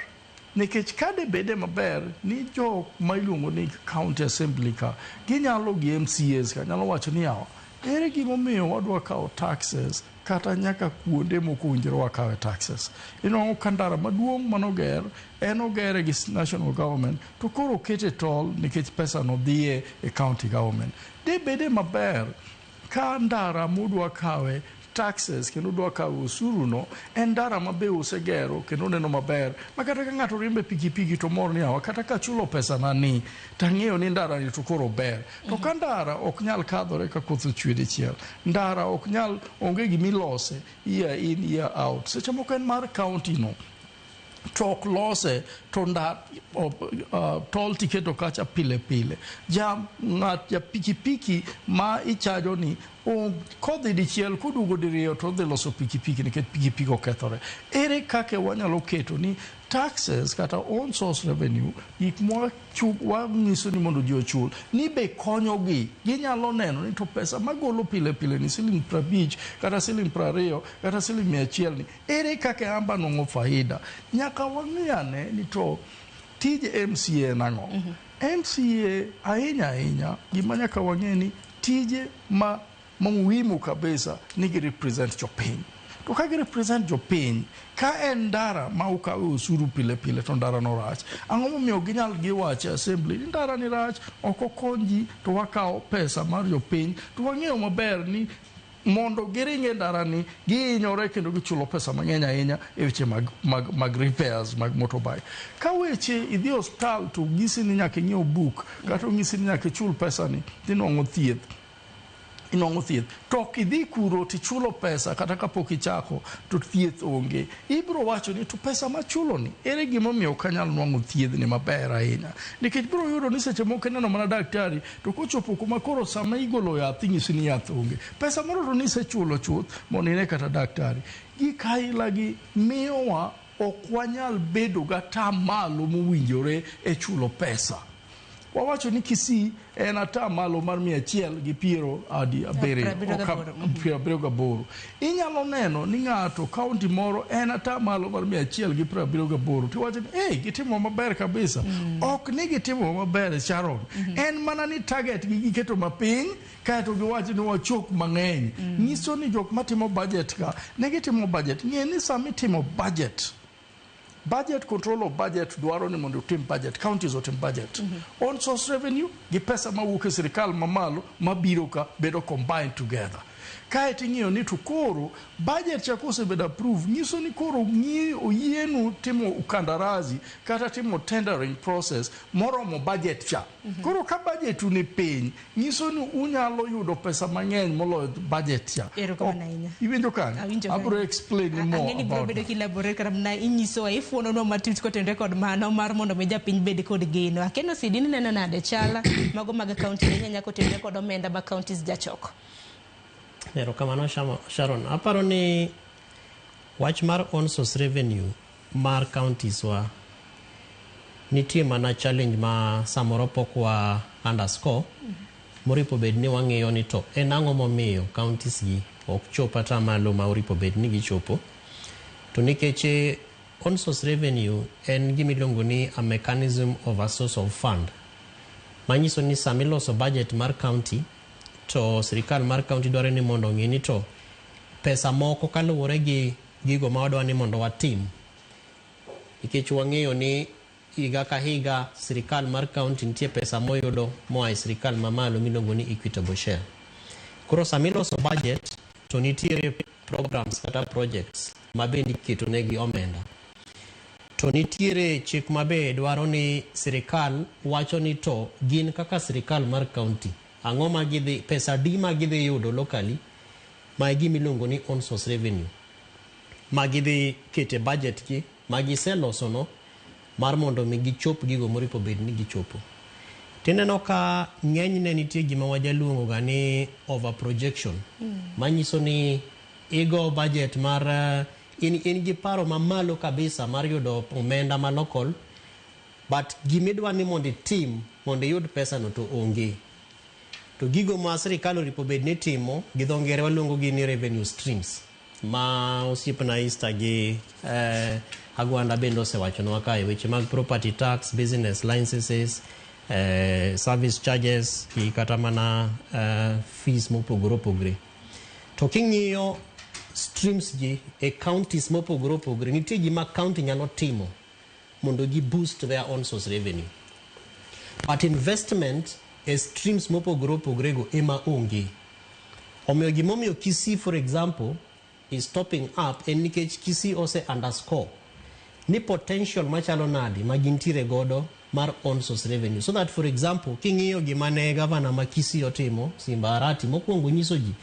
Nikech kade bede maber ni jok ma iluongo ni county assembly ka ginyalo gi MCAs ka nyalo wacho ni yawa ere gimomiyo wadwa kawo taxes kata nyaka kuonde moko owinjore wakawe taxes. Inwang'o ka ndara maduong' manoger en ogere gi national government to koro okete tol nikech pesa no dhiye e county government. De bede maber ka ndara mudwa kawe taxes kendo dwa kawo osuru no en ndara ma be usegero kendo neno maber ma kata ka ng'ato riembe pikipiki to mor ni yawa kata ka chulo pesa na ni tang'eyo ni ndara ni to koro ber. To ka ndara ok nyal kadhore ka koth ochwe dichiel, ndara ok nyal onge gimilose year in year out, seche moko en mar county no to ok lose to tol tiketo kacha pile pile. Ja ng'at ja pikipiki ma ichajo ni kodhi dichiel koduogo diriyo to odhi loso pikipiki nikech pikipiki okethore. Ere kaka wanyalo keto ni taxes kata own source revenue gik mwanyiso ni mondo ji ochul ni be konyogi, ginyalo neno ni to pesa magolo pile pile ni siling 50 kata siling 20 kata siling 100 ni ere kaka amba nwang'o faida. Nyaka wang'i ane ni to tij MCA en ang'o. MCA ahinya ahinya gima nyaka wang'e ni tije ma muhimu kabisa ni gi represent jopiny. To ka gi represent jopiny, ka en ndara ma ukawe osuru pile pile to ndara no rach, ang'o momiyo ginyal giwacho e assembly ni ndara ni rach, ok okony ji to wakawo pesa mar jopiny to wang'eyo maber ni mondo giring e ndara ni gihinyore kendo gichulo pesa mang'eny ahinya e weche mag repairs mag motorbike. Ka weche idhi e osiptal to nyisi ni nyaka inyiew buk kata onyisi ni nyaka ichul pesa ni tinwang'o thieth. Inwang'o thieth. To ok idhi kuro tichulo pesa kata kapok ichako to thieth onge. Ibiro wacho ni to pesa machulo ni ere gimomiyo ok anyal nwang'o thiedhni maber ahinya. Nikech biro yudo ni seche moko ineno mana daktari to kochopo kuma koro sama igolo yath inyisi ni yath onge. Pesa moro to nisechulo chuth mondo ine kata daktari. Gik aila gi miyowa ok wanyal bedo gatamalo mowinjore e chulo pesa. Wawacho ni Kisii en atamalo mar 178. 78. Inyalo neno ni ng'ato county moro en atamalo mar 178 tiwacho ni hey, gitimo maber kabisa. Ok ni gitimo maber Sharon. En mana ni target gi giketo mapiny kaeto giwacho ni wachok mang'eny. Nyiso ni jok matimo budget ka ne gitimo budget. Ng'e ni sama itimo budget Budget, control of budget dwaro ni mondo utim budget, counties otim budget. Own source revenue gi pesa mawuok e sirikal mamalo mabiro ka bedo combined together. Kae to ing'iyo ni to koro budget cha kosebedo approved, nyiso ni koro oyienu timo kandarasi kata timo tendering process moromo budget cha. Koro ka budget ni piny, nyiso ni unyalo yudo pesa mang'eny moloyo budget cha. Erokamano ahinya. Iwinjo kanyo? Awinjo. Abro explain more Ang'e ni biro about bedo that. kielaborate kata mana inyisowa, ifuononwa matut kotenore kod mano mar mondo mi japiny bed kod geno. Akeno Sidi, ni neno nade chala mago mag county ahinya nyaka otenore kod omenda ma counties jachoko? Erokamano, Sharon. Aparo ni wach mar own source revenue mar counties wa nitie mana challenge ma samoro pok wa underscore moripo bed ni wang'iyo ni to en ang'o momiyo counties gi ok chop atamalo ma oripo bed ni gichopo. To nikech own source revenue en gima iluongo ni a mechanism of a source of fund, manyiso ni sama iloso budget mar county to sirikal mar county dwaro ni mondo ong'i ni to pesa moko kaluwore gi gigo ma wadwa ni mondo watim, nikech wang'eyo ni higa ka higa sirikal mar county nitie pesa moyudo moa e sirikal mamalo miluongo ni equitable share. Koro sama iloso budget to nitiere programs kata projects ma bende iketo negi omenda, to nitiere chik mabe dwaro ni sirikal wacho ni to gin kaka sirikal mar county ang'o ma gidhi, pesa adi ma gidhi yudo locally, ma e gima iluongo ni own source revenue ma gidhi kete budget gi ma giseloso no mar mondo mi gichop gigo moripo bed ni gichopo. Tineno ka ng'enyne nitie gima wajaluongo ga ni over projection, manyiso ni igo budget mar in gi paro mamalo kabisa mar yudo omenda ma local, but gimidwa ni mondo itim mondo iyud pesa no to onge. To gigo ma sirikal oripo bed ni timo, gi dho ngere waluongo gi ni revenue streams, ma osiepna Easter gi Agwanda bende osewachonwa kae, weche mag property tax, business licenses, service charges gi kata mana fees mopogore opogore. To king'iyo streams gi e counties mopogore opogore, nitie gima county nyalo timo mondo gi boost their own source revenue, but investment e streams mopogore opogore go ema onge. Omiyo gimomiyo Kisii, for example, is topping up en nikech Kisii ose underscore ni potential machalo nade ma gintiere godo mar own source revenue, so that, for example, king'iyo gima ne gavana ma Kisii otimo, Simba Arati, mokwongo nyiso ji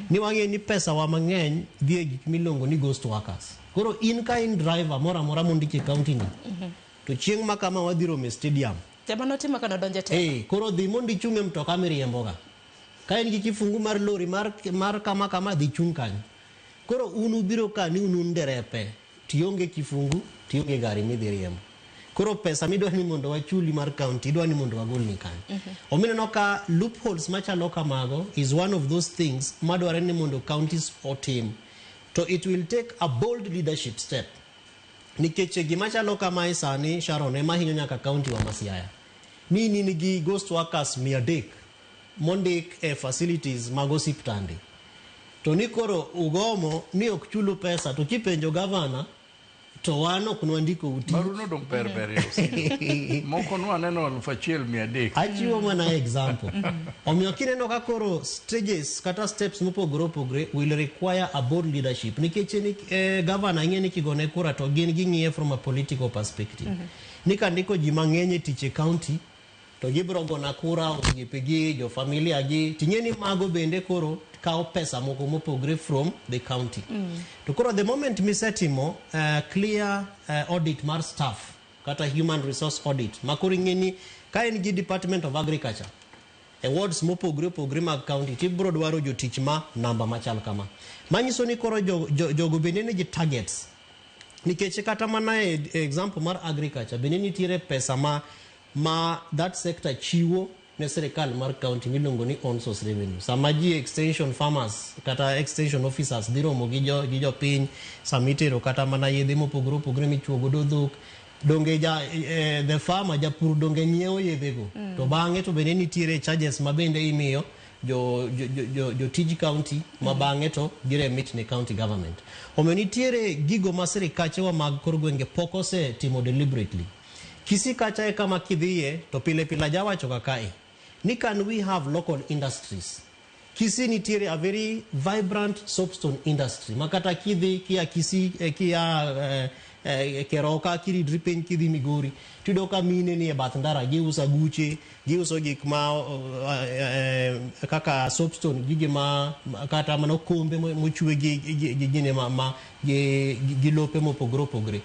ni wang'e ni pesa wa mang'eny dhi e gik miluongo ni ghost workers. Koro in ka in driver moro amora mondiki e county ni, to chieng' ma kama wadhi romo e stadium. Jama notimo ka nodonjo e telo. Koro dhi mondo ichung' e mtoka miriemboga. Ka in gi kifungu mar lori mar kama kama, dhi chung' kanyo. Koro un ubiro ka ni un derepe, tionge kifungu, tionge gari midhi riembo. Koro pesa midwa ni mondo wachuli mar county, idwa ni mondo wagolni kanyo. Omiyo ineno ka loopholes machalo kamago is one of those things madwarore ni mondo counties otim. To it will take a bold leadership step. Nikech gima chalo kamae sani, Sharon, ema hinyo nyaka county wa ma Siaya. Ni in gi ghost workers 300 mondik e facilities mag osiptande. To ni koro ugomo ni ok chulu pesa, to kipenjo gavana to wan ok nwandiko tich. Baruno dong' ber ber e osiro. Moko nwaneno 1300. Achiwo mana example. Omiyo kineno ka koro stages kata steps mopogore opogore will require a bold leadership. Nikech ni governor ing'e ni kigone kura to gin ging'iye from a political perspective. Ni kandiko ji mang'eny e tich e county to gibiro gona kura, osiepegi, jo familia gi, ting'e ni mago bende koro kawo pesa moko mopogre from the county. To koro the moment misetimo clear audit mar staff kata human resource audit, ma koro ing'e ni ka in gi Department of Agriculture e wards mopogre opogre mag county, tibiro dwaro jotich ma namba machal kama, manyiso ni koro jogo bende nigi targets, nikech kata mana e example mar agriculture bende nitiere pesa ma that sector chiwo ne sirikal mar county miluongo ni own source revenue. Sama ji extension farmers kata extension officers dhi romo gi jopiny, sama itero kata mana yedhe mopogore opogore michuo godo dhok, donge ja, the farmer, japur donge nyiewo yedhego? To bang'e to bende nitiere charges ma bende imiyo. jo, jo, jo, jo, jotij county ma bang'e to giremit ne county government. Omiyo nitiere gigo ma sirikachewa mag kor gwenge pok osetimo deliberately. Kisii kacha e kama kidhiye to pile pile ajawacho ga kae ni can we have local industries. Kisii nitiere a very vibrant soapstone industry ma kata kidhi kia Kisii kia Keroka kiridri piny kidhi Migori tiyudo ka mine nie bath ndara giuso aguche, giuso gik ma kaka soapstone, gige ma kata mana okombe mochwe gi gine ma gi lope mopogore opogore.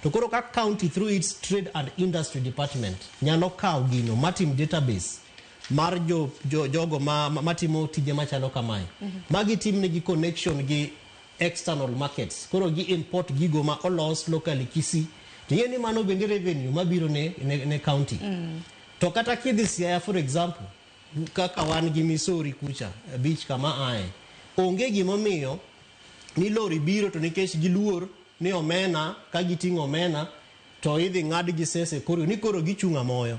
To koro ka county through its trade and industry department nyalo kawo gino matim database mar jogo matimo tije machalo kamae. Magi timnegi connection gi external markets. Koro gi import gigo ma olos locally Kisii. To ing'e ni mano bende revenue mabiro ne county. To kata kidhi Siaya for example, kaka wan gi Misori kucha, beach kama ae, onge gimomiyo ni lori biro to nikech giluor ni omena, ka giting'o omena to idhi ng'ad gi sese koro ni koro gichung' amoyo.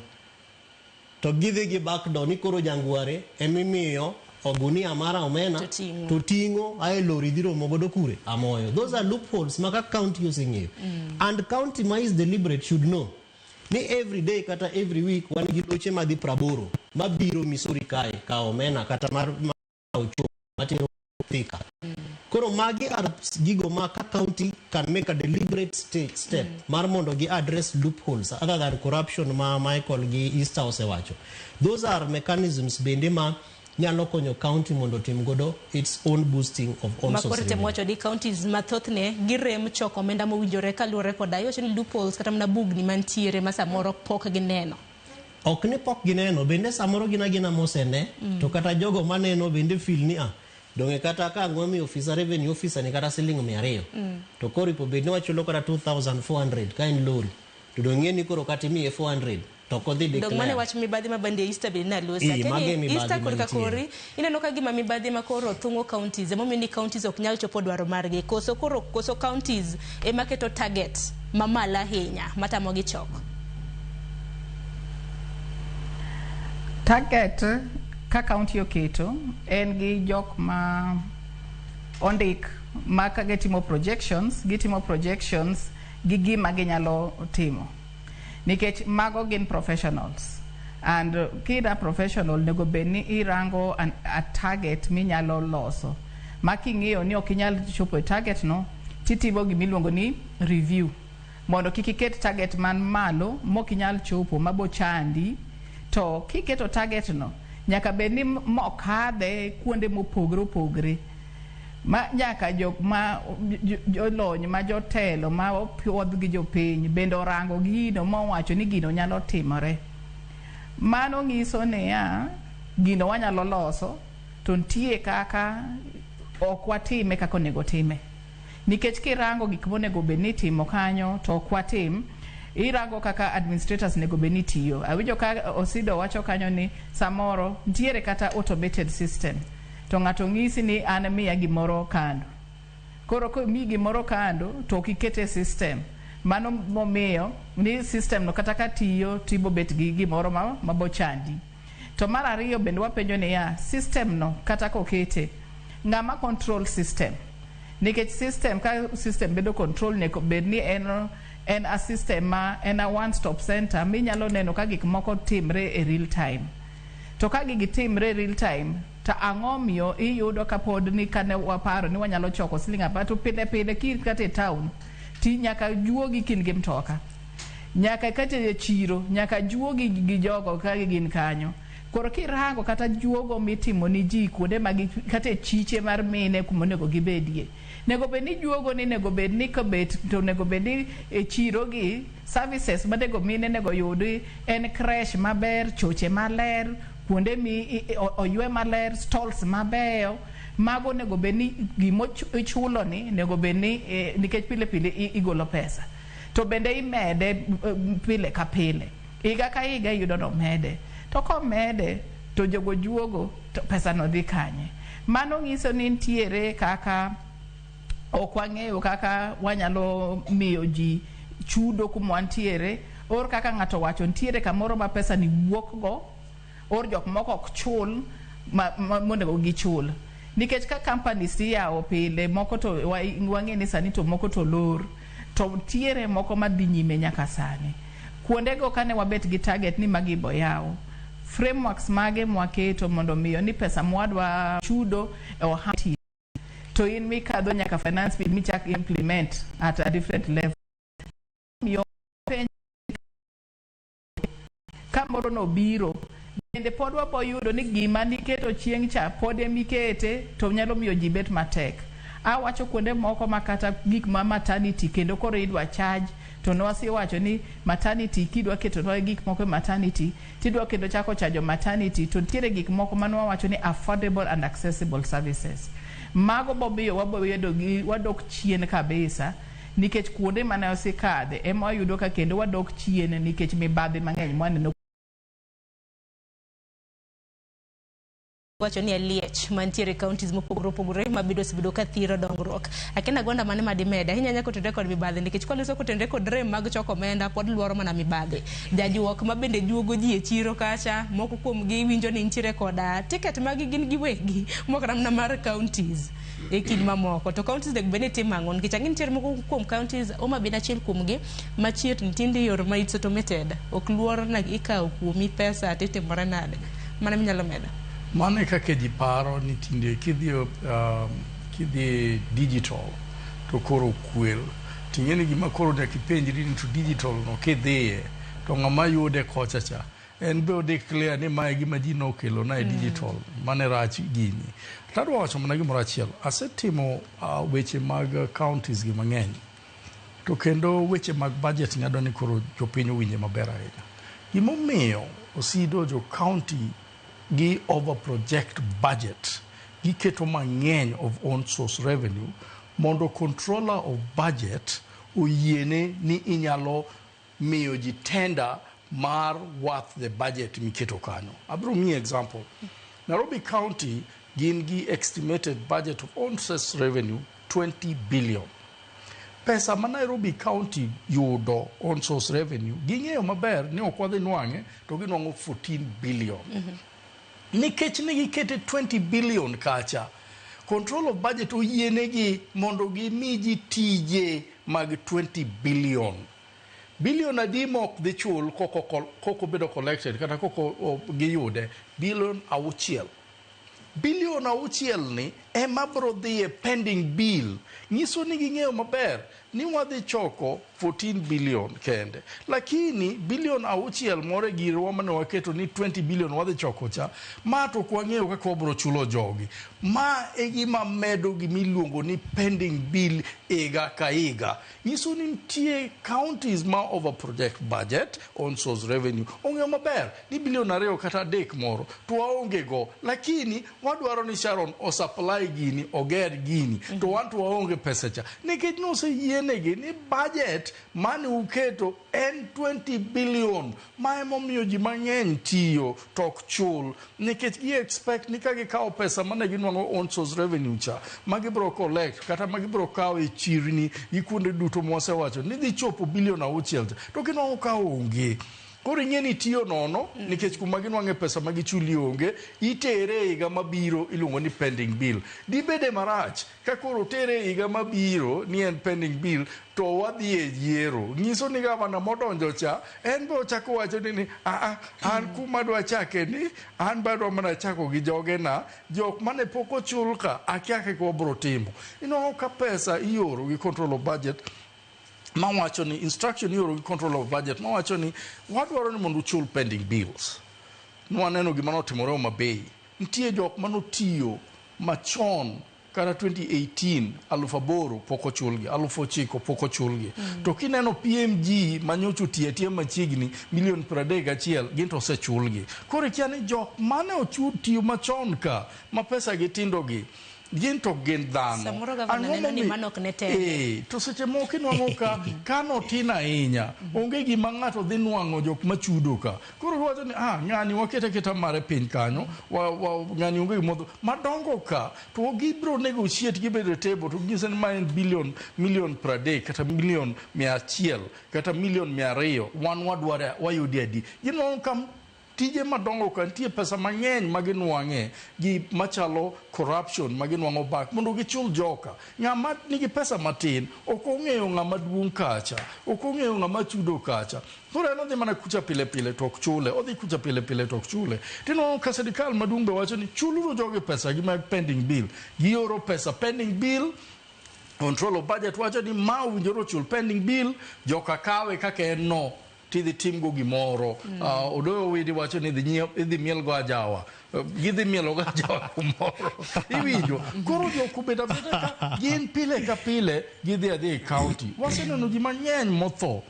To gidhi gi back door ni koro jangware emimiyo ogunia mar omena to ting'o ae lori dhi romo godo kure amoyo. Those are loopholes ma ka county oseng'eyo. And county ma is deliberate should know ni every day kata every week wan gi loche madhi 80 mabiro Misori kae ka omena kata mar ochung matero Thika. Koro magi are gigo ma ka county can make a deliberate step mar mondo gi address loopholes other than corruption ma Michael gi Easter osewacho. Those are mechanisms bende ma nyalo konyo county mondo otim godo its own boosting of own source Makoro temo wacho ni counties mathothne girem choko omenda mowinjore kaluwore koda iwacho ni loopholes kata mana bugni mantiere ma samoro pok gineno. Ok ni pok gineno, bende samoro gin agina mosene, to kata jogo maneno bende feel ni donge kata ka ang'o miyo officer revenue officer ni kata siling 200. To koro ipo bed ni wachulo kata 2400 ka en lori. To dong' ni koro kata imiye 400 to ok odhi Dong mane declare. wach mibadhi ma bende Easter bende naluosa. Ii, mage mibadhi Easter korka mantiere. kori ineno ka gima mibadhi ma koro thung'o counties emomiyo ni counties ok nyal chopo dwaro margi. Koso koro koso counties ema keto target mamalo ahinya matamogi chok. Target ka county oketo en gi jok ma ondik ma ka gitimo projections, gitimo projections gi gima ginyalo timo. Nikech mago gin professionals. And kida professional nego bed ni irango a target minyalo loso. Ma king'iyo ni ok inyal chopo e target no, titimo gimiluongo ni review. Mondo kik iket target man malo mok inyal chopo mabo chandi, to kiketo target no, nyaka bed ni mokadhe kuonde mopogore opogore. Ma nyaka jok ma jolony ma jotelo ma opuodh gi jopiny bende orango gino mowacho ni gino nyalo timore. Mano nyiso niya, gino wanyalo loso to nitie kaka ok watime kaka onego time. Nikech kirango gik monego bed ni itimo kanyo to ok watim, irango kaka administrators onego bed ni tiyo. Awinjo ka Osido wacho kanyo ni samoro nitiere kata automated system. To ng'ato ng'isi ni an miya gimoro kando. Koro komiyi gimoro kando to ok ikete system. Mano momiyo ni system no kata ka tiyo tibo bet gi gimoro ma bochandi. To mar ariyo bende wapenjo niya, system no kata kokete, ng'ama control system? Nikech system ka system bedo control nego bed ni en a system ma en a one stop center minyalo neno ka gik moko timre e real time. To ka gigi timre e real time, to ang'o miyo iyudo ka pod ni kane waparo ni wanyalo choko siling 10 to pile pile ki kata e town ti nyaka juogi kin gi mtoka. Nyaka kata e chiro, nyaka juogi gi jogo ka gin kanyo. Koro kirango kata juogo mitimo ni ji kuonde mag kata e chiche mar mine kuma onego gibedie. Nego bed ni juogo ni nego bed ni kobet to onego bed ni e chiro gi services manego mine nego yudi en creche maber, choche maler, kuonde mi oywe maler, stalls mabeyo. Mago onego bed ni gimo ichulo ni onego bed ni nikech pile pile igolo pesa. To bende imede pile ka pile. Higa ka higa iyudo nomede. To komede to jogo juogo to pesa no dhi kanye. Mano nyiso ni nitiere kaka ok wang'eyo kaka wanyalo miyo ji chudo kuma wantiere or kaka ng'ato wacho nitiere kamoro ma pesa ni wuok go or jok moko ok chul. monego gichul. Nikech ka companies iyawo pile, moko to wang'e ni sani to moko to lor, to tiere moko madhi nyime nyaka sani. Kuondego kane wabet gi target ni magi bo yaw, frameworks mage mwaketo mondo miyo ni pesa mwadwa chudo e ohala to in mikadho nyaka finance bill michak implement at a different level. Miyo penj ka moro nobiro bende pod wabo yudo ni gima niketo chieng' cha pod emikete, to nyalo miyo ji bet matek. Awacho kuonde moko ma kata gik ma maternity kendo koro idwa charge, to nwasewacho ni maternity kidwa keto gik moko e maternity tidwa kendo chako chajo maternity, to nitiere gik moko manwawacho ni affordable and accessible services. Mago bomiyo wabobedo gi wadok chien kabisa, nikech kuonde mane osekadhe ema wayudo ka kendo wadok chien nikech mibadhi mang'eny mwaneno. Wacho ni liech mantiere counties mopogore opogore mabedo osebedo ka thiro dongruok. Akena Gwanda, mane madimed ahinya ahinya kotenore kod mibadhi, nikech kwaloso kotenore kod rem mag choko omenda pod luoro mana mibadhi. Jajuok ma bende juogo ji e chiro kacha, moko kuom gi winjo ni nitiere koda ticket magi gin giwegi mok kata mana mar counties e kind mamoko. To counties onego bed ni timo ang'o? Nikech ang'e nitiere moko kuom counties, Homa Bay en achiel kuom gi machiegni tinde yor ma it's automated, ok luor na ikawo kuomi pesa titimore nade. Mano minyalo medo. Mano e kaka ji paro ni tinde kidhi digital to koro kwel. Ting'e ni gima koro nyaka ipenjri ni to digital no kidhiye to ng'ama yude kocha cha en be odeclare ni mae gima ji nokelo na e digital mane rach gini. Tadwa wacho mana gimoro achiel. Asetimo weche mag counties gi mang'eny. To kendo weche mag budget ni adwa ni koro jopiny owinje maber ahinya. Gimomiyo osido jo county gi over project budget, giketo mang'eny of own source revenue mondo controller of budget oyiene ni inyalo miyo ji tender mar worth the budget miketo kanyo. Abiro miyi example. Nairobi County gin gi estimated budget of own source revenue 20 billion. Pesa ma Nairobi County yudo own source revenue, ging'eyo maber ni ok wadhi nwang'e, to ginwang'o 14 billion. Nikech ne gikete 20 billion kacha, control of budget oyienegi mondo gimi ji tije mag 20 billion. Billion adi mok dhi chul koko bedo collected kata koko giyude? Billion 6. Billion 6 ni ema bro dhi e pending bill. Nyiso ni ging'eyo maber ni wadhi choko 14 billion kende. Lakini billion 6 moro e girwa mane waketo ni 20 billion wadhi choko cha, ma to ok wang'eyo kaka wabro chulo jogi. Ma e gima medo gimiluongo ni pending bill higa ka higa. Nyiso ni nitie counties ma over project budget on source revenue. Ong'eyo maber ni billion 2 kata 3 moro to waonge go, lakini wadwaro ni Sharon osupply gini, oger gini, to wan to waonge pesa cha. Nikech noseyienegi ni budget mane uketo en 20 billion, ma emomiyo ji mang'eny tiyo to ok chul, nikech gi expect ni ka gikawo pesa mane ginwang'o on source revenue cha ma gibro collect kata ma gibro kawo e chirni gi kuonde duto mwasewacho ni dhi chopo billion 6 cha, to ginwang'o ka onge. Koro ing'e ni tiyo nono nikech kuma ginwang'e pesa ma gichuli onge, itere e higa mabiro iluongo ni pending bill. Dibede marach ka koro otere e higa mabiro ni en pending bill to wadhi e yiero. Nyiso ni gavana modonjo cha en be ochako wacho ni a an kuma adwa chake ni an be adwa mana chako gi jogena, jok mane pok ochul ka akia kaka wabro timo. Inwang'o ka pesa ioro gi control of budget mawacho ni instruction ioro gi control of budget mawacho ni wadwaro ni mondo uchul pending bills. Nwaneno gima notimore Homa Bay. Nitie jok manotiyo machon kata 2018 8,000 pok ochulgi, 9,000 pok ochulgi. To kineno PMG manyocha otiyo atiya machiegni milion 31 gin to osechulgi. Koro ikia ni jok mane otiyo machon ka ma pesa gi tindo gi gin to gin dhano. Samoro gavana neno ni mano ok ne tende. To seche moko inwang'o ka kano tin ahinya, onge gima ng'ato dhi nwang'o jok machudo ka. Koro giwacho ni ng'ani wakete aketa mare piny kanyo, ng'ani onge gimodho. Madongo ka to gibro negotiate gibedo e table to ginyiso ni ma en billion, milion 30 kata milion 100 kata milion 200, wan wadware wayudi adi. Ginwang'o ka Tije madongo ka nitie pesa mang'eny ma ginwang'e gi machalo corruption ma ginwang'o back mondo gichul joka. Ng'ama nigi pesa matin ok ong'eyo ng'ama duong' kacha, ok ong'eyo ng'ama chudo kacha. Koro en odhi mana kucha pile pile to ok chule, odhi kucha pile pile to ok chule. Tinwang'o ka sirikal maduong' be wacho ni chuluru jogi pesa gi mag pending bill. Gioro pesa pending bill control of budget wacho ni ma owinjore ochul pending bill, joka kawe kaka en no tidhi timgo gimoro. Odoyo Owidi wacho ni idhi mielgo ajawa. Gidhi mielogo ajawa kumoro. Iwinjo? Koro jok obedo abeda ka gin pile ka pile gidhi adhiya e county. Waseneno ji mang'eny motho.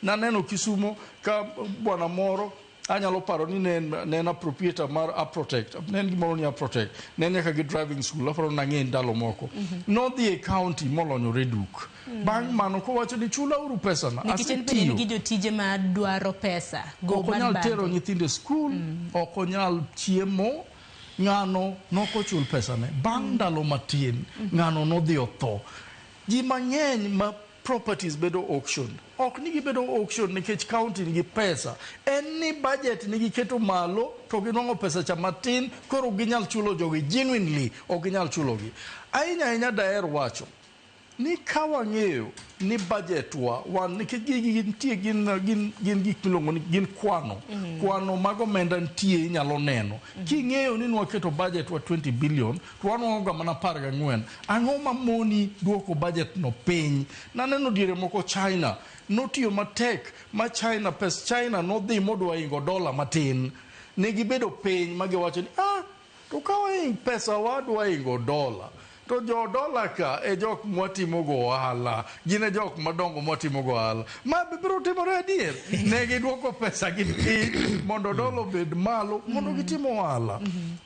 Naneno Kisumo ka bwana moro anyalo paro ni ne en appropriator mar Aprotect. Ne en gimoro ni Aprotect. Ne en nyaka gi driving school. Aparo nang'e ndalo moko. Nodhi e county molonyore duk. Bang' mano kowacho ni chulauru pesana. Nikech en bende en gi jotije ma dwaro pesa. Go Ok onyal bad tero bande. nyithindo e skul, ok onyal chiemo, ng'ano nokochul pesane. Bang' ndalo matin, ng'ano nodhi otho. Ji mang'eny ma properties bedo auction. Ok ni gibedo auction nikech county nigi pesa. En ni budget nigi keto malo to ginwang'o pesa cha matin koro ok ginyal chulo jogi genuinely ok ginyal chulogi. Ahinya ahinya daher wacho ni ka wang'eyo ni budget wa wan nikech gigi nitie gin gin gin gik miluongo ni gin kwano. Kwano mag omenda nitie inyalo neno. King'eyo ni nwaketo budget wa 20 billion to wanwang'o ga mana 14. Ang'o ma moni duoko budget no piny? Naneno diere moko China notiyo matek ma China pes China nodhi modwa ingo dola matin. Ne gibedo piny ma giwacho ni ah to ka waing pesa wadwa ingo dola to jo dola ka e jok mwatimo go ohala gin e jok madongo mwatimo go ohala ma be biro timore adier ne giduoko pesa gi piny mondo dola obed malo mondo gitim ohala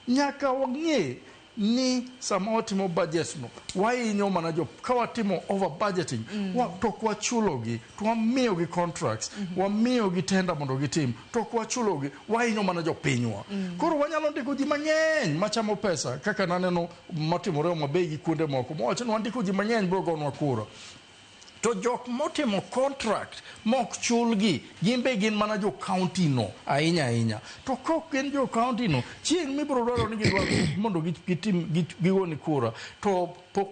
nyaka wang'e ni sama watimo budget no wahinyo mana jo ka watimo over budgeting to ok wachulogi to wamiyogi contracts wamiyogi tender mondo gitim to ok wachulogi wahinyo mana jopinywa koro wanyalo ndiko ji mang'eny machamo pesa kaka naneno matimore Homa Bay gi kuonde moko mowacho ni wandiko ji mang'eny biro gonwa kura to jok motimo contract mok chulgi gin be gin mana jo county no ahinya ahinya to kok gin jo county no chieng' mibiro dwaro ni gidwaro mondo gitim gigoni kura to pok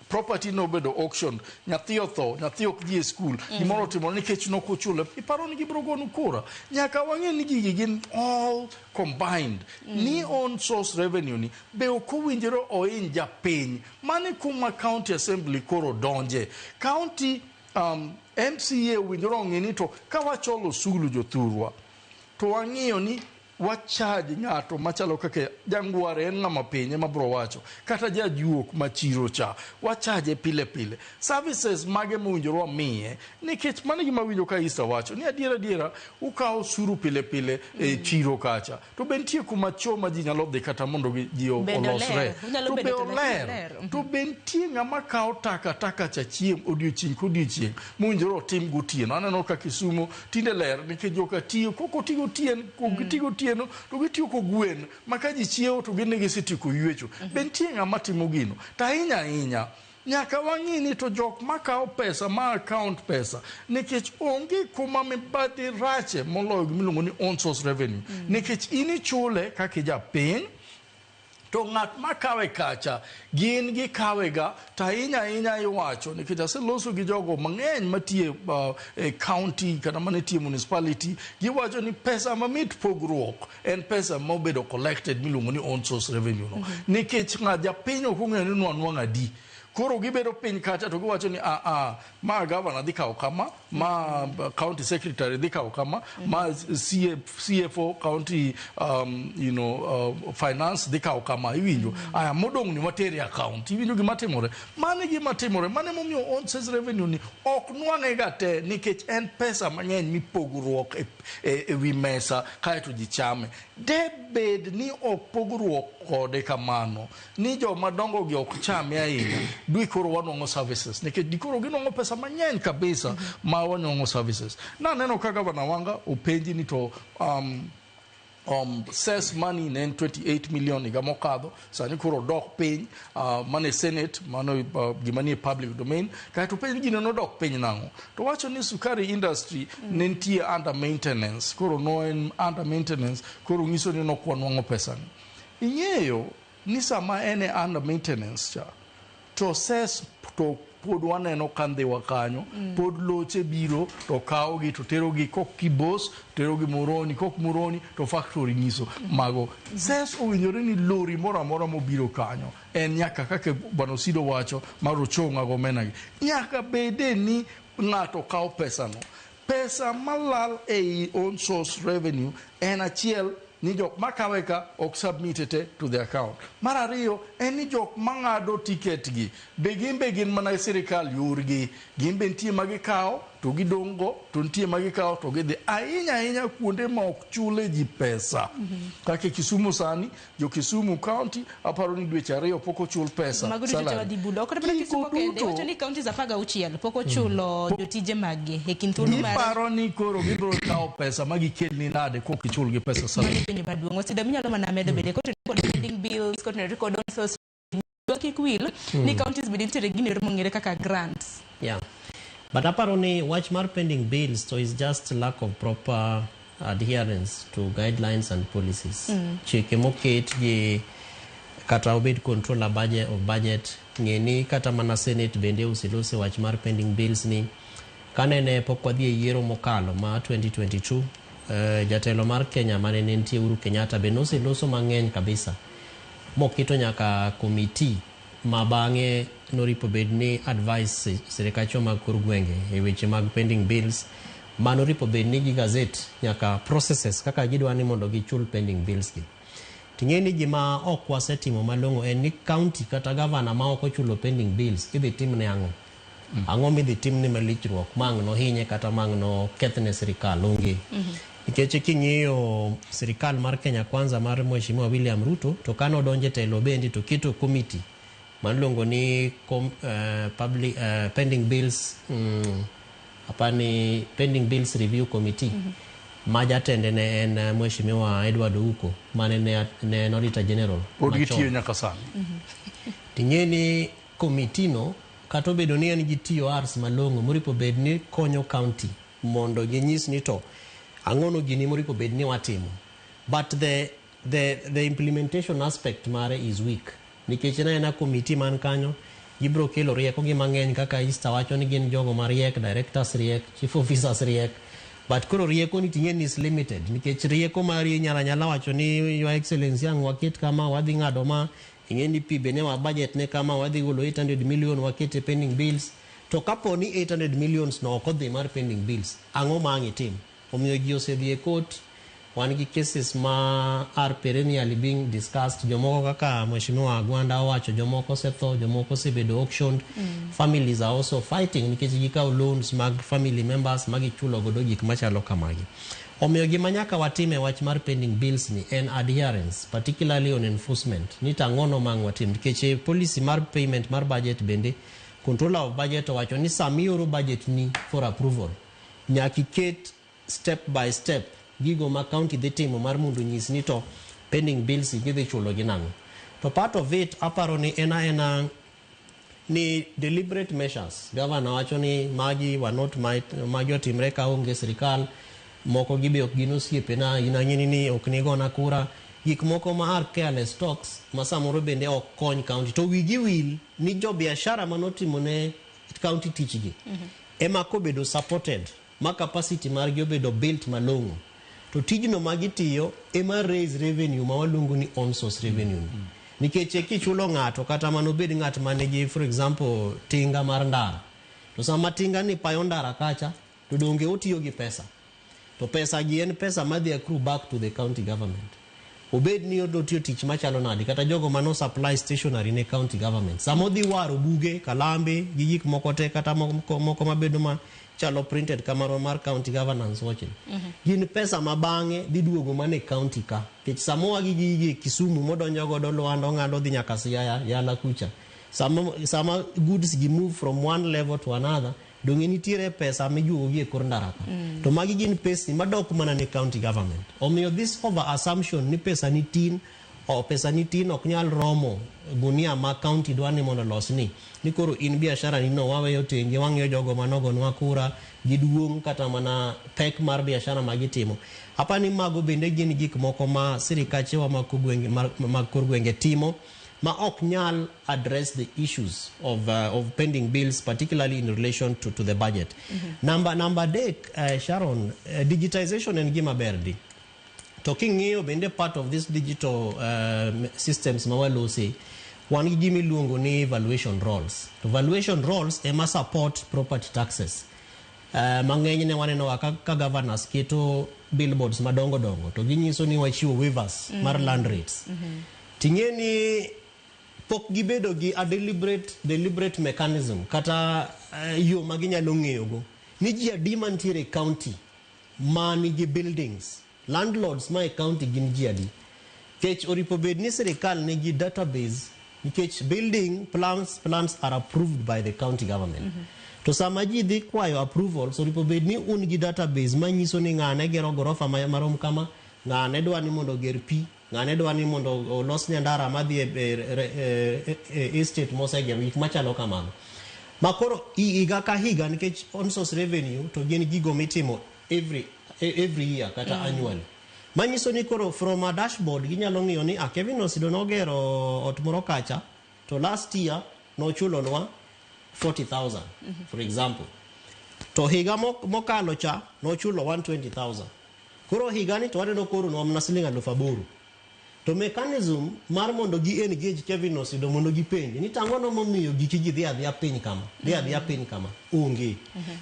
property nobedo auction nyathi otho nyathi ok dhi e skul gimoro otimore nikech nokochule iparo ni gibiro gonu kura nyaka wang'e ni gigi gin all combined ni own source revenue ni be ok owinjore ohiny japiny mano kuma county assembly koro donje county MCA owinjore ong'i ni to ka wacholo osuru jothurwa to wang'iyo ni wachaj ng'ato machalo kaka jangware en ng'ama piny ema bro wacho kata jajuok machiro cha wachaje pile pile services mage mowinjore wamiye nikech mano e gima awinjo ka Easter wacho ni adiera adiera ukawo osuru pile pile e chiro kacha to be nitie kuma cho ma ji nyalo dhi kata mondo ji Bende olosre oler. Onyalo to bedo be to lakini oler oler. to be nitie ng'ama kawo taka taka cha chieng' odiochieng' kodiochieng' mowinjore otim gotieno aneno ka Kisumo tinde ler nikech joka tiyo kok oti gotieno kok giti gotieno to gitiyo kogwen ma ka ji chiewo to gin ne gisetieko ywecho be nitie ng'ama timo gino to ahinya ahinya nyaka wang'i ni to jok makawo pesa ma account pesa nikech onge kuma mibadhi rache moloyo gimiluongo ni own source revenue nikech in ichule kaka ijapiny to ng'at makawe kacha gin gikawe ga to ahinya ahinya iwacho nikech aseloso gi jogo mang'eny matiye e county kata manitie municipality giwacho ni pesa mamit pogruok en pesa mobedo collected miluongo ni own source revenue no nikech ng'a japiny ok ong'eyo ni nwanwang'o adi koro gibedo piny kacha to giwacho ni a a ma governor dhi kawo kama ma county secretary dhi kawo kama ma CFO county finance dhi kawo kama iwinjo aya modong' ni watere account iwinjo gima timore mano e gima timore mano emomiyo own source revenue ni ok nwang'e ga te nikech en pesa mang'eny mipogruok e wi mesa kaeto ji chame de bed ni ok pogruok kode kamano ni joma dongo gi ok chame ahinya dwi koro wanwang'o services nikech di koro ginwang'o pesa mang'eny kabisa ma wanwang'o services naneno ka gavana Wanga openji ni to Cess money ne en 28 million higa mokadho, sani koro odok piny. Mane Senate, mano gima nie public domain. Kaeto penj gino nodok piny nang'o? To wacho ni sukari industry ne nitie under maintenance, koro no en under maintenance, koro nyiso ni nokwa nwang'o pesa ni. Ing'eyo ni sama en e under maintenance cha, to cess to pod waneno ka ndhiwa kanyo. Pod loche biro to kawogi to terogi kok Kibos, terogi Moroni, kok Moroni to factory nyiso mago. Cess owinjore ni lori moro amora mobiro kanyo en nyaka, kaka bwana Osido wacho mar Ochong'a gomena gi, nyaka bede ni ng'ato kawo pesano. Pesa malal ei own source revenue en achiel ni jok makawe ka ok submit te to the account. Mar ariyo en ni jok mang'ado ticket gi be gin be gin mana sirikal yorgi, gin be nitie ma gikawo to gidong' go, to nitie ma gikawo to gidhi ahinya ahinya kuonde ma ok chule ji pesa, kaka Kisumu sani, jo Kisumu County aparo ni dweche 2 pok ochul pesa Mago duto salary. Wadhi bulo. Ok mana Kisumu kende, iwacho ni counties 16 pok ochulo jotije maggi e kind thuolo mar Giparo ni koro gibiro kawo pesa ma gikelni nade kok ichulgi pesa salary? Penjo maduong', Osido, minyalo mana medo bende kotenore kod pending bills, kotenore kod own source, kik wil ni counties bende nitiere gino ero mong'ere kaka grants. Yeah. But aparo ni wach mar pending bills to is just lack of proper adherence to guidelines and policies. Chike moket gi kata obed controller budget of budget, ng'e ni kata mana Senate bende oselose wach mar pending bills ni kanene pok wadhi e yiero mokalo ma 2022, jatelo mar Kenya mane ne nitie Uhuru Kenyatta be noseloso mang'eny kabisa moketo nyaka committee ma bang'e noripo bed ni advice sirikachwa mag kor gwenge e weche mag pending bills, mano ripo bed ni gi gazette nyaka processes kaka gidwa ni mondo gichul pending bills gi. Ting'e ni gima ok wasetimo malong'o en ni county kata governor ma ok ochulo pending bills idhi timne ang'o? Ang'o midhi timne malichruok ma ang' nohinye kata ma ang' nokethne sirikal onge? Nikech king'iyo sirikal mar Kenya Kwanza mar Mheshimiwa William Ruto, to kane odonjo e telo bende to keto committee maluongo ni public, pending bills, apani pending bills review committee, ma jatende ne en Mheshimiwa Edward Ouko mane ne en Auditor General Pod machon. Gitiyo nyaka sani. Ting'e ni committee no kata obedo ni en gi TORs malong'o moripo bed ni konyo county mondo ginyis ni to ang'ono gini moripo bed ni watimo, but the implementation aspect mare is weak, nikech en aena committee man kanyo gibiro kelo rieko gi mang'eny kaka Easter wacho ni gin jogo mariek, directors riek, chief officers riek, but koro rieko ni ting'e ni is limited, nikech rieko mari inyalo anyala wacho ni Your Excellency ang' waket kama wadhi ng'ado ma ing'e ni pi be ne wa budget ne kama wadhi golo 800 million waket e pending bills, to kapo ni 800 millions no ok odhi mar pending bills, ang'o ma ang' itim? Omiyo ji osedhi e court, wan gi cases ma are perennially being discussed. Jomoko kaka Mheshimiwa Agwanda owacho, jomoko osetho, jomoko osebedo auctioned. Families are also fighting nikech gikawo loans mag family members ma gichulo godo gik machalo kamagi. Omiyo gima nyaka watim e wach mar pending bills ni en adherence, particularly on enforcement, ni to ang'ono ma ang' watim, nikech e policy mar payment mar budget bende controller of budget owacho ni sama ioro budget ni for approval, nyaka iket step by step gigo ma county dhi timo mar mondo onyis ni to pending bills gidhi chulo gi nang'o. To part of it aparo ni en aena ni deliberate measures. Governor wacho ni magi were not my, magi otimre ka onge sirikal, moko gibe ok gin osiepena, in ang'eni ni ok nigona kura, gik moko ma are careless talks ma samoro bende ok kony county, to wigi wil ni jo biashara manotimo ne county tichgi ema kobedo supported ma capacity margi obedo built malong'o, to tijno ma gitiyo ema raise revenue ma waluongo ni own source revenue ni. Nikech kichulo ng'ato kata manobed ng'at manigi, for example, tinga mar ndara, to sama tinga ni payo ndara kacha to donge otiyo gi pesa, to pesa gi en pesa madhi accrue back to the county government, obed ni otiyo tich machalo nade, kata jogo mano supply stationery ne county government, sama odhi waro buge, kalambe gi gik moko te, kata moko mabedo ma chalo printed kamano mar county governance wachni, gin pesa ma bang'e dhi duogo mana e county ka, nikech sama oa gi gigi e Kisumu modonjo godo Luanda, ong'ado dhi nyaka Siaya, Yala kucha, sama goods gi move from one level to another. Donge nitiere pesa mijuogo gi e kor ndara ka. To magi gin pesni madok mana ne county government. Omiyo this over assumption ni pesa ni tin o pesa ni tin ok nyal romo gunia ma county dwa ni mondo olosni ni koro in biashara ni no waweyo tenge wang'iyo jogo manogonwa kura giduong' kata mana pek mar biashara ma gitimo. Apani mago bende gin gik moko ma sirikachewa mag kor gwenge timo ma ok nyal address the issues of pending bills, particularly in relation to the budget. Namba adek, Sharon, digitization en gima ber di. To king'iyo bende part of this digital systems ma walose, wan gi gima iluongo ni valuation rolls. To valuation rolls ema support property taxes. Mang'eny ne waneno ka governors keto billboards madongo dongo to ginyiso ni wachiwo waivers mar land rates. Ting'e ni pok gibedo gi a deliberate mechanism kata yo ma ginyalo ng'eyogo ni ji adi mantiere e county ma nigi buildings, landlords ma e county gin ji adi. Kech oripo bed ni sirikal nigi database nikech building plans are approved by the county government. To sama ji dhi kwayo approvals, oripo bed ni un gi database manyiso ni ng'ane gero gorofa marom kama, ng'ane dwa ni mondo oger pi, ng'ane dwa ni mondo olos nyandara madhi e estate mosegero, gik machalo kamago. Ma koro higa ka higa nikech on source revenue to gin gigo mitimo every year kata annually. Manyiso ni koro from a dashboard ginyalo ng'iyo ni Kevin Osido nogero ot moro kacha to last year nochulonwa 40,000 for example. To higa mokalo cha nochulo 120,000. Koro higani to waneno koro nwa mana siling 8,000. To mechanism mar mondo gi engage Kevin Osido mondo gipenj ni tang'ono momiyo giki gi dhi adhiya piny kama, dhi adhiya piny kama, onge.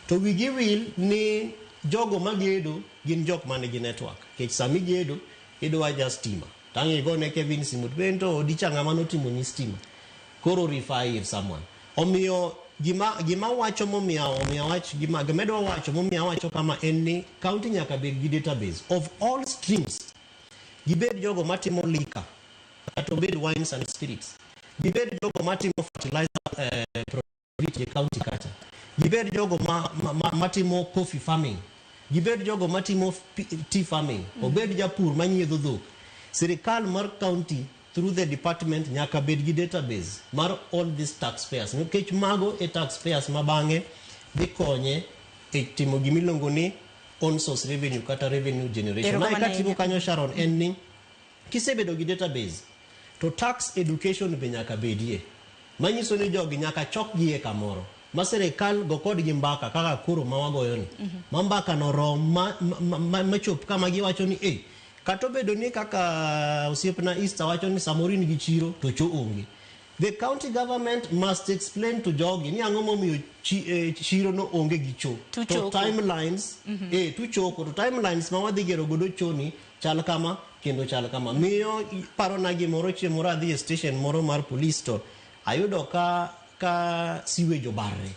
To wigi wil ni jogo magedo gin jok manigi network. Nikech sami gedo idwa ja stima. Tang' igone Kevin simu to bento odi cha ng'ama notimo ni stima. Koro refer ir someone. Omiyo gima wacho momiyo omiyo wach gima gimedwa wacho momiyo awacho kama en ni county nyaka bed gi database of all streams. Gibed jogo matimo liquor, kata obed wines and spirits. Gibed jogo matimo fertilizer productivity e county kacha. Gibed jogo matimo coffee farming. Gibed jogo matimo tea farming. Obed japur manyiedho dhok. Sirikal mar county through the department nyaka bed gi database mar all these taxpayers. Nikech mago e taxpayers ma bang'e dhi konye e timo gimiluongo ni on source revenue kata revenue generation. Ma katigo kanyo Sharon en ni kisebedo gi database to tax education be nyaka bedie. Manyiso ni jogi nyaka chokgi e kamoro. Ma sirikal go kodgi mbaka kaka koro ma wagoyo ni. Ma mbaka no rom ma chop kama giwacho ni kata obedo ni kaka osiepna Easter wacho ni samoro in gi chiro to cho onge. The county government must explain to jogi ni ang'o momiyo chiro no onge gi cho. To timelines, tuchoko, to timelines ma wadhi gero godo cho ni chal kama kendo chal kama. Miyo parona gimoro chieng' moro adhi e station moro mar police to ayudo ka sewage obarre.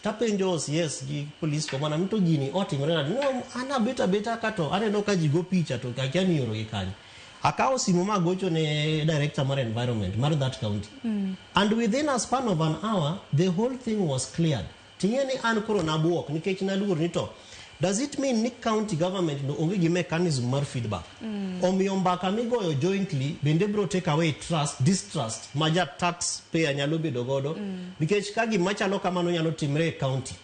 Tapenjo OCS gi police commander ni to gini otimore nade? No, an abet abeta ka to aneno ka ji go picha to akia ni ioro gi kanye. Akawo simu ma agocho ne director mar environment mar that county. And within a span of an hour, the whole thing was cleared. Ting'e ni an koro nabuok nikech naluor ni to does it mean ni county government no onge gi mechanism mar feedback? Omiyo mbaka migoyo jointly bende bro take away trust, distrust ma ja taxpayer nyalo bedo godo. Nikech ka gima chalo kamano nyalo timre e county.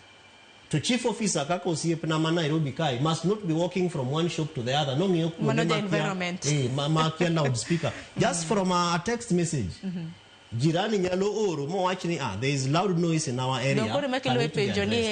To chief officer kaka osiepna ma Nairobi kae must not be walking from one shop to the other. Nong'iyo kuonde Mano ja environment. Ma kia loudspeaker. Just from a text message. Jirani nyalo oro mowach ni there is loud noise in our area. Koro makelo e penjo ni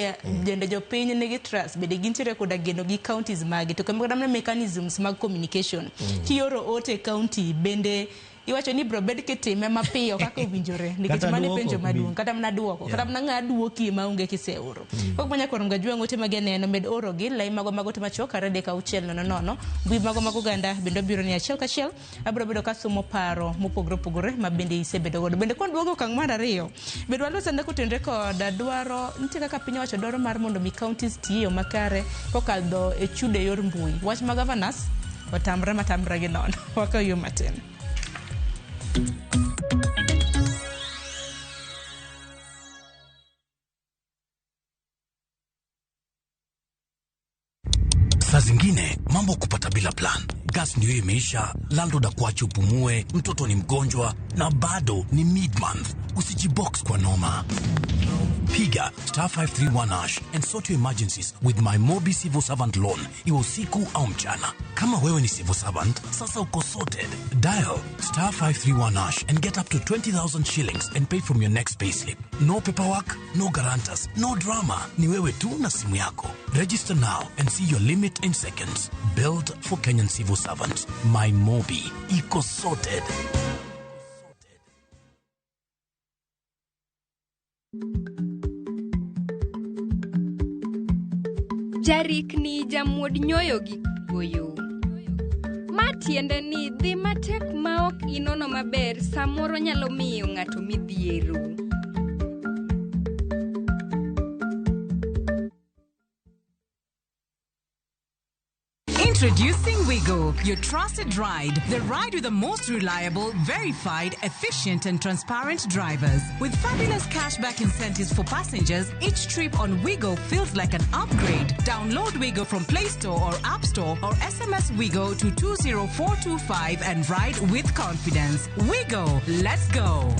jende jopiny nigi trust bende gintiere koda geno gi counties magi to kendo kata mechanisms mag communication. Kioro ote county bende iwacho ni bro bed kitime mapiyo kaka owinjore nikech mano e penjo maduong' kata mana duoko kata mana ng'a duoki maonge kiseoro. Kok manya kwaro ngajwang' ote magi neno med oro gi lai mago mago ote machuok 2 3 6 0 0 mbui mago mag oganda bende obiro ni achiel kachiel abiro bedo kasomo paro mopogore opogore ma bende isebedo godo. Bende kwan duogo okang' mar ariyo bende walos ane kotenre kod dwaro nitie kaka piny owacho dwaro mar mondo mi counties ti e yo makare kokadho e chudo e yor mbui. Wach ma governors otamre matamre gi nono. Wakaw yo matin. Saa zingine mambo kupata bila plan. Gas ndio imeisha, landlord akuache upumue, mtoto ni mgonjwa na bado ni mid month. Usijibox kwa noma. Piga star 531 hash and sort your emergencies with my Mobi Civil Servant Loan, iwe usiku au mchana. Kama wewe ni civil servant, sasa uko sorted. Dial star 531 hash and get up to 20,000 shillings and pay from your next payslip. No paperwork, no guarantors, no drama. Ni wewe tu na simu yako. Register now and see your limit in seconds. Built for Kenyan civil servants. My Mobi. Iko sorted. Jarikni jamuod nyoyo gi kuoyo. Ma tiende ni dhi matek maok inono maber samoro nyalo miyo ng'ato midhiero. Introducing Wigo, your trusted ride. The ride with the most reliable, verified, efficient, and transparent drivers. With fabulous cashback incentives for passengers, each trip on Wigo feels like an upgrade. Download Wigo from Play Store or App Store or SMS Wigo to 20425 and ride with confidence. Wigo, let's go.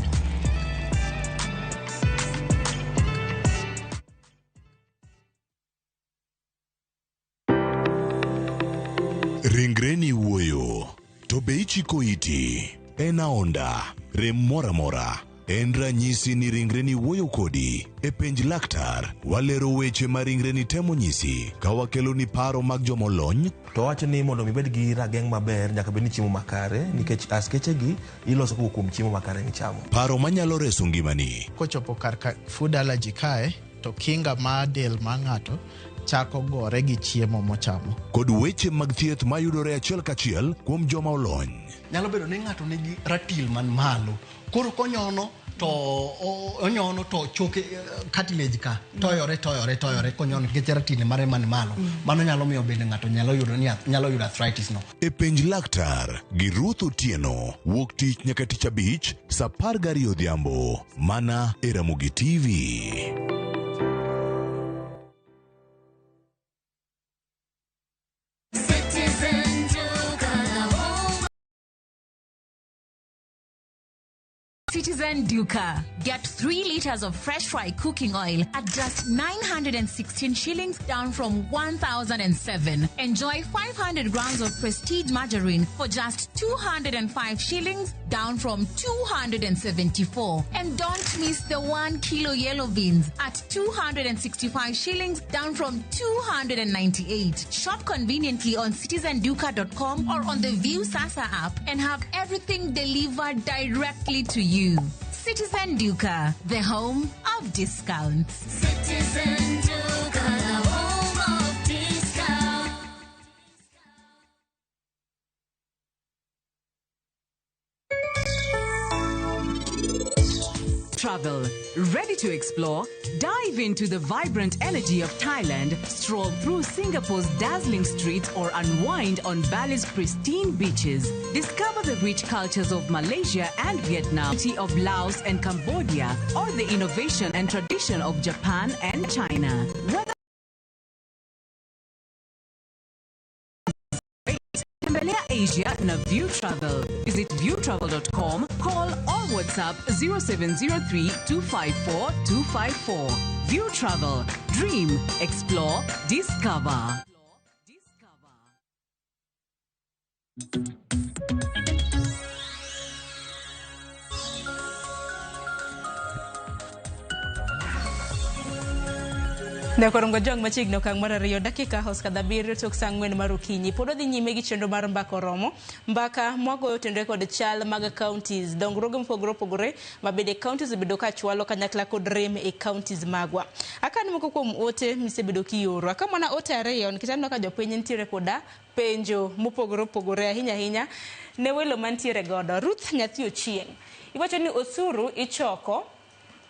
Ringreni wuoyo, to be ichiko iti? En aonda, rem moro amora. En ranyisi ni ringreni wuoyo kodi. E penj laktar, walero weche ma ringreni temo nyisi ka wakeloni paro mag jomolony. To wacho ni mondo mi ibed gi rageng' maber nyaka bed ni chiemo makare nikech askeche gi iloso kowuok kuom chiemo makare michamo. Paro manyalo reso ngimani. Kochopo kar ka food allergy kae to kinga mar del mar ng'ato chako gore gi chiemo mochamo. Kod weche mag thieth mayudore achiel kachiel kuom joma olony. Nyalo bedo ni ng'ato nigi ratil man malo, koro konyono to onyono to choke cartilage ka toyore toyore toyore konyono nikech ratil mare man malo. Mano nyalo miyo bende ng'ato nyalo yudo ni nyalo yudo arthritis no. E penj laktar gi Ruth Otieno wuok tich nyaka tich abich saa 12 odhiambo mana e Ramogi TV. Citizen Duka, the home. Citizen Duka. Get 3 liters of fresh fry cooking oil at just 916 shillings, down from 1,007. Enjoy 500 grams of prestige margarine for just 205 shillings, down from 274. And don't miss the 1 kilo yellow beans at 265 shillings, down from 298. Shop conveniently on citizenduka.com or on the View Sasa app and have everything delivered directly to you. Citizen Duka, the home of discounts. Citizen Duka, the home of discount. Travel. Ready to explore? Dive into the vibrant energy of Thailand, stroll through Singapore's dazzling streets, or unwind on Bali's pristine beaches. Discover the rich cultures of Malaysia and Vietnam, beauty of Laos and Cambodia, or the innovation and tradition of Japan and China. Whether Tembelea Asia na View Travel. Visit viewtravel.com, call or WhatsApp 0703 254 254. View Travel. Dream, explore, discover. Nyakorongo jong machiegni okang' mar 2 dakika osekadho 7 tok saa 4 mar okinyi. Pod wadhi nyime gi chenro mar mbaka oromo. Mbaka mwagoyo tenore kod chal mag counties, dongruoge mopogore opogore ma bende counties obedo ka chwalo kanyakla kod rem e counties magwa. Akan moko kuom ote misebedo kioro. Aka mana ote 2 nikech aneno ka jopiny nitiere koda penjo mopogore opogore ahinya ahinya ne welo mantiere godo. Ruth Nyathi Ochieng', iwacho ni osuru ichoko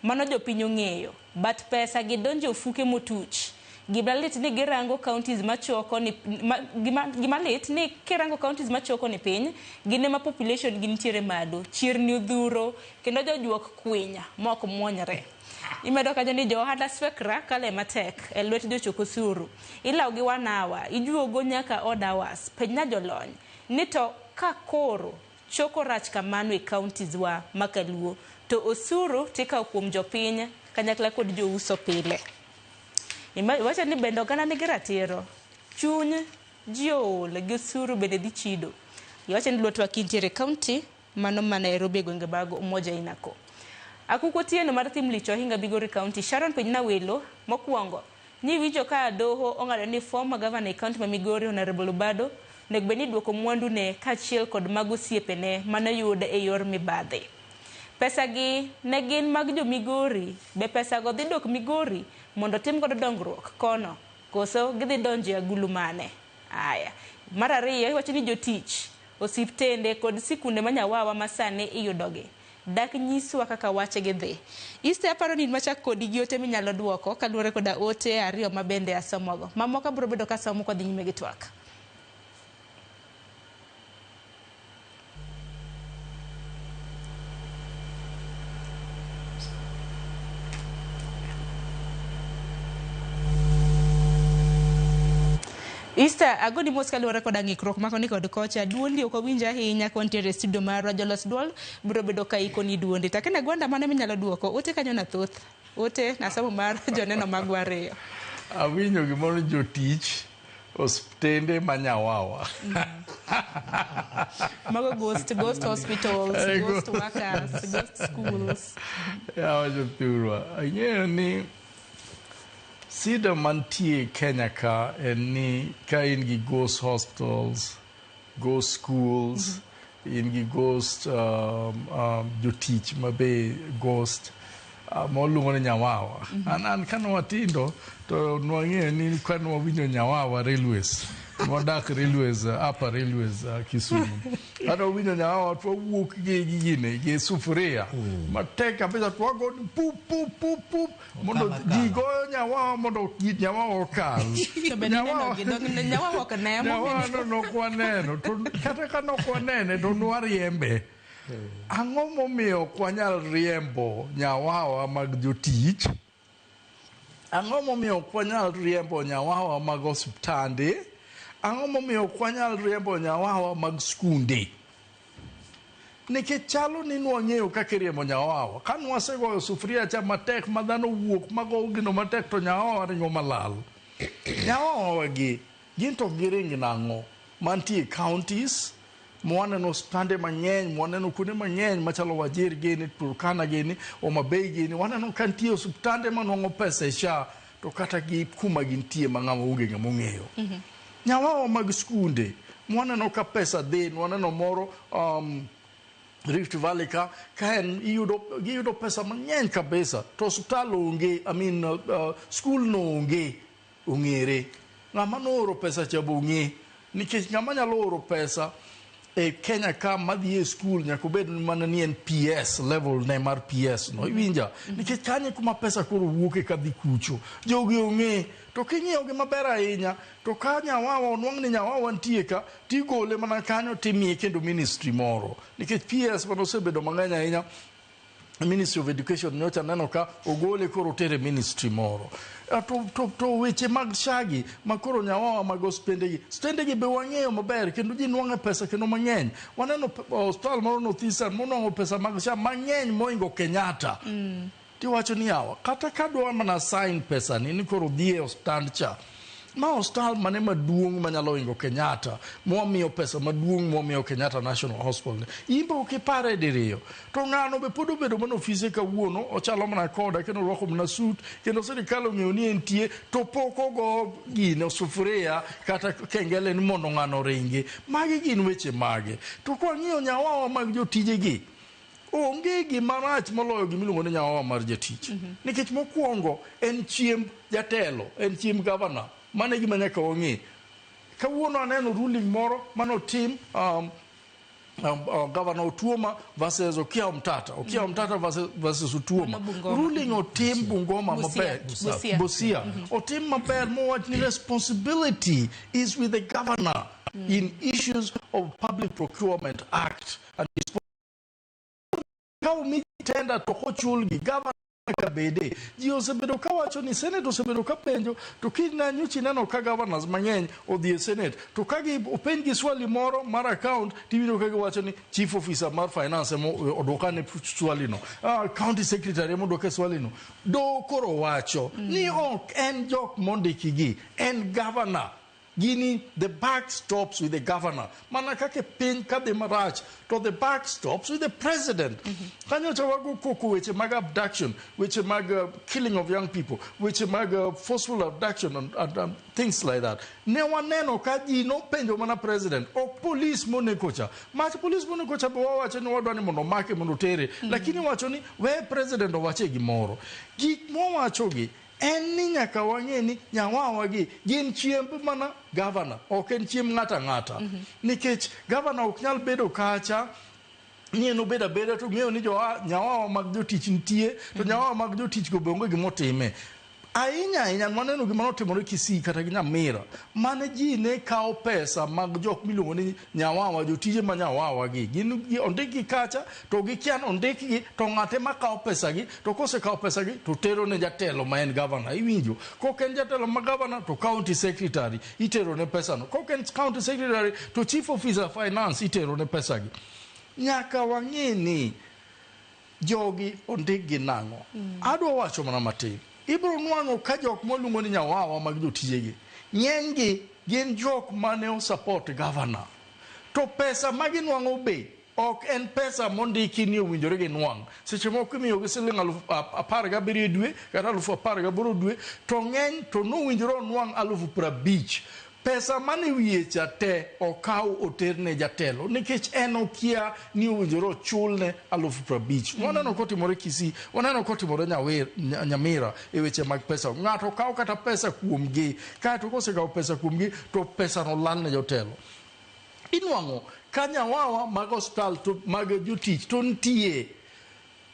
mano jopiny ong'eyo, but pesa gi donjo e ofuke motuch. Gima lit ni girango counties machoko ni gima lit ni kirango counties machoko ni piny, gin ema population gi nitiere malo, chirni odhuro kendo jojuok kwinya mok muonyre. Imedo kanyo ni jo ohala swekra kale matek e lwet jochok osuru. Ilaw gi 1 hour, ijuogo nyaka odd hours. Penjna jolony ni to ka koro choko rach kamano e counties wa ma kaluo to osuru tikawo kuom jopiny kanyakla kod jouso pile. Iwacho ni bende oganda nigi ratiro. Chuny ji ool gi osuru bende dhi chido. Iwacho ni Lwetwa kintiere e county mano ma Nairobi e gwenge mag Umoja Inako. Akuko Otieno mar Thim Lich Ohinga Migori County, Sharon Penjna welo mokwongo ni winjo ka doho ong'ado ni former governor e county ma Migori Honorable Obado onego bed ni duoko mwandu ne kaachiel kod mag osiepene manoyud e yor mibadhi. Pesa gi ne gin mag jo Migori, be pesa go dhi dok Migori mondo otim godo dongruok kono koso gidhi donjo e agulu mane? Aya. Mar ariyo iwacho ni jotich, osiptende kod sikunde ma Nyawawa ma sani iyudogi dak nyiswa kaka wachgi dhi. Easter aparo ni in machak kodi gi ote minyalo duoko kaluwore koda ote ariyo ma bende asomogo. Mamoko abiro bedo kasomo kwadhi nyime gi twak. Easter, agoni mos kaluwore koda ng'ikruok ma koni kod kocha. Duondi ok wawinj ahinya kontiere e studio marwa. Jolos duol biro bedo ka ikoni duondi. Takena Gwanda mano minyalo duoko. Ote kanyo na thoth. Ote nasomo mar joneno magwa ariyo. Awinjo gimoro jotich osiptende ma Nyawawa. Mago ghost hospitals, ghost workers, ghost schools. Yawa jothurwa, ang'eyo ni sida mantie Kenya ka en ni ka in gi ghost hospitals, ghost schools, in gi ghost jotich mabe ghost moluongo ni Nyawawa. An kane watindo to nwang'eyo ni kane wawinjo Nyawawa Railways, nwadak Railways, Upper Railways, Kisumu. Kane wawinjo Nyawawa to wawuok gi gine, gi sufuria matek kabisa to wago ni pup pup pup pup mondo ji goyo Nyawawa mondo Nyawawa okal. To be nineno gi dog Nyawawa ok ne Nyawawa no nok waneno to kata ka nok wanene to nwariembe. Ang'o momiyo ok wanyal riembo Nyawawa mag jotich? Ang'o momiyo ok wanyal riembo Nyawawa mag osiptande? Ang'o momiyo ok wanyal riembo Nyawawa mag skunde? Nikech chalo ni nwang'eyo kaka iriembo Nyawawa. Ka nwasegoyo sufuria cha matek ma dhano wuok mago gino matek to Nyawawa ringo malal. Nyawawa gi gin to giring nang'o? Mantie counties, mwaneno osiptande mang'eny, mwaneno kuonde mang'eny machalo Wajir gini, Turkana gini, Homa Bay gini, waneno ka nitie osiptande manwang'o pesa e SHA to kata gi kuma gintie ma ng'ama onge ng'ama ong'eyo. Nyawawa mag skunde, mwaneno ka pesa dhi, mwaneno moro Rift Valley ka en giyudo pesa mang'eny kabisa to osiptal onge, I mean school no onge, ong'ere. Ng'ama nooro pesa cha be ong'e, nikech ng'ama nyalo oro pesa e Kenya ka madhi e school nyaka obed mana ni en PS level ne mar PS no, iwinja? Nikech kanyo kuma pesa koro wuoke kadhi kucho. Jogi ong'e, to king'iyo gi maber ahinya, to ka Nyawawa onwang' ni Nyawawa nitie ka, tigole mana kanyo timiye kendo ministry moro. Nikech PS mano osebedo mang'eny ahinya, Ministry of Education nyocha neno ka ogole koro otere ministry moro. To weche mag shagi ma koro Nyawawa mag osiptendegi, osiptendegi be wang'eyo maber kendo ji nwang'e pesa kendo mang'eny. Waneno osiptal moro North Eastern monwang'o pesa mag SHA mang'eny moingo Kenyatta. Tiwacho ni yawa, kata ka dwa mana sign pesa ni koro dhi e osiptand cha. Ma osiptal mane maduong' manyalo ingo Kenyatta, mwamiyo pesa maduong' mwamiyo Kenyatta National Hospital. In be ok ipare diriyo. To ng'ano be pod obedo mana ofise kawuono, ochalo mana koda kendo orwako mana suit, kendo sirikal ong'eyo ni entie, to pok ogo gino sufuria kata kengele ni mondo ng'ano oringi. Magi gin weche mage. To kwang'iyo Nyawawa mag jotijegi, onge gima rach moloyo gimiluongo ni Nyawawa mar jatich. Nikech mokwongo en chiemb jatelo, en chiemb governor. Mano e gima nyaka wang'e. Kawuono aneno ruling moro manotim Governor Otuoma versus Okiya Omtata. Okiya Omtata versus Otuoma. Ruling otim Bungoma maber. Busia. Otim maber mowach ni responsibility is with the governor in issues of Public Procurement Act. And ka omi tender to kochulgi, governor nyaka bede. Ji osebedo kawacho ni Senate osebedo ka penjo, to kiny nyocha ineno ka governors mang'eny odhi e Senate, to ka gi openj gi swali moro mar account, tiwinjo ka giwacho ni chief officer mar finance ema odwokane swali no, county secretary ema odwoke swali no. Doho koro wacho ni ok en jok mondiki gi, en governor. Gini, the buck stops with the governor. Mana kaka piny kadhi marach, to the buck stops with the president. Kanyocha wago koko weche mag abduction, weche mag killing of young people, weche mag forceful abduction and things like that. Ne waneno ka ji nopenjo mana president, ok police moneko cha. Mach police moneko cha be wawacho ni wadwa ni mondo omake mondo otere. Lakini wacho ni we president owache gimoro. Gik mwawachogi en ni nyaka wang'e ni nyawawa gi gin chiemb mana governor, ok en chiemb ng'ato ang'ata. Nikech governor ok nyal bedo kacha ni en obed abeda to ng'eyo ni jowa nyawawa mag jotich nitie, to nyawawa mag jotich go be onge gimotime. Ahinya ahinya waneno gima notimore Kisii kata gi Nyamira, mane ji ne kawo pesa mag jok miluongo ni nyawawa, jotije ma nyawawa gi gin ondikgi kacha to gikia ni ondikgi, to ng'ate ma kawo pesa gi, to kosekawo pesa gi to tero ne jatelo ma en governor. Iwinjo, kok en jatelo ma governor to county secretary itero ne pesa no, kok en county secretary to chief officer finance itero ne pesa gi. Nyaka wang'e ni jogi ondik gi nang'o. Adwa wacho mana matin, ibiro nwang'o ka jok mwaluongo ni nyawawa mag jotijegi ng'enygi gin jok mane osupport governor, to pesa ma ginwang'o be ok en pesa mondiki ni owinjore ginwang'. Seche moko imiyogi siling 17,000 e dwe kata 18,000 dwe, to ng'eny to nowinjore onwang' 50,000. Pesa mane wiye cha te okaw oterne jatelo nikech en okia ni owinjore ochulne 50,000. Waneno kotimore Kisii, waneno kotimore Nyamira e weche mag pesa. Ng'ato kawo kata pesa kuomgi, kaeto kosekawo pesa kuomgi to pesa no lal ne jotelo. Inwang'o ka nyawawa mag osiptal to mag jotich to nitie,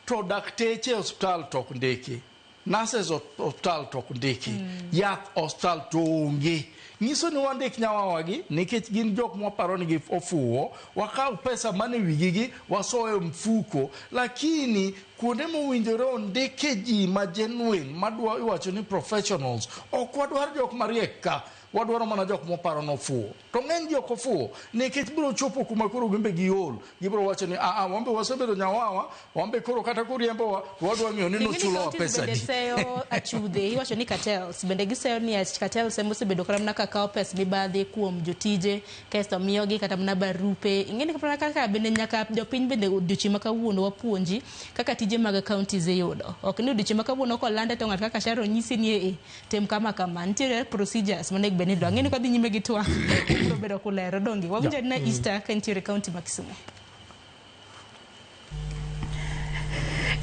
to dakteche e osiptal to ok ndiki, nurses osiptal to ok ndiki, yath osiptal to onge. Nyiso ni wandik nyawawa gi nikech gin jok mwaparo ni gi ofuwo, wakaw pesa mane wigi gi wasoyo e mfuko, lakini kuonde mowinjore ondike ji ma genuine madwa iwacho ni professionals, ok wadwar jok mariek ka, wadwaro mana jok moparo nofuwo. To ng'eny ji ok ofuwo nikech biro chopo kuma koro gimbe giol, gibiro wacho ni aa, wambe wasebedo nyawawa, wambe koro kata koriembowa to wadwa ng'eyo ni Ing'e ni nochulowa counties pesa bende adi. seyo achudhe, iwacho ni cartels bende giseyo ni cartels ema osebedo kata mana ka kawo pes mibadhi kuom jotije kaeto miyogi kata mana barupe. Ing'e ni kata kaka bende nyaka jopiny bende odiochieng' ma kawuono wapuonji kaka tije mag counties iyudo. Ok ni odiochieng' ma kawuono kolande to ng'ato kaka Sharon nyisi ni e tim kama kama. Nitiere procedures monego bed ni iluwo. Ang'e ni kwadhi nyime gi twak biro bedo kulero donge. Wawinjo na Easter ka nitiere county ma Kisumu.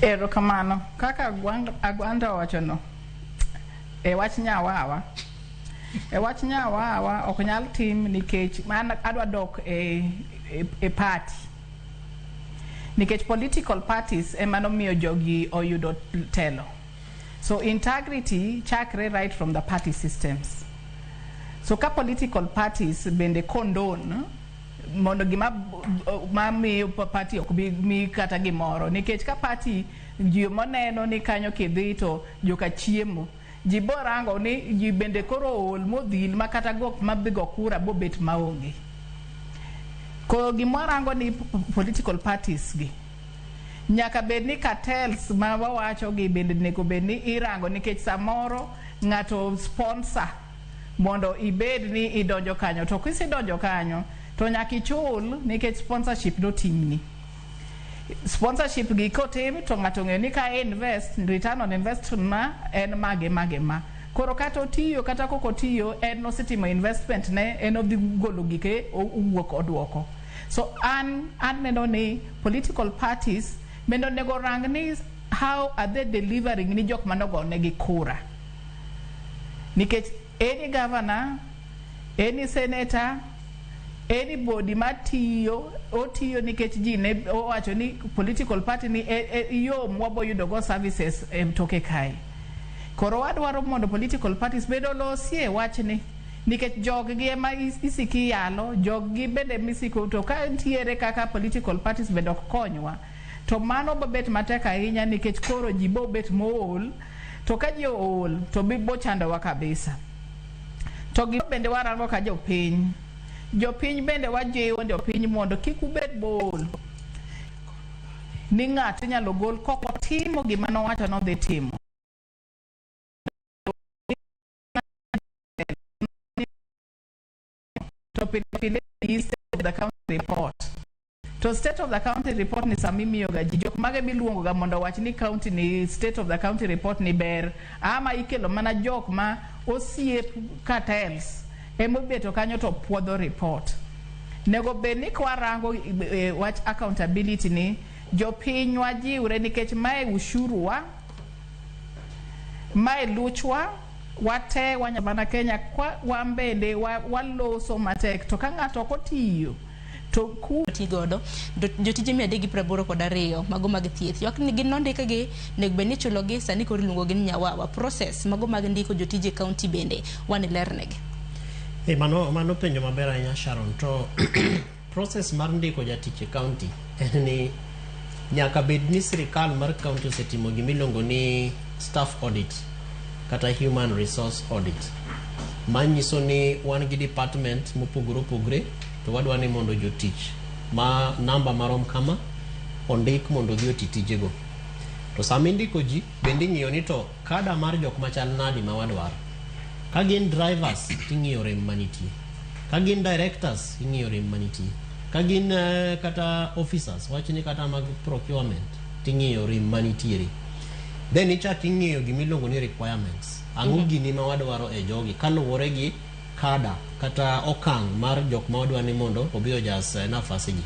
Erokamano. Kaka Agwanda owachono, e wach nyawawa, e wach nyawawa ok nyal tim nikech an adwa dok e party. Nikech political parties ema nomiyo jogi oyudo telo. So integrity chakre right from the party systems. So ka political parties bende condone mondo gima mamiyo party ok bi mi kata gimoro, nikech ka party ji moneno ni kanyo kidhi to joka chiemo, ji borango ni ji bende koro ool modhil ma kata gok madhi go kura bobet maonge. Koro gimwarango ni political parties gi nyaka bed ni cartels ma wawacho gi bende onego bed ni irango, nikech samoro ng'ato sponsor mondo ibed ni idonjo kanyo, to kisedonjo kanyo to nyaka ichul nikech sponsorship notimni. Sponsorship gi kotim to ng'ato ong'eyo ni ka invest, return on investment ma en mage mage ma. Koro kata otiyo kata kok otiyo, en nosetimo investment ne, en odhi golo gike owuok oduoko. So an aneno ni political parties bende onego rang ni how are they delivering ni jok manogonegi kura. Nikech any governor, any senator, anybody matiyo, otiyo nikech ji ne owacho ni political party ni yo mwabo go services e toke kae. Koro wadwaro mondo political parties bende olosie wachni, nikech jog gi ema isiki yalo, jog gi bende misiko, to ka ntiere kaka political parties bende ok konywa, To mano bobet matek ahinya nikech koro ji bobet mool, to ka ji ool to bochandowa kabisa. To gima bende warango ka jopiny, jopiny bende wajiwo jopiny mondo kik ubed bool ni ng'ato inyalo gol kok otimo gima nowacho nodhi timo. To pile pile state of the county report. To state of the county report ni sama imiyoga ji, jok mage miluongoga mondo owach ni county ni state of the county report ni ber, ama ikelo mana jok ma osiep cartels emobeto kanyo to puodho report. Nego bed ni kwarango wach accountability ni jopiny wajiwre nikech mae ushuru wa, mae luchwa, wate wanya mana Kenya kwa wan bende waloso matek to ka ng'ato ok otiyo to ku ti godo jotije 382 mago mag thieth ywak ni gin nondikgi onego bed ni ichulogi sani koro iluongogi ni nyawawa process mago mag ndiko jotije e county bende wan ilernegi. Mano penjo maber ahinya Sharon. To process mar ndiko jatich e county en ni nyaka bed ni sirikal mar county osetimo gimiluongo ni staff audit kata human resource audit, manyiso ni wan gi department mopogore opogore to wadwa ni mondo jotich ma namba marom kama ondik mondo odhi oti tijego. To sama indiko ji bende ing'iyo ni to kada mar jok machal nadi ma wadwaro. Ka gin drivers ting'iyo rem manitie. Ka gin directors ing'iyo rem manitie. Ka gin kata officers, wachni kata mag procurement ting'iyo rem manitiere. Then ichak ing'iyo gimiluongo ni requirements. Ang'o gini ma wadwaro e jogi kaluwore gi kada kata okang' mar jok ma wadwa ni mondo obi ojas nafasi gi.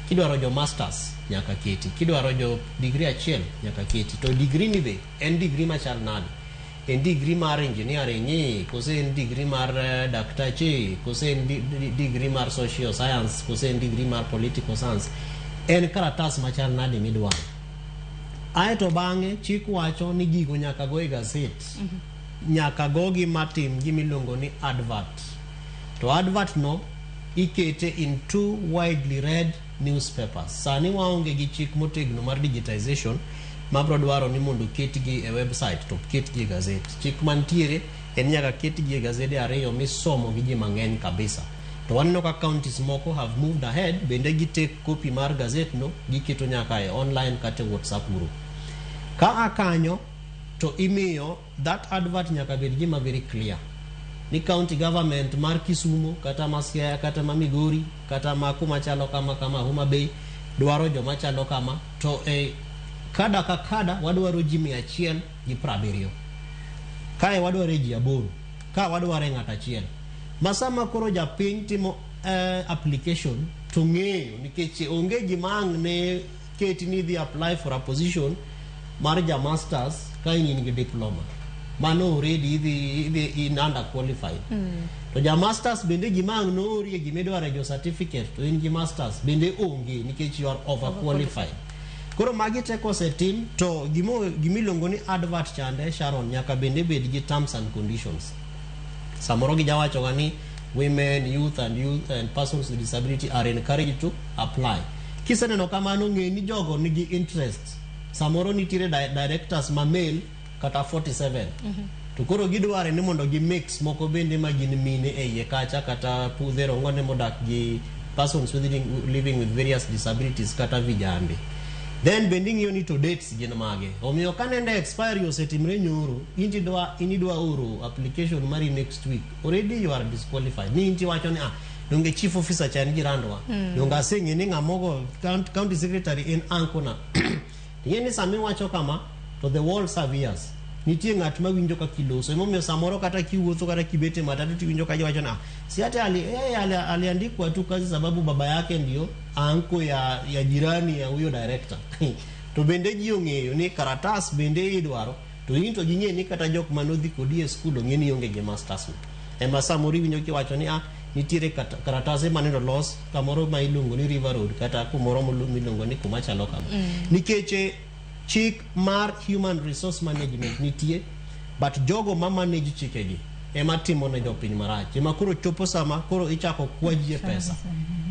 Kidwaro jo masters nyaka keti, kidwaro jo degree achiel nyaka keti. To degree ni be en degree machal nade? En degree mar engineering ni, kose en degree mar daktache, kose en degree mar social science, kose en degree mar political science. En karatas machal nade midwaro? Aeto bang'e chik wacho ni gigo nyaka go e gazet. Nyaka gogi matim gimiluongo ni advert. To advert no ikete in 2 widely read newspapers. Sani waonge gi chik motegno mar digitization mabro dwaro ni mondo ketgi e website to ketgi e gazet. Chik mantiere en nyaka ketgi e gazede 2 misomo gi ji mang'eny kabisa. To waneno ka counties moko have moved ahead, bende gi take copy mar gazet no giketo nyaka e online kata e WhatsApp group. Ka a kanyo to imiyo that advert nyaka bed gima very clear ni county government mar Kisumu kata ma Siaya kata ma Migori kata ma kuma chalo kama kama Homa Bay dwaro joma chalo kama to e kada ka kada wadwaro ji 170, kae wadwaro ji 8, ka wadwaro ng'ato achiel. Ma sama koro japiny timo application to ng'eyo nikech onge gima ang' ne keti ni idhi apply for a position mar ja masters ka in gi diploma. Mano already idhi in under qualified. To ja masters bende gima ang' noorie gimidwaro e jo certificate to in gi masters bende onge nikech you are over qualified. Koro magi te kosetim to gimiluongo ni advert chande Sharon nyaka bende bed gi terms and conditions. Samoro gijawacho ga ni women, youth and persons with disability are encouraged to apply. Kiseneno kamano ng'e ni jogo nigi interest. Samoro nitiere directors ma male kata 47. To koro gidware ni mondo gi mix moko bende ma gin mine e iye kacha kata pudhe rongone modak gi persons with living with various disabilities kata vijande. Then bende ing'iyo ni to dates gin mage. Omiyo ka nende expiry osetimre nyoro, in idwa oro application mari next week. Already you are disqualified. Ni inti wacho ni donge chief officer cha en jirandwa. Donge aseng'e ni ng'amogo county secretary en uncle na. Ing'e ni sama iwacho kama to the world serve ears. Nitie ng'at ma winjo kaka iloso. Emomiyo samoro kata kiwuotho kata kibet e matatu tiwinjo ka jiwacho na si hata aliandikwa tu kazi sababu baba yake ndio anko ya jirani ya huyo director. To bende ji ong'eyo ni karatas bende idwaro to in to ging'e ni kata jok manodhi kodi e skul ong'e ni ionge gi masters no. Ema samoro iwinjo kiwacho ni nitiere karatase maneno los kamoro ma iluongo ni River Road kata kumoro miluongo ni kuma chalo kama. Nikech chik mar human resource management nitie, but jogo ma manage chikegi ema timo ne jopiny marach. Ema koro chopo sama koro ichako kwa ji e pesa.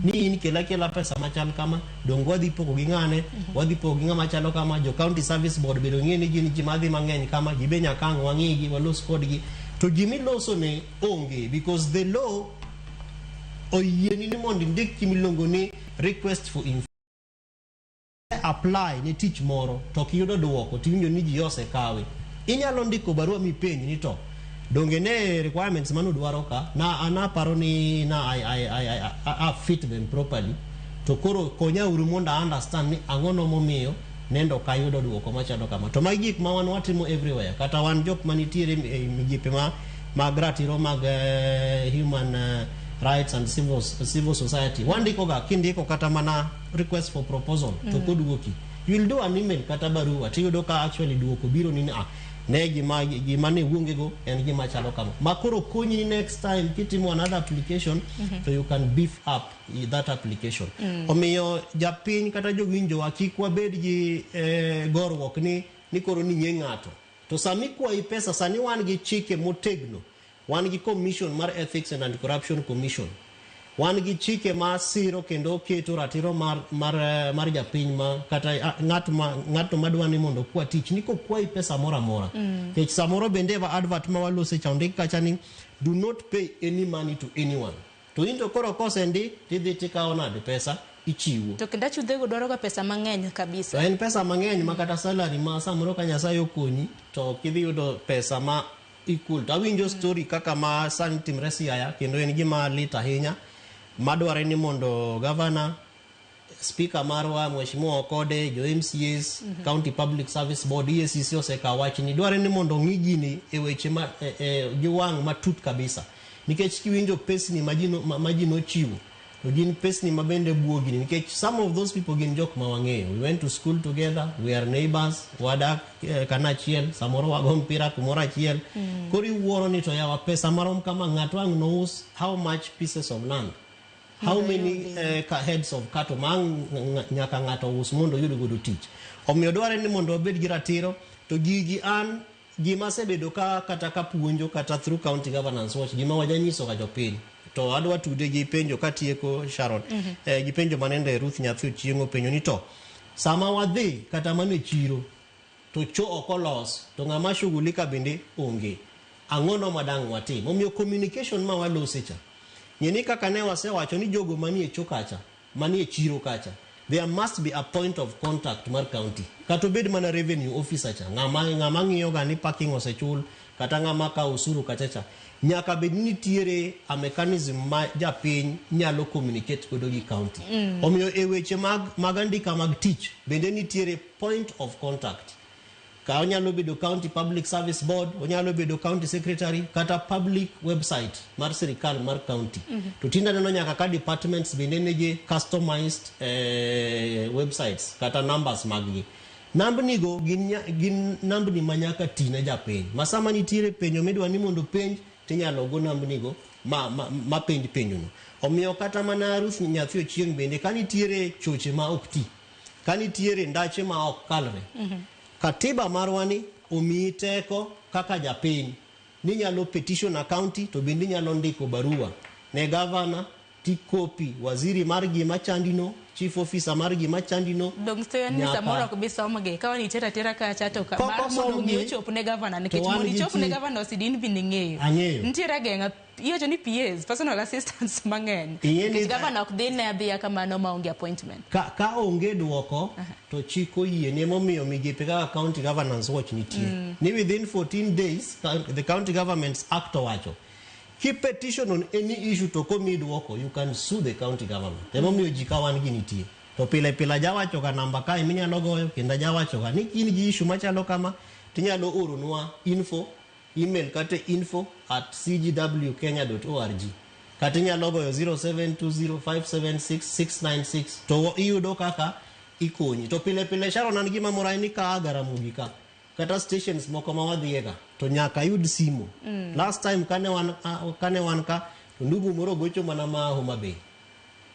Ni in kela kela pesa machal kama, dong wadhi pogo gi ng'ane, wadhi pogo gi ng'ama chalo kama, jo county service board bende ong'e ni gin ji madhi mang'eny kama, ji be nyaka ang' wang'igi, walos kodgi. To gimiloso ne onge because the law oyieni ni mondo indik gimiluongo ni request for information. Apply ne tich moro to ok iyudo duoko tiwinjo ni ji osekawe, inyalo ndiko barua mipenj ni to donge ne requirements manudwaro ka na an aparo ni na I fit them properly, to koro konya uru mondo I understand ni ang'o no momiyo nendo ok ayudo duoko machalo kama. To magi gik ma wan watimo everywhere, kata wan jok manitiere e migepe ma mag ratiro mag human rights and civil society, wandiko ga. Kindiko kata mana request for proposal to koduoki, you will do an email kata barua, tiyudo ka actually duoko biro ni ah, ne gima ne wuonge go en gima chalo kama, ma koro konyi ni next time kitimo another application to you can beef up that application. Omiyo japiny kata jowinjowa, kik wabed gi goruok ni koro ni ng'e ng'ato to sami kwayi pesa. Sani wan gi chike motegno, wan gi commission mar Ethics and Anti-Corruption Commission, wan gi chike ma siro kendo keto ratiro mar japiny ma kata ng'at ma ng'ato madwa ni mondo okwa tich ni kokwayi pesa moro amora. Nikech samoro bende e advert ma walose cha ondik kacha ni do not pay any money to anyone, to in to koro kosendik tidhi tikawo nade pesa ichiwo. To kendo achudhego dwaro ga pesa mang'eny kabisa. To en pesa mang'eny ma kata salary ma samoro ka Nyasaye okonyi to ok idhi yudo pesa ma equal. To awinjo story kaka ma sani timre Siaya, kendo en gima lit ahinya madware ni mondo governor, speaker marwa Mheshimiwa Okode, jo MCAs, County Public Service Board, EACC osekawo wachni. Dware ni mondo ong'i gini e weche ma gi wang' matut kabisa, nikech kiwinjo pesni ma ji nochiwo to gin pesni ma bende buogni, nikech some of those people gin jok ma wang'eyo. We went to school together, we are neighbors, wadak kanachiel, samoro wago mpira kumoro achiel. Koro iwuoro ni to yawa, pesa marom kama ng'ato ang' nous how much pieces of land, how many heads of cattle ma ang' nyaka ng'ato us mondo oyud godo tich. Omiyo dware ni mondo wabed gi ratiro. To gigi an gima asebedo ka kata ka puonjo kata through County Governance Watch, gima wajanyiso ga jopiny, to adwa tude gi penjo katieko, Sharon. Gi penjo manende Ruth Nyathi Ochieng' openjo ni to sama wadhi kata mana e chiro to cho ok olos, to ng'ama shughulika bende onge, ang'o no madang' watim? Omiyo communication ma walose cha, ng'e ni kaka ne wasewacho ni jogo manie cho kacha, manie chiro kacha, there must be a point of contact mar county, kata obed mana revenue officer cha, ng'ama ng'iyo ga ni parking osechul, kata ng'ama kawo osuru kacha cha. Nyaka bed ni nitiere a mechanism ma japiny nyalo communicate godo gi county. Omiyo e weche mag andika mag tich bende nitiere point of contact, ka onyalo bedo County Public Service Board, onyalo bedo county secretary, kata public website mar sirikal mar county. To tinde aneno nyaka ka departments bende nigi customized websites kata numbers mag gi. Nambnigo gin nambni ma nyaka ti ne japiny, ma sama nitiere penjo midwa ni mondo penj, tinyalo go nambnigo ma penj penjono. Omiyo kata mana Ruth Nyathi Ochieng' bende, ka nitiere choche ma ok ti, ka nitiere ndache ma ok kalre, katiba marwa ni omiyi teko kaka japiny ninyalo petition a county, to bende inyalo ndiko barua ne gavana, tikopi waziri mar gima chandino, chief officer mar gima chandino. Dong seyo ni samoro ok bi somgi ka wan itera atera kacha to ka mar mondo mi ochop ne gavana, nikech mondo ichop ne gavana osidin bende ing'eyo. Ang'eyo. Nitiere ageng'a, iwacho ni PAs, personal assistants mang'eny, nikech gavana ok dhi ne adhiya kamano maonge appointment. Ka onge duoko to chik oyie ni, emomiyo migepe kaka County Governance Watch nitie, ni within 14 days, the County Governments Act owacho ki petition on any issue to komiyi duoko, you can sue the county government. Emomiyo ji ka wan gi nitie to pile pile ajawacho ga namba kae minyalo goyo, kendo ajawacho ga ni in gi issue machalo kama, tinyalo oronwa info email kata info@cgwkenya.org, kata inyalo goyo 0720576696 to iyudo kaka ikonyi. To pile pile, Sharon, an gima mora en ni ka Garamogi ka kata stations moko ma wadhiye ga to nyaka yud simo. Last time kane wan ka to ndugu moro gocho mana ma Homa Bay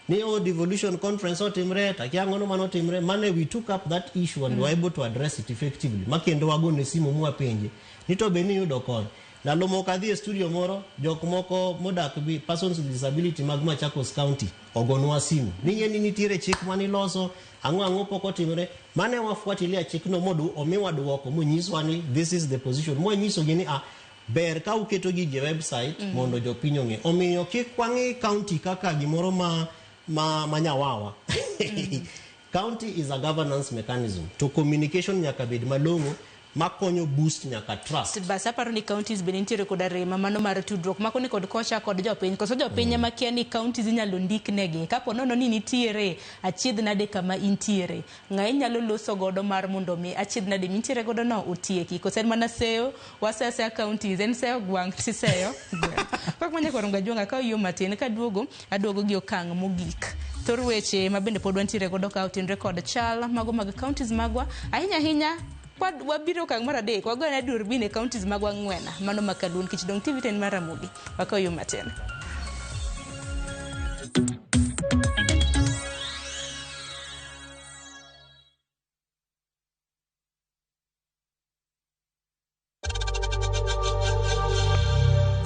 ni o devolution conference otimre, takia ang'ono manotimre mane. We took up that issue and we were able to address it effectively, ma kendo wagone simu mwapenje ni to be niyudo kony. Ndalo moko adhi e studio moro, jok moko modak gi persons with disability mag Machakos County ogonwa simu. Ning'e ni nitiere chik maniloso, ang'o ang'o pok otimore. Mane wafuatilia chikno modu omiwa duoko monyiswa ni this is the position. Mwanyisogi ni ah, ber ka uketo gigi e website mondo jopiny ong'e. Omiyo kik wang'i county kaka gimoro ma nyawawa. County is a governance mechanism. To communication nyaka bed malong'o makonyo boost nyaka trust. Bas aparo ni counties bende nitiere koda rema mano mar tudruok mako ni kod kocha kod jopiny koso jopiny ema kia ni counties inyalo ndik negi kapo nono ni nitiere achiedh nade kama intiere ng'a inyalo loso godo mar mondo mi achiedh nade mintiere godo no otieki koso en mana seyo waseyo aseya counties en seyo gwang' tiseyo gweng' kok manya koro ngajuanga ka yo matin kaduogo aduogo gi okang' mogik thor weche ma bende pod wantiere godo ka otenre kod chal mago mag counties magwa ahinya ahinya wabiro okang' mar adek wagoyone durbin e counties magwa ang'wen mano ma Kaluo nikech dong' TV to en mar Ramogi wakaw yo matin.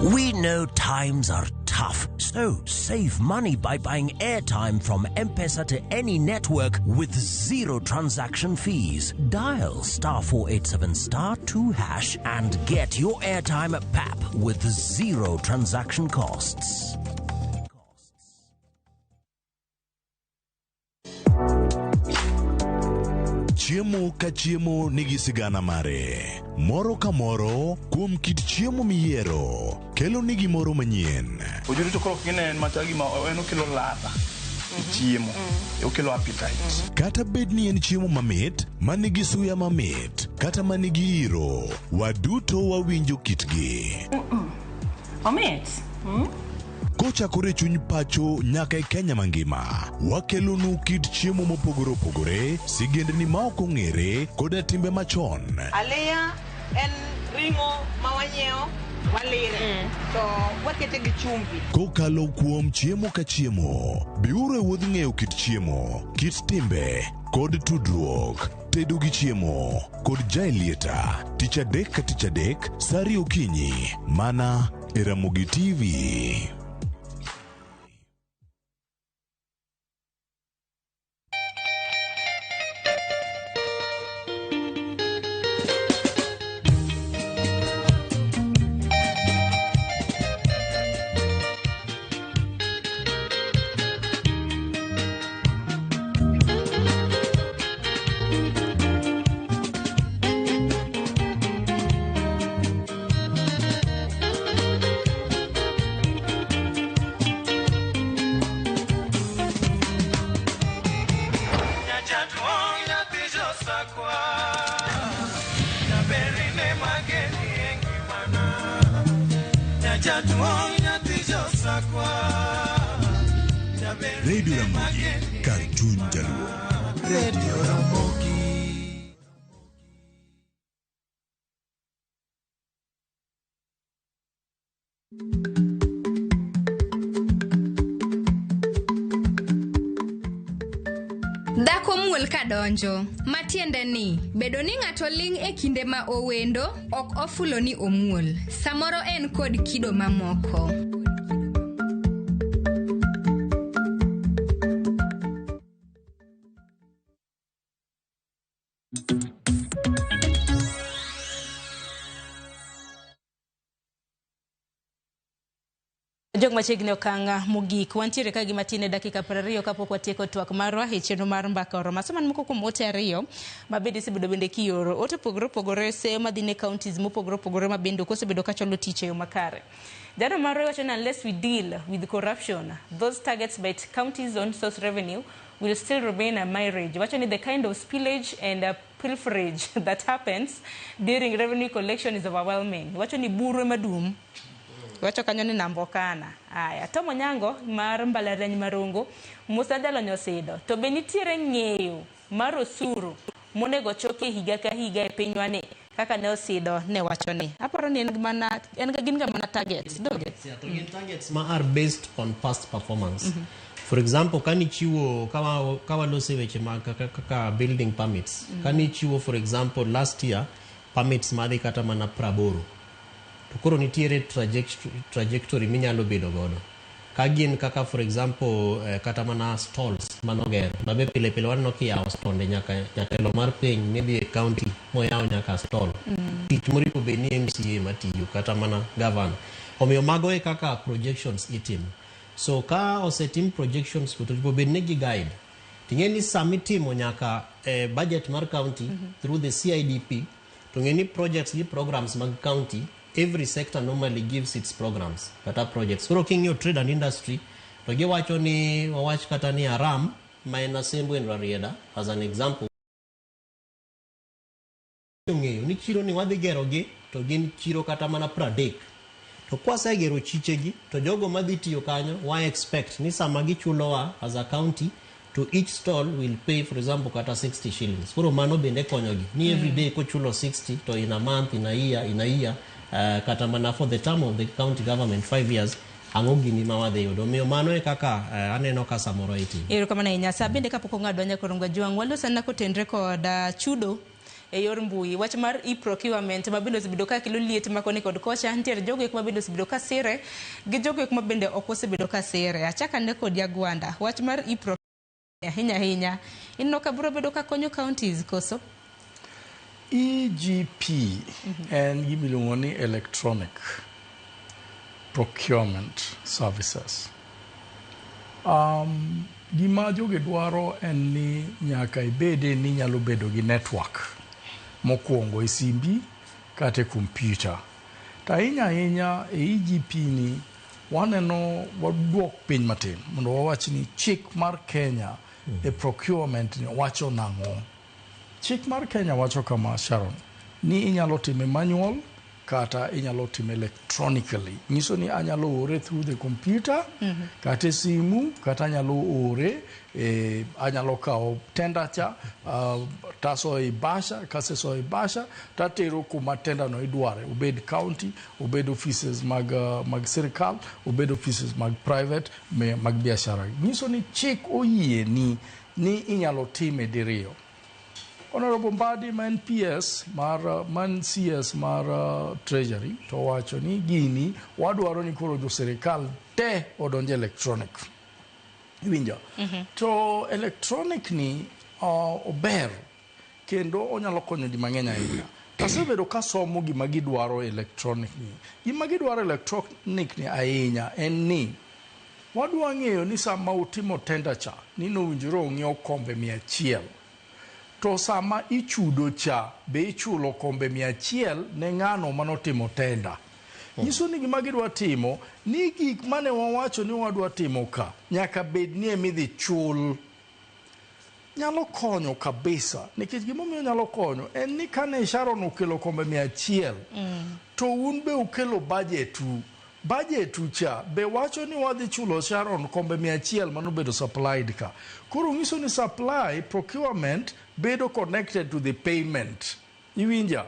We know times are tough, so save money by buying airtime from M-Pesa to any network with zero transaction fees. Dial star 487 star 2 hash and get your airtime at PAP with zero transaction costs. Chiemo ka chiemo nigi sigana mare. Moro ka moro kuom kit chiemo miyiero kelo ni gimoro manyien. Ojuri to koro gine en machal gima en okelo ladha e chiemo, okelo appetite. Kata bed ni en chiemo mamit, manigi suya mamit, kata manigi iro, waduto wawinjo kitgi. Omit. Kochakore e chuny pacho nyaka e Kenya mangima, wakelonu kit chiemo mopogore opogore, sigendni ma ok ong'ere, koda timbe machon. Aliya en ring'o ma wanyiewo walire to wakete gi chumbi. Kokalo kuom chiemo ka chiemo, biuru e wuodh ng'eyo kit chiemo, kit timbe, kod tudruok. Tedo gi chiemo kod Jaelieta, tich adek ka tich adek, sa ariyo okinyi, mana e Ramogi TV. Radio Ramogi, kar chuny Jaluo. Radio Ramogi. Dhako muol kadonjo, matiende ni bedo ni ng'ato ling' e kinde ma owendo ok ofulo ni omuol. Samoro en kod kido mamoko. Jok machiegni okang' mogik wantiere ka gi matin e dakika 20 kapok watieko twak marwa e chenro mar mbaka oromo. Asomo moko kuom ote ariyo ma bende isebedo bende kioro. Ote opogore opogore seyo madhi ne counties mopogore opogore ma bende ok osebedo ka chwalo tich e yo makare. Jano marwa wacho ni unless we deal with corruption, those targets by counties on source revenue will still remain a mirage. Wacho ni the kind of spillage and pilferage that happens during revenue collection is overwhelming. Wacho ni buru madum. Wacho kanyo ni nambokana. Aya, Tom Onyango mar mbalariany Marongo, Musa Jalony Osido. To be nitiere ng'eyo mar osuru monego choki higa ka higa e pinywa ni kaka ne Osido ne wacho ni. Aparo ni en mana en gin ga mana targets, donge? Yeah, to gin targets ma are based on past performance. For example, kanichiwo kawa lose weche mag kaka building permits. Kanichiwo for example last year permits madhi kata mana 80. To koro nitiere trajectory minyalo bedo godo. Ka gin kaka for example kata mana stalls manoger mabe pile pile waneno kiyawo stonde nyaka jatelo mar piny midhi e county moyawo nyaka stall. Tich moripo bed ni MCA matiyo kata mana governor. Omiyo mago e kaka projections itimo. So ka osetim projections go to onego bed ni gi guide. Ting'e ni sama itimo nyaka budget mar county through the CIDP, to ng'e ni projects gi programs mag county, every sector normally gives its programs kata projects. Koro king'iyo trade and industry to giwacho ni wawach kata ni Aram ma en Asembo en Rarieda as an example, ong'eyo ni chiro ni wadhi gero gi to gin chiro kata mana 30, to kwasegero chichegi to jogo madhi tiyo kanyo wa expect ni sama gichulowa as a county to each stall will pay, for example, kata 60 shillings. Koro mano bende konyogi ni every day kochulo 60 to in a month, in a year, kata mana for the term of the county government, 5 years, ang'o gini ma wadhi yudo. Omiyo mano e kaka aneno ka samoro itimo. Erokamano ahinya. Sa bende kapok ong'adwa nyaka Jwang', walos anena kotenre kod chudo e yor mbui, wach mar e-procurement ma bende osebedo ka kelo liet ma koni kod kocha. Nitiere jogo eko ma bende osebedo ka sire gi jogo eko ma bende ok osebedo ka sire. Achak ane kod Agwanda, wach mar e-procurement ahinya ahinya ineno ka biro bedo ka konyo counties koso? EGP en gima iluongo ni electronic procurement services. Gima jogi dwaro en ni nyaka ibede ni inyalo bedo gi network mokwongo e simbi kata e kompyuta. To ahinya ahinya e EGP ni waneno waduok piny matin mondo wawach ni chik mar Kenya e procurement ni wacho nang'o. Chik mar Kenya wacho kama, Sharon, ni inyalo time manual kata inyalo time electronically. Nyiso ni anyalo ore through the computer kata e simu kata anyalo ore anyalo kawo tender cha tasoyo e bahasha. Kasesoyo e bahasha tatero kuma tender no idware, obed county, obed offices mag sirikal, obed offices mag private mag biashara. Nyiso ni chik oyie ni inyalo time diriyo. Honorable Mbadi ma en PS mar ma en CS mar Treasury to wacho ni gini wadwaro ni koro jo sirikal te odonje electronic. Iwinjo? To electronic ni ober kendo onyalo konyo ji mang'eny ahinya. Asebedo kasomo gima gidwaro electronic ni. Gima gidwaro electronic ni ahinya en ni wadwa ng'eyo ni sama utimo tender cha ni nowinjore ong'iew kombe 100, to sama ichudo cha be ichulo kombe 100 ne ng'ano manotimo tender. Nyiso ni gima gidwa timo ni gik mane wawacho ni wadwa timo ka nyaka bed ni emidhi chul. Nyalo konyo kabisa, nikech gimomiyo nyalo konyo en ni kane Sharon okelo kombe 100 to un be ukelo budget u, budget u cha be wacho ni wadhi chulo Sharon kombe 100 manobedo supplied ka. Koro nyiso ni supply procurement bedo connected to the payment. Iwinja?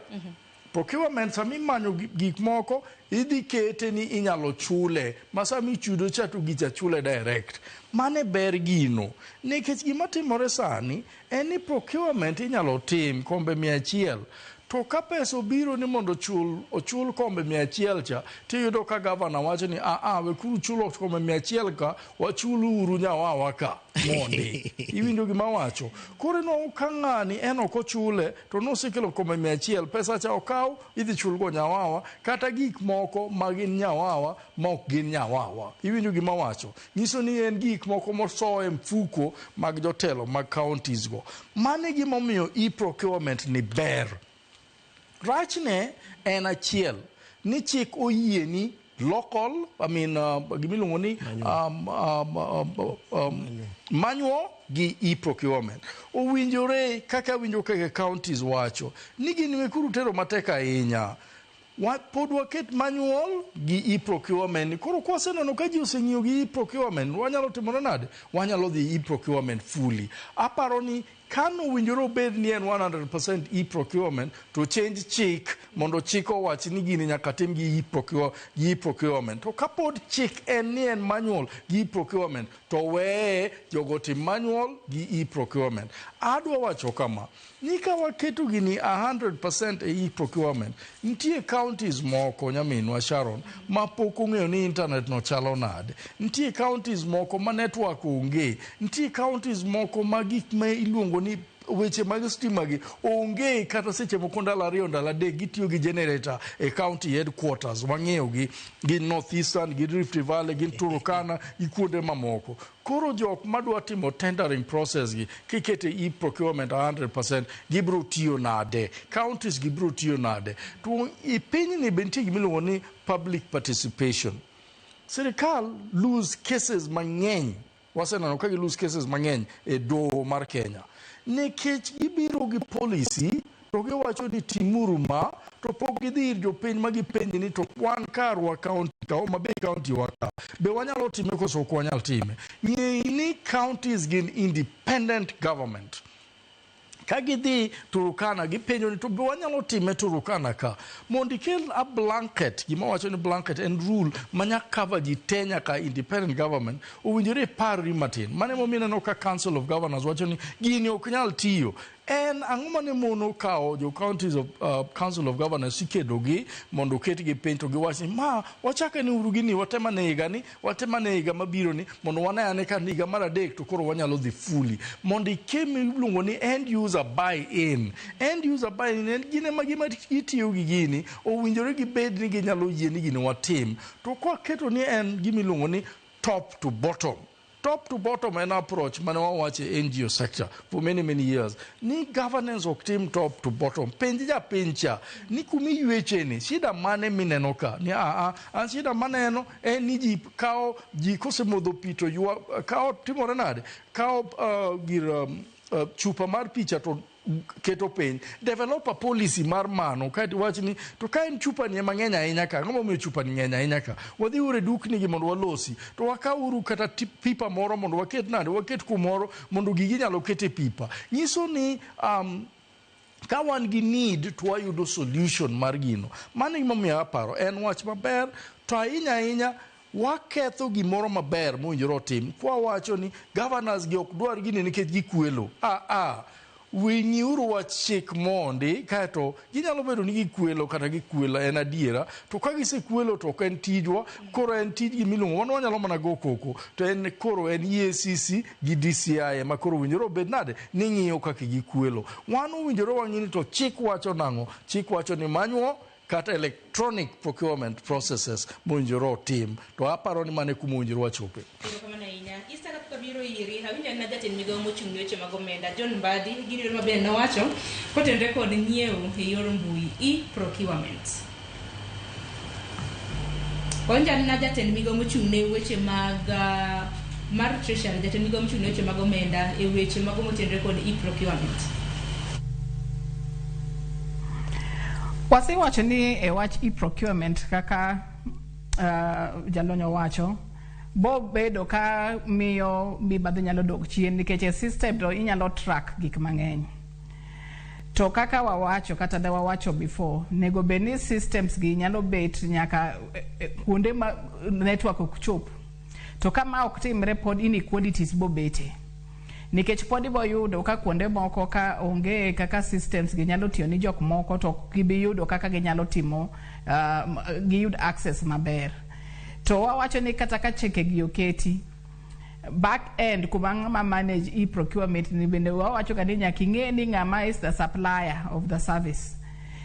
Procurement sama imanyo gik moko idhi kete ni inyalo chule ma sama ichudo cha to gicha chule direct. Mane ber gino, nikech gima timore sani en ni procurement inyalo tim kombe 100, to ka pesa obiro ni mondo ochul kombe 100 cha, tiyudo ka gavana wacho ni aa, wekuru chulo kombe 100 ka, wachul uru nyawawa ka mondi. Iwinjo gima wacho? Koro inwang'o ka ng'ani en ok ochule to nosekelo kombe 100, pesa cha okaw idhi chulgo nyawawa kata gik moko ma gin nyawawa ma ok gin nyawawa. Iwinjo gima wacho? Nyiso ni en gik moko moso e mfuko mag jotelo mag counties go. Mano e gimomiyo e-procurement ni ber. Rachne en achiel ni chik oyieni local, I mean, gimiluongo ni manual gi e-procurement. Owinjore kaka winjo kaka counties wacho ni gin wekuru tero matek ahinya. Pod waket manual gi e-procurement. Koro kwaseneno ka ji oseng'iyo gi e-procurement, wanyalo timore nade? Wanyalo dhi e-procurement fully. Aparo ni Kano winjore obed ni en 100% e-procurement to change chik mondo chik owach ni gini nyaka tim gi e-procure, gi e-procurement. To kapod chik en ni en manual gi e-procurement to weye jogo tim manual gi e-procurement. Adwa wacho kama, ni ka waketo gini 100% e e-procurement, nitie counties moko nyaminwa Sharon ma pok ong'eyo ni internet no chalo nade. Nitie counties moko ma network onge. Nitie counties moko ma gik ma iluongo ni weche mag stima gi onge kata seche moko ndalo 2 ndalo 3 gitiyo gi generator e county headquarters wang'eyo gi gin North Eastern, gin Rift Valley, gin Turkana gi kuonde mamoko. Koro jok madwa timo tendering process gi kikete e-procurement 100% gibiro tiyo nade? Counties gi biro tiyo nade? To i pinyni be nitie gimiluongo ni public participation. Sirikal lose cases mang'eny waseneno ka gi lose cases mang'eny e doho mar Kenya nikech gibiro gi policy to giwacho ni timuru ma to pok gidhi ir jopiny ma gipenji ni to wan karwa county ka Homa Bay county wa ka be wanyalo time koso ok wanyal time. Ng'e ni counties gin independent government. Ka gidhi Turkana gipenjo ni to be wanyalo time Turkana ka mondo ikel a blanket gima wacho ni blanket en rule manya cover ji te nyaka independent government owinjore iparri matin. Mano emomiyo ineno ka Council of Governors wacho ni gini ok nyal tiyo. En ang'o mane mono kawo jo counties of, Council of Governors ikedo gi mondo oketgi piny to giwach ni ma wachak ane uru gini watem ane higa ni watem ane higa mabiro ni mondo wane ane ka higa mar adek to koro wanyalo dhi fully mondo ikem iluongo ni end user buy in. End user buy in en gin ema gima gitiyo gi gini owinjore gibed ni ginyalo yie ni gini watim to kwaketo ni en gima iluongo ni top to bottom. Top to bottom en approach mane wawacho e NGO sector for many many years ni governance ok tim top to bottom. Penj japiny cha ni kuma iyweche ni shida mane mineno ka ni a an shida maneno en ni ji kawo ji kosemodho pi to ywa kawo timore nade kawo gir chupa mar pi cha to keto piny. Develop a policy mar mano kaeto iwach ni to ka en chupa ni ema ng'eny ahinya ka ang'o momiyo chupa ni ng'eny ahinya ka wadhi uru e dukni gi mondo walosi to wakaw uru kata pipa moro mondo waket nade waket kumoro mondo gigi nyalo ket e pipa nyiso ni ka wan gi need to wayudo solution mar gino. Mano gimomiyo aparo en wach maber to ahinya ahinya waketho gimoro maber mowinjore otim kwawacho ni governors gi ok dwar gini nikech gikwelo. Wing'iuru wach chik mondi kaeto ginyalo bedo ni gikwelo kata gikwelo en adiera to ka gisekwelo to ok en tijwa koro en tijgi miluongo wan wanyalo mana go koko to en koro en EACC gi DCI ema koro owinjore obed nade ni ng'iyo kaka gikwelo. Wan owinjore wang'i ni to chik wacho nang'o? Chik wacho ni manual kata electronic procurement processes mowinjore otim to aparo ni mano e kuma owinjore wachope. Erokamano ahinya. Ista kapok abiro iri, awinjo anena jatend migawo mochung' ne weche mag omenda, John Mbadi, gini ero mabende nowacho kotenore kod nyiewo e yor mbui, e-procurement. Awinjo anena jatend migawo mochung' ne weche mag mar Treasury, jatend migawo mochung' ne weche mag omenda e weche mago motenore kod e-procurement. Wasewacho ni e wach e-procurement kaka jalony owacho bo bedo ka miyo mibadhi nyalo dok chien nikech e system to inyalo track gik mang'eny. To kaka wawacho kata ne wawacho before, nego bed ni systems gi nyalo bet nyaka kuonde ma network ok chop. To ka ma ok timre pod inequalities bobete. Nikech pod ibo yudo ka kuonde moko ka onge kaka systems gi nyalo tiyo ni jok moko to ok gibi yudo kaka ginyalo timo giyud access maber. To wawacho ni kata ka chike gi oketi back end kuma ng'ama manage e-procurement ni bende wawacho ga ni nyaka ing'e ni ng'ama is the supplier of the service.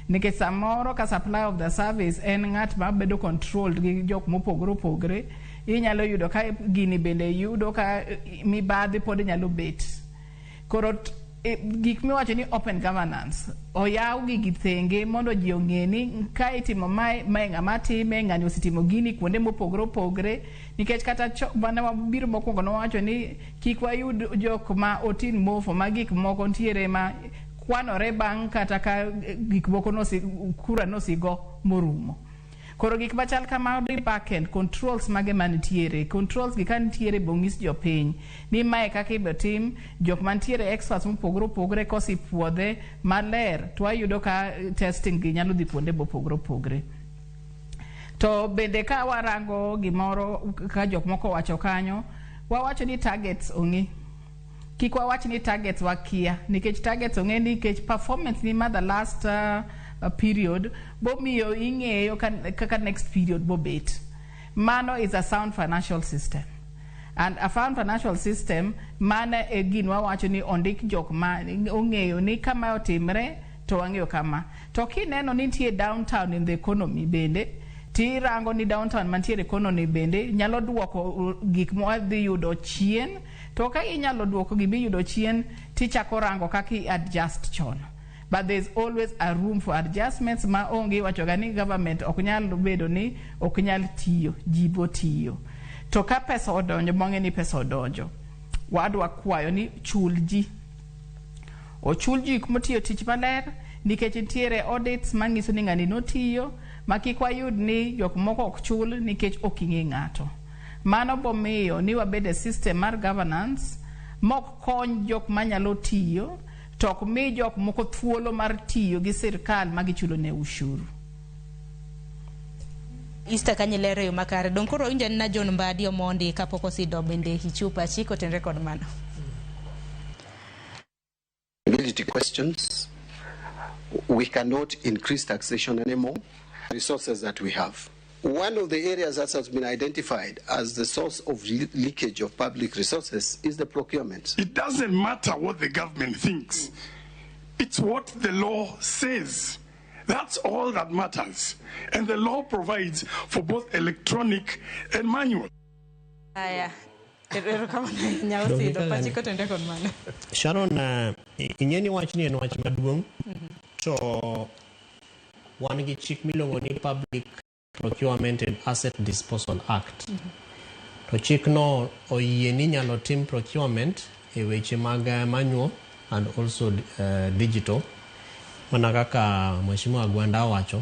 Nikech samoro ka supplier of the service en ng'at ma bedo controlled gi jok mopogore opogore, inyalo yudo ka gini bende yudo ka mibadhi pod nyalo bet. Koro gik miwacho ni open governance oyaw gigi thenge mondo ji ong'e ni ka itimo mae, mae ng'ama time, ng'ani osetimo gini kuonde mopogore opogore. Nikech kata mane wabiro mokwongo nowacho ni kik wayud jok ma otin mofo ma gik moko ntiere ma kwanore bang' kata ka gik moko kura nosigo morumo. Koro gik machal kama di backend controls mage manitiere, controls gi ka nitiere bong'is jopiny ni mae kaka ibiro tim. Jok mantiere experts mopogore opogore kosepuodhe maler, to wayudo ka testing gi nyalo dhi kuonde mopogore opogore. To bende ka warango gimoro ka jok moko owacho kanyo, wawacho ni targets ong'e. Kik wawach ni targets wakia, nikech targets ong'e, nikech performance ni ma the last period bomiyo ing'eyo kaka next period bobet. Mano is a sound financial system, and a sound financial system mano e gin wawacho ni ondik jok ma ong'eyo ni kama otimre to wang'eyo kama. To kineno ni nitie downturn in the economy, bende tirango ni downturn mantiere economy bende nyalo duoko gik mwadhi yudo chien. To ka inyalo duoko gimiyudo chien, tichako rango kaka i adjust chon, but there's always a room for adjustments. Ma onge iwachoga ni government ok nyal bedo ni ok nyal tiyo, ji bo tiyo. To ka pesa odonjo, mwang'e ni pesa odonjo, wadwa kwayo ni chul ji, ochul ji motiyo tich maler, nikech nitiere audits manyiso ni ng'ani notiyo, ma kik wayud ni jok moko ok chul nikech ok ing'e ng'ato. Mano bomiyo ni wabed e system mar governance mok kony jok manyalo tiyo, to ok mi jok moko thuolo mar tiyo gi sirkal ma gichulo ne ushuru. Easter kanyo ilero e yo makare. Dong koro winjo na John Mbadi Omondi kapok osido bende ichiw pachi kotenre kod mano. Ability questions. We cannot increase taxation anymore. Resources that we have. One of the areas that has been identified as the source of leakage of public resources is the procurement. It doesn't matter what the government thinks. It's what the law says. That's all that matters. And the law provides for both electronic and manual. Aya. Erokamano ahinya Osido, pachi kotenre kod mano. Sharon, ing'e ni wachni en wach maduong', to wan gi chik miluongo ni Public Procurement and Asset Disposal Act. To chikno oyie ni inyalo tim procurement e weche mag manual and also digital, mana kaka Mheshimiwa Gwanda owacho,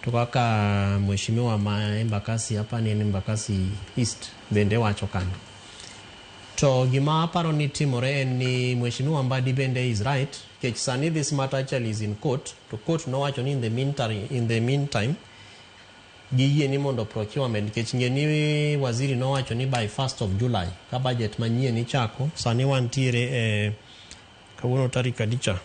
to kaka Mheshimiwa ma Embakasi hapa ni en Embakasi East bende wacho kanyo. To gima aparo ni timore en ni Mheshimiwa Mbadi bende is right, nikech sani this matter actually is in court, to court nowacho ni in the meantime giyie ni mondo procurement, nikech ng'e ni waziri nowacho ni by 1st of July ka budget manyien ichako. Sani wantiere e kawuono tarik adi cha?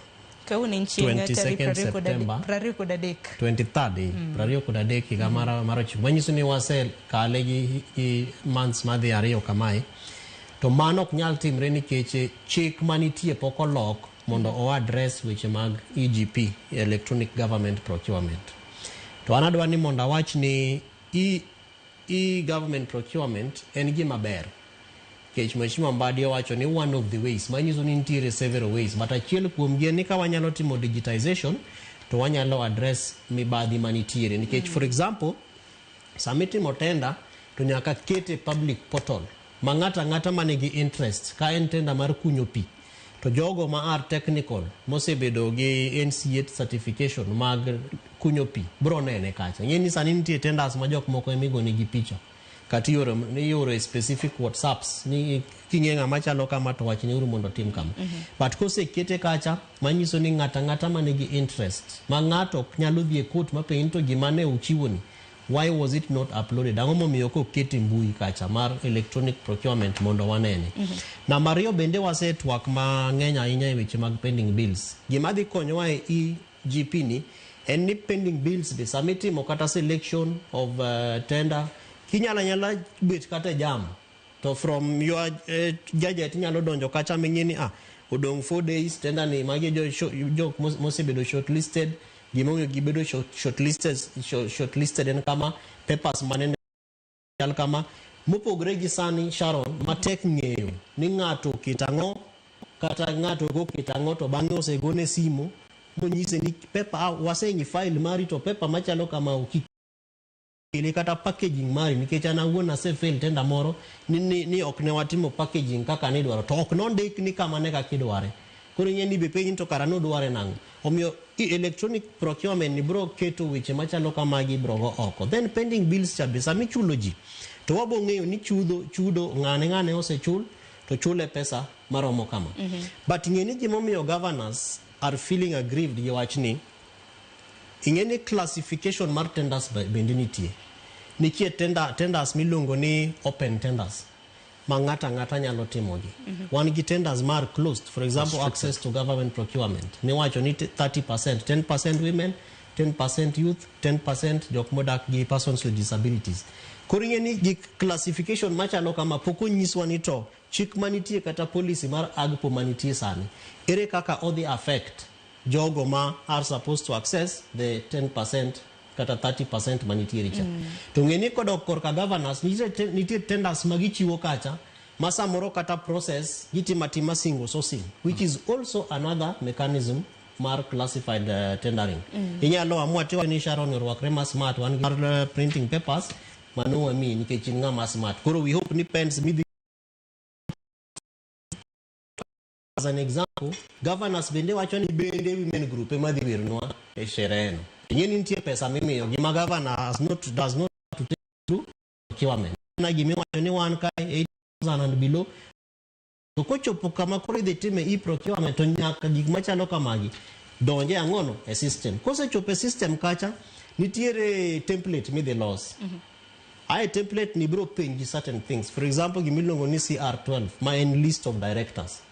Kawuono en chieng' tarik 22nd September. 23. 23rd, 23 higa mar 9, manyiso ni wasekale gi months madhi 2 kamae. To mano ok nyal timre nikech chik manitie pok olok mondo o address weche mag EGP, electronic government procurement. To an adwa ni mondo awach ni e-government procurement en gima ber, nikech Mheshimiwa Mbadi owacho ni one of the ways, manyiso ni nitiere several ways, but achiel kuomgi en ni ka wanyalo timo digitization to wanyalo address mibadhi manitiere, nikech for example, sama itimo tender to nyaka kete public portal ma ng'ato ang'ata manigi interest. Ka en tender mar kunyo pi, to jogo ma are technical mosebedo gi NCA certification mag kunyo pi bro nene kacha. Ing'e ni sani nitie tenders ma jok moko emigonegi picha kata ioro e specific WhatsApps ni king'e ng'ama chalo kama to wachneuru mondo otim kama. But kosekete kacha, manyiso ni ng'ato ang'ata manigi interest, ma ng'ato ok nyalo dhi e court mapenj ni to gima ne uchiwo ni, why was it not uploaded? Ang'o momiyo ok oket e mbui kacha mar electronic procurement mondo wanene? Namba 2, bende wasetwak mang'eny ahinya e weche mag pending bills. Gima dhi konyowa e EGP ni en ni pending bills be sama itimo kata selection of tender, kinyalo anyala bet kata e jam to from your gadget inyalo donjo kacha ming'i ni odong' 4 days tender ni, magi jok mosebedo shortlisted, gimomiyo gibedo shortlisted en kama, papers manene chal kama. Mopogore gi sani, Sharon, matek ng'eyo ni ng'ato oketo ang'o kata ng'ato ok oketo ang'o, to bang'e osegone simu monyise ni paper, waseng'i file mari to paper machalo kama ok ikele kata packaging mari, nikech an awuon asefail tender moro ni ok ne watimo packaging kaka nidwaro, to ok nondik ni kama ne kaka idware. Koro ing'e ni be penji to kara nodware nang'o. Omiyo electronic procurement ni bro keto weche machalo kamagi bro go oko. Then pending bills cha be sama ichulo ji to wabo ng'eyo ni chudo chudo ng'ane ng'ane osechul to chule pesa maromo kama. But ng'e ni gimomiyo governors are feeling aggrieved gi wachni, ing'e ni classification mar tenders bende nitie. Nitie tenders miluongo ni open tenders ma ng'ato ang'ata nyalo timogi. Wan gi tenders mar closed, for example, access to government procurement. Miwacho ni 30%, 10% women, 10% youth, 10% jok modak gi persons with disabilities. Koro ing'e ni gik classification machalo kama pok onyiswa ni to chik manitie kata policy mar AGPO manitie sani, ere kaka odhi affect jogo ma are supposed to access the 10% kata 30% manitiere cha. To ng'e ni kodok korka governors, nitie tenders ma gichiwo kacha ma samoro kata process gitimo atima single sourcing, which is also another mechanism mar classified tendering. Inyalo amua tiwacho ni Sharon orwakre ma smart, wan gi mar printing papers mano wamiyi nikech in ng'ama smart. Koro we hope ni pens midhi as an example, governors bende wacho ni bende women group ema dhi wernwa e sherehe no. Ing'e ni nitie pesa mimiyo gima governor has not, does not have to take through procurement. Na gimiwacho ni wan kae 8,000 and below. To kochopo kama koro idhi time e-procurement to nyaka gik machalo kamagi donje ang'ono e system. Kosechopo e system kacha, nitiere template midhi los. Ae template ni biro penji certain things. For example, gimiluongo ni CR12, ma en list of directors.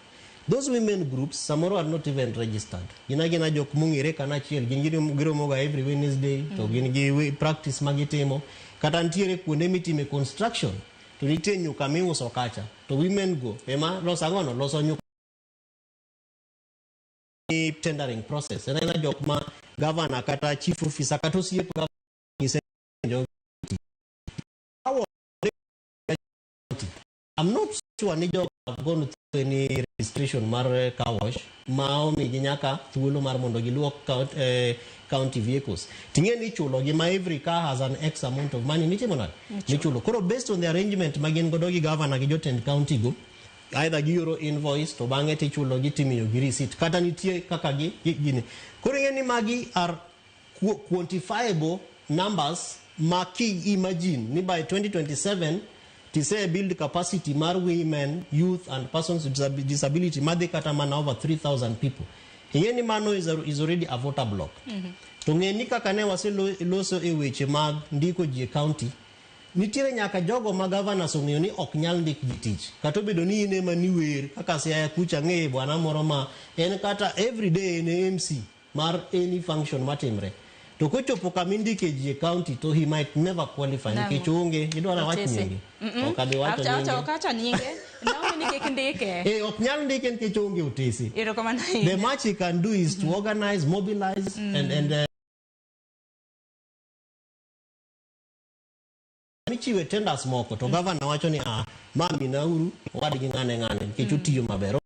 Those women groups samoro are not even registered. Gin agina jok mong'ere kanachiel, gin giromoga every Wednesday, to gin gi practice ma gitimo. Kata nitiere kuonde mitime construction, to nitie nyuka miuso kacha. To women go ema loso ang'ono, loso nyuka. Tendering process. En aena jok ma governor kata chief officer kata osiep governor nyise I'm not sure ni jogo have gone through any registration mar car wash ma omigi nyaka thuolo mar mondo giluok county vehicles. Ting'e ni ichulo gi ma every car has an X amount of money mitimo nade? Michulo. Koro based on the arrangement ma gin godo gi governor gi jotend county go, either gioro invoice to bang'e tichulo gi timiyo gi receipt kata nitie kaka gi gini. Koro ing'e ni magi are quantifiable numbers ma ki imagine ni by 2027 tise build capacity mar women, youth and persons with disability madhi kata mana over 3,000 people. Ing'e ni mano is already a voter block. To ng'e ni kaka ne waseloso e weche mag ndiko ji e county, nitiere nyaka jogo ma governors ong'eyo ni ok nyal ndik gi tich. Kata obedo ni in ema niwer, kaka Siaya kucha ang'eye bwana moro ma en kata every day en MC mar any function matimre. To kochopo kama indike ji e county to he might never qualify Nang'o? nikech onge, idwaro awach Otese. nyinge? Ok abi wacho nyinge. Ok acha nyinge. Naomi ni kik ndike. Ok nyal ndike nikech onge otese. Erokamano The ahinya. much he can do is to organize, mobilize, and michiwe tenders moko to governor wacho ni ma minauru owadgi ng'ane ng'ane nikech otiyo maber.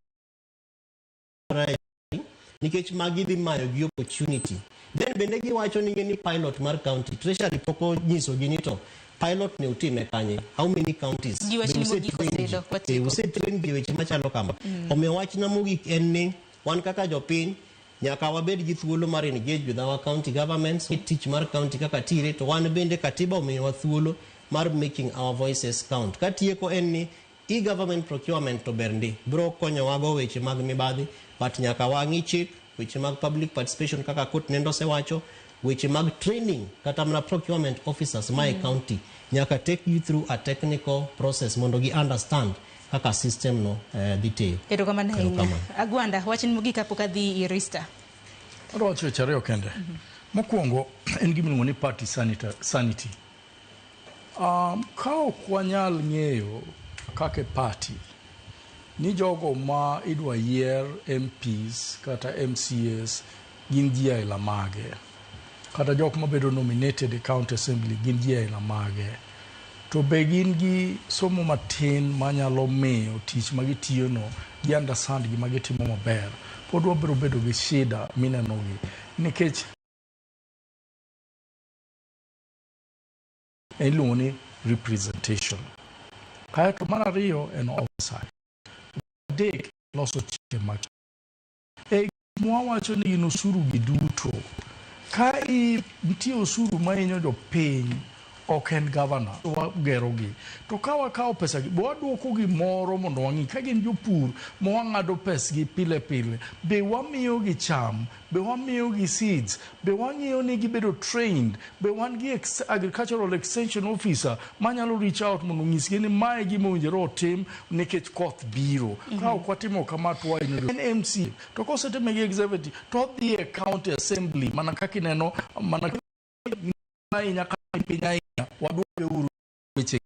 Nikech magi dhi mayo gi opportunity. Then bende giwacho ni ni pilot mar county treasury pok onyisogi ni to pilot ne utime kanye, how many counties? Gi wach Be ni mogik use train ji? osedo, watieko. Use train ji weche machalo kama. Omiyo wachna mogik en ni wan kaka jopiny nyaka wabed gi thuolo mar engage with our county governments, tich mar county kaka tire, to wan bende katiba omiyowa thuolo mar making our voices count. Katieko en ni e-government procurement to ber ndi, biro konyowa go weche mag mibadhi, but nyaka wang'i chik, weche mag public participation kaka court nendo osewacho, weche mag training kata mana procurement officers ma e county nyaka take you through a technical process mondo gi understand kaka system no dhi tiyo. Erokamano ahinya. Erokamano. Agwanda, wachni mogik kapok adhi ir Rista. Adwa wacho weche ariyo kende. Mokwongo en gima iluongo ni party sanity. Ka ok wanyal ng'eyo kaka e party ni jogo ma idwa yier MPs kata MCAs gin ji aila mage, kata jok mabedo nominated e county assembly gin ji aila mage, to be gin gi somo matin manyalo miyo tich ma gitiyo no gi understand gima gitimo maber, pod wabiro bedo gi shida mineno gi nikech iluongo ni representation. Kaeto mar ariyo en oversight. Adek loso chike mag E mwawacho ni gin osuru gi duto, ka nitie osuru mahinyo jopiny, ok en governor wagerogi. To ka wakawo pesa gi, be waduoko gimoro mondo wang'i ka gin jopur ma wang'ado pesgi pile pile, be wamiyogi cham, be wamiyogi seeds, be wang'iyo ni gibedo trained, be wan gi agricultural extension officer manyalo reach out mondo onyisgi ni mae gima owinjore otim nikech koth biro. Ka ok watimo kama to wahinyo en MC to kosetime gi executive to odhi e county assembly mana kaka ineno mana ahinya ka piny ahinya waduoke uru weche.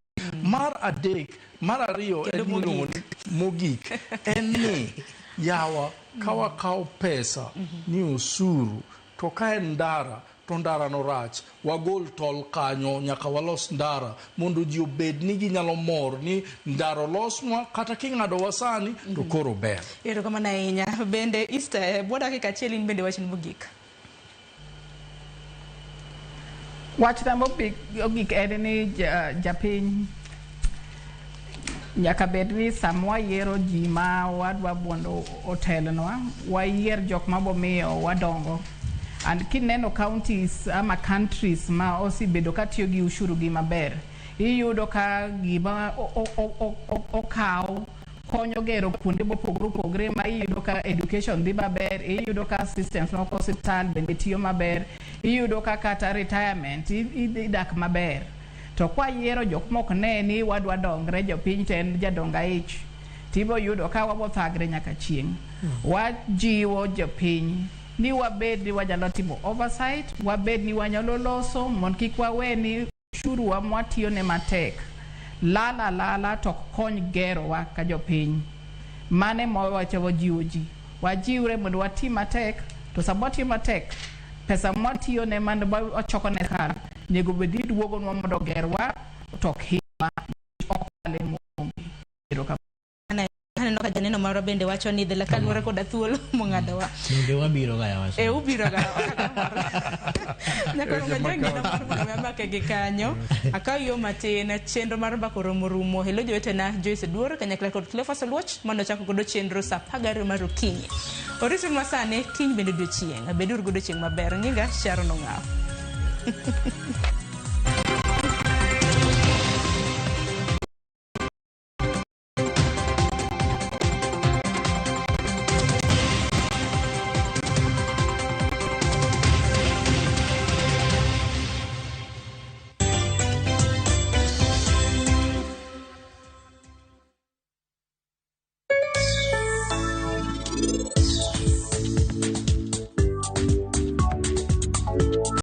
Mar adek, mar ariyo Kendo en miluongo ni mogik en ni yawa ka wakawo pesa ni osuru to ka en ndara to ndara no rach wagol tol kanyo nyaka walos ndara mondo ji obed ni ginyalo mor ni ndara olosnwa kata king'adowa sani to koro ber. Erokamano ahinya. Bende Easter, bwo dakika achiel in bende wachni mogik. Wachna mogik en ni japiny nyaka bed ni sama wayiero ji ma wadwa mondo otelnwa, wayier jok mabomiyo wadongo. And kineno counties ama countries ma osebedo katiyo gi ushuru gi maber, iyudo ka gima okaw konyo gero kuonde mopogore opogore ma iyudo ka education dhi maber, iyudo ka systems moko osiptal bende tiyo maber, iyudo ka kata retirement idak maber. To kwayiero jok mok ne ni wadwa dongre jopiny to en jadong aich, tibo yudo ka wabothagre nyaka chieng'. Wajiwo jopiny ni wabed ni wanyalo timo oversight, wabed ni wanyalo loso mondo kik wawe ni ushuru wa mwatiyone matek lal alala to ok kony gerowa ka jopiny. Mane mawacho wajiwo ji. Wajiwre mondo wati matek, to sama watiyo matek, pesa mwatiyone man wachoko ne sirkal onego bed ni duogonwa mondo ogerwa to ok hinywa ok wale monge. Erokamano. Aneno ka janeno marwa bende wacho ni dhela kaluwore koda thuolo mong'adowa. Donge wabiro ga yawa. E ubiro ga. Nyaka rumo jang'ino mar mondo mi amake gi kanyo. Akaw yo matin chenro mar mbaka oromo rumo. Hello jowetena Joyce Duor kanyakla kod Cleophas Oluoch mano chako godo chenro saa 12 mar okinyi. Oritru sani kiny bende odiochieng'. Beduru godo chieng' maber. Nyinga Sharon Ong'aw.